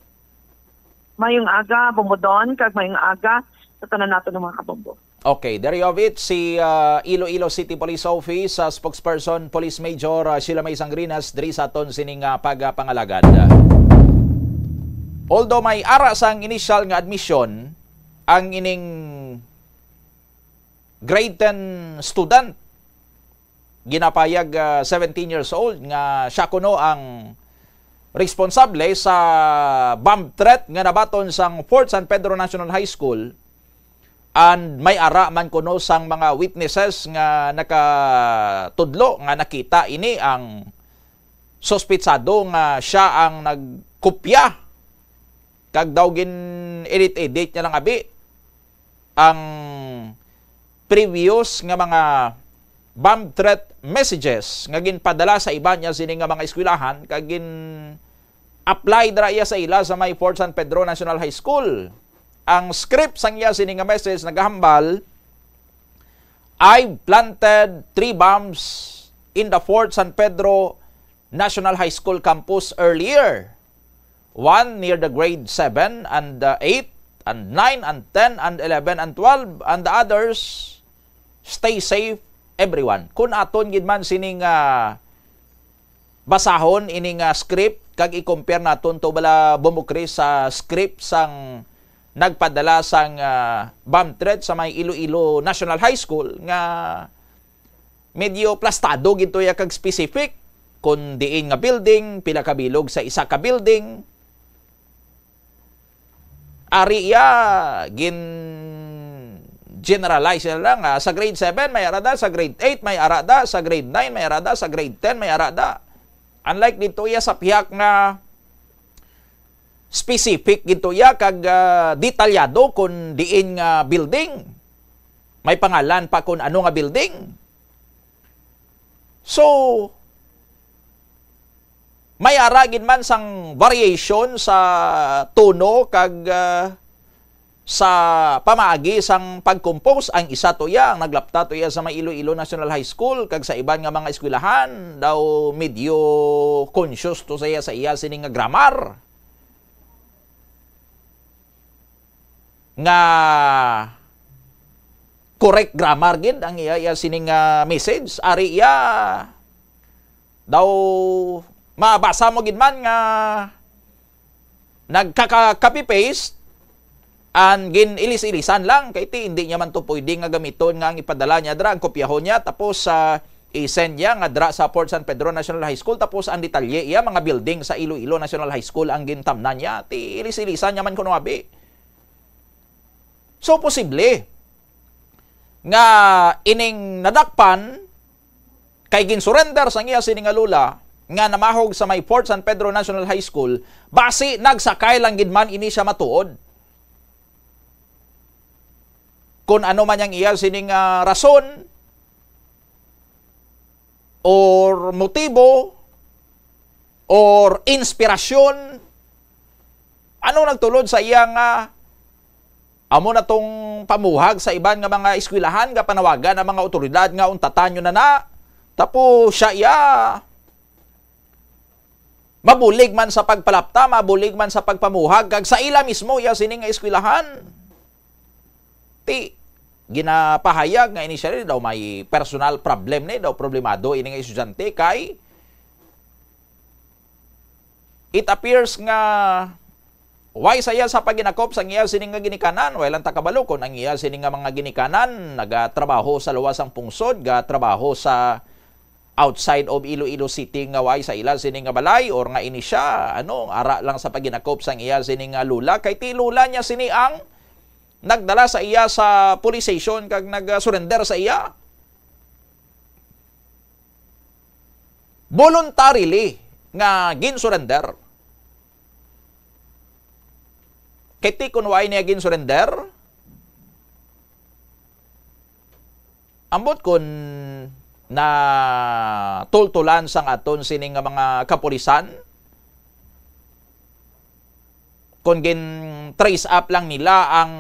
Mayong aga, Bombo Don, kag mayong aga sa tanan nato ng mga kabombo. Okay, there you have it, si, ah, Iloilo City Police Office, ah, spokesperson Police Major, ah, Sheila May Sangrinas, diri sa aton sining, ah, pagapangalagad. Although may ara sang initial nga admission ang ining grade ten student, ginapayag, ah, seventeen years old, nga siya kuno ang responsable sa bomb threat nga nabaton sang Fort San Pedro National High School, and may ara man kuno sang mga witnesses nga nakatudlo nga nakita ini ang suspitsado nga siya ang nagkopya, kag daw gin-edit-edit niya lang abi ang previous nga mga bomb threat messages nga ginpadala sa iban niya sini nga mga eskwelahan, kag gin-apply dira iya sa ila sa may Fort San Pedro National High School. Ang script sang iya sini nga message nagahambal, "I've planted three bombs in the Fort San Pedro National High School campus earlier. One near the grade seven and, uh, eight and nine and ten and eleven and twelve, and the others, stay safe, everyone." Kung aton gid man sining, ah, basahon ining, ah, script kag i-compare naton to bala, Bombo Chris, sa script sang nagpadala sang, ah, bomb threat sa may Iloilo National High School, nga medyo plastado gid to iya kag specific, kung diin nga building, pila ka bilog sa isa ka building. Ari iya, gin-generalize na lang, ah, sa grade seven may ara da, sa grade eight may ara da, sa grade nine may ara da, sa grade ten may ara da. Unlike dito iya sa pihak nga specific gid to iya kag, ah, detalyado kung diin nga building. May pangalan pa kung ano nga building. So, may ara gid man sang variation sa tono kag, ah, sa pamaagi sang pag-compose. Ang isa to iya, ang naglapta to iya sa may Iloilo National High School, kag sa iban nga mga eskwelahan daw medyo conscious to sa iya, sa iya sini nga grammar. Nga correct grammar gid ang iya, iya sining, ah, message. Ari iya daw, mabasa mo gid man nga nagkaka-copy paste and gin-ilis-ilisan lang, kay ti hindi niya man to pwede nga gamiton nga ang ipadala niya dira, ang kopyahon niya, tapos, ah, i-send niya nga dira sa Fort San Pedro National High School, tapos ang detalye iya, mga building sa Iloilo National High School ang gintamnan niya. Ti ilis-ilisan niya man kuno abi. So, posible nga ining nadakpan kay gin-surrender sang iya sini nga lola nga namahog sa may Fort San Pedro National High School, basi nagsakay lang gid man ini siya matuod. Kung ano man yang iya sining, ah, rason or motibo or inspirasyon, ano nagtulod sa iya nga amo na tong pamuhag sa iban nga mga eskwelahan nga panawagan ang mga awtoridad nga untatan nyo na na. Tapos siya iya mabulig man sa pagpalapta, mabulig man sa pagpamuhag, kag sa ila mismo iya sini nga eskwelahan. Ti, ginapahayag nga initially daw may personal problem ni, daw problemado ini nga estudyante kay it appears nga why saya sa pagginakop sang iya sini nga ginikanan, wala lang ta kabalo kung ang iya sini nga mga ginikanan nagatrabaho sa luwas sang pungsod, gatrabaho sa outside of Iloilo City nga way sa ila sini nga balay, or nga ini siya, ano, ara lang sa pagginakop sang iya sini nga lola, kay ti lola niya sini ang nagdala sa iya sa police station kag nag-surrender sa iya. Voluntarily nga gin-surrender. Kay ti kun way niya gin-surrender, ambot kun natultulan sang aton sini nga mga kapulisan, kung gin-trace up lang nila ang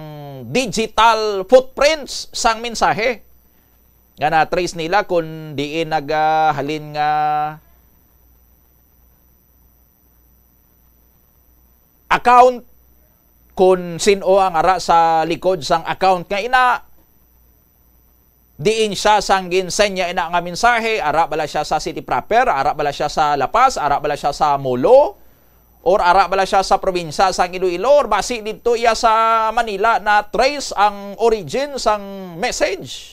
digital footprints sang mensahe nga na-trace nila kung diin nagahalin nga account, kung sin-o ang ara sa likod sang account nga ina, diin siya sang gin-send niya ina nga mensahe, ara bala siya sa City Proper, ara bala siya sa La Paz, ara bala siya sa Molo, or ara bala siya sa probinsya sang Iloilo, or basi didto iya sa Manila na-trace ang origin sang message.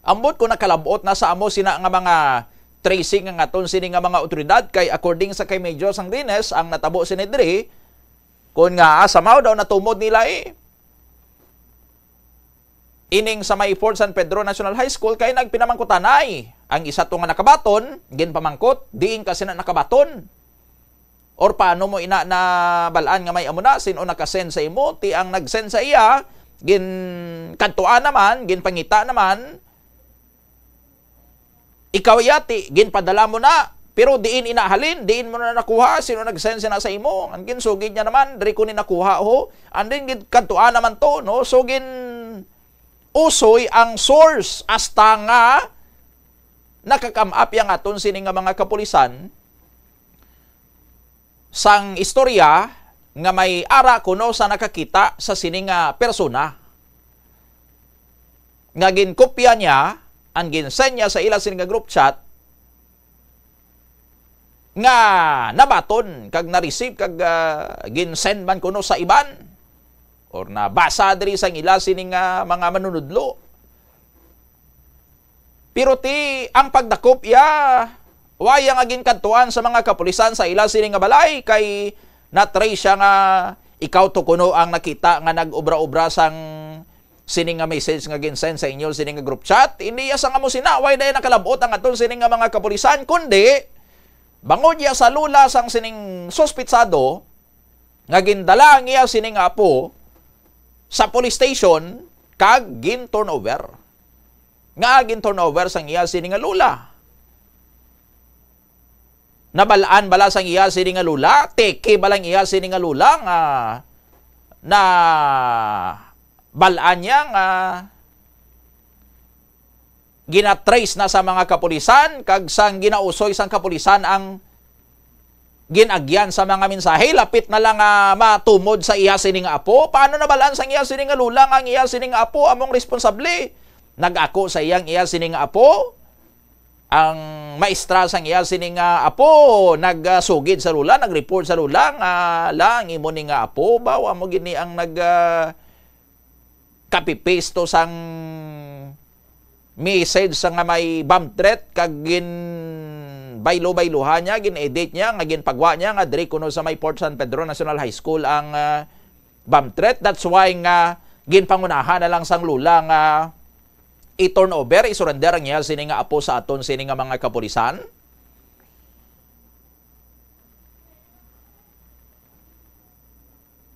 Ambot kung nakalab-ot na sa amo sina nga mga tracing ang aton sini nga mga awtoridad, kay according sa kay Major Sangrines, ang natabo sini diri, kun nga, ah, somehow daw natumod nila, eh, ining sa may Fort San Pedro National High School, kay nagpinamangkutanay ang isa to nga nakabaton, ginpamangkot, diin ka sina nakabaton? Or paano mo ina nabal-an nga may amo na? Sin-o nakasend sa imo? Ti ang nagsend sa iya, ginkadtuan naman, ginpangita naman. Ikaw iya, ti ginpadala mo na, pero diin ina halin? Diin mo na nakuha? Sin-o nagsend sina sa imo? Ang ginsugid niya naman, diri ko ni nakuha, ho. And then, ginkadtuan naman to, no? So, gin-usoy ang source hasta nga nakakam-ap yang aton sini nga mga kapulisan sang istorya nga may ara kuno sa nakakita sa sini nga persona nga ginkopya niya, ang ginsend niya sa ila sini nga group chat nga nabaton kag na-receive kag, ah, ginsend man kuno sa iban or nabasa diri sang ila sini nga mga manunudlo. Pero ti ang pagdakop iya, wa iya nga ginkadtuan sa mga kapulisan sa ila sini nga balay, kay na-trace siya nga ikaw to kuno ang nakita nga nag-obra-obra sang sini nga message nga ginsend sa inyo sini nga group chat. Hindi iya sang amo sina, way na iya nakalab-ot ang aton sini nga mga kapulisan, kundi bangod iya sa lola sang sining suspitsado, nga gindala ang iya sini nga apo sa police station kag gin-turnover. Nga gin-turnover sang iya sini nga lola. Nabal-an bala sang iya sini nga lola? Teke bala ang iya sini nga lola nga nabal-an niya nga ginatrace na sa mga kapulisan, kag sang ginausoy sang kapulisan ang gin-agyan sa mga mensahe, lapit na lang nga matumod sa iya sini nga apo. Paano nabal-an sang iya sini nga lola nga ang iya sini nga apo among responsable? Nag-ako sa iyang iya sini nga apo. Ang maestra sang iya sini nga apo nagsugid sa lola, nag-report sa lola nga, "La, ang imo ni nga apo ba, amo gini ang nag, ah, copy-paste to sang message sa nga may bomb threat, kag gin-baylo-bayluhan niya, gin-edit niya, nga ginpagwa niya, nga diri kuno sa may Fort San Pedro National High School ang, ah, bomb threat." That's why nga ginpangunahan na lang sang lola nga i-turn over, i-surrender ang iya sini nga apo sa aton sini nga mga kapulisan.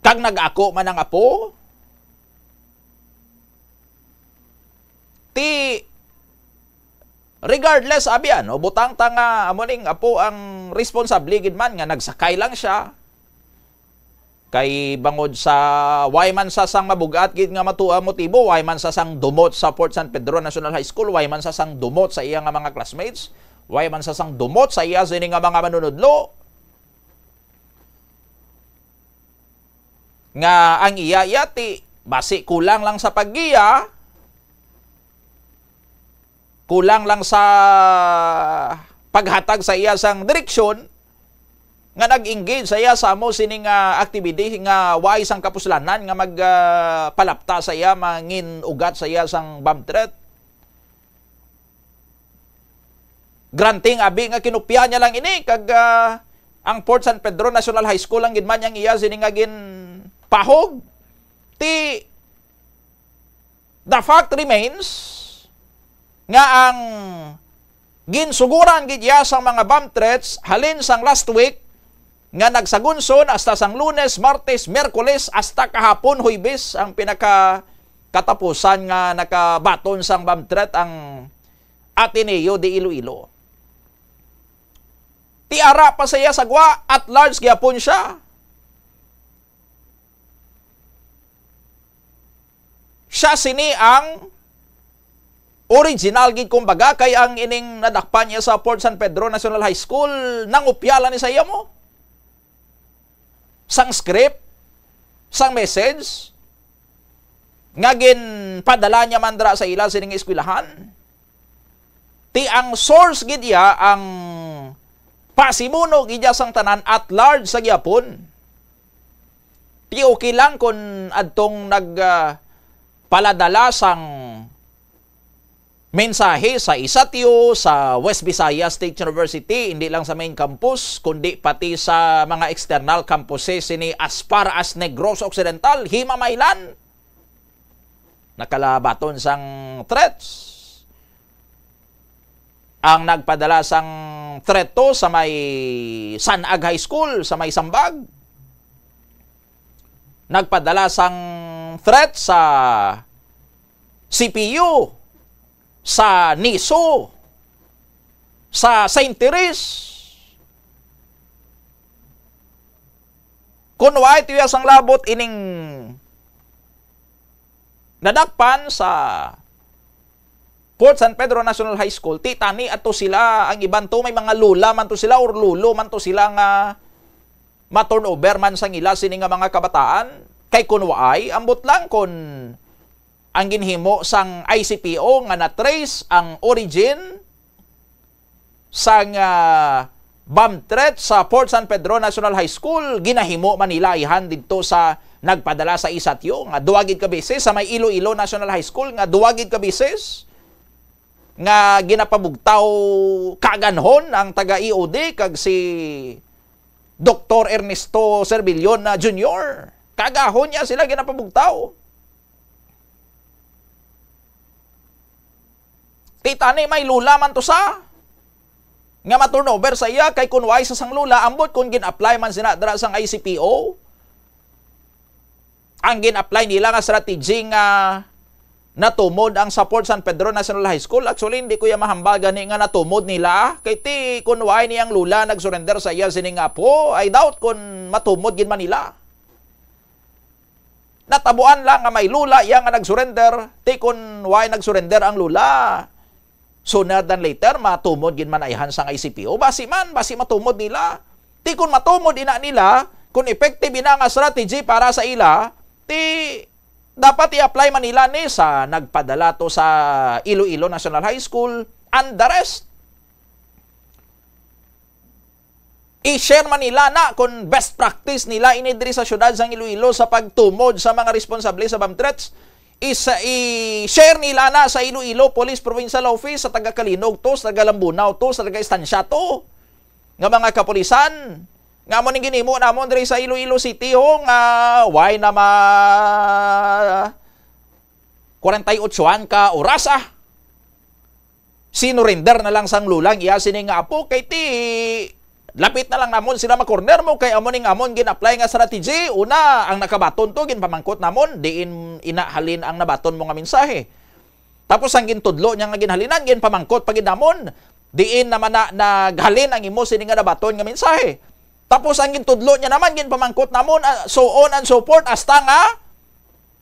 Kag nag-ako man ang apo, ti regardless, abi, ano, butang ta nga amo ning apo ang responsable gid man, nga nagsakay lang siya. Kay bangod sa way man sa sang mabug-at gid nga matua motibo, way man sa sang dumot sa Fort San Pedro National High School, way man sa sang dumot sa iya nga mga classmates, way man sa sang dumot sa iya sini nga mga manunudlo, nga ang iya, iya ti basi kulang lang sa paggiya, kulang lang sa paghatag sa iya sang direksyon, nga nag-engage sa iya sa amo sini nga activity nga way sang kapuslanan nga mag, ah, palapta sa iya, mangin-ugat sa iya sang bomb threat. Granting abi nga kinopya niya lang ini, kag, ah, ang Port San Pedro National High School ang gid man yang iya sini nga ginpahog. Ti, the fact remains nga ang ginsuguran gid iya sang mga bomb threats halin sang last week nga nagsagunson hasta sang Lunes, Martes, Miyerkules, hasta kahapon, Huwebes, ang pinaka katapusan nga nakabaton sang bomb threat ang Ateneo de Iloilo. Ti ara pa siya sa gwa, at large gyapon siya. Siya sini ang original gid, kumbaga, kay ang ining nadakpan niya sa Port San Pedro National High School, nangupya lang ni sa iya mo. Sang script, sang message, nga ginpadala niya man dira sa ila sining eskwelahan. Ti ang source gid iya ang pasimuno gid iya sang tanan at large sa gyapon. Ti okay lang kun adtong nag, ah, paladala sang mensahe sa ISATU, sa West Visayas State University, hindi lang sa main campus, kundi pati sa mga external campuses sini as far as Negros Occidental, Himamaylan. Nakalabaton sang threats. Ang nagpadala sang threat to sa may Sanag High School, sa may Sambag. Nagpadala sang threat sa C P U, sa NISU, sa Saint Therese. Kun wa ito sang labot ining nadakpan sa Port San Pedro National High School, ti tani ato sila, ang iban to may mga lola man to sila or lolo man to sila nga ma-turnover man sang ila sini nga mga kabataan. Kay kun waay, ambot lang kun ang ginhimo sang I C P O nga na-trace ang origin sang, ah, bomb threat sa Port San Pedro National High School, ginahimo man nila ihan didto sa nagpadala sa ISATU nga duwa gid ka beses, sa may Iloilo National High School nga duwa gid ka beses nga ginapabugtaw kaaganhon ang taga E O D kag si Doktor Ernesto Servillion na Junior. Kaagahon niya sila ginapabugtaw. Ti tani may lola man to sa nga ma-turnover sa iya, kay kun waay sa sang lola, ambot kun gin-apply man sina dira sang I C P O. Ang gin-apply nila nga strategy nga natumod ang sa Port San Pedro National High School. Actually, hindi ko ya mahambal gani nga natumod nila. Kay ti kun waay ni ang lola nag-surrender sa iya sini nga apo, I doubt kun matumod gid man nila. Natabuan lang nga may lola iya nga nag-surrender, ti kun waay nag-surrender ang lola, sooner than later, matumod gid man ayhan sang I C P O. Basi man, basi matumod nila. Ti kun matumod ina nila, kun effective ina nga strategy para sa ila, ti dapat i-apply man nila ni sa nagpadala to sa Iloilo National High School and the rest. I-share man nila na kung best practice nila ini diri sa siyudad sang Iloilo sa pagtumod sa mga responsable sa bomb threats. Is, i-share nila na sa Iloilo Police Provincial Office, sa taga Calinog to, sa taga Lambunao to, sa taga Estancia to, nga mga kapulisan. Nga amo ning ginhimo namon diri sa Iloilo City, ho, nga why na ma kwarenta y ocho ka oras, ah. Sinurrender na lang sang lola ang iya sini nga apo, kay ti lapit na lang namon sila ma-corner mo, kay amo ning amon gin-apply nga strategy. Una, ang nakabaton to, ginpamangkot namon, diin ina halin ang nabaton mo nga mensahe. Tapos ang gintudlo niya nga ginhalinan, ginpamangkot pa gid namon, diin naman na naghalin ang imo sini nga nabaton nga mensahe. Tapos ang gintudlo niya naman, ginpamangkot namon, ah, so on and so forth, hasta nga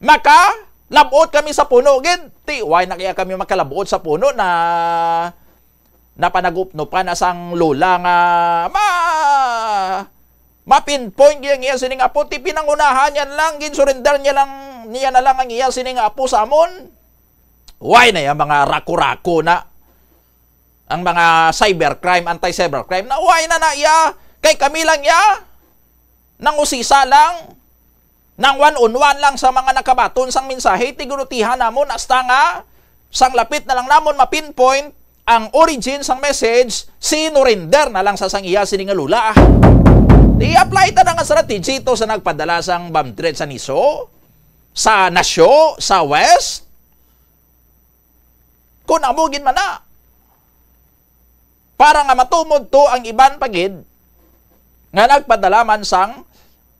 makalabot kami sa puno gid. Ti, why na kaya kami makalabot sa puno na napanagupno pa na sang lola nga ma, ma-pinpoint niya ang iya sining apo? Ti pinangunahan niya lang, gin-surrender niya lang, niya na lang ang iya sining apo sa amon. Why na ya mga rako-rako na? Ang mga cybercrime, anti-cybercrime, na why na na iya? Kay kami lang ya nangusisa lang, nang one on one lang sa mga nakabaton sang mensahe, ti ginutihan namon hasta nga sang lapit na lang namon ma-pinpoint Ang origin sang message, sinurrender na lang sa sang iya sini nga lula. I-apply ta na nga strategy to sa nagpadala sang bomb threat sa NISO, sa Nasyo, sa West. Kung amo gid man na, para nga matumod to ang iban pa gid nga nagpadala man sang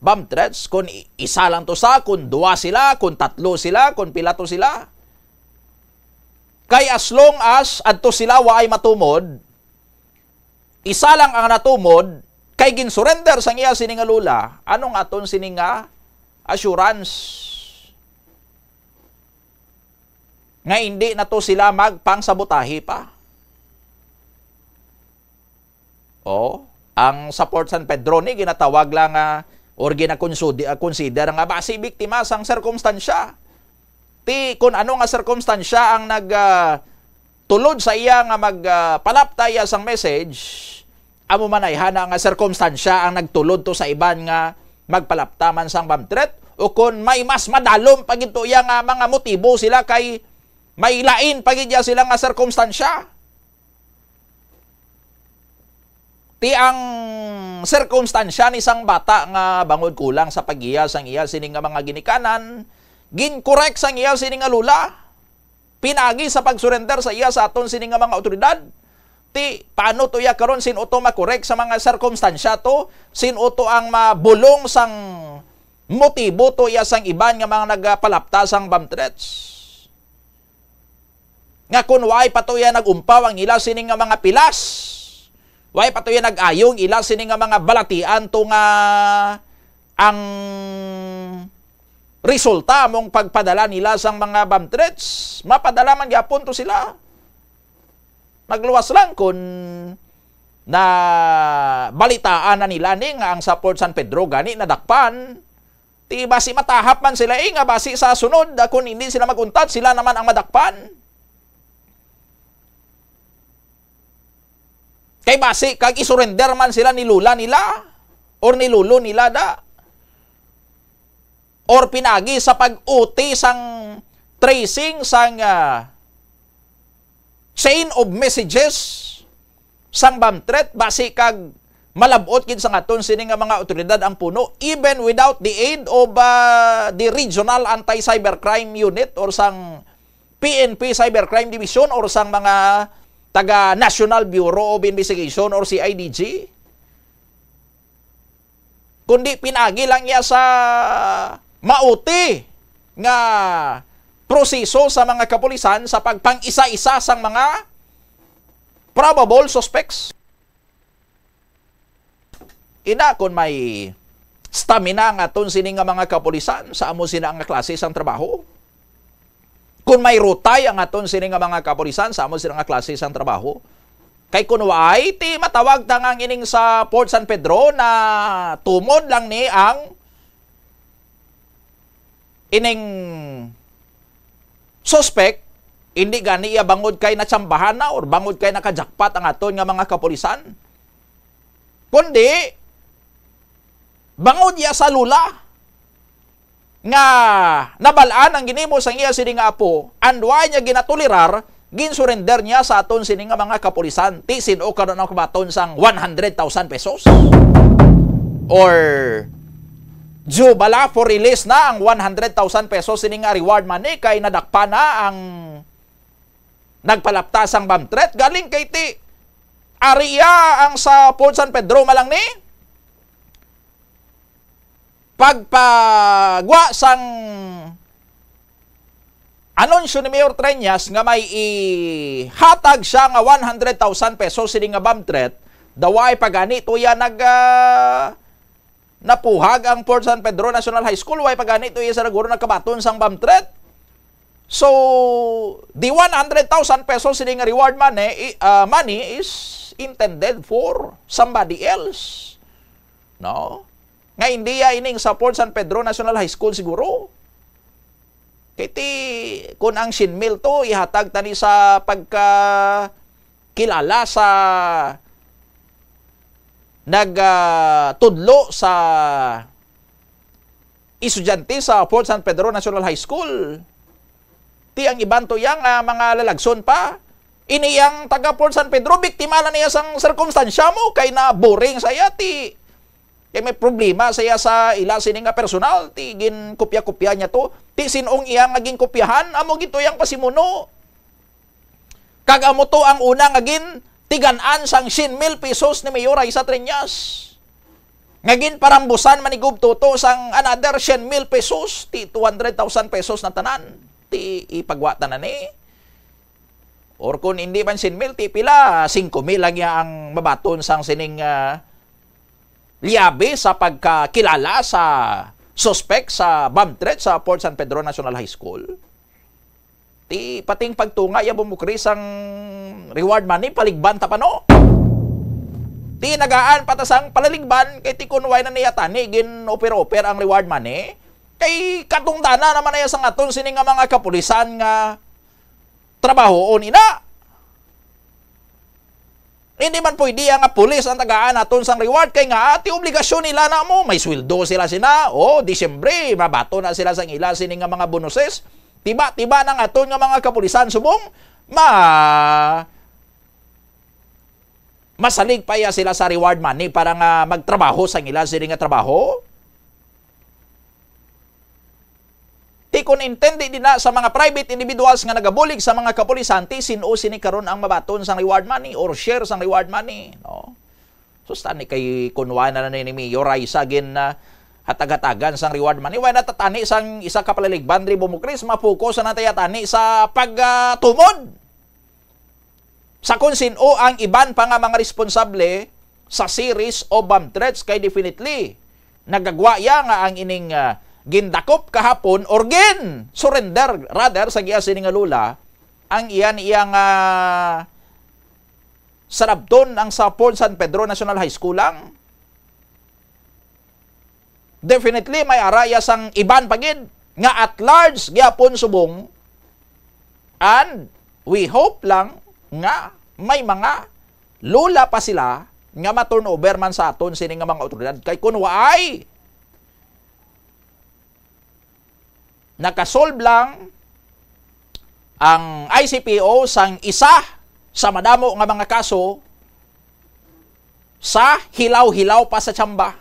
bomb threats, kung i-, isa lang to sa, kung duwa sila, kung tatlo sila, kung pila to sila. Kay as long as adto sila waay matumod, isa lang ang natumod, kay gin-surrender sang iya sini nga lula, anong aton sini nga assurance nga hindi na to sila magpangsabotahe pa? Oh, ang sa Fort San Pedro ni ginatawag lang nga, or ginakunsudi-, ah, consider nga basi biktima sang sirkumstansya. Ti, kun ano nga sirkumstansya ang nag, ah, tulod sa iya nga mag, ah, palapta iya sang message, amo man ay hana nga sirkumstansya ang nagtulod to sa iban nga magpalapta man sang bomb threat, o kun may mas madalom pa gid to iya nga mga motibo sila kay may lain pa gid iya sila nga sirkumstansya. Ti ang sirkumstansya ni sang bata nga bangod kulang sa paggiya sang iya sini nga mga ginikanan, gin-correct sang iya sini nga lula. Pinagi sa pag-surrender sa iya sa aton sini nga mga awtoridad. Ti paano to iya karon, sin-o to makorek sa mga sirkumstansya to? Sin-o to ang mabulong sang motibo to iya sang iban nga mga nagapalapta sang bomb threats? Nga kun waay pa to iya nag-umpaw ang ila sini nga mga pilas, waay pa to iya nag-ayong ila sini nga mga balatian to nga ang resulta mong pagpadala nila sang mga bomb threats, mapadala man gyapon to sila. Magluwas lang kun na balitaan na nila ni nga ang sa Fort San Pedro gani nadakpan. Ti basi matahap man sila, eh, nga basi sa sunod, ah, kun hindi sila mag-untat, sila naman ang madakpan. Kay basi kag isurrender man sila ni lula nila or ni lolo nila da, or pinagi sa pag-uti sang tracing sang, ah, chain of messages sang bomb threat, basi kag malab-ot gid sang aton sini nga mga awtoridad ang puno, even without the aid of, ah, the Regional Anti-Cybercrime Unit or sang P N P Cybercrime Division or sang mga taga National Bureau of Investigation or C I D G. Kundi pinagi lang niya sa mauti nga proseso sa mga kapulisan sa pagpang-isa-isa sang mga probable suspects. Ina, kung may stamina ang aton sini nga mga kapulisan sa amo sina nga klase sang trabaho, kung may rutay ang aton sini nga mga kapulisan sa amo sina nga klase sang trabaho, kay kun waay, ti matawag ta nga ang ining sa Fort San Pedro na tumod lang ni ang ining suspect, hindi gani iya bangod kay natsambahan na or bangod kay nakajakpat ang aton nga mga kapulisan, kundi bangod iya sa lula nga nabal-an ang ginimo sang iya sini nga apo, and wa niya ginatolerar, ginsurrender niya sa aton sini nga mga kapulisan. Ti sin-o karon ang kabaton sang one hundred thousand pesos? Or due bala for release na ang one hundred thousand pesos sini nga reward money kay nadakpan na ang nagpalapta sang bomb threat? Galing kay ti ari iya ang sa Fort San Pedro malang ni pagpagwa sang anunsyo ni Mayor Treñas nga may ihatag siya nga one hundred thousand pesos sini nga bomb threat, daw way pa gani to iya nag, ah, napuhag ang Fort San Pedro National High School, way pa gani to iya sa guro nagkabaton sang bomb threat. So, the one hundred thousand pesos sini nga reward money, i-, ah, money is intended for somebody else. No? Nga hindi ya ining sa Fort San Pedro National High School siguro. Kay ti, kun ang syen mil to, ihatag tani sa pagka kilala sa nag, ah, tudlo sa estudyante sa Fort San Pedro National High School. Ti ang iban to yang, ah, mga lalagson pa, Ini ang taga Port San Pedro, biktima na niya sang sirkumstansya mo, kay na-boring sa iya, ti, kay may problema sa iya sa ila sini nga personal, ti ginkopya-kopya niya to. Ti sin-ong iya nga ginkopyahan, amo gid to iyang pasimuno. Kag amo to ang una nga gintigan-an sang syen mil pesos ni Mayor Raisa Treñas. Nga ginparambusan man ni Gov Toto sang another syen mil pesos, ti two hundred thousand pesos na tanan. Ti ipagwa tanan ni. Or kung hindi man syen mil, ti pila, singko mil lang ya ang mabaton sang sining, ah, liyabi sa pagkakilala sa suspek sa bomb threat sa Port San Pedro National High School. Ti pating pagtunga ya bumukri sang reward money, paligban ta pa, no? Ti nagaan pa ta sang palaligban, kay ti kun wala na niya tani gin-offer-offer ang reward money, kay katungdanan naman na ya sang aton sini nga mga kapulisan nga trabahoon ina. Hindi man pwede ang nga pulis ang tagaan naton sang reward, kay nga ti obligasyon nila na mo, may sweldo sila sina. O, Disyembre, mabato na sila sang ila sini nga mga bonuses. Tiba-tiba nang aton nga mga kapulisan subong ma masalig pa iya sila sa reward money para nga magtrabaho sang ila sini nga trabaho. Ti kon intindi din na sa mga private individuals nga nagabulig sa mga kapulisan, ti sin-o sini karon ang mabaton sang reward money or share sang reward money, no? Sus, tani kay kun wala na ni Mayor Raisa gin, ah, hatag-hatagan sang reward money, wala na ta tani sang isa ka palaligban diri bumukri, ma-focus na ta tani sa pag, ah, tumod. Sa kung sin-o ang iban pa nga mga responsable sa series of bomb threats, kay definitely nagagwa iya nga ang ining, ah, gindakop kahapon or gin surrender rather sa giya sini nga lola ang iyan iya nga sarabton ang sa Port San Pedro National High School lang. Definitely, may ara iya sang iban pa gid nga at large gyapon subong. And we hope lang nga may mga lola pa sila nga ma-turnover man sa aton sini nga mga awtoridad. Kay kun waay, nakasolve lang ang I C P O sang isa sa madamo nga mga kaso sa hilaw-hilaw pa sa tsamba.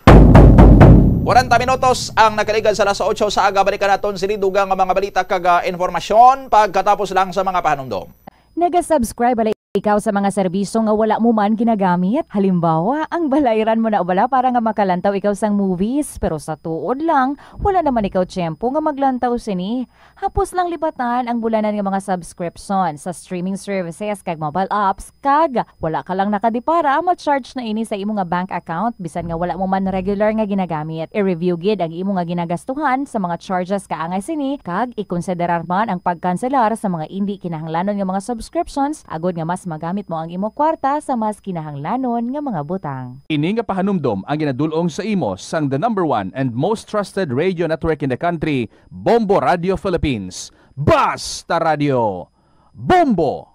Kwarenta minutos ang nakaligad sa alas otso sa aga. Balikan naton sini dugang nga mga balita kag, ah, informasyon pagkatapos lang sa mga pahanumdom. Naga-subscribe bala ikaw sa mga serbisyo nga wala mo man ginagamit? Halimbawa, ang balayran mo na bala para nga makalantaw ikaw sang movies, pero sa tuod lang, wala naman ikaw tiyempo nga maglantaw sini. Hapos lang libatan ang bulanan nga mga subscription sa streaming services kag mobile apps, kag wala ka lang nakadipara, ma-charge na ini sa imo nga bank account bisan nga wala mo man regular nga ginagamit. I-review gid ang imo nga ginagastuhan sa mga charges kaangay sini, kag ikonsiderar man ang pagkanselar sa mga indi kinahanglanon nga mga subscriptions agod nga mas magamit mo ang imo kwarta sa mas kinahanglanon nga mga butang. Ini nga pahanumdom ang ginadul-ong sa imo sang the number one and most trusted radio network in the country, Bombo Radio Philippines. Basta Radio Bombo!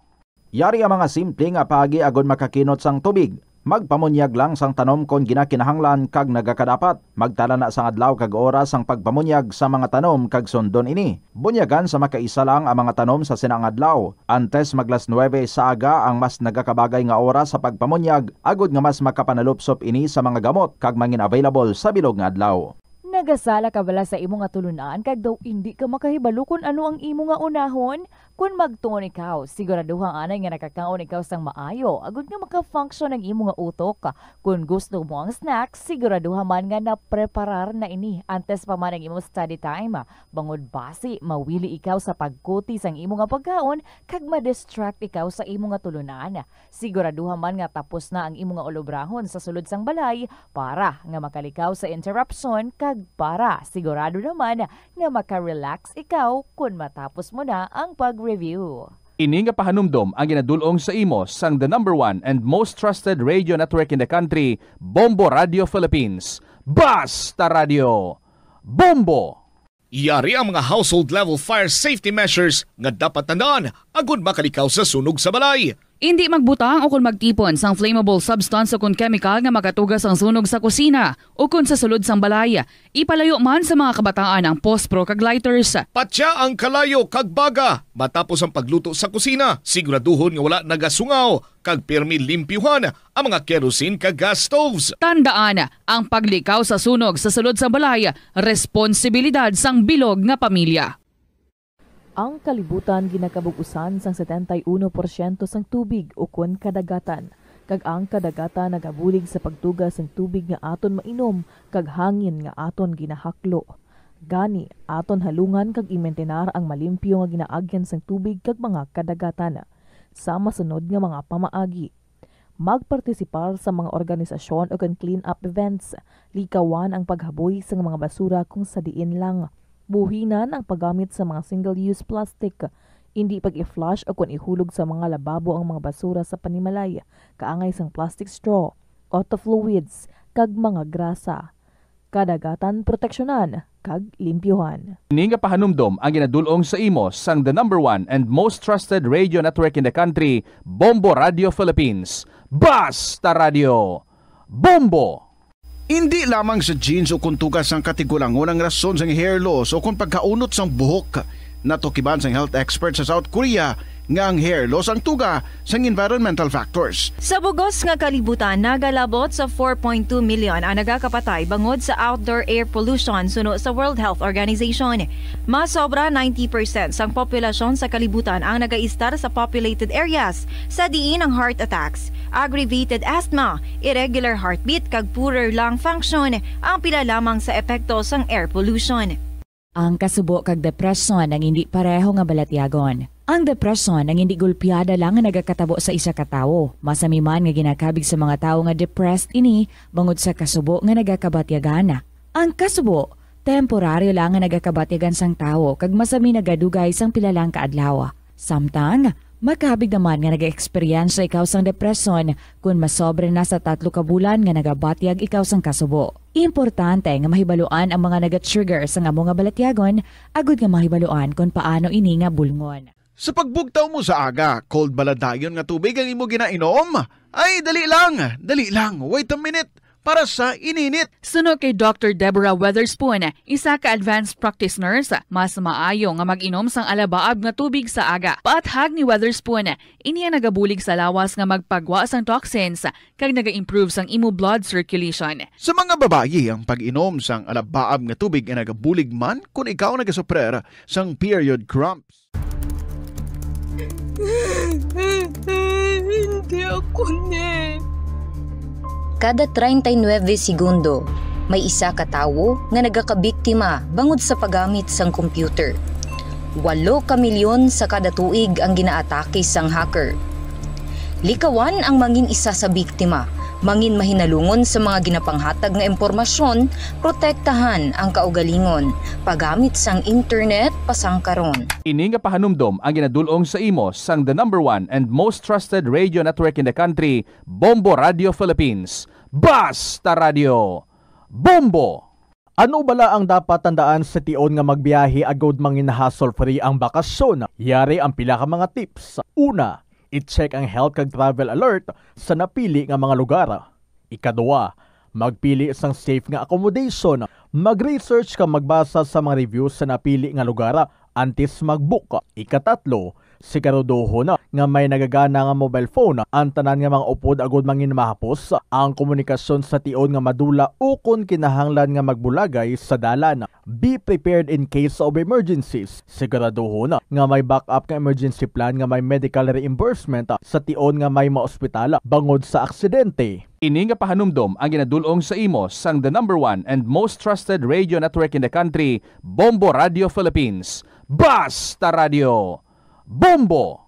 Yari ang mga simple nga paagi agod makakinot sang tubig. Magpamunyag lang sang tanom kon ginakinahanglan kag nagakadapat. Magtala na sang adlaw kag oras sang pagpamunyag sa mga tanom kag sundon ini. Bunyagan sa makaisa lang ang mga tanom sa sina nga adlaw. Antes mag las nuebe sa aga ang mas nagakabagay nga oras sa pagpamunyag, agod nga mas makapanalupsop ini sa mga gamot kag mangin available sa bilog nga adlaw. Nagasala ka bala sa imo nga tulunan kag daw indi ka makahibalo kon ano ang imo nga unahon? Kon magtuon ikaw, siguraduha anay nga nakakaon ikaw sang maayo, agud nga maka-function ang imo nga utok. Kon gusto mo ang snack, siguraduha man nga napreparar na ini antes pa man ang imo study time. Bangod basi, mawili ikaw sa pagkuti sang imo nga pagkaon kag ma-distract ikaw sa imo nga tulunan. Siguraduha man nga tapos na ang imo nga ulobrahon sa sulod sang balay para nga makalikaw sa interruption kag para sigurado naman nga maka-relax ikaw kon matapos mo na ang pag-review. Ini nga pahanumdom ang ginadul-ong sa imo sang the number one and most trusted radio network in the country, Bombo Radio Philippines. Basta Radio Bombo! Yari ang mga household level fire safety measures nga dapat tandaan agud makalikaw sa sunog sa balay. Indi magbutang o kon magtipon sang flammable substance o kon kemikal nga makatuga sang sunog sa kusina o kon sa sulod sang balay. Ipalayo man sa mga kabataan ang pospro kag lighters. Patya ang kalayo kag baga matapos ang pagluto sa kusina. Siguraduhon nga wala nagasungaw kag pirmi limpyuhan ang mga kerosene kag gas stoves. Tandaan, ang paglikaw sa sunog sa sulod sang balay responsibilidad sang bilog nga pamilya. Ang kalibutan ginakabug-usan sang setenta y uno porsyento sang tubig ukon kadagatan, kag ang kadagatan nagabulig sa pagtuga sang tubig nga aton mainom kag hangin nga aton ginahaklo. Gani, aton halungan kag imintinar ang malimpyo nga ginaagyan sang tubig kag mga kadagatan. Sa masunod nga mga pamaagi, magpartisipar sa mga organisasyon ukon clean-up events. Likawan ang paghaboy sang mga basura kung sa diin lang. Buhinan ang paggamit sa mga single-use plastic. Indi pag-i-flush ukon ihulog sa mga lababo ang mga basura sa panimalay, kaangay sang plastic straw, auto fluids, kag mga grasa. Kadagatan proteksyonan kag limpyuhan. Ini nga pahanumdom ang ginadul-ong sa imo sang the number one and most trusted radio network in the country, Bombo Radio Philippines. Basta Radio, Bombo! Indi lamang sa genes o kon tuga sang katigulangon ang rason sang hair loss o kon pagkaunot sang buhok. Natukiban sang health expert sa South Korea nga ang hair loss ang tuga sang environmental factors. Sa bugos nga kalibutan, nagalabot sa four point two million ang nagakapatay bangod sa outdoor air pollution suno sa World Health Organization. Mas sobra ninety percent sang populasyon sa kalibutan ang nagaistar sa populated areas, sa diin ang heart attacks, aggravated asthma, irregular heartbeat, kag poorer lung function ang pila lamang sa epekto sang air pollution. Ang kasubo kag depresyon ang indi pareho nga balatyagon. Ang depresyon ang indi gulpiada lang nga nagakatabo sa isa ka tawo. Masami man nga ginakabig sa mga tawo nga depressed ini bangod sa kasubo nga nagakabatyagan. Ang kasubo, temporaryo lang nga nagakabatyagan sang tawo kag masami nagadugay sang pila lang ka adlaw. Samtang, makabig naman nga nag-eksperyensya ikaw sang depresyon kon masobra na sa tatlo ka bulan nga nagabatyag ikaw sang kasubo. Importante nga mahibaluan ang mga naga-trigger sang amo nga balatyagon agud nga mahibaluan kon paano ini nga bulngon. Sa pagbugtaw mo sa aga, cold bala dayon nga tubig ang imo ginainom? Ay, dali lang, dali lang, wait a minute, para sa ininit. Suno kay Doctor Deborah Weatherspoon, isa ka advanced practice nurse, mas maayo nga mag-inom sang alabaab nga tubig sa aga. Paathag ni Weatherspoon, ini ang nagabulig sa lawas nga magpagwa sang toxins kag naga-improve sang imo blood circulation. Sa mga babayi, ang pag-inom sang alabaab nga tubig ay nagabulig man kon ikaw nagasuprer sang period cramps. Hindi ako ni. Kada treinta y nueve segundo, may isa ka tawo nga nagakabiktima bangod sa paggamit sang computer. Walo ka milyon sa kada tuig ang ginaatake sang hacker. Likawan ang mangin isa sa biktima, mangin mahinalungon sa mga ginapanghatag nga impormasyon, protektahan ang kaugalingon, paggamit sang internet pasangkaron. Ini nga pahanumdom ang ginadul-ong sa imo sang the number one and most trusted radio network in the country, Bombo Radio Philippines. Basta Radio, Bombo! Ano bala ang dapat tandaan sa tion nga magbiyahe agud mangin hassle-free ang bakasyon? Yari ang pila ka mga tips. Una, i-check ang health kag travel alert sa napili nga mga lugar. Ikaduha, magpili sang safe nga accommodation. Mag-research kag magbasa sa mga reviews sa napili nga lugar antes mag-book. Ikatatlo, siguraduhon nga may nagagana nga mobile phone ang tanan nga mga upod agud mangin mahapos ang komunikasyon sa tion nga madula ukon kinahanglan nga magbulagay sa dalan. Be prepared in case of emergencies. Siguraduhon nga may backup nga emergency plan nga may medical reimbursement sa tion nga may maospital bangod sa aksidente. Ini nga pahanumdom ang ginadul-ong sa imo sang the number one and most trusted radio network in the country, Bombo Radio Philippines. Basta Radio, Bombo!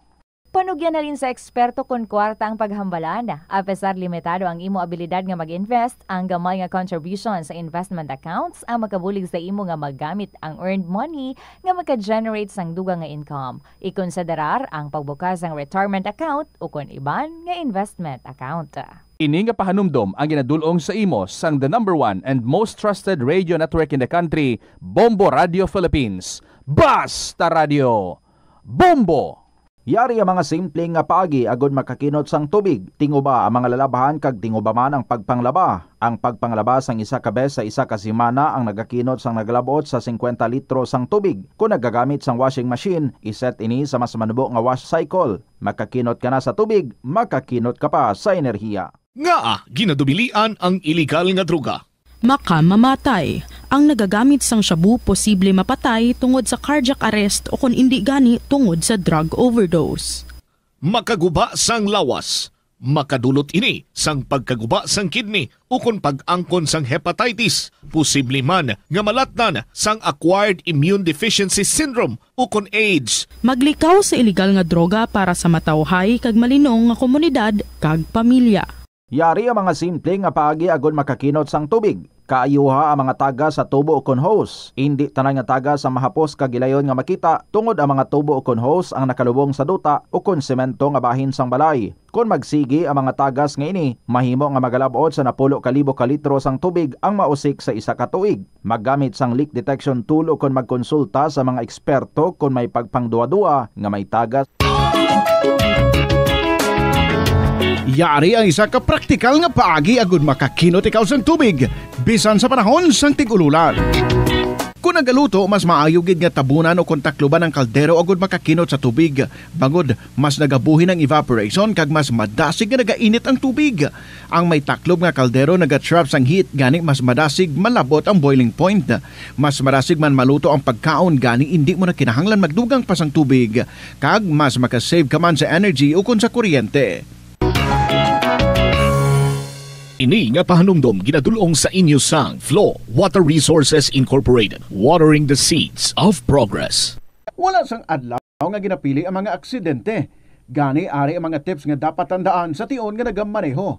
Panugyan halin sa eksperto kon kwarta ang paghambalan. Apesar limitado ang imo abilidad nga mag-invest, ang gamay nga contribution sa investment accounts ang makabulig sa imo nga magamit ang earned money nga maka-generate sang dugang nga income. Ikonsiderar ang pagbukas sang retirement account ukon iban nga investment account. Ini nga pahanumdom ang ginadul-ong sa imo sang the number one and most trusted radio network in the country, Bombo Radio Philippines. Basta Radio, Bombo! Yari ang mga simple nga paagi agud makakinot sang tubig. Tinguba ang mga lalabhan kag tinguba man ang pagpanglaba. Ang pagpanglaba sang isa ka bes sa isa ka semana ang nagakinot sang nagalabot sa singkwenta litro sang tubig. Kon nagagamit sang washing machine, iset ini sa mas manubo nga wash cycle. Makakinot ka na sa tubig, makakinot ka pa sa enerhiya. Ngaa ginadubilian ang iligal nga droga? Makamamatay. Ang nagagamit sang shabu posible mapatay tungod sa cardiac arrest o kon indi gani tungod sa drug overdose. Makaguba sang lawas. Makadulot ini sang pagkaguba sang kidney ukon pag-angkon sang hepatitis, posible man nga malatnan sang acquired immune deficiency syndrome ukon AIDS. Maglikaw sa iligal nga droga para sa matawhay kag malinong nga komunidad kag pamilya. Yari ang mga simple nga paagi agud makakinot sang tubig. Kaayuha ang mga tagas sa tubo ukon hose. Indi tanan nga tagas ang mahapos kag gilayon nga makita, tungod ang mga tubo ukon hose ang nakalubong sa duta ukon semento nga bahin sang balay. Kon magsigi ang mga tagas nga ini, mahimo nga magalab-ot sa napulo ka libo ka litro sang tubig ang mausik sa isa ka tuig. Maggamit sang leak detection tool ukon magkonsulta sa mga eksperto kon may pagpangduwa-duwa nga may tagas. Yari ang isa ka praktikal nga paagi agud makakinot ikaw sang tubig, bisan sa panahon sang tig-ululan. Kon nagaluto, mas maayo gid nga tabunan o kon takloban ang kaldero agud makakinot sa tubig, bangod mas nagabuhin ang evaporation kag mas madasig nga nagainit ang tubig. Ang may taklob nga kaldero nagatrap sang heat, gani mas madasig malabot ang boiling point. Mas madasig man maluto ang pagkaon, gani indi mo na kinahanglan magdugang pa sang tubig, kag mas makasave ka man sa energy ukon sa kuryente. Ini nga pahanumdom ginadul-ong sa inyo sang Flow Water Resources Incorporated, watering the seeds of progress. Wala sang adlaw nga ginapili ang mga aksidente. Gani, ari ang mga tips nga dapat tandaan sa tion nga nagamaneho.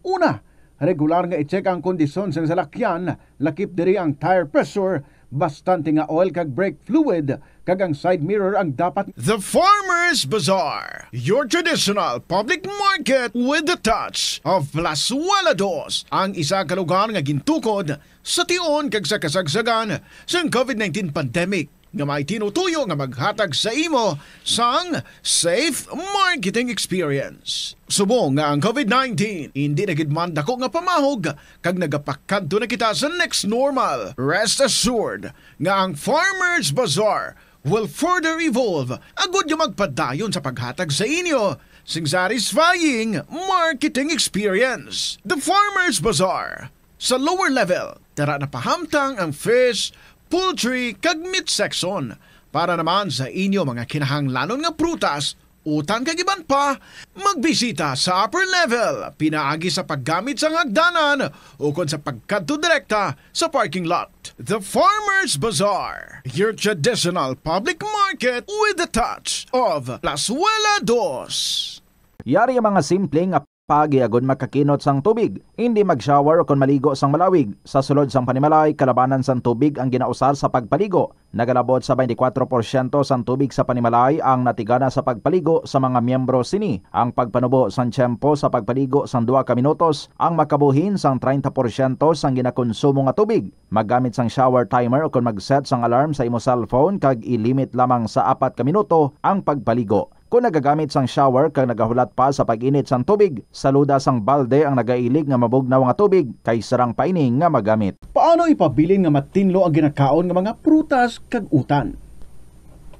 Una, regular nga i-check ang kondisyon sang salakyan, lakip diri ang tire pressure, bastante nga oil kag brake fluid, kag ang side mirror ang dapat. The Farmers Bazaar, your traditional public market with the touch of Plazuela Dos, ang isa ka lugar nga gintukod sa tion kag sa kasagsagan sang COVID nineteen pandemic nga may tinutuyo nga maghatag sa imo sang safe marketing experience. Subong nga ang COVID nineteen indi na gid man dako nga pamahog kag nagapakadto na kita sa next normal, rest assured nga ang Farmers Bazaar will further evolve agud nga magpadayon sa paghatag sa inyo sing satisfying marketing experience. The Farmers Bazaar, sa lower level, tara na pahamtang ang fish, poultry, kag meat section. Para naman sa inyo mga kinahanglanon nga prutas, utan kag iban pa, magbisita sa upper level pinaagi sa paggamit sang hagdanan ukon sa pagkadto direkta sa parking lot. The Farmers Bazaar, your traditional public market with the touch of Plazuela Dos. Yari ang mga simple nga paagi agud makakinot sang tubig. Indi mag-shower ukon maligo sang malawig. Sa sulod sang panimalay, kalabanan sang tubig ang ginausar sa pagpaligo. Nagalabot sa twenty-four porsyento sang tubig sa panimalay ang natigana sa pagpaligo sa mga miyembro sini. Ang pagpanubo sang tiyempo sa pagpaligo sang duha ka minutos ang makabuhin sang treinta porsyento sang ginakonsumo nga tubig. Maggamit sang shower timer ukon mag-set sang alarm sa imo cellphone kag i-limit lamang sa apat ka minuto ang pagpaligo. Kon nagagamit sang shower kag nagahulat pa sa pag-init sang tubig, saluda sang balde ang nagailig nga mabugnaw nga tubig kay sarang pa ini nga magamit. Paano ipabilin nga matinlo ang ginakaon nga mga prutas kag utan?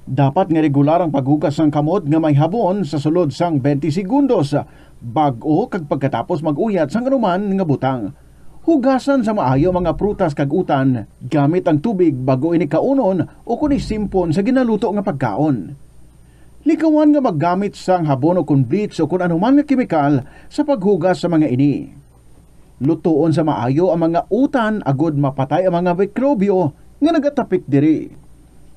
Dapat nga regular ang paghugas sang kamot nga may habon sa sulod sang twenty segundos, bag-o kag pagkatapos mag-uyat sang anuman nga butang. Hugasan sa maayo ang mga prutas kag utan gamit ang tubig bag-o ini kaunon ukon isimpon sa ginaluto nga pagkaon. Likawan nga maggamit sang habon ukon bleach ukon anuman nga kemikal sa paghugas sa mga ini. Lutoon sa maayo ang mga utan agud mapatay ang mga mikrobyo nga nagatapik diri.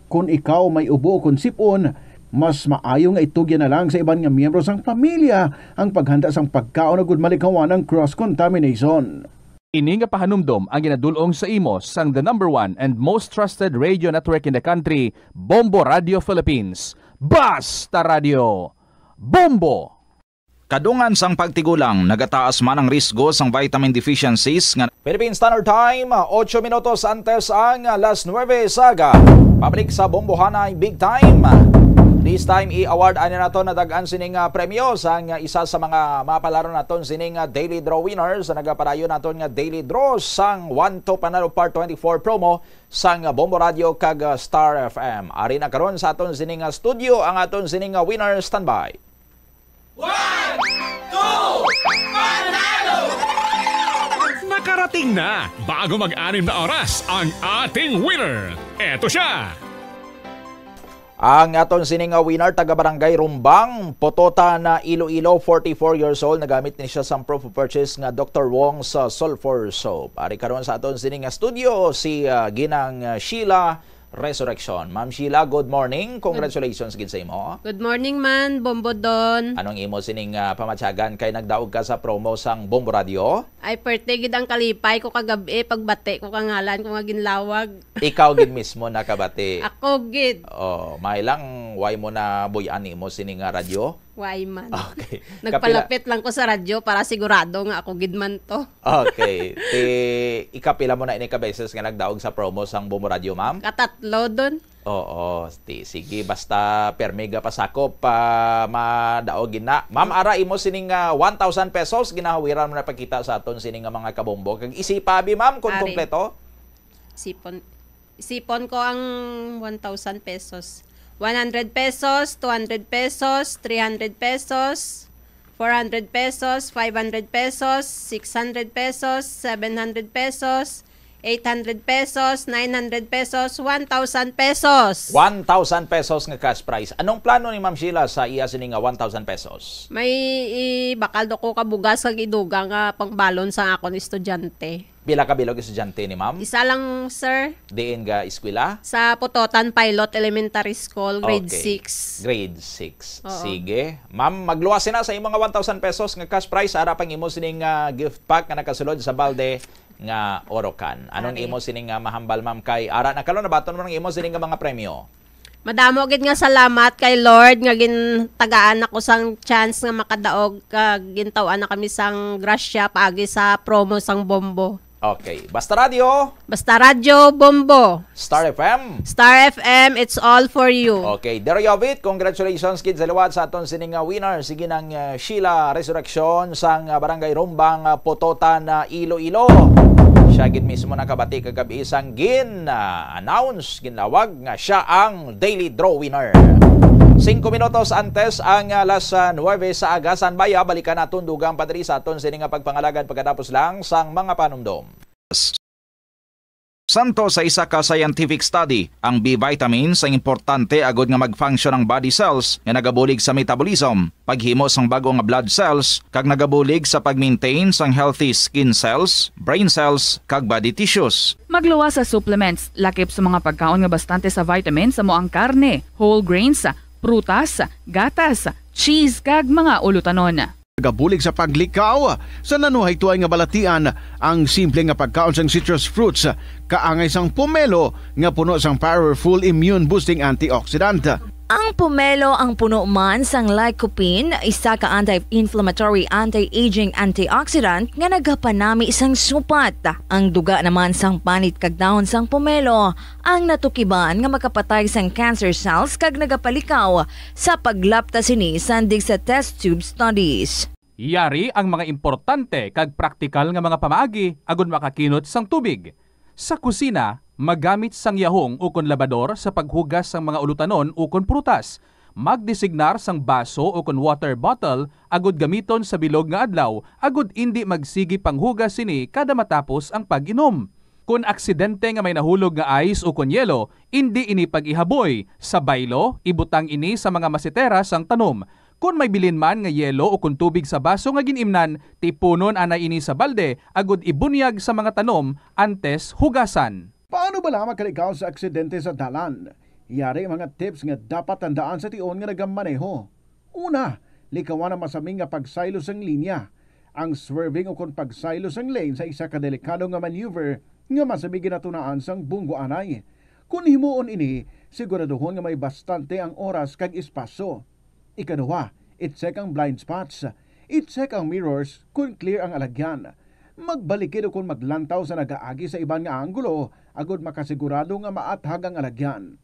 Kon ikaw may ubo ukon sip-on, mas maayo nga itugyan na lang sa iban nga miyembro sang pamilya ang paghanda sang pagkaon agud malikawan ang cross-contamination. Ini nga pahanumdom ang ginadul-ong sa imo sang the number one and most trusted radio network in the country, Bombo Radio Philippines. Basta Radio! Bombo! Kadungan sang pagtigulang, nagataas man ang risgo sang vitamin deficiencies nga. Philippine Standard Time, ocho minutos antes ang alas nuebe sa aga. Pabalik sa Bombohanay Big Time. This time, i-award ani naton na dagan sini nga premyo sang isa sa mga mapalaron naton sini nga daily draw winner sa nagapadayon naton nga daily draw sang One to Panalo Part twenty-four promo sang Bombo Radio kag, uh, Star F M. Ari na karon sa aton sini nga studio ang aton sini nga winner. Standby. One, two, Panalo! Nakarating na, bago mag-anim na oras, ang ating winner. Eto siya. Ang aton sini nga winner, taga Barangay Rumbang, Pototan, Iloilo, forty-four years old. Nagamit ni siya sang proof of purchase nga Doctor Wong's Sulfur Soap. Ari karon sa aton sini nga studio si, ah, Ginang, ah, Sheila Resurrection. Ma'am Sheila, good morning. Congratulations gid sa imo. Good morning man, Bombo Don. Anong imo sining, ah, pamatyagan kay nagdaog ka sa promo sang Bombo Radio? Ay, perte gid ang kalipay ko kagabi, pagbati ko ka ngalan ko nga ginlawag. Ikaw gid mismo nakabati. Ako gid. Oh, may lang, why mo na buy-an nimo sini nga radyo? Why man? Okay. Nagpalapit lang ko sa radyo para sigurado nga ako gid man to. Okay. Ti, ikapila mo na ini ka beses nga nagdaog sa promo sang Bombo Radio, ma'am? Katatlo, Don. Oo, ti, sige, basta permi ga pasakop, pa madaog gid na. Ma'am, ara imo sining, ah, one thousand pesos, ginahawiran mo na pakita sa aton sini nga mga kabombo. Kag isipa, abi, ma'am, kung Ari. Kompleto. Sipon, sipon ko ang one thousand pesos. One hundred pesos, two hundred pesos, three hundred pesos, four hundred pesos, five hundred pesos, six hundred pesos, seven hundred pesos, eight hundred pesos, nine hundred pesos, one thousand pesos. One thousand pesos nga cash prize. Anong plano ni Ma'am Sheila sa iya sini nga one thousand pesos? May ibakal do ko ka bugas kag idugang nga pangbalon sa akon estudyante. Pila ka bilog estudyante ni ma'am? Isa lang, sir. Diin ga eskwela? Sa Pototan Pilot Elementary School, grade Okay. six. Grade six. Oo. Sige. Ma'am, magluwas na sa imong nga one thousand pesos nga cash prize. Ara pang imo sining, ah, gift pack nga nakasulod sa balde nga orokan. Anong Ari. Imo sining, ah, mahambal, ma'am, kay ara na karon nabaton mo ang imo sining nga mga premyo? Madamo gid nga salamat kay Lord nga gintagaan ako sang chance nga makadaog kag gintaw-an na kami sang grasya paagi sa promo sang Bombo. Okay. Basta Radyo. Basta Radyo, Bombo. Star F M. Star F M, it's all for you. Okay. There you have it. Congratulations, kids. Sa liwat sa aton sining, uh, winner. Sige nang, uh, Sheila Resurrection sang, uh, Barangay Rumbang, uh, Pototan, uh, Iloilo. Siya gid mismo nakabati kagabi sang gin, ah, announce, ginlawag nga siya ang daily draw winner. Singko minutos antes ang, ah, alas, ah, nuwebe sa aga, San Baya, balikan naton dugang pa diri sa aton sini nga pagpangalagad pagkatapos lang sang mga panumdom. Santo sa isa ka scientific study, ang B vitamins ang importante agud nga mag-function ang body cells nga nagabulig sa metabolism, paghimo sang bag-o nga blood cells, kag nagabulig sa pag-maintain sang healthy skin cells, brain cells, kag body tissues. Magluwas sa supplements, lakip sa mga pagkaon nga bastante sa vitamins amo ang karne, whole grains, prutas, gatas, cheese, kag mga ulutanon. Nagabulig sa paglikaw sa nanuhaytoay nga balatian ang simple nga pagkaon sang citrus fruits, kaangay sang pomelo nga puno sang powerful immune boosting antioxidant. Ang pomelo ang puno man sang lycopene, isa ka anti-inflammatory, anti-aging antioxidant nga nagapanami sang supat. Ang duga naman sang panit kag dahon sang pomelo ang natukiban nga makapatay sang cancer cells kag nagapalikaw sa paglapta sini sandig sa test tube studies. Yari ang mga importante kag praktikal nga mga pamaagi agud makakinot sang tubig. Sa kusina, magamit sang yahong ukon labador sa paghugas sang mga ulutanon ukon prutas. Magdesignar sang baso ukon water bottle agud gamiton sa bilog nga adlaw agud indi magsigi panghugas sini kada matapos ang pag-inom. Kon aksidente nga may nahulog nga ice ukon yelo, indi ini pag-ihaboy. Sa baylo, ibutang ini sa mga masetera sang tanom. Kon may bilin man nga yelo ukon tubig sa baso nga gin-imnan, tipunon anay ini sa balde agud ibunyag sa mga tanom antes hugasan. Paano bala makalikaw sa aksidente sa dalan? Yari ang mga tips nga dapat tandaan sa tion nga nagamaneho. Una, likawan ang masami nga pagsaylo sang linya. Ang swerving ukon pagsaylo sang lane sa isa ka delikado nga maneuver nga masami ginatunaan sang bunggo anay. Kon himuon ini, siguraduhon nga may bastante ang oras kag espasyo. Ikaduha, i-check ang blind spots. I-check ang mirrors kon clear ang alagyan. Magbalikid ukon maglantaw sa nagaagi sa iban nga anggulo agud makasigurado nga maathag ang alagyan.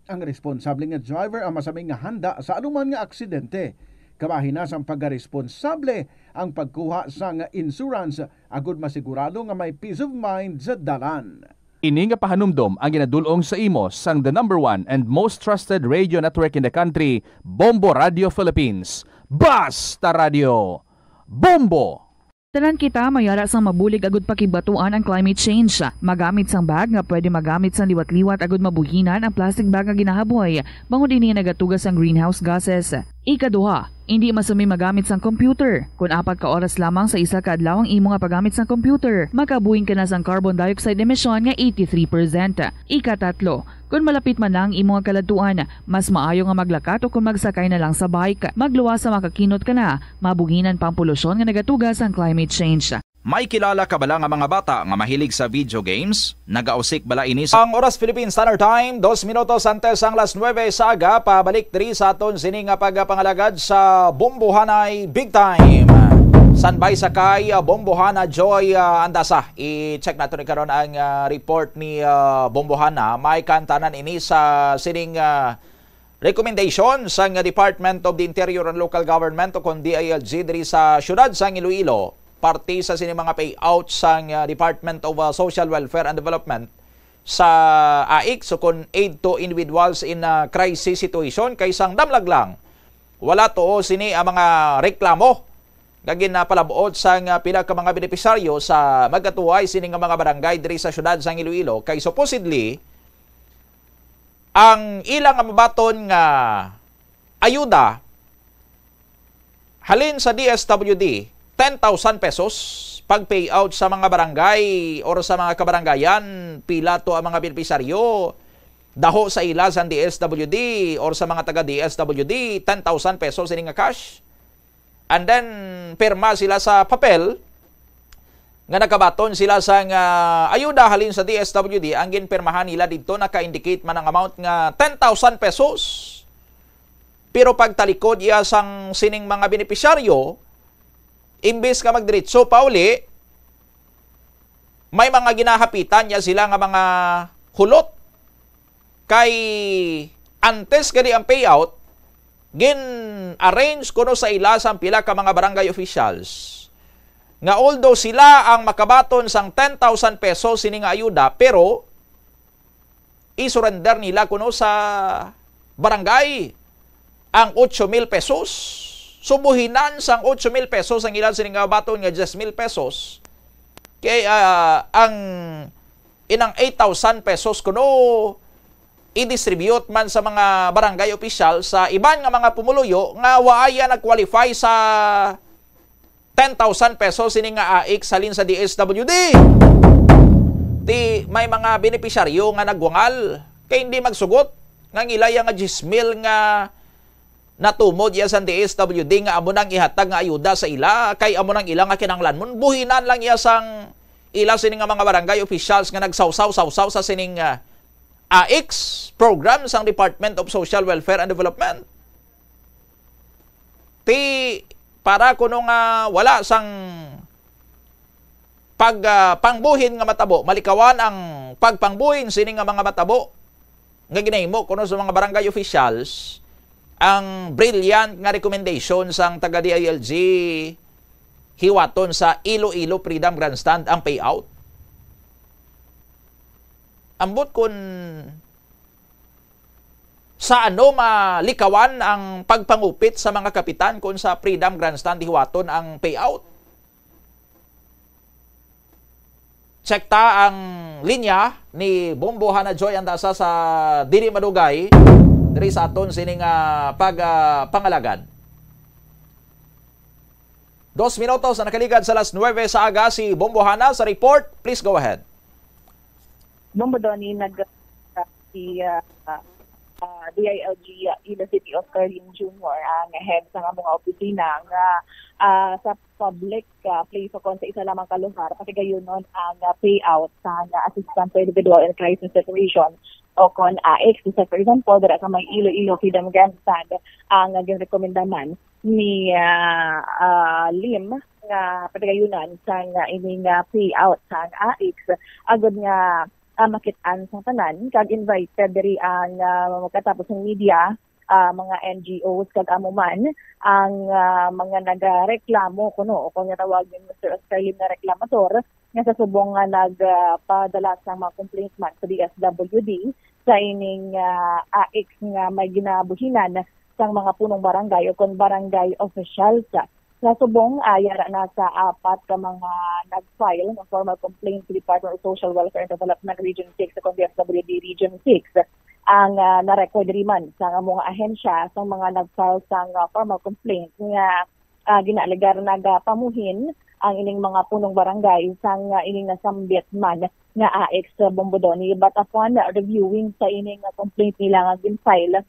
Ang responsable nga driver ang masami nga handa sa anuman nga aksidente. Kabahin na sang pagkaresponsable ang pagkuha sang insurance agud masigurado nga may peace of mind sa dalan. Ini nga pahanumdom ang ginadul-ong sa imo sang the number one and most trusted radio network in the country, Bombo Radio Philippines. Basta Radio! Bombo! Tanan kita mayara sang mabulig agud pakigbatuan ang climate change. Magamit sang bag nga pwede magamit sang liwat-liwat agud mabuhinan ang plastic bag nga ginahaboy, bangod ini nagatuga sang greenhouse gases. Ikaduha, indi masami magamit sang computer. Kon apat ka oras lamang sa isa ka adlaw ang imo nga paggamit sang computer, makabuhing ka na sang carbon dioxide emission nga eighty-three percent. Ikatatlo, kon malapit man na ang imo nga kaladtuan, mas maayo nga maglakat o kon magsakay na lang sa bike. Magluwas sa makakinot ka na, mabuhinan pa ang polusyon nga nagatuga sang climate change. May kilala ka bala nga mga bata nga mahilig sa video games? Nagausik bala ini sa Ang oras, Philippine Standard Time, dos minutos antes ang las nuebe sa aga. Pabalik diri sa aton sini nga pagpangalagad sa Bombohanay Big Time. Sanbay sakay, ah, Bombohana Joy, ah, Andasa. I-check nato ni karon ang, ah, report ni, ah, Bombohana. May kantanan ini sa sining, ah, recommendation sang Department of the Interior and Local Government o kon D I L G diri sa siyudad sang Iloilo, parte sa sini mga payout sang, ah, Department of, ah, Social Welfare and Development sa AICS o kon Aid to Individuals in, ah, Crisis Situation, kay sang damlag lang, wala tuo sini ang mga reklamo nga ginapalabot sang, ah, pila ka mga benepisyaryo sa magkatuway sini nga mga barangay diri sa siyudad sang Iloilo, kay supposedly ang ila nga mabaton nga ayuda halin sa D S W D, ten thousand pesos pag-payout sa mga barangay or sa mga kabarangayan, pila to ang mga benepisyaryo, daho sa ila sa D S W D or sa mga taga D S W D, ten thousand pesos ini nga cash. And then, pirma sila sa papel nga nakabaton sila sang, ah, ayuda halin sa D S W D. Ang ginpirmahan nila didto naka-indicate man ang amount nga ten thousand pesos. Pero pagtalikod iya sang sining mga benepisyaryo, imbis nga magdiretso pauli, may mga ginahapitan niya sila nga mga hulot. Kay antes gani ang payout, gin-arrange kuno sa ila sang pila ka mga barangay officials nga although sila ang makabaton sang ten thousand pesos sini nga ayuda, pero i-surrender nila kuno sa barangay ang ocho mil pesos. So, buhinan sang ocho mil pesos ang ila sini nga baton nga diyes mil pesos. Kay, ah, ang inang eight thousand pesos kuno i-distribute man sa mga barangay official sa iban nga mga pumuluyo nga waay nag-qualify sa ten thousand pesos sini nga AICS halin sa D S W D. Ti may mga benepisyaryo nga nagwangal kay hindi magsugot nga ang ila iya nga diyes mil nga natumod iya sa D S W D nga amo nang ihatag nga ayuda sa ila, kay amo nang ila nga kinahanglanmon. Buhinan lang iya sang ila sini nga mga barangay officials nga nagsawsaw-sawsaw sa sining, ah, AICS program sang Department of Social Welfare and Development. Ti para kuno nga wala sang pag, ah, pangbuhin nga matabo, malikawan ang pagpangbuhin sini nga mga matabo nga ginahimo kuno sa mga barangay officials, ang brilliant nga recommendation sang taga D I L G, hiwaton sa Iloilo Freedom Grandstand ang payout. Ambot kun sa ano malikawan ang pagpangupit sa mga kapitan kun sa Freedom Grandstand hiwaton ang payout. Check ta ang linya ni Bombo Hana Joy Andasa sa dili madugay diri sa aton sining, ah, pag, ah, pangalagad. Dos minutos na nakaligad sa alas nuebe sa aga si Bombo Hana sa report. Please go ahead. Bombo Donnie, nag-, si, ah, ah, D I L G, ah, Ilo City of Carlin Junior, ang head sa among opisina nga, ah, sa public, ah, place o kon sa isa lamang ka lugar, patigayunon ang, ah, payout sa, ah, Assistance to Individual in Crisis Situation o kon AICS. So, for example, dira sa may Iloilo Freedom Grandstand, ang, ah, ginrekomenda man ni, ah, ah, Lim nga patigayunan sang, ah, ining, ah, payout sang AICS, agud nga ah, makit-an sang tanan, kag invited diri ang, ah, katapos ng media, ah, mga N G Os kag amo man ang, ah, mga nagareklamo kuno o kung natawag ni Mister Oscar Lim nga reklamador nga sa subong nga nagpadala sang mga complaint man sa D S W D sa ining, ah, AICS nga may ginabuhinan sang mga punong barangay o kon barangay officials. Sa subong, ah, yara na sa apat ka mga nag-file ng formal complaint sa Department of Social Welfare and Development Region six o kon D S W D Region six ang, ah, na-record diri man sa amo nga ahensya sa mga nag-file sang, ah, formal complaint nga, ah, ginaalegar nagapamuhin ang ining mga punong barangay sang, ah, ining nasambit man nga AICS sa Bombodoni. But upon reviewing sa ining, ah, complaint nila nga gin-file,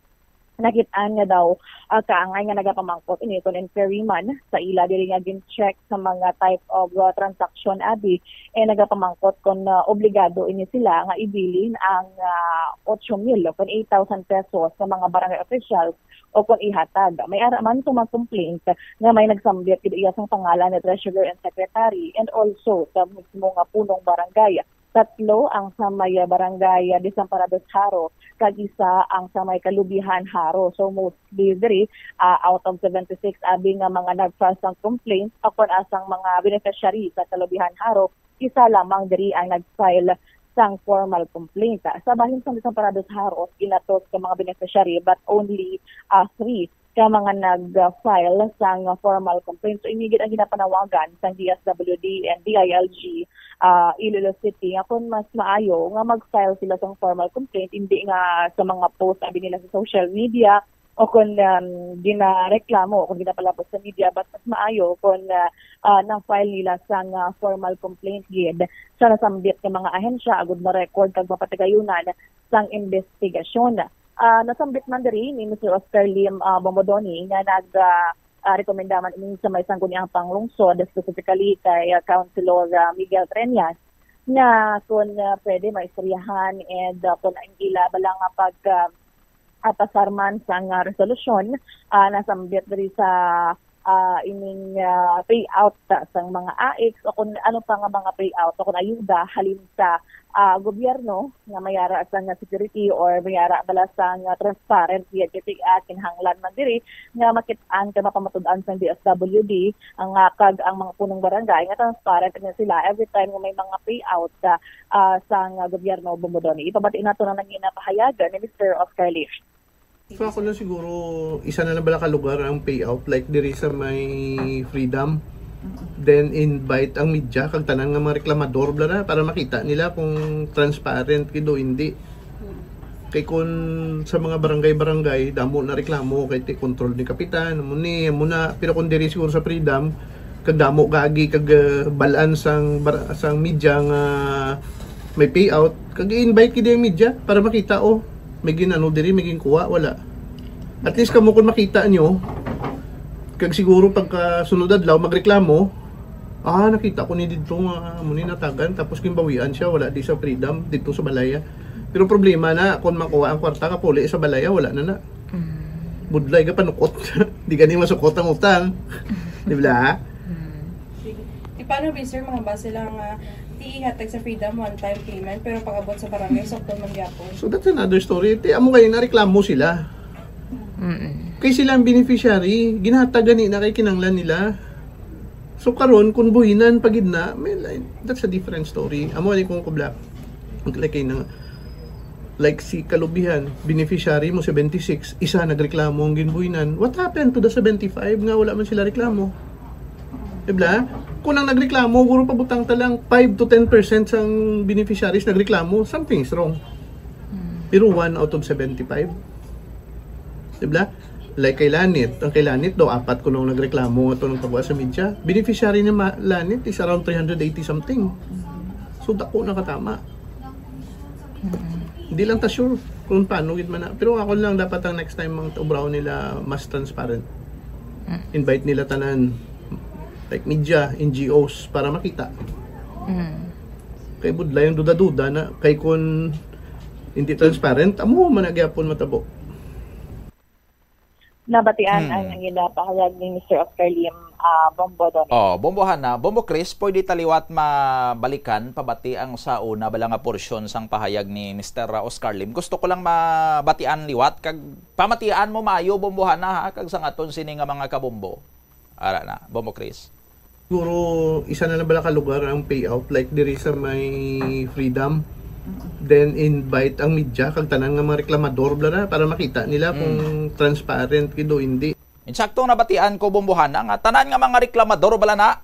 nakit-an nga daw, ah, kaangay nga nagapamangkot ini kon inquiry man sa ila diri nga gin-check sa mga type of, ah, transaction abi, eh, nagapamangkot kon, ah, obligado ini sila nga ibilin ang, ah, ocho mil o kon eight thousand pesos sa mga barangay officials o kon ihatag. May ara man sa mga complaint nga may nagsambit gid iya sang pangalan ni treasurer and secretary and also sa mismo nga punong barangay. Tatlo ang sa may, ah, barangay, ah, Desamparados Jaro, kag isa ang sa may Kalubihan Jaro. So, mostly diri, ah, out of seventy-six abi nga mga nag-file sang complaint, akon asang mga beneficiary sa Kalubihan Jaro, isa lamang diri ang nag-file sang formal complaint. Sa bahin sang Desamparados Jaro, ginatos ka mga beneficiary, but only, ah, three ka mga nag-file sang formal complaint. So, ini gid ang ginapanawagan sang D S W D and D I L G, ah, Iloilo City, nga kung mas maayo nga mag-file sila sang formal complaint, hindi nga sa mga post abi nila sa social media o kung, um, ginareklamo o kung ginapalabot sa media, but mas maayo kung, ah, ah, na-file nila sang, ah, formal complaint gid sa nasambit nga mga ahensya agud ma-record kag mapatigayunan sang investigasyon. Ah, nasambit man diri ni Mister Oscar Lim, ah, Bomodoni nga nag, ah, ah, rekomenda man ini sa may sangguniang panglungsod, specifically kay, ah, Councilor, ah, Miguel Treñas, nga kung, ah, pwede maistoryahan and, ah, kung ang ila bala nga pag, ah, ah, pasar man sang, ah, resolusyon, ah, nasambit diri sa, ah, ining, ah, payout, ah, sang mga AICS o kung ano pa nga mga payout o kung ayuda halin sa, ah, gobyerno nga mayara sang security or mayara bala sang transparent gid kay, ah, kinahanglan man diri nga makit-an kag mapamatud-an sang D S W D ang, ah, kag ang mga punong barangay nga transparent na sila every time nga may mga payout, ah, ah, sang gobyerno o Bomodoni. Ipabati nato na nangina pahayagan ni Mister Oscar Lee. So, ako lang siguro, isa na lang bala ka lugar ang payout, like diri sa may Freedom. Then invite ang media kag tanan nga mga reklamador bala na para makita nila kung transparent gid o hindi. Kay kun sa mga barangay-barangay, damo na reklamo kay ti control ni kapitan, amo ni, amo na. Pero kung diri siguro sa Freedom, kag damo gagi kag, uh, balaan sang bar-, sang media nga may payout, kag i-invite gid ang media para makita, oh, may ginano diri, may ginkuha, wala. At least kamo kung makita nyo, kag siguro pagka sunod adlaw magreklamo, "Ah, nakita ko ni didto nga amo ni natagan, tapos ginbawian siya, wala di sa Freedom, didto sa balaya." Pero problema na, kung makuha ang kwarta, kapuli sa balaya, wala na na. Mm. Budlay ka panukot. Di gani masukot ang utang. Di ba? Mm. Sige. E, paano ba, sir, mga bus sila nga, ah, ihatag sa Freedom one-time payment, pero pag-abot sa barangay, sukton man gyapon? So, that's another story. Ti, amo kayo, nareklamo sila. Mm-mm. Kay sila ang beneficiary, ginhatag gani na kay kinanglan nila. So, karon, kung buhinan pa gid na, may, like, that's a different story. Amo ni kung kubla, like, kay na, like, si Kalubihan, beneficiary mo seventy-six, isa nagreklamo ang ginbuhinan. What happened to the seventy-five nga wala man sila reklamo? Diba? Kung ang nagreklamo, guro pabutang ta lang five to ten percent sang beneficiaries nagreklamo, something is wrong. Hmm. Pero one out of seventy-five. Diba? Like kay Lanit, ang kay Lanit daw, apat kuno nagreklamo ato ng pagwa sa media. Beneficiary ni Ma-, Lanit is around three hundred eighty something. So, dako na katama. Mm. Hindi lang ta sure kung paano gid man na. Pero ako lang, dapat ang next time ang obraw nila mas transparent. Mm. Invite nila tanan, like media, N G Os, para makita. Mm. Kay budlay ang duda-duda na, kay kun hindi transparent, amo man na gyapon matabo. Nabatian Hmm. ang ginapahayag ni Mister Oscar Lim, ah, Bombo Donnie. Oh, Bombo Hana, Bombo Chris, pwede ta liwat mabalikan, pabati ang sa una bala nga porsyon sang pahayag ni Mister Oscar Lim. Gusto ko lang mabatian liwat, kag pamatian mo maayo, Bombo Hana, ha, kag sang aton sini nga mga kabombo. Ara na, Bombo Chris. Siguro, isa na lang bala ka lugar ang payout, like diri sa may Freedom. Then invite ang media, kag tanan nga mga reklamador bala na, para makita nila kung Mm. transparent gid o hindi. Insakto nabatian ko, Bombo Hana, nga tanan nga mga reklamador bala na.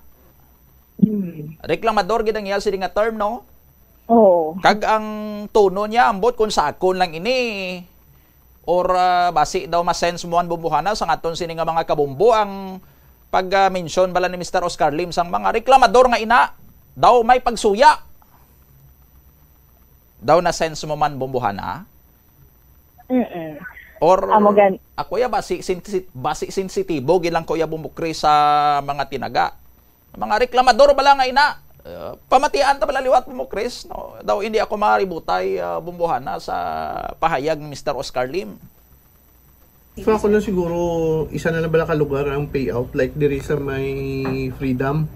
Hmm. Reklamador gid ang iya sini nga term, no? Oo. Kag ang tono niya, ambot kung sa akon lang ini, or, ah, basi daw ma-sense mo man, Bombo Hana, sang aton sini nga mga kabombo, ang pag, ah, mention bala ni Mister Oscar Lim sang mga reklamador nga ina, daw may pagsuya. Daw na-sense mo man, Bombo Hana? Mm-mm. Or Amo gan- ako ya, basi, sensi-, basi sensitibo gid lang ko ya, Bombo Chris, sa mga tinaga. Mga reklamador bala nga ina. Uh, pamatian ta bala liwat, Bombo Chris, no? Daw hindi ako maributay, uh, Bombo Hana, sa pahayag ni Mister Oscar Lim. So, ako lang siguro, isa na lang bala ka lugar ang payout, like diri sa may Freedom.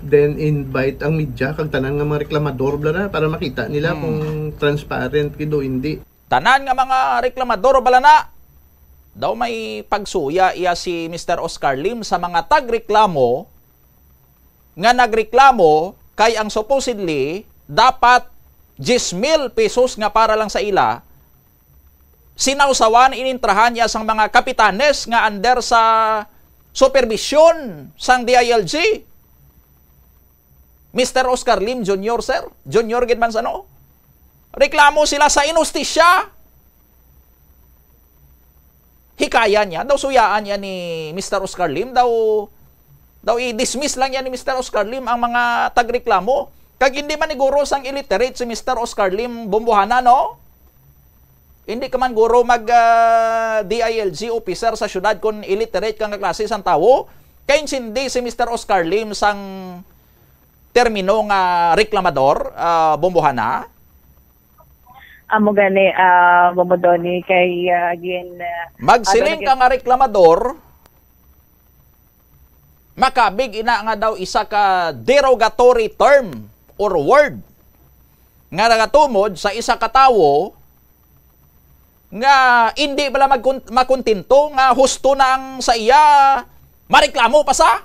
Then invite ang media, kag tanan nga mga reklamador bala na, para makita nila Hmm. kung transparent gid o hindi. Tanan nga mga reklamador bala na. Daw may pagsuya iya si Mister Oscar Lim sa mga tagreklamo nga nagreklamo kay ang supposedly dapat diyes mil pesos nga para lang sa ila, sinawsawan, inintrahan niya sang mga kapitanes nga under sa supervision sang D I L G. Mister Oscar Lim Junior, sir. Junior gid man sa no. Reklamo sila sa inustisya. Hikaya niya, daw suyaan niya ni Mister Oscar Lim, daw, daw i-dismiss lang niya ni Mister Oscar Lim ang mga tagreklamo. Kag hindi maniguro sang illiterate si Mister Oscar Lim, Bombo Hana, no? Hindi ka man guro mag, ah, D I L G officer sa syudad kung illiterate ka nga klase sang tawo. Kay insindi si Mister Oscar Lim sang termino nga reklamador, ah, Bombo Hana. Amo gani, ah, Bombo Donnie, kay, ah, gin, ah, Magsiling ano, ka nga reklamador, makabig ina nga daw isa ka derogatory term or word nga nagatumod sa isa ka tawo nga indi bala magkon-, makontento nga husto na ang sa iya, mareklamo pa sa.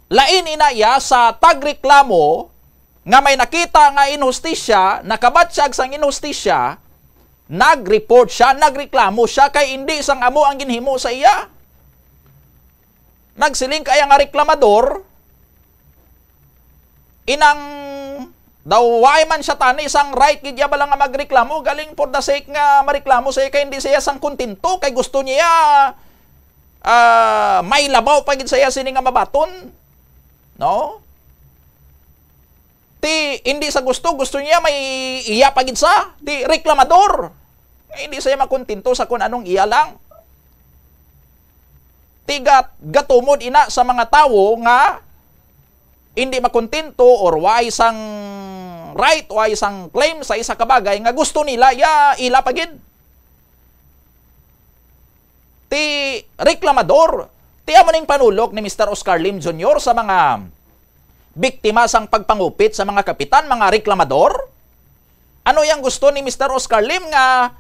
Lain ina iya sa tagreklamo nga may nakita nga inhustisya, nakabatyag sang inhustisya, nag-report siya, nagreklamo siya kay indi sang amo ang ginhimo sa iya. Nagsiling kaya nga reklamador, inang daw why man siya tani, sang right gid iya bala nga magreklamo, galing for the sake nga mareklamo siya kay hindi siya sang kontento, kay gusto niya, ah, may labaw pa gid siya sini nga mabaton, no? Ti, hindi sa gusto, gusto niya may iya pa gid sa, ti, reklamador. Nga hindi siya makontento sa kung anong iya lang. Ti, gat-, gatumod ina sa mga tawo nga hindi makontento or way sang right, way sang claim sa isa ka bagay nga gusto nila, ya, ila pa gid. Ti reklamador. Ti amo ning panulok ni Mister Oscar Lim Junior sa mga biktima sang pagpangupit sa mga kapitan, mga reklamador? Ano yang gusto ni Mister Oscar Lim nga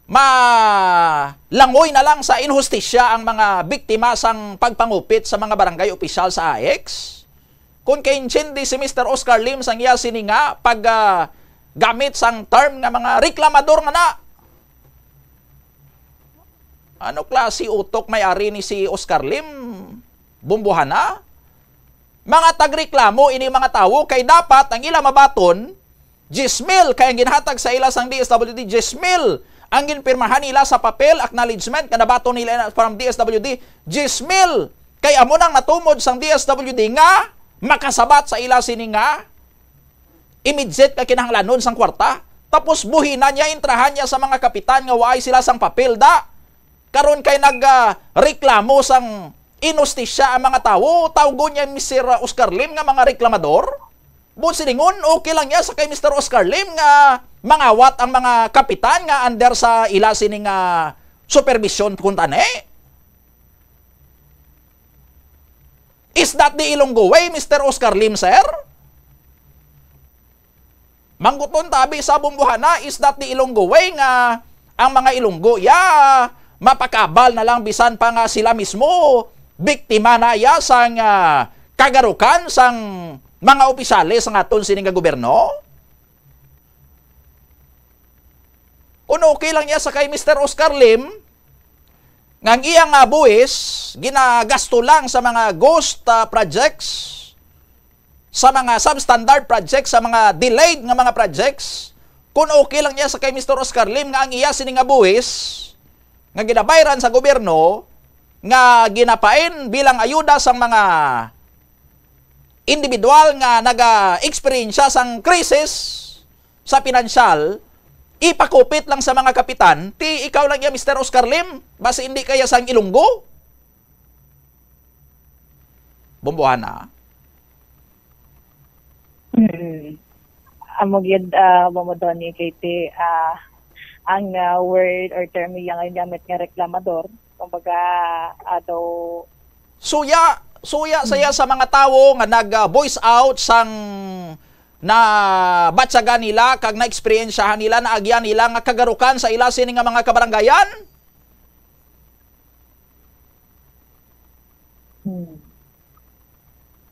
malangoy na lang sa inhustisya ang mga biktima sang pagpangupit sa mga barangay opisyal sa AICS? Kung kaintindi si Mister Oscar Lim sang iya sini nga pag, ah, gamit sang term nga mga reklamador nga na. Ano klase utok may ari ni si Oscar Lim? Bombo Hana? Mga tagreklamo ini mga tawo kay dapat ang ila mabaton, diyes mil kay ang ginhatag sa ila sang D S W D, diyes mil ang ginpirmahan nila sa papel, acknowledgement nga nabaton nila from D S W D, diyes mil kay amo nang natumod sang D S W D nga makasabat sa ila sini nga immediate nga kinahanglanon sang kwarta. Tapos buhina niya, intrahan niya sa mga kapitan nga waay sila sang papel da. Karon kay nag, ah, reklamo sang inustisya ang mga tawo, tawgon niya Mister Oscar Lim nga mga reklamador. Buot silingon, okay lang niya sa kay Mister Oscar Lim nga mangawat ang mga kapitan nga under sa ila sini nga supervision kuntani? Is that the Ilonggo way, Mister Oscar Lim, sir? Mangkuton tabi sa bumbuhana, is that the Ilonggo way nga ang mga Ilonggo ya mapakabal na lang bisan pa nga sila mismo biktima na ya sang ah, kagarukan sang mga opisyales nga aton sini nga gobyerno? Kung okay lang niya sa kay Mister Oscar Lim, nga ang iya nga buhis ginagasto lang sa mga ghost ah, projects, sa mga substandard projects, sa mga delayed nga mga projects, kung okay lang niya sa kay Mister Oscar Lim nga ang iya sini nga buhis nga ginabayran sa gobyerno nga ginapain bilang ayuda sang mga individual nga naga-eksperyensya sang krisis sa pinansyal, ipakupit lang sa mga kapitan, ti ikaw lang ya, Mister Oscar Lim, basi hindi kaya sang Ilonggo? Bumbuhana. Mm. Amo gyud, ah, Mama Donnie, kay ti, ah, ang ah, word or term iya nga ginamit nga reklamador, kumbaga, ah, daw Suya, suya saya sa mga tawo nga nag-voice out sang nabatyagan nila kag naeksperyensyahan nila, naagyan nila nga kagarukan sa ila sini nga mga kabarangayan. Hmm.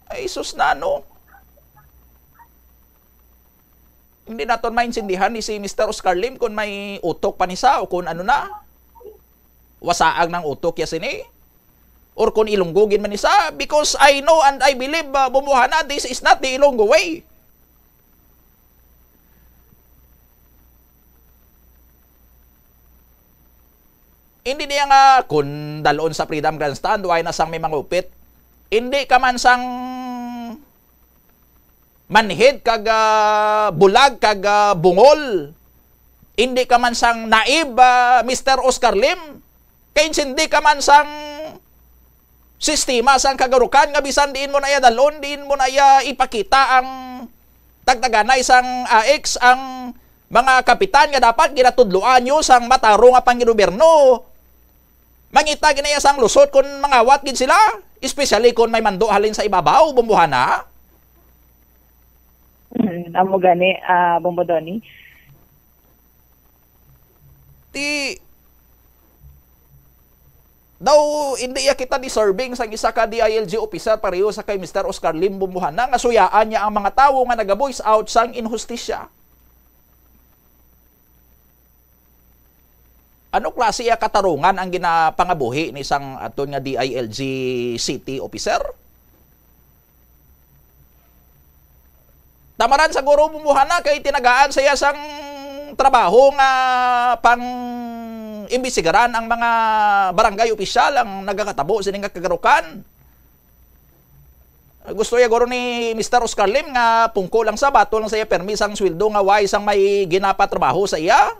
Ay, sus na, no? Hindi naton maintindihan ni si Mister Oscar Lim kung may utok pa ni sa o kung ano na. Wasaag ng utok ya sini. Or kung ilunggugin man ni sa. Because I know and I believe, uh, Bumbuhana, this is not the Ilonggo way. Hindi niya nga kun dalon sa Freedom Grandstand, why na sang may mangupit? Hindi ka man sang manhid kag ah, bulag kag ah, bungol. Hindi ka man sang naib, ah, Mister Oscar Lim. Kay hindi ka man sang sistema sang kagarukan nga bisan diin mo na iya dalon, diin mo na iya ipakita ang tagtaganay sang A X ang mga kapitan nga dapat ginatudloan nyo sang matarong nga panggobyerno. Mangita gid na iya sang lusot kon mangawat gid sila, especially kon may mando halin sa ibabaw, Bumbuhana. Mm, amo gani, ah, Bombo Donny. Ti daw hindi ya kita deserving sang isa ka D I L G officer pareho sa kay Mister Oscar Lim Bumbuhana nga suyaan niya ang mga tawo nga naga-voice out sang inhustisya. Ano klase ya katarungan ang ginapangabuhi ni sang aton nga D I L G city officer? Tamaran sa guro Bumbuhana kay tinagaan sa iya sang trabaho nga pang imbestigaran ang mga barangay opisyal ang nagakatabo sini nga kagarukan. Gusto ya guro ni Mister Oscar Lim nga pungko lang sa bato lang sa iya permi sang sweldo nga way sang may ginapatrabaho sa iya.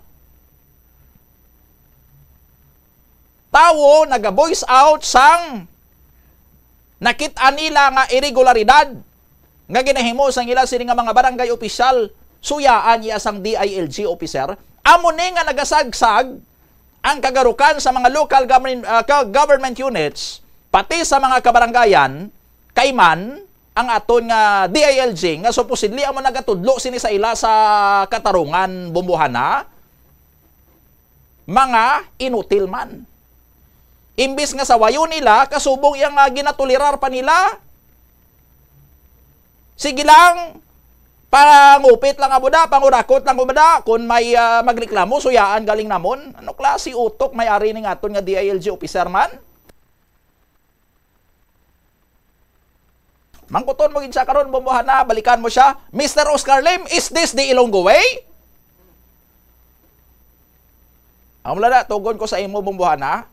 Tawo naga-voice out sang nakit-an nila nga iregularidad nga ginahimo sang ila sini nga mga barangay opisyal, suyaan iya sang D I L G officer. Amo ni nga nagasagsag ang kagarukan sa mga local government, ah, ka-, government units, pati sa mga kabarangayan, kay man ang aton nga D I L G nga supposedly amo nagatudlo sini sa ila sa katarungan, Bumbuhana, mga inutil man. Imbis nga sawayon nila, kasubong iya nga ginatolerar pa nila. Sige lang, pangupit lang amo da, pangurakot lang amo da, kung may ah, magreklamo, suyaan galing namon. Ano klase utok may ari ning aton nga D I L G officer man? Mangkuton mo gid siya karon, Bumbuhana, balikan mo siya. Mister Oscar Lim, is this the Ilonggo way? Amo lang na, tugon ko sa imo, Bumbuhana.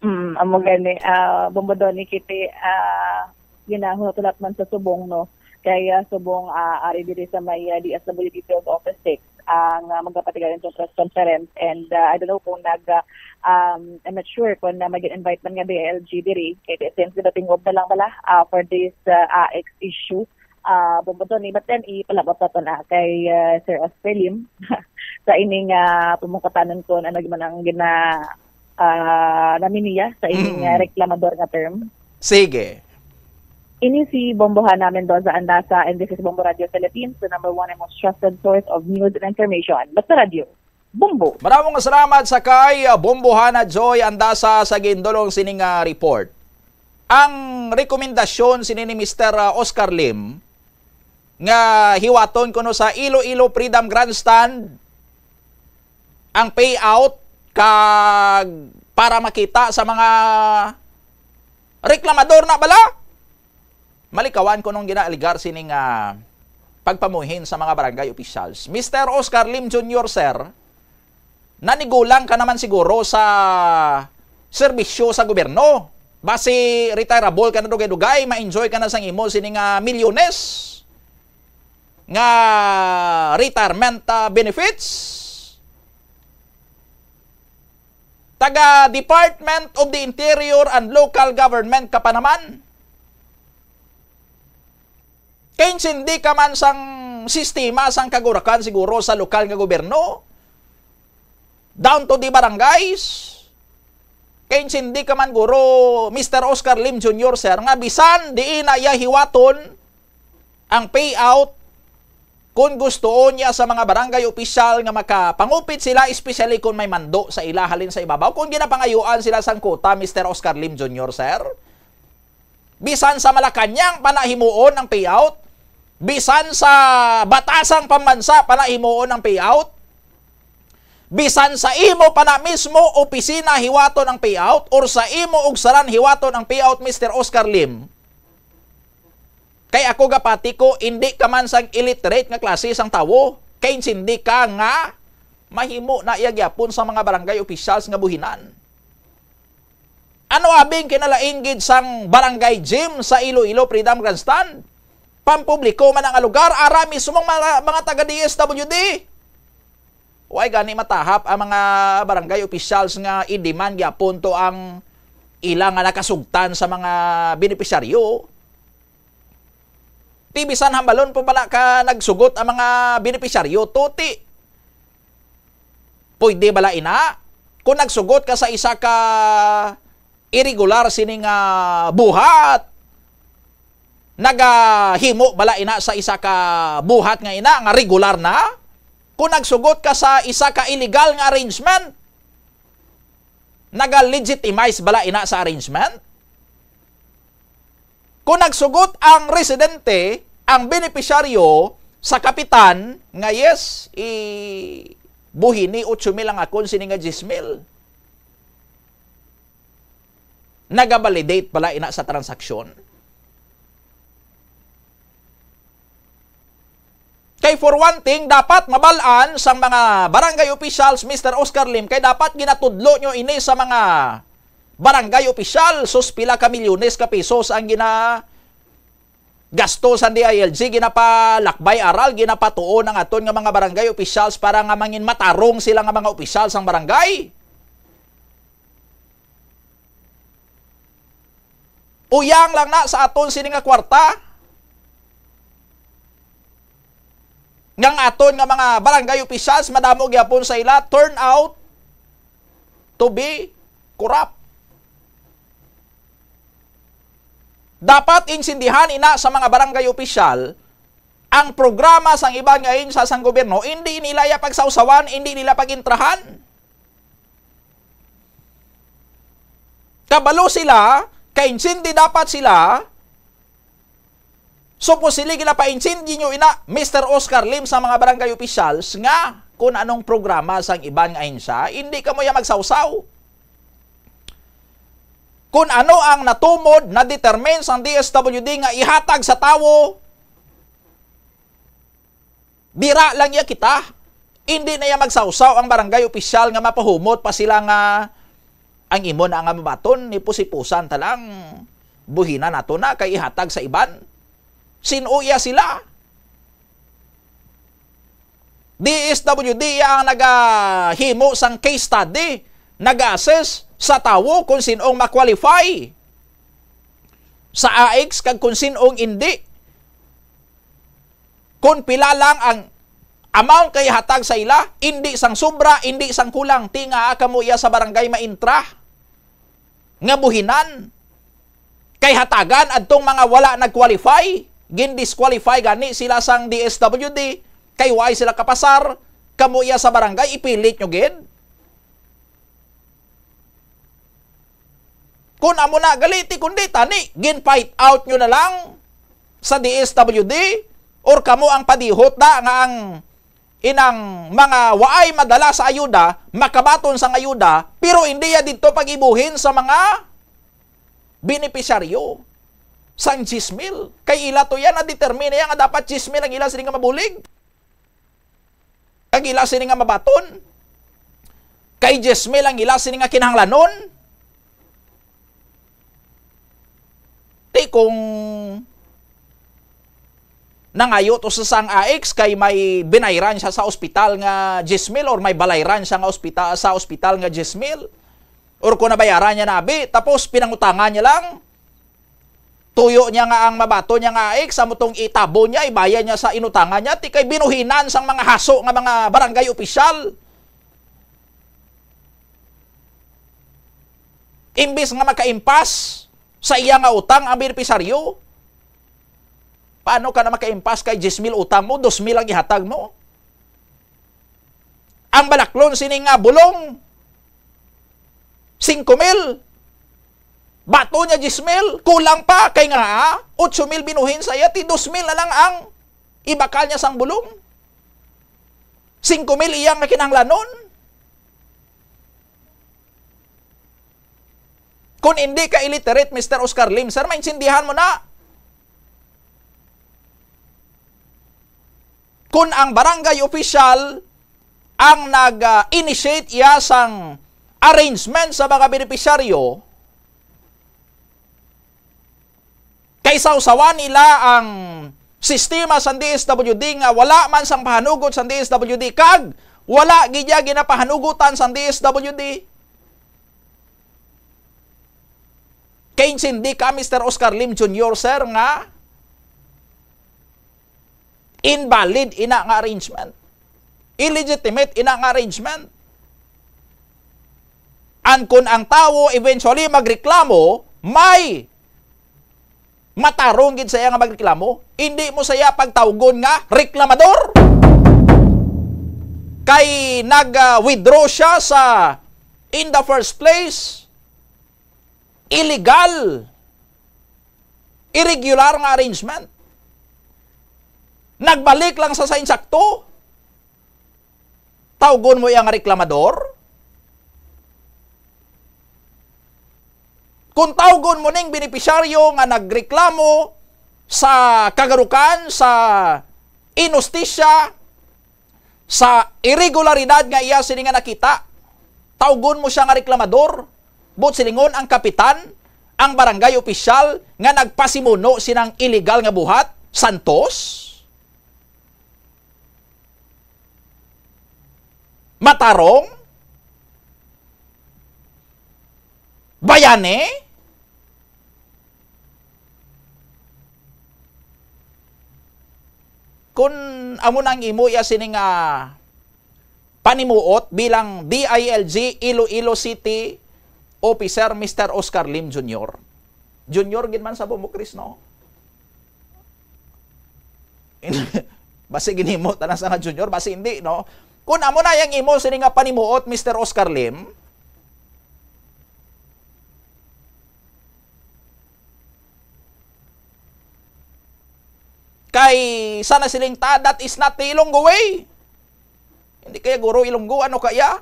Mm, amo gani, ah, Bombo Donny, kiti, ah, ginahulat man sa subong, no? Kay ah, subong ah, ari diri sa may ah, D S W D Field Office six ang ah, magapatigayon sa press conference, and ah, I don't know kung nag ah, um, I'm not sure kung na mag-invite man nga D I L G diri, kay since diba tingob na lang bala ah, for this ah, A X issue. ah, Bombo Tony. But then, ipalabot na to na kay, ah, Sir Oscar Lim sa ining, ah, pamungkatanon ko na nagman ang gina, ah, naminiya sa ining, Mm. ah, reklamador nga term. Sige. Ini si Bombohana Mendoza Andasa, and this is Bombo Radio Philippines, the number one and most trusted source of news and information. Basta Radio, Bombo. Maramong salamat sa kay, ah, Bombohana Joy Andasa sa gindulong sining, ah, report. Ang rekomendasyon sini ni Mister, ah, Oscar Lim nga hiwaton kuno sa Iloilo Freedom Grandstand ang payout kag para makita sa mga reklamador na bala. Malikawan ko nung ginaaligar sining, ah, pagpamuhin sa mga barangay officials. Mister Oscar Lim Junior, sir, nanigulang ka naman siguro sa serbisyo sa gobyerno. Basi retirable ka na dugay-dugay, ma-enjoy ka na sang imo sini nga milyones nga retirement, ah, benefits. Taga Department of the Interior and Local Government ka pa naman. Kay insindi ka man sang sistema sang kagurakan siguro sa lokal nga gobyerno, down to the barangays. Kay insindi ka man guro, Mister Oscar Lim Junior, sir, nga bisan diin na iya hiwaton ang payout, kung gustoon niya sa mga barangay opisyal nga makapangupit sila, especially kung may mando sa ila halin sa ibabaw, kung ginapangayuan sila sang quota, Mister Oscar Lim Junior, sir, bisan sa Malacañang pa na himuon ang payout, bisan sa Batasang Pambansa pa na himuon ang payout, bisan sa imo pa na mismo opisina hiwaton ang payout, or sa imo ugsaran hiwaton ang payout, Mister Oscar Lim. Kay ako gapati ko, indi ka man sang illiterate nga klase sang tawo. Kay insindi ka nga mahimo na iya gyapon sa mga barangay officials nga buhinan. Ano abing kinalain gid sang barangay gym sa Iloilo Freedom Grandstand? Pampubliko man ang lugar, ara mismo mga, mga taga D S W D. Way gani matahap ang mga barangay officials nga i-demand gyapon to ang ila nga nakasugtan sa mga benepisyaryo. Ti bisan hambalon pa bala ka nagsugot ang mga benepisyaryo, tuti. Pwede bala ina? Kung nagsugot ka sa isa ka irregular sini nga buhat, nagahimo bala ina sa isa ka buhat nga ina nga regular na? Kung nagsugot ka sa isa ka illegal nga arrangement, naga-legitimize bala ina sa arrangement? Kung nagsugot ang residente, ang benepisyaryo sa kapitan nga, "Yes, i-, buhini, ocho mil ang akon, sini nga diyes mil." Nagabalidate bala ina sa transaksyon? Kay for one thing, dapat mabal-an sang mga barangay officials, Mister Oscar Lim, kay dapat ginatudlo nyo ini sa mga barangay official, sus, pila ka milyones ka pesos ang gina gasto sa D I L G, ginapalakbay aral, ginapatuon ang aton nga mga barangay officials para nga mangin matarong sila nga mga opisyal sang barangay. Uyang lang na sa aton sini nga kwarta. Nga ang aton nga mga barangay officials, madamo gyapon sa ila, turn out to be corrupt. Dapat insindihan ina sa mga barangay opisyal ang programa sang iban nga ahensya sang gobyerno, hindi nila iya pagsawsawan, hindi nila pagintrahan. Kabalo sila, kaintindi dapat sila. Supposedly, ginapaintindi nyo ina, Mister Oscar Lim, sa mga barangay officials nga kung anong programa sang iban nga ahensya, hindi kamo ya magsawsaw. Kung ano ang natumod, na-determine sang D S W D nga ihatag sa tawo, dira lang ya kita. Hindi na ya magsawsaw ang barangay opisyal nga mapahumot pa sila nga ang imo na nga mabaton, ni pusipusan ta lang, buhina nato na kay ihatag sa iban. Sin-o iya sila? D S W D iya ang nagahimo sang case study, nag-assess sa tawo kung sin-ong ma-qualify sa A I C kag kung sin-ong indi. Kung pila lang ang amount kay hatag sa ila, indi sang sobra, indi sang kulang. Ti nga kamo iya sa barangay maintra nga buhinan. Kay hatagan adtong mga wala nag-qualify, gin-disqualify gani sila sang D S W D, kay why sila kapasar, kamo iya sa barangay, ipilit nyo gid. Kun amo na, gali ti kundi tani, gin-fight out nyo na lang sa D S W D, or kamo ang padihot da nga ang inang mga waay madala sa ayuda, makabaton sang ayuda, pero hindi ya didto pag-ibuhin sa mga benepisyaryo sang diyes mil. Kay ila to yan, na-determine ya nga dapat diyes mil ang ila sini nga mabulig. Ang ila sini nga mabaton. Kay diyes mil ang ila sini nga kinahanglanon. Ti kung nangayo to sa sang A X kay may binayran siya sa ospital nga diyes mil or may balayran siya nga ospital, sa ospital nga diyes mil, or kung nabayaran niya na abi, tapos pinangutangan niya lang, tuyo niya nga ang mabaton niya nga A X, amo tong itabon niya, ibayad niya sa inutangan niya, ti kay binuhinan sang mga haso nga mga barangay opisyal. Imbis nga makaimpas sa iya nga utang ang benepisaryo, paano ka na makaimpas kay diyes mil utang mo, dos mil ang ihatag mo? Ang balaklon sini nga bulong, singko mil. Bato niya diyes mil, kulang pa, kay nga, ah, otso mil binuhin sa iya, ti dos mil na lang ang ibakal niya sang bulong. Singko mil iya nga kinahanglanon. Kung hindi ka illiterate, Mister Oscar Lim, sir, maintindihan mo na. Kung ang barangay official ang nag-initiate iya sang arrangement sa mga benepisyaryo, kay sawsawan nila ang sistema sang D S W D nga wala man sang pahanugot sang D S W D kag wala gid iya ginapahanugotan sang D S W D. Kay intindi ka, Mister Oscar Lim Junior, sir, nga invalid ina nga arrangement. Illegitimate ina nga arrangement. And kung ang tawo eventually magreklamo, may matarong gid sa iya nga magreklamo. Hindi mo sa iya pagtawgon nga reklamador. Kay nag-withdraw siya sa, in the first place, illegal, irregular nga arrangement. Nagbalik lang sa, sa insakto. Tawgon mo iya nga reklamador? Kung tawgon mo ning benepisyaryo nga nagreklamo sa kagarukan, sa inustisya, sa iregularidad nga iya sini nga nakita, tawgon mo sia nga reklamador, buot silingon ang kapitan, ang barangay opisyal nga nagpasimuno sinang iligal nga buhat, santos, matarong, bayani. Kun amo na ang imo iya sini nga panimuot bilang D I L G Iloilo City Officer, Mister Oscar Lim Junior. Junior gid man sa bumukris, no? Basi ginhimo tanan sa nga junior, basi hindi, no? Kung amo na yang imo sini nga panimuot, Mister Oscar Lim, kay sana siling ta, that is not the Ilonggo way. Hindi kaya guro Ilonggo, ano kaya?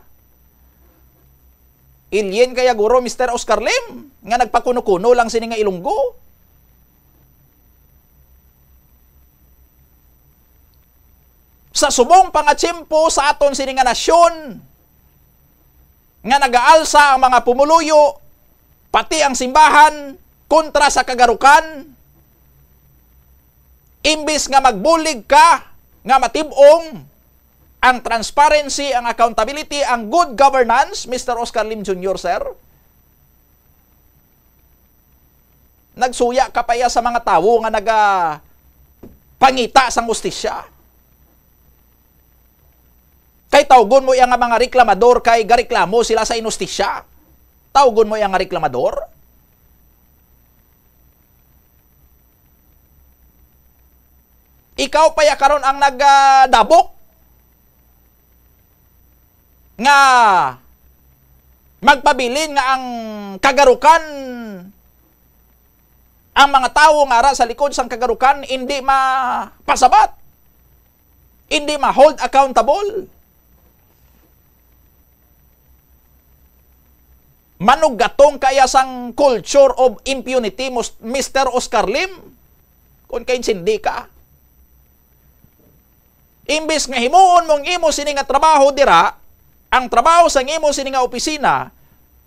Alien kaya guro, Mister Oscar Lim, nga nagpakuno-kuno lang sini nga Ilonggo? Sa subong pa nga tiyempo sa aton sini nga nasyon, nga nagaalsa ang mga pumuluyo, pati ang simbahan, kontra sa kagarukan, imbis nga magbulig ka nga matib-ong ang transparency, ang accountability, ang good governance, Mister Oscar Lim Junior, sir, nagsuya ka pa iya sa mga tawo nga naga-, pangita sang hustisya. Kay tawgon mo iya nga mga reklamador kay gareklamo sila sa inustisya. Tawgon mo iya nga reklamador. Ikaw pa ya karon ang nagdabok nga magpabilin nga ang kagarukan, ang mga tawo nga ara sa likod sang kagarukan, hindi mapasabat, hindi ma-hold accountable. Manugatong kaya sang culture of impunity, Mus-, Mister Oscar Lim, kung kaintindi ka. Imbis nga himuon mong imo sini nga trabaho dira, ang trabaho sang imo sini nga opisina,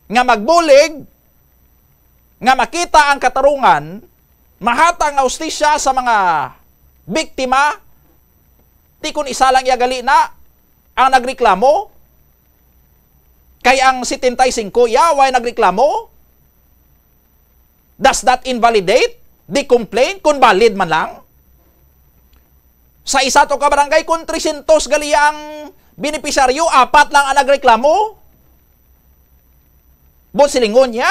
nga magbulig, nga makita ang katarungan, mahatag nga hustisya sa mga biktima, ti kun isa lang iya gali na ang nagreklamo, kay ang setenta y cinco iya way nagreklamo, does that invalidate the complaint kung valid man lang? Sa isa to ka barangay, kung trescientos gali ang benepisyaryo, apat lang ang nagreklamo. Buot silingon niya,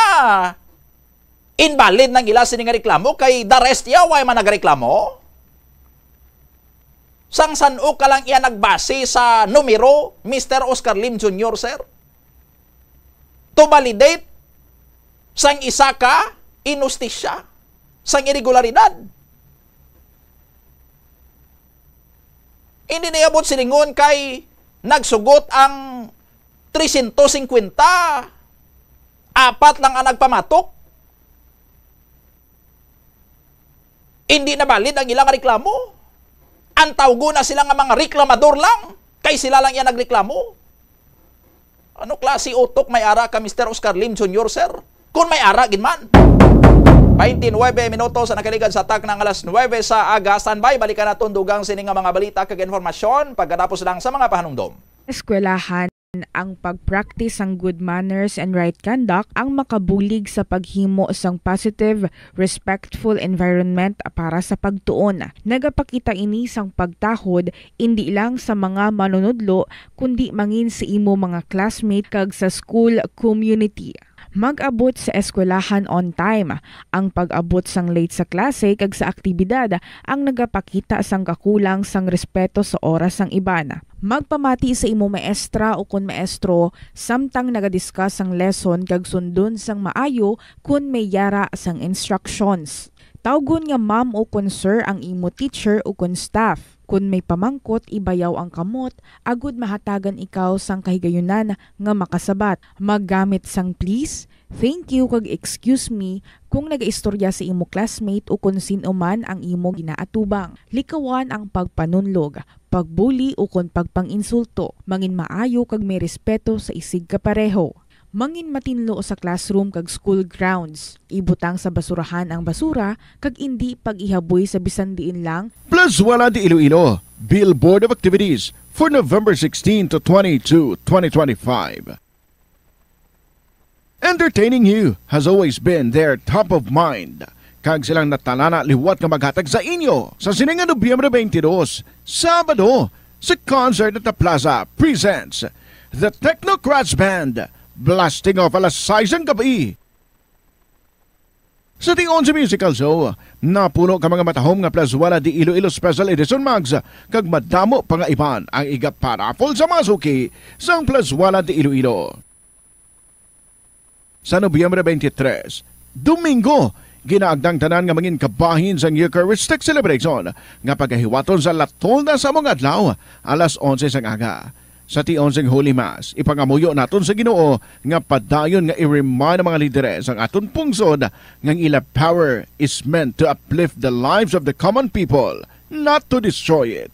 invalid nang ila sini nga reklamo kay the rest iya way man nagreklamo. Sang san-o ka lang iya nagbase sa numero, Mister Oscar Lim Junior, sir? To validate sang isa ka inustisya, sang iregularidad. Hindi niya buot silingon kay nagsugot ang trescientos cincuenta, apat lang ang nagpamatok. Hindi na valid ang ilang reklamo. Ang tawgon na sila nga mga reklamador lang, kay sila lang iya nagreklamo. Ano klase utok may ara ka, Mister Oscar Lim Junior, sir? Kung may ara gid man. Twenty-nine minutos ang nakaligad sa takna nga alas nuebe sa aga. Standby, balikan naton dugang sini nga mga balita kag informasyon pagkatapos lang sa mga pahanumdom. Eskwelahan, ang pag-practice sang good manners and right conduct ang makabulig sa paghimo sang positive, respectful environment para sa pagtuon. Nagapakita ini sang pagtahod indi lang sa mga manunudlo, kundi mangin sa imo mga classmate kag sa school community. Mag-abot sa eskwelahan on time. Ang pag-abot sang late sa klase kag sa aktibidad ang nagapakita sang kakulang sang respeto sa oras sang iban. Magpamati sa imo maestra ukon maestro samtang naga-discuss sang lesson kag sundon sang maayo kon may yara sang instructions. Tawgon nga ma'am ukon sir ang imo teacher ukon staff. Kon may pamangkot, ibayaw ang kamot agod mahatagan ikaw sang kahigayunan nga makasabat. Maggamit sang please, thank you, kag excuse me kung nagaistorya sa imo classmate ukon sin-o man ang imo ginaatubang. Likawan ang pagpanunlog, pagbuli, ukon pagpang-insulto. Mangin maayo kag may respeto sa isigkapareho. Mangin matinlo sa classroom kag school grounds. Ibutang sa basurahan ang basura kag indi pag-ihaboy sa bisan diin lang. Plazuela de Iloilo, Billboard of Activities for November sixteen to twenty-two, twenty twenty-five. Entertaining you has always been their top of mind. Kag silang natalana liwat nga maghatag sa inyo sa sini nga Nobyembre twenty-two, Sabado, sa Concert at the Plaza presents The Technocrats Band, blasting off alas sais sang gabi. Sa tion sa musical show, napuno ka mga matahom nga Plazuela de Iloilo Special Edition mugs, kag madamo pa nga iban ang iga-paraffle sa mga suki sang Plazuela de Iloilo. Sa Nobyembre twenty-three, Domingo, ginaagda ang tanan nga mangin kabahin sang Eucharistic Celebration nga pagahiwaton sa La Tolda sa among adlaw, alas onse sang aga. Sa tion sing Holy Mass, ipangamuyo naton sa Ginoo nga padayon nga i-remind ang mga lideres sang aton pungsod nga ang ila power is meant to uplift the lives of the common people, not to destroy it.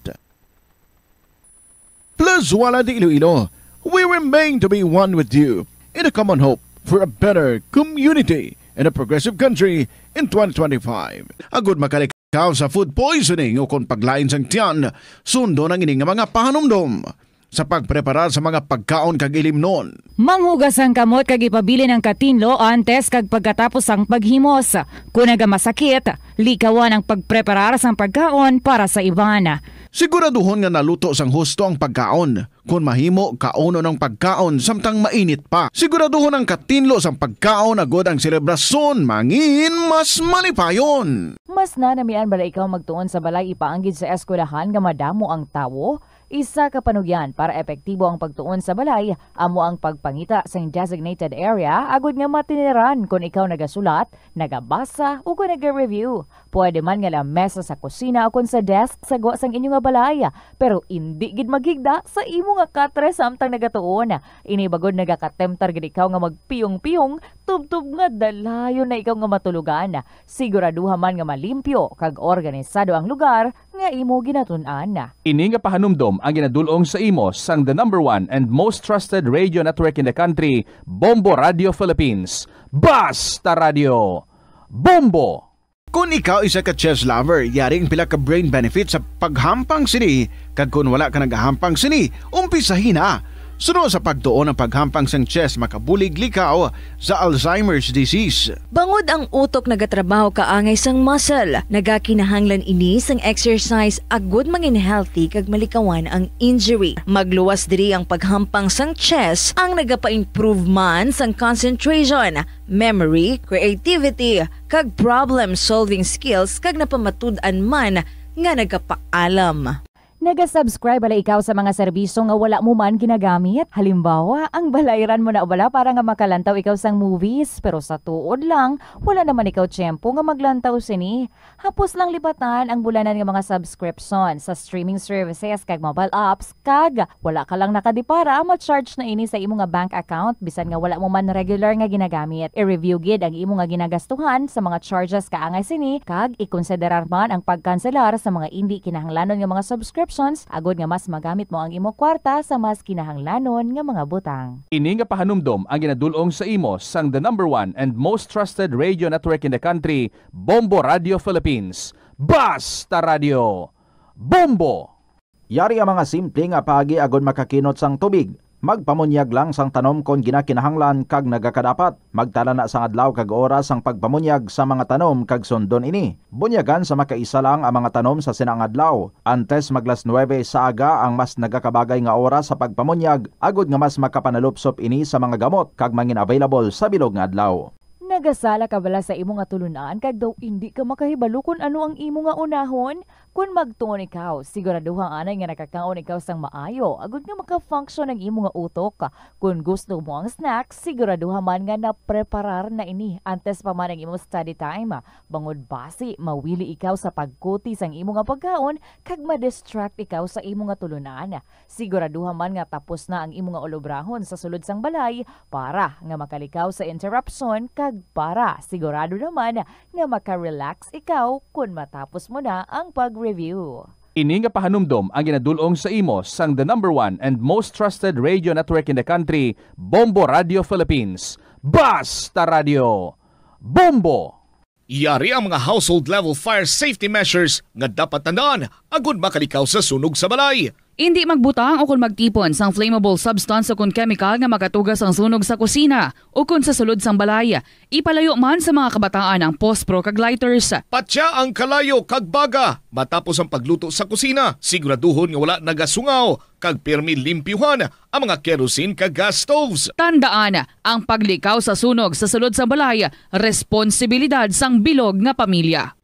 Plazuela de Iloilo, we remain to be one with you in a common hope for a better community and a progressive country in twenty twenty-five. Agud makalikaw sa food poisoning o kon paglain sang tiyan, sundon ang ini nga mga pahanumdom. sa pagpreparar sa mga pagkaon kag ilimnon. Manghugas ang kamot kag ipabilin ang katinlo antes kag pagkatapos sang paghimos. Kon nagamasakit, likawan ang pagpreparar sang pagkaon para sa iban. Siguraduhon nga naluto sang husto ang pagkaon. Kon mahimo, kaunon ang pagkaon samtang mainit pa. Siguraduhon ang katinlo sang pagkaon agod ang selebrasyon mangin mas malipayon. Mas nanamian bala ikaw magtuon sa balay ipaanggid sa eskwelahan nga madamo ang tawo? Isa ka panugyan para epektibo ang pagtuon sa balay amo ang pagpangita sang designated area agod nga matiniran kon ikaw nagasulat, nagabasa, o kon naga-review. Pwede man nga lamesa sa kusina o kon sa desk sa gwa sang inyo nga balay, pero indi gid maghigda sa imo nga katre samtang nagatuon. Ini bagod nagakatemptar gid ikaw nga magpiyong-piyong tubtob nga dalayon na ikaw nga matulogan. Siguraduha man nga malimpyo kag organisado ang lugar nga imo ginatun-an. Ini nga pahanumdom ang ginadul-ong sa imo sang the number one and most trusted radio network in the country, Bombo Radio Philippines. Basta Radio, Bombo! Kon ikaw isa ka chess lover, yari ang pila ka brain benefits sa paghampang sini, kag kon wala ka nagahampang sini, umpisahi na. Suno sa pagtuon ang paghampang sang chess makabulig likaw sa Alzheimer's disease. Bangod ang utok nagatrabaho kaangay sang muscle, nagakinahanglan ini sang exercise agud mangin healthy kag malikawan ang injury. Magluwas diri ang paghampang sang chess ang nagapa-improve man sang concentration, memory, creativity, kag problem-solving skills kag napamatud-an man nga nagapaalam. Naga-subscribe bala ikaw sa mga serbisyo nga wala mo man ginagamit? Halimbawa, ang balayran mo na bala para nga makalantaw ikaw sang movies, pero sa tuod lang, wala naman ikaw tiyempo nga maglantaw sini. Hapos lang lipatan ang bulanan nga mga subscription sa streaming services kag mobile apps, kag wala ka lang nakadipara, ma-charge na ini sa imo nga bank account bisan nga wala mo man regular nga ginagamit. I-review gid ang imo nga ginagastuhan sa mga charges kaangay sini, kag ikonsiderar man ang pagkanselar sa mga indi kinahanglanon nga mga subscriptions agod nga mas magamit mo ang imo kwarta sa mas kinahanglanon nga mga butang. Ini nga pahanumdom ang ginadul-ong sa imo sang the number one and most trusted radio network in the country, Bombo Radio Philippines. Basta Radio, Bombo! Yari ang mga simple nga paagi agod makakinot sang tubig. Magpamunyag lang sang tanom kon ginakinahanglan kag nagakadapat. Magtala na sang adlaw kag oras sang pagpamunyag sa mga tanom kag sundon ini. Bunyagan sa makaisa lang ang mga tanom sa sina nga adlaw. Antes mag las nuebe sa aga ang mas nagakabagay nga oras sa pagpamunyag, agod nga mas makapanalupsop ini sa mga gamot kag mangin available sa bilog nga adlaw. Nagasala ka bala sa imo nga tulun-an kag daw indi ka makahibalo kon ano ang imo nga unahon? Kon magtuon ikaw, siguraduha anay nga nakakaon ikaw sang maayo agud nga maka-function ang imo nga utok. Kon gusto mo ang snack, siguraduha man nga napreparar na ini antes pa man ang imo study time. Bangod basi mawili ikaw sa pagkuti sang imo nga pagkaon kag ma-distract ikaw sa imo nga tulunan. Siguraduha man nga tapos na ang imo nga ulobrahon sa sulod sang balay para nga makalikaw sa interruption kag para sigurado naman nga maka-relax ikaw kon matapos mo na ang pag-review. Ini nga pahanumdom ang ginadul-ong sa imo sang the number one and most trusted radio network in the country, Bombo Radio Philippines. Basta Radio, Bombo! Yari ang mga household level fire safety measures nga dapat tandaan agud makalikaw sa sunog sa balay. Indi magbutang o kon magtipon sang flammable substance o kon chemical nga makatuga sang sunog sa kusina o kon sa sulod sang balay. Ipalayo man sa mga kabataan ang pospro kag lighters. Patya ang kalayo kag baga matapos ang pagluto sa kusina. Siguraduhon nga wala nagasungaw kag pirmi limpyuhan ang mga kerosene kag gas stoves. Tandaan, ang paglikaw sa sunog sa sulod sang balay, responsibilidad sang bilog nga pamilya.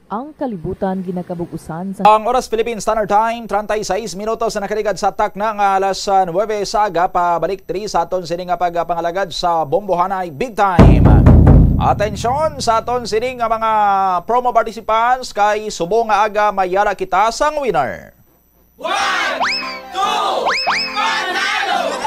Ang kalibutan ginakabug-usan sa Ang oras, Philippine Standard Time, treinta y seis minutos na nakaligad sa takna nga alas, ah, nuebe sa aga, pabalik diri sa aton sini nga pagpangalagad sa Bombohanay Big Time. Atensyon sa aton sini nga mga promo participants, kay subong nga aga mayara kita sang winner. One, two, panalo!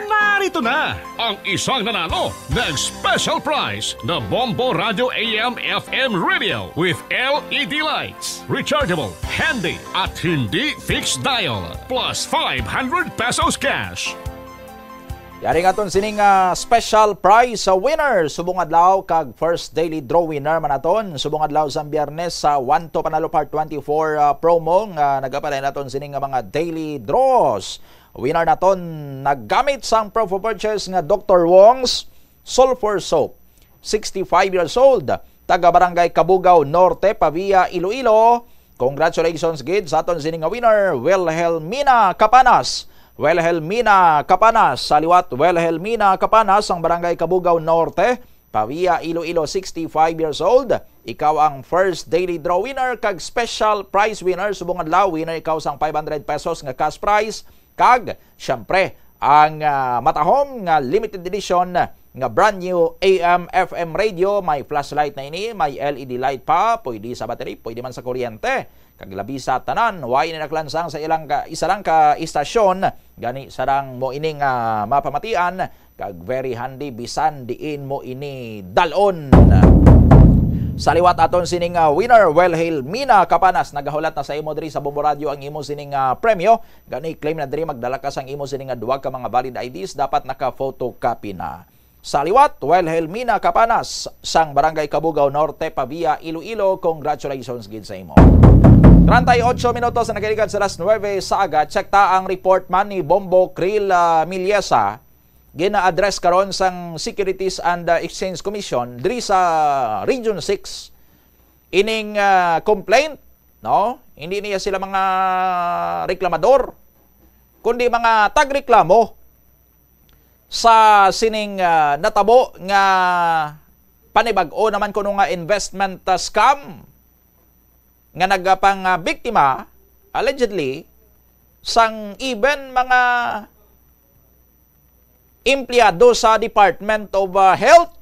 Narito na ang isang nanalo ng special prize na Bombo Radio A M F M Radio with L E D lights, rechargeable, handy, at hindi fixed dial, plus five hundred pesos cash. Yari nga aton sining ah, special prize sa winner subong adlaw kag first daily draw winner man aton subong adlaw sa Biyernes sa One to Panalo Part twenty-four ah, promo nga nagapalay naton sining nga mga daily draws. Winner naton naggamit sang proof of purchase nga Doctor Wong's Sulfur Soap. Sixty-five years old, taga Barangay Cabugao Norte, Pavia, Iloilo. Congratulations gid sa aton sini nga winner, Wilhelmina Capanas. Wilhelmina Capanas, sa liwat, Wilhelmina Capanas, ang Barangay Cabugao Norte, Pavia, Iloilo, sixty-five years old. Ikaw ang first daily draw winner kag special prize winner subong adlaw. Winner ikaw sang five hundred pesos nga cash prize. Kag, syempre, ang ah, matahom nga limited edition nga brand new A M F M radio, may flashlight na ini, may L E D light pa, pwede sa battery, pwede man sa kuryente. Kag labi sa tanan, way ini nakalansang sa ilang ka, isa lang ka istasyon, gani sarang mo ining ah, mapamatian, kag very handy bisan diin mo ini dalon. Sa liwat aton sining ah, winner, Wilhelmina Capanas, nagahulat na sa imo diri sa Bombo Radio ang imo sining ah, premyo. Gani, claim na diri, magdala ka sang imo sini nga duha ka mga valid I Ds, dapat naka-photocopy na. Sa liwat, Wilhelmina Capanas, sang Barangay Cabugao Norte, Pavia, Iloilo. Congratulations gid sa imo. Treinta y ocho minutos na nagaligad sa alas nuebe sa aga. Check ta ang report man ni Bombo Krill ah, Miliesa, gina-address karon sang Securities and ah, Exchange Commission diri sa Region six. Ining ah, complaint, no? Hindi niya sila mga reklamador, kundi mga tagreklamo sa sining ah, natabo nga panibag-o naman kuno nga investment ah, scam nga nagapang ah, biktima, allegedly, sang even mga empleyado sa Department of ah, Health.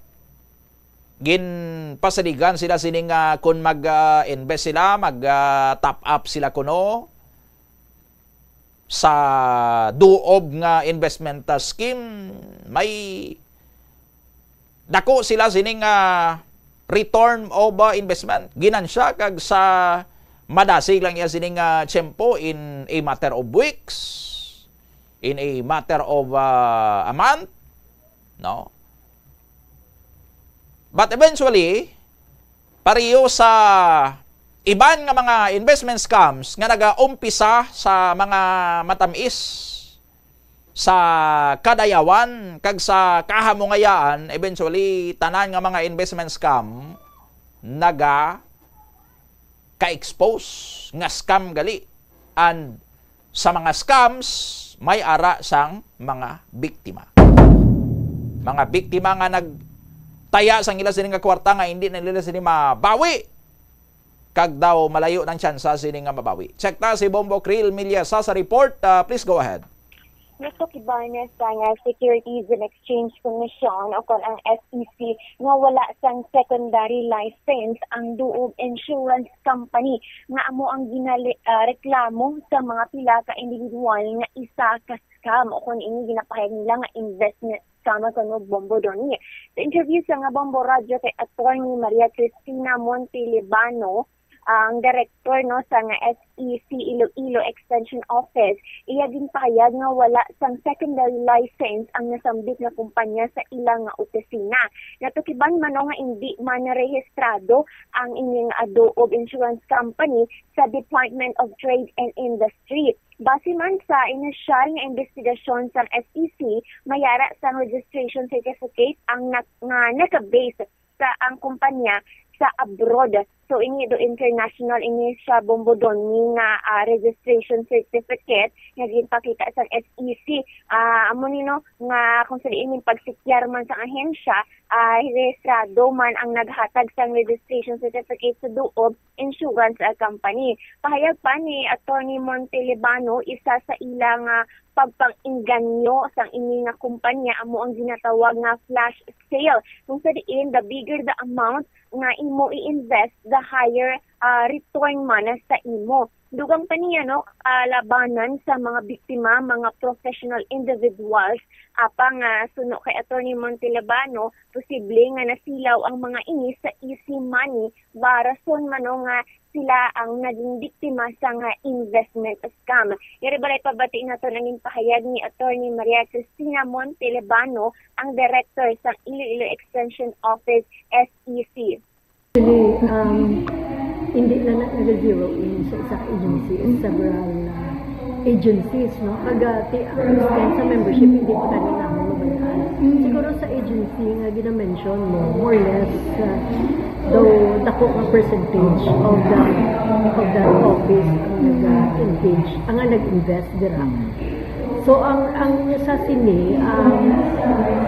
Ginpasaligan sila sining ah, kung mag-invest sila, mag-top up sila kuno sa duob nga investment ah, scheme. May dako sila sining ah, return of ah, investment, ginansya, kag sa madasig lang iya sining ah, tiyempo, in a matter of weeks, in a matter of ah, a month, no? But eventually, pareho sa iban nga mga investment scams nga nagaumpisa sa mga matamis sa kadayawan kag sa kahamungayaan, eventually, tanan nga mga investment scam naga ka-expose nga scam gali, and sa mga scams may ara sang mga biktima. Mga biktima nga nagtaya sang ila sini nga kwarta nga hindi na nila sini mabawi, kag daw malayo nang tsansa sini nga mabawi. Check ta si Bombo Krill Milyasa sa report. Ah, please go ahead. Nagpakibana sang Securities and Exchange Commission o kon ang S E C nga wala sang secondary license ang Duog Insurance Company nga amo ang ginali-, ah, reklamo sa mga pila ka individual nga isa ka scam o kon ini ginapahayag nila nga investment scam kuno Bombo Donny. Sa interview sa nga Bombo Radyo kay Attorney Maria Cristina Montelibano, ang director, no, sa nga S E C Iloilo Extension Office, iya ginpahayag nga wala sang secondary license ang nasambit nga kumpanya sa ila nga opisina. Natukiban man, no, nga indi man rehistrado ang ining Adobe Insurance Company sa Department of Trade and Industry. Base man sa inisyal nga investigasyon sang S E C, may ara sang registration certificate ang na-, nga naka-base sa ang kumpanya sa abroad. So, ini do international ini siya, Bombo Donny, nga, ah, registration certificate nga ginpakita sa S E C. Ah, amo ni, no, nga kung sa diin yung pagsikyar man sa ahensya, ah, rehistrado man ang naghatag sang registration certificate sa Duob Insurance, ah, Company. Pahayag pa ni Attorney Montelibano, isa sa ila nga pagpang-inganyo sang ini nga kumpanya amo ang ginatawag nga flash sale, kung sa diin the bigger the amount nga imo i-invest, higher, ah, return man sa imo. Dugang pa niya, no, kalabanan sa mga biktima, mga professional individuals, apang, ah, suno kay Attorney Montelebano, posible nga nasilaw ang mga ini sa easy money, ba rason man, no, nga sila ang naging biktima sa nga investment scam. Yari balay pabati naton ang ginpahayag ni Attorney Maria Cristina Montelebano, ang director sa Iloilo Extension Office, S E C. Actually, um, hindi na na nag-zero in sa isa ka agency, it's several uh, agencies, no? Kag uh, ti ang extent sa membership, hindi pa gani namin mabalaan. Siguro sa agency nga gina-mention mo, more or less, uh, though dako nga percentage of the of the office ang nag-engage, ang nag-invest dira. So ang ang sa sini, um,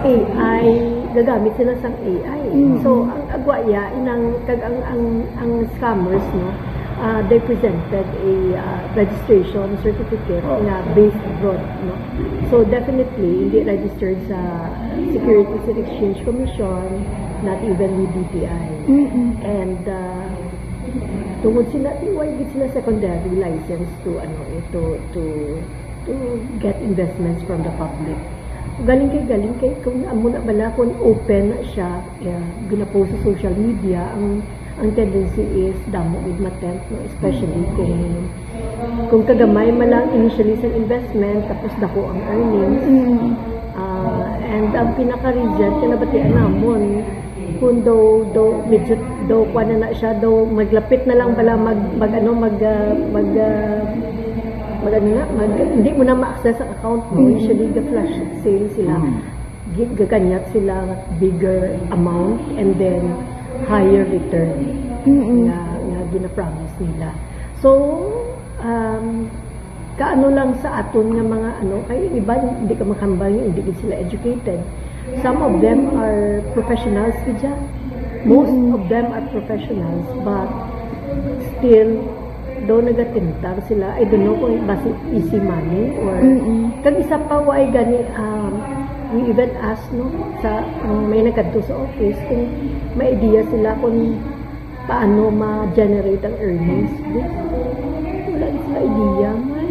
A I, gagamit sila sang A I. So ang agwa ya inang kag ang ang ang scammers, no, uh, they presented a uh, registration certificate nga based abroad, no. So definitely hindi registered sa Securities and Exchange Commission, not even with D T I. And uh, tungod sila, why gid sila secondary license to ano eh, to to to get investments from the public. Galing kay galing kay kung amo na bala kung open na siya, yeah, ginapost sa social media, ang ang tendency is damo gid ma-tempt, no, especially kung kung kagamay man lang initially sa investment tapos dako ang earnings. Ah, and ang pinaka-reason kinabatian namon kung daw daw medyo daw kuan na na siya, daw maglapit na lang bala mag mag ano mag ah, mag ah, mag ano na mag hindi mo na ma-access ang account mo. Usually the flash sale sila. Gi- gaganyat sila bigger amount and then higher return nga nga gina-promise nila. So um kaano lang sa aton nga mga ano, kay iban hindi ka makahambal nga hindi gid sila educated. Some of them are professionals gid siya. Most of them are professionals, but still daw nagatintar sila. I don't know kung basi easy money or kag isa pa, why gani um, we even ask, no, sa um, may nagkadto sa office kung may idea sila kung paano ma-generate ang earnings. Wala sila idea. May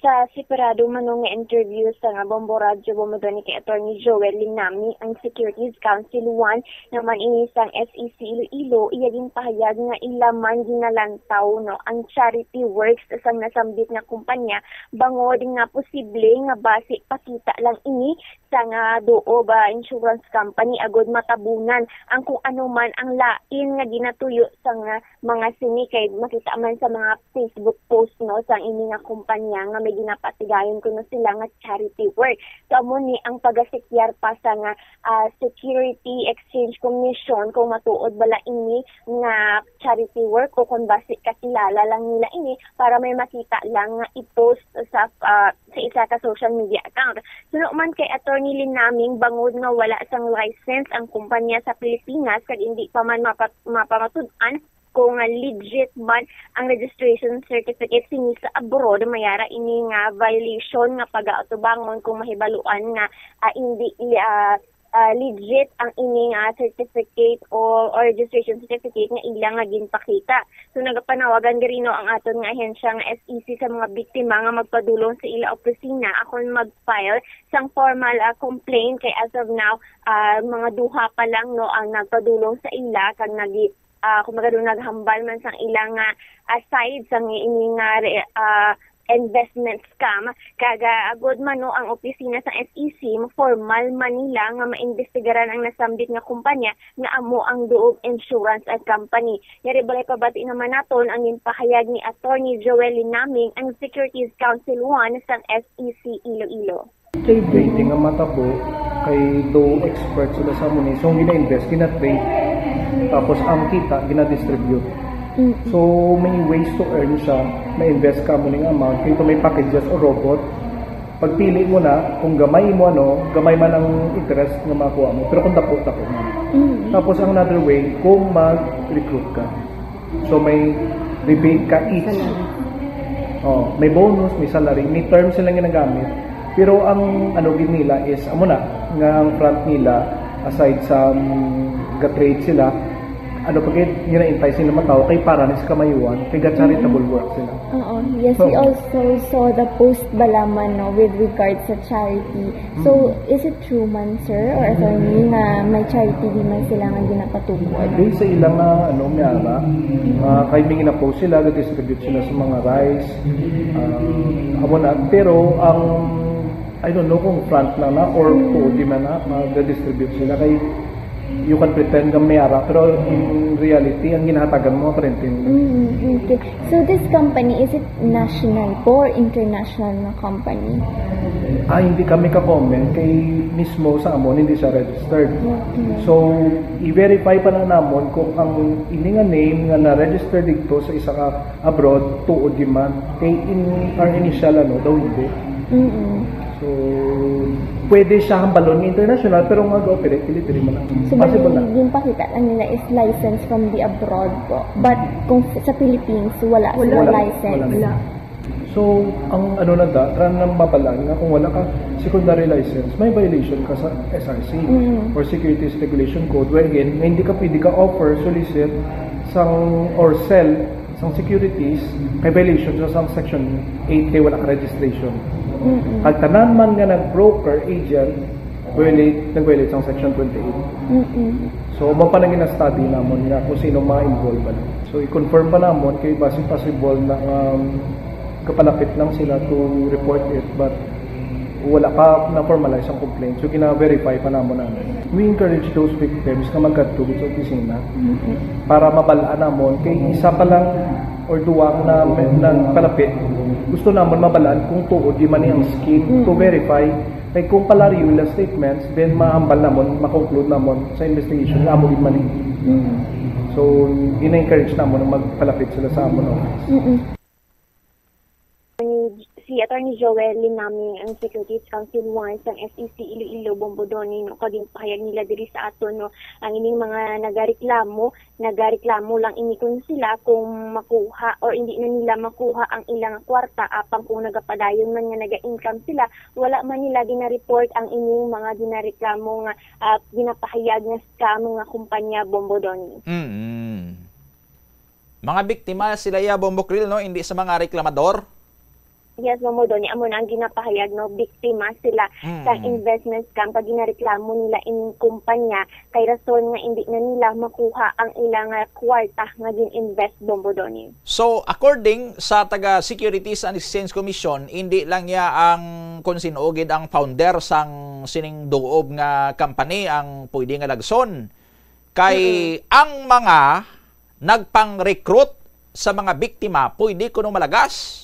Sa separado man nga interview sa nga Bombo Radyo, bumudani kay Attorney Joel Linami ang Securities Council one naman ini sang S E C Iloilo, iya ginpahayag nga ila man ginalantaw, no, ang charity works sang nasambit nga kumpanya bangod nga posible nga basi pakita lang ini sa nga duo ba insurance company agud matabunan ang kung ano man ang lain nga ginatuyo sa nga mga sini kay makita man sa mga Facebook post, no, sang ini nga kumpanya nga may ginapatigayon kuno sila nga charity work. So amo ni ang pagasikyar pa sa nga ah, Security Exchange Commission kung matuod bala ini nga charity work o kung basi kakilala lang nila ini para may makita lang nga i-post sa ah, sa isa ka social media account. Suno man kay Attorney Linaming, bangod nga wala sang license ang kumpanya sa Pilipinas kag hindi pa man mapa- mapamatud-an kung nga legit man ang registration certificate sini sa abroad, mayara ini nga violation nga pagaatubangon kung mahibaluan nga ah, hindi ah, ah, legit ang ini nga certificate o, o registration certificate nga ila nga ginpakita. So nagapanawagan diri, no, ang aton nga ahensya nga S E C sa mga biktima nga magpadulong sa ila opisina akon mag-file sang formal ah, complaint, kay as of now ah, mga duha pa lang, no, ang nagpadulong sa ila kag nagi ah, kumbaga daw naghambal man sang ila nga aside sa nga ini nga re- ah, investment scam, kag ah, agod man, no, ang opisina sa S E C, formal man nila nga maimbestigaran ang nasambit nga kumpanya nga amo ang Duog Insurance and Company. Yari balay pabati naman naton ang ginpahayag ni Attorney Joel Linaming, ang Securities Council one sang S E C Iloilo. Trading. Trading nga matabo kay do expert sila sa amo ni. So ang gina-invest, gina-trade. Tapos ang kita, gina-distribute. So may ways to earn siya. May invest ka mo ning amount. Kay may packages o robot. Pagpili mo na, kung gamay mo ano, gamay man ang interest nga makuha mo. Pero kung dako, dako na. Tapos ang another way, kung mag-recruit ka. So may rebate ka each. Oh, may bonus, may salary, may terms silang ginagamit. Pero ang ano gid nila is amo na nga ang front nila, aside sa um, ga-trade sila, Ano pa gid nga na-entice sila matawo kay para ni sa kamayuan, kay ga-charitable work sila. Oo, yes, So, we also saw the post bala man, no, with regards sa charity. So, Mm. is it true man, sir or attorney, nga may charity di man sila nga ginapatukod? Based sa ilang, ah, ano, may ara, ah, kay may ginapost sila, ga-distribute sila sa mga rice. Ah, amo na. Pero ang, I don't know kung front lang na or Mm. tuod di man na, ah, ga-distribute sila. Kay you can pretend nga may ara, pero in reality, ang ginahatagan mo, karintin. Mm, okay. So, this company, is it national po or international na company? Ah, hindi kami ka-comment kay mismo sa amon, hindi siya registered. Okay. So, i-verify pa na namon kung ang ini nga name nga na-register dito sa isa ka abroad, tuod di man. Kay in our initial, ano, daw hindi. Mm-mm. So, pwede siya hambalon nga international, pero nga ga-operate, dili, dili man ang So, possible bali, na. Yung pakita lang nila is license from the abroad po. But kung f-, sa Philippines, wala Wala. sila Wala. license. Wala. So, ang ano na da, tara na mabalaan nga kung wala ka secondary license, may violation ka sa S R C Mm. or Securities Regulation Code, wherein nga hindi ka pwede ka offer, solicit, sang, or sell sang securities, kay violation sa, sang Section eight kay wala ka registration. Mm-mm. Kag tanan man nga nag-broker, agent, violate, nag-violate sang Section twenty-eight. Mm-mm. So, mao pa nang gina-study namon nga kung sino ma-involve ba. So, i-confirm pa namon kay basi possible na, um, kapalapit lang sila to report it, but wala pa na-formalize ang complaint. So, gina-verify pa namon na. We encourage those victims nga magkadto sa opisina Mm-mm. para mabal-an namon kay isa pa lang or duwa na, na palapit. Gusto namon mabal-an kung tuod di man ang scheme to Mm. verify. Kay kung palareho ila statements, then mahambal namon, ma-conclude namon sa investigation nga amo gid man ni. Mm. So, gina-encourage namon na magpalapit sila sa amon office. Mm-mm. Ni, si Attorney Joel Linami, ang Securities Council one sang S E C Iloilo, Bombo Donny, no, kag ginpahayag nila diri sa aton, no, ang ining mga nagareklamo, nagareklamo lang ini kun sila kung makuha or hindi na nila makuha ang ilang kwarta, apang kung nagapadayon man nga naga-income sila, wala man nila gina-report ang ining mga ginareklamo nga, ah, ginapahayag nga scam nga kumpanya, Bombo Donny. Mm. Mga biktima sila ya, Bombo Krill, no? Hindi sa mga reklamador? Yes, Bombo Donny, amo na ang ginapahayag, no? Biktima sila sa Mm. investment scam, kag ginareklamo nila in kumpanya kay rason nga hindi na nila makuha ang ilang, ah, kwarta nga gin-invest, Bombo Donny. So, according sa taga Securities and Exchange Commission, hindi lang niya ang kung sino gid ang founder sang sining duob nga company ang pwede nga lagson. Kay Mm-mm. ang mga nagpang-recruit sa mga biktima, pwede kuno malagas.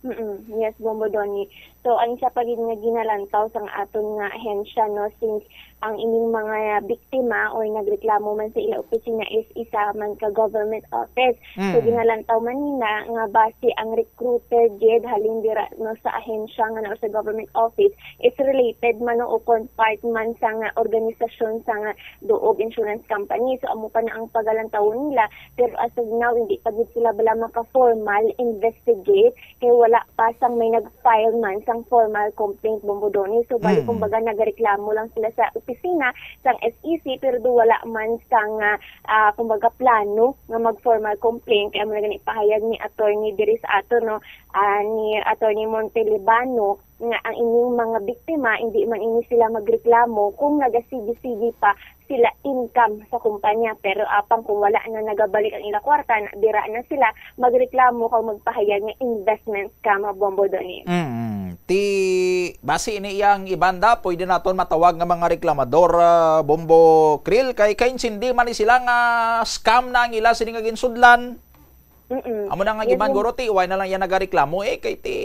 Mm-mm. Yes, Bombo Donny. So, ang isa pa gid nga ginalantaw sang aton nga ahensya, no, since ang ining mga biktima or nagreklamo man sa ila opisina is isa man ka government office. So, Mm. ginalantaw man nila nga basi ang recruiter gid halin dira, no, sa ahensya nga naa sa government office is related man, no, o kon part man sa nga organisasyon sa nga Doob Insurance Company. So, amo pa na ang pagalantawon nila. Pero as of now, hindi pa gid sila bala maka-formal investigate kay wala pa sang may nag-file man sang formal complaint, Bombo Donny. So, bali, Mm. kumbaga, nagareklamo lang sila sa opisina sang S E C, pero do wala man sang, ah, ah, kumbaga, plano nga mag-formal complaint. Kaya mo na gani pahayag ni attorney diri sa ato, no, ah, ni Attorney Montelibano, nga ang ining mga biktima, hindi man ini sila magreklamo kung nagasigi-sigi pa sila income sa kumpanya. Pero apang kung wala na nagabalik ang ila kwarta, na, dira na sila magreklamo kag magpahayag nga investment scam, Bombo Donny. Mm. Ti, basi ini iyang ibanda, pwede naton matawag nga mga reklamador, ah, Bombo Krill, kay kaintindi man ni sila nga scam na ang ila sini nga ginsudlan. Mm-mm. Amo na nga Yes, giban, Bombo. Guro, ti, why na lang iya nagareklamo, eh, kay ti,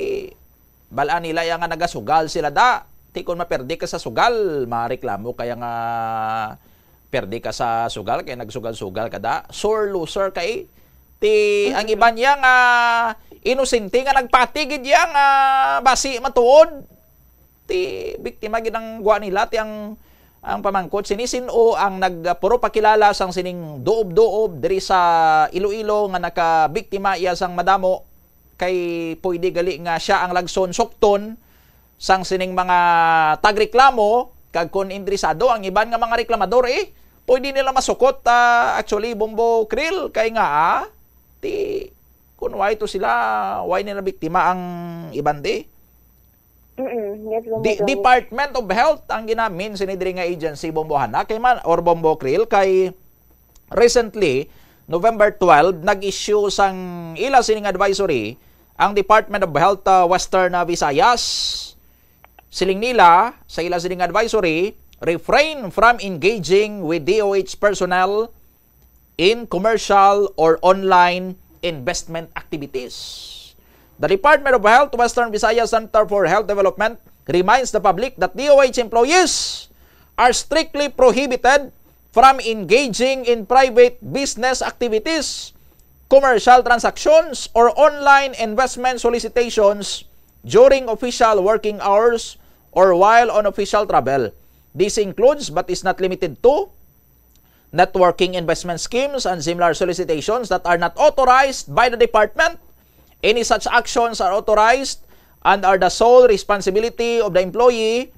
bal-an nila iya nga nagasugal sila da. Ti kon maperdi ka sa sugal, mareklamo kaya nga perdi ka sa sugal kay nagsugal-sugal ka da. Sore loser ka, eh. Ti ang Mm-mm. iban niya nga inosente nga nagpati gid iya nga basi matuod. Ti biktima gid ang gwa nila, ti ang, ang pamangkot sini, sin-o ang nagpuro pakilala sang sining duob-duob diri sa Iloilo nga nakabiktima iya sang madamo. Kay pwede gali nga siya ang lagson sukton sang sining mga tagreklamo, kag kon interesado ang iban nga mga reklamador, eh, pwede nila masukot, ah, actually, Bombo Krill, kay nga, ah, ti, kung why to sila, why nila biktima ang iban di? Mm-mm. Yes, Bombo Di, Donnie. Department of Health ang ginamin sini diri nga agency, Bombo Hana, kay man, or Bombo Krill, kay recently, November twelve, nag-issue sang ila sining advisory ang Department of Health, ah, Western, ah, Visayas. Siling nila, sa ila sining advisory, refrain from engaging with D O H personnel in commercial or online investment activities. The Department of Health Western Visayas Center for Health Development reminds the public that D O H employees are strictly prohibited from engaging in private business activities, commercial transactions, or online investment solicitations during official working hours or while on official travel. This includes, but is not limited to, networking investment schemes, and similar solicitations that are not authorized by the department. Any such actions are authorized and are the sole responsibility of the employee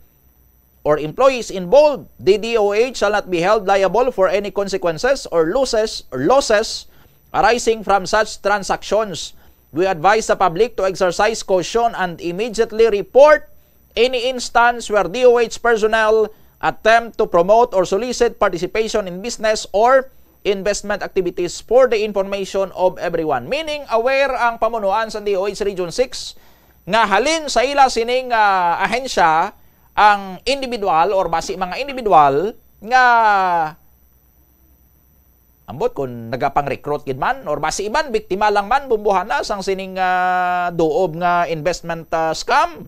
or employees involved. The D O H shall not be held liable for any consequences or losses or losses arising from such transactions. We advise the public to exercise caution and immediately report any instance where D O H personnel attempt to promote or solicit participation in business or investment activities for the information of everyone. Meaning, aware ang pamunuan sa D O H Region six nga halin sa ila sining, ah, ahensya ang individual or basi mga individual nga ambot kung nagapang-recruit gid man or basi iban biktima lang man, Bombo Hana, sang sining, ah, duob nga investment, ah, scam.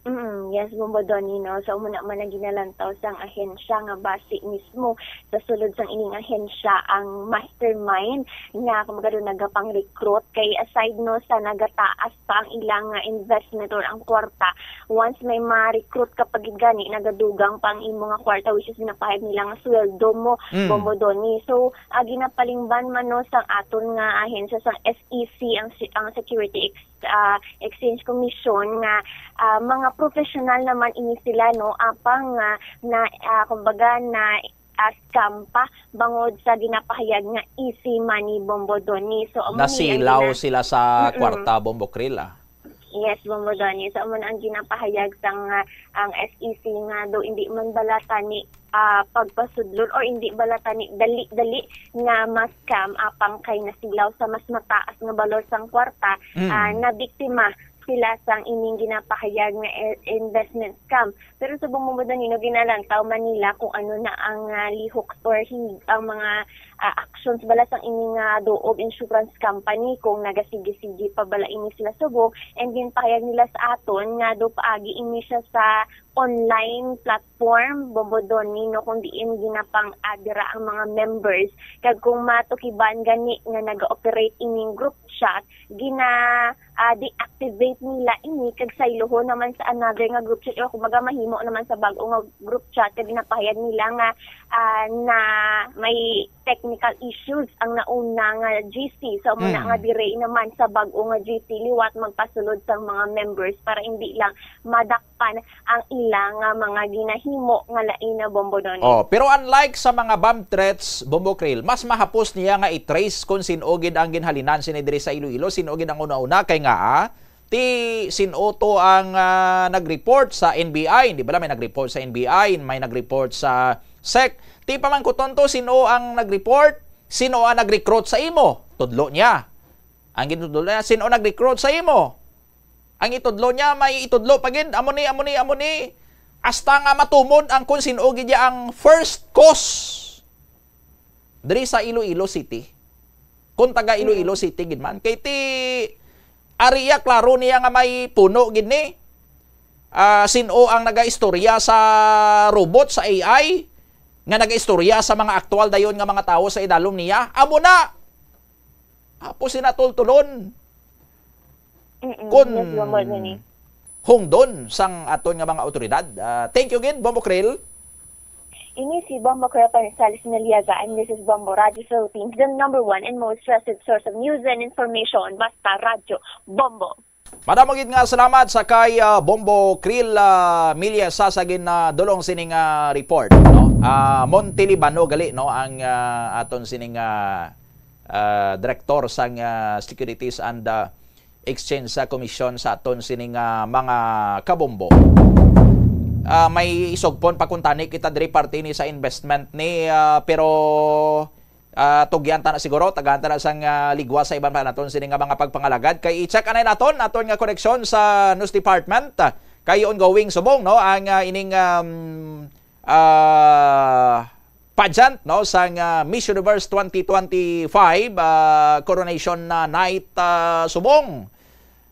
Mm, yes, Bombo Donnie, no? So, muna man ang ginalantaw sang ahensya nga basi mismo sa sulod sang ining ahensya ang mastermind nga, kumbaga, doon nagapang-recruit. Kay aside, no, sa nagataas pa ang ilang, ah, investment or ang kwarta, once may ma-recruit ka pa gid gani, nagadugang pa ang imo nga kwarta, which is ginapahayag nila nga sweldo mo, Mm. Bombo Donnie. So, ah, ginapalingban man, no, sang aton nga ahensya, sang S E C, ang si-, ang Security Ex-, ah, Exchange Commission, nga, ah, mga professional naman ini sila, no, apang nga na, ah, kumbaga, na, ah, scam pa bangod sa ginapahayag nga easy money, Bombo Donnie. So, amo ni ang Nasilaw gina- sila sa Mm-mm. kwarta, Bombo Krill, ah. Yes, Bombo Donnie. So, amo na ang ginapahayag sang, ah, ang S E C nga daw hindi man bala tani, ah, pagpasudlon or hindi bala tani dali-dali nga ma-scam apang kay nasilaw sa mas mataas nga balor sang kwarta, Mm. ah, nabiktima sila sang ining ginapahayag nga i-, investment scam. Pero subong mo, Bombo Donnie, no, ginalantaw man nila kung ano na ang, ah, lihok or hin-, ang mga, ah, actions bala sang ini nga Doob Insurance Company kung nagasigi-sige pa bala ini sila subong. And ginpahayag nila sa aton nga daw paagi ini siya sa online platform, Bombo Donnie, no, kung diin ginapang-add dira ang mga members. Kag kung matukiban gani nga naga-operate ining group chat, gina, ah, deactivate nila ini kag saylohon naman sa another nga group chat, o kumbaga mahimo naman sa bag-o nga group chat, kag ginapahayag nila nga, ah, na may technical issues ang nauna nga G C. So, amo na Mm. nga dire naman sa bag-o nga G C, liwat magpasulod sang mga members para hindi lang madakpan ang ila nga mga ginahimo nga lain na, Bombo Donnie. Oh, pero unlike sa mga bomb threats, Bombo Krill, mas mahapos niya nga i-trace kung sin-o gid ang ginhalinan sini diri sa Iloilo, sin-o gid ang una-una, kay nga, ah, ti sin-o to ang, ah, nag-report sa N B I, di ba, may nag-report sa N B I, may nag-report sa sec. Ti pamangkuton to, sin-o ang nag-report, sin-o ang nag-recruit sa imo? Tudlo niya. Ang gitudlo niya, sin-o nag-recruit sa imo? Ang itudlo niya, may itudlo pa gid, amo ni, amo ni, amo ni. Hasta nga matumod ang kung sin-o gid niya ang first cause diri sa Iloilo City. Kung taga Iloilo City gid man, kay ti ari iya, klaro niya nga may puno gid ni. Ah, sin-o ang nagaistorya sa robot, sa A I, nga nagaistorya sa mga aktual dayon nga mga tawo sa idalom niya? Amo na. Apo sina tultulon. Mm-mm. Kun Yes, Bombo Donnie. hungdon sang aton nga mga awtoridad. Ah, thank you gid, Bombo Krill. Ini si Bombo Krill Panizales Naliaga, and this is Bombo Radio Philippines, the number one and most trusted source of news and information. Basta Radyo Bombo. Madamo gid nga salamat sa kay, ah, Bombo Krill, ah, Milyesa sa ginadulong sining, ah, report, no? Ah, Monte Libano gali, no, ang, ah, aton sining, ah, ah, direktor sang, ah, Securities and, ah, Exchange sa Commission sa aton sining, ah, mga kabombo. Ah, may isugpon pa kuntani kita diri parte ni sa investment ni, ah, pero, ah, tugyan ta na siguro, tagaan ta na sang, ah, ligwa sa iban pa naton sini nga mga pagpangalagad. Kay i-check anay naton, aton nga koneksyon sa News Department. Kay ongoing subong, no, ang, ah, ining, um, ah, pageant, no, sang, ah, Miss Universe twenty twenty-five, ah, coronation na night, ah, subong.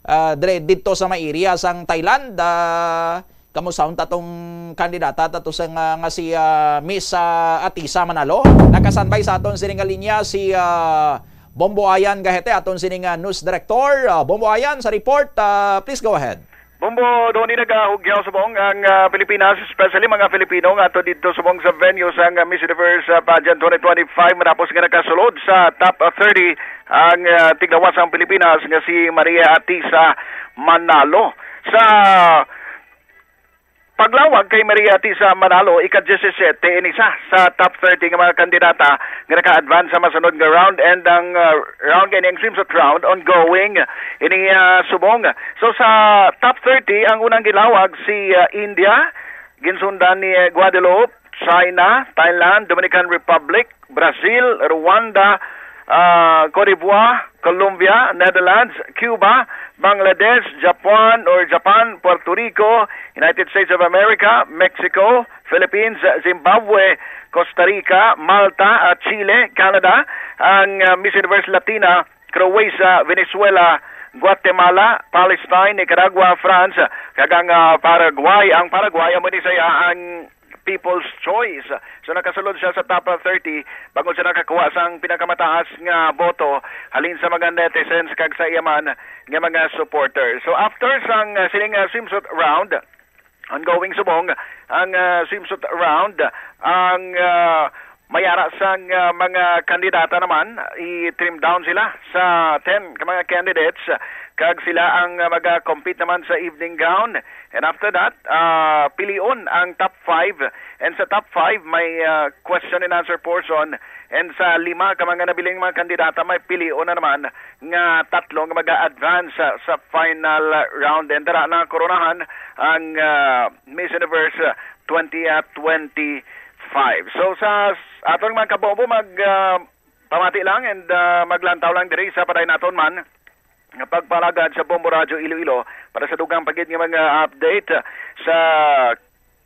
Ah, dire didto sa may area sang Thailand, ah, kamusta unta tong kandidata ta to sa nga, nga si, ah, Miss, ah, Atisa Manalo? Nakasanbay sa aton sini nga linya si, ah, Bombo Ayan Gahete, aton sini nga news director. Ah, Bombo Ayan, sa report, ah, please go ahead. Bombo, doon ni nagahugyaw subong ang, ah, Pilipinas, especially mga Filipino nga ato dito subong sa venue sang, ah, Miss Universe, ah, Pageant twenty twenty-five, matapos nga nakasulod sa top, ah, thirty ang, ah, tiglawas sang Pilipinas nga si Maria Atisa Manalo. Sa paglawag kay Maria Atisa Manalo, ika-diyesisete ini sa, sa top thirty nga mga kandidata nga naka-advance sa masunod nga round, and ang, ah, round kay ang swimsuit round ongoing ini, ah, subong. So sa top thirty, ang unang gilawag si, ah, India, ginsundan ni, ah, Guadeloupe, China, Thailand, Dominican Republic, Brazil, Rwanda, ah, Cote d'Ivoire, Colombia, Netherlands, Cuba, Bangladesh, Japan or Japan, Puerto Rico, United States of America, Mexico, Philippines, Zimbabwe, Costa Rica, Malta, ah, Chile, Canada, ang, ah, Miss Universe Latina, Croatia, Venezuela, Guatemala, Palestine, Nicaragua, France, kag ang, ah, Paraguay. Ang Paraguay amo ni saya ang People's Choice. So nakasulod siya sa top thirty bangod sa nakakuha sang pinakamataas nga boto halin sa mga netizens kag sa iya man nga mga supporters. So after sang, ah, sining, ah, swimsuit round, ongoing subong ang, ah, swimsuit round, ang, ah, mayara sang, ah, mga kandidata naman, i-trim down sila sa ten ka mga candidates, kag sila ang, ah, maga-compete naman sa evening gown. And after that, ah, pilion ang top five. And sa top five, may, ah, question and answer portion. And sa lima ka mga nabiling mga kandidata, may pilion na naman nga tatlo nga maga-advance sa, sa final round. And dara na koronahan ang, ah, Miss Universe, ah, twenty twenty-five. So sa s-, aton mga kabombo, mag, ah, pamati lang and, ah, maglantaw lang diri sa paday naton man nga pagpalagad sa Bombo Radyo Iloilo para sa dugang pa gid nga mga update sa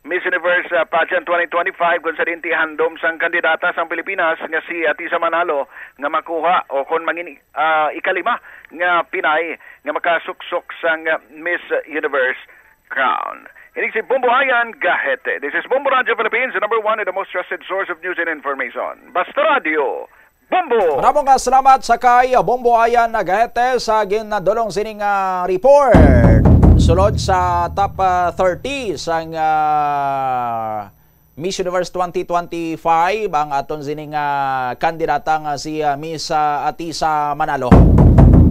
Miss Universe, ah, Pageant twenty twenty-five, kung sa diin ti handom sang kandidata sang Pilipinas nga si Atisa Manalo nga makuha o kon mangin, ah, ikalima nga Pinay nga makasuksok sang, ah, Miss Universe crown. Ini si Bombo Ayan Gahete. This is Bombo Radyo Philippines, the number one and the most trusted source of news and information. Basta Radyo, Bombo! Maramo nga salamat sa kay Bombo Ayan Gahete sa ginadulong sining, ah, report. Sulod sa top, ah, thirty sang, ah, Miss Universe twenty twenty-five ang aton sining, ah, kandidata nga si, ah, Miss, ah, Atisa Manalo.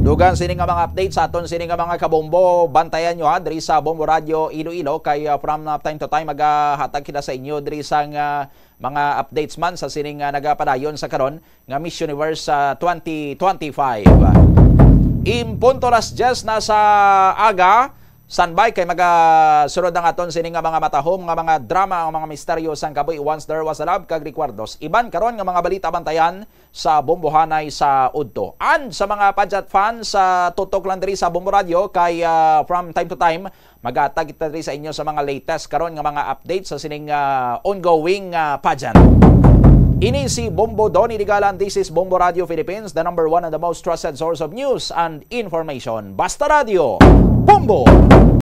Dugang sini nga mga update sa aton sini nga mga kabombo, bantayan nyo ha, diri sa Bombo Radio Iloilo kay, ah, from, ah, time to time magahatag kita sa inyo diri sang, ah, mga updates man sa sining, ah, nagapadayon sa karon nga Miss Universe sa twenty twenty-five. Impunto las diyes na sa aga, standby kay magasunod ang aton sini nga mga matahom nga mga drama, ang mga misteryo sang kabuhi, Once There Was a Love kag Recuerdos. Iban karon nga mga balita bantayan sa Bombohanay sa udto. And sa mga pageant fans, sa tutok lang diri sa Bombo Radio kay, ah, from time to time, magatag kita diri sa inyo sa mga latest karon nga mga update sa sining, ah, ongoing, ah, pageant. Ini si Bombo Donny Digalan. This is Bombo Radio Philippines, the number one and the most trusted source of news and information. Basta Radio, Bombo!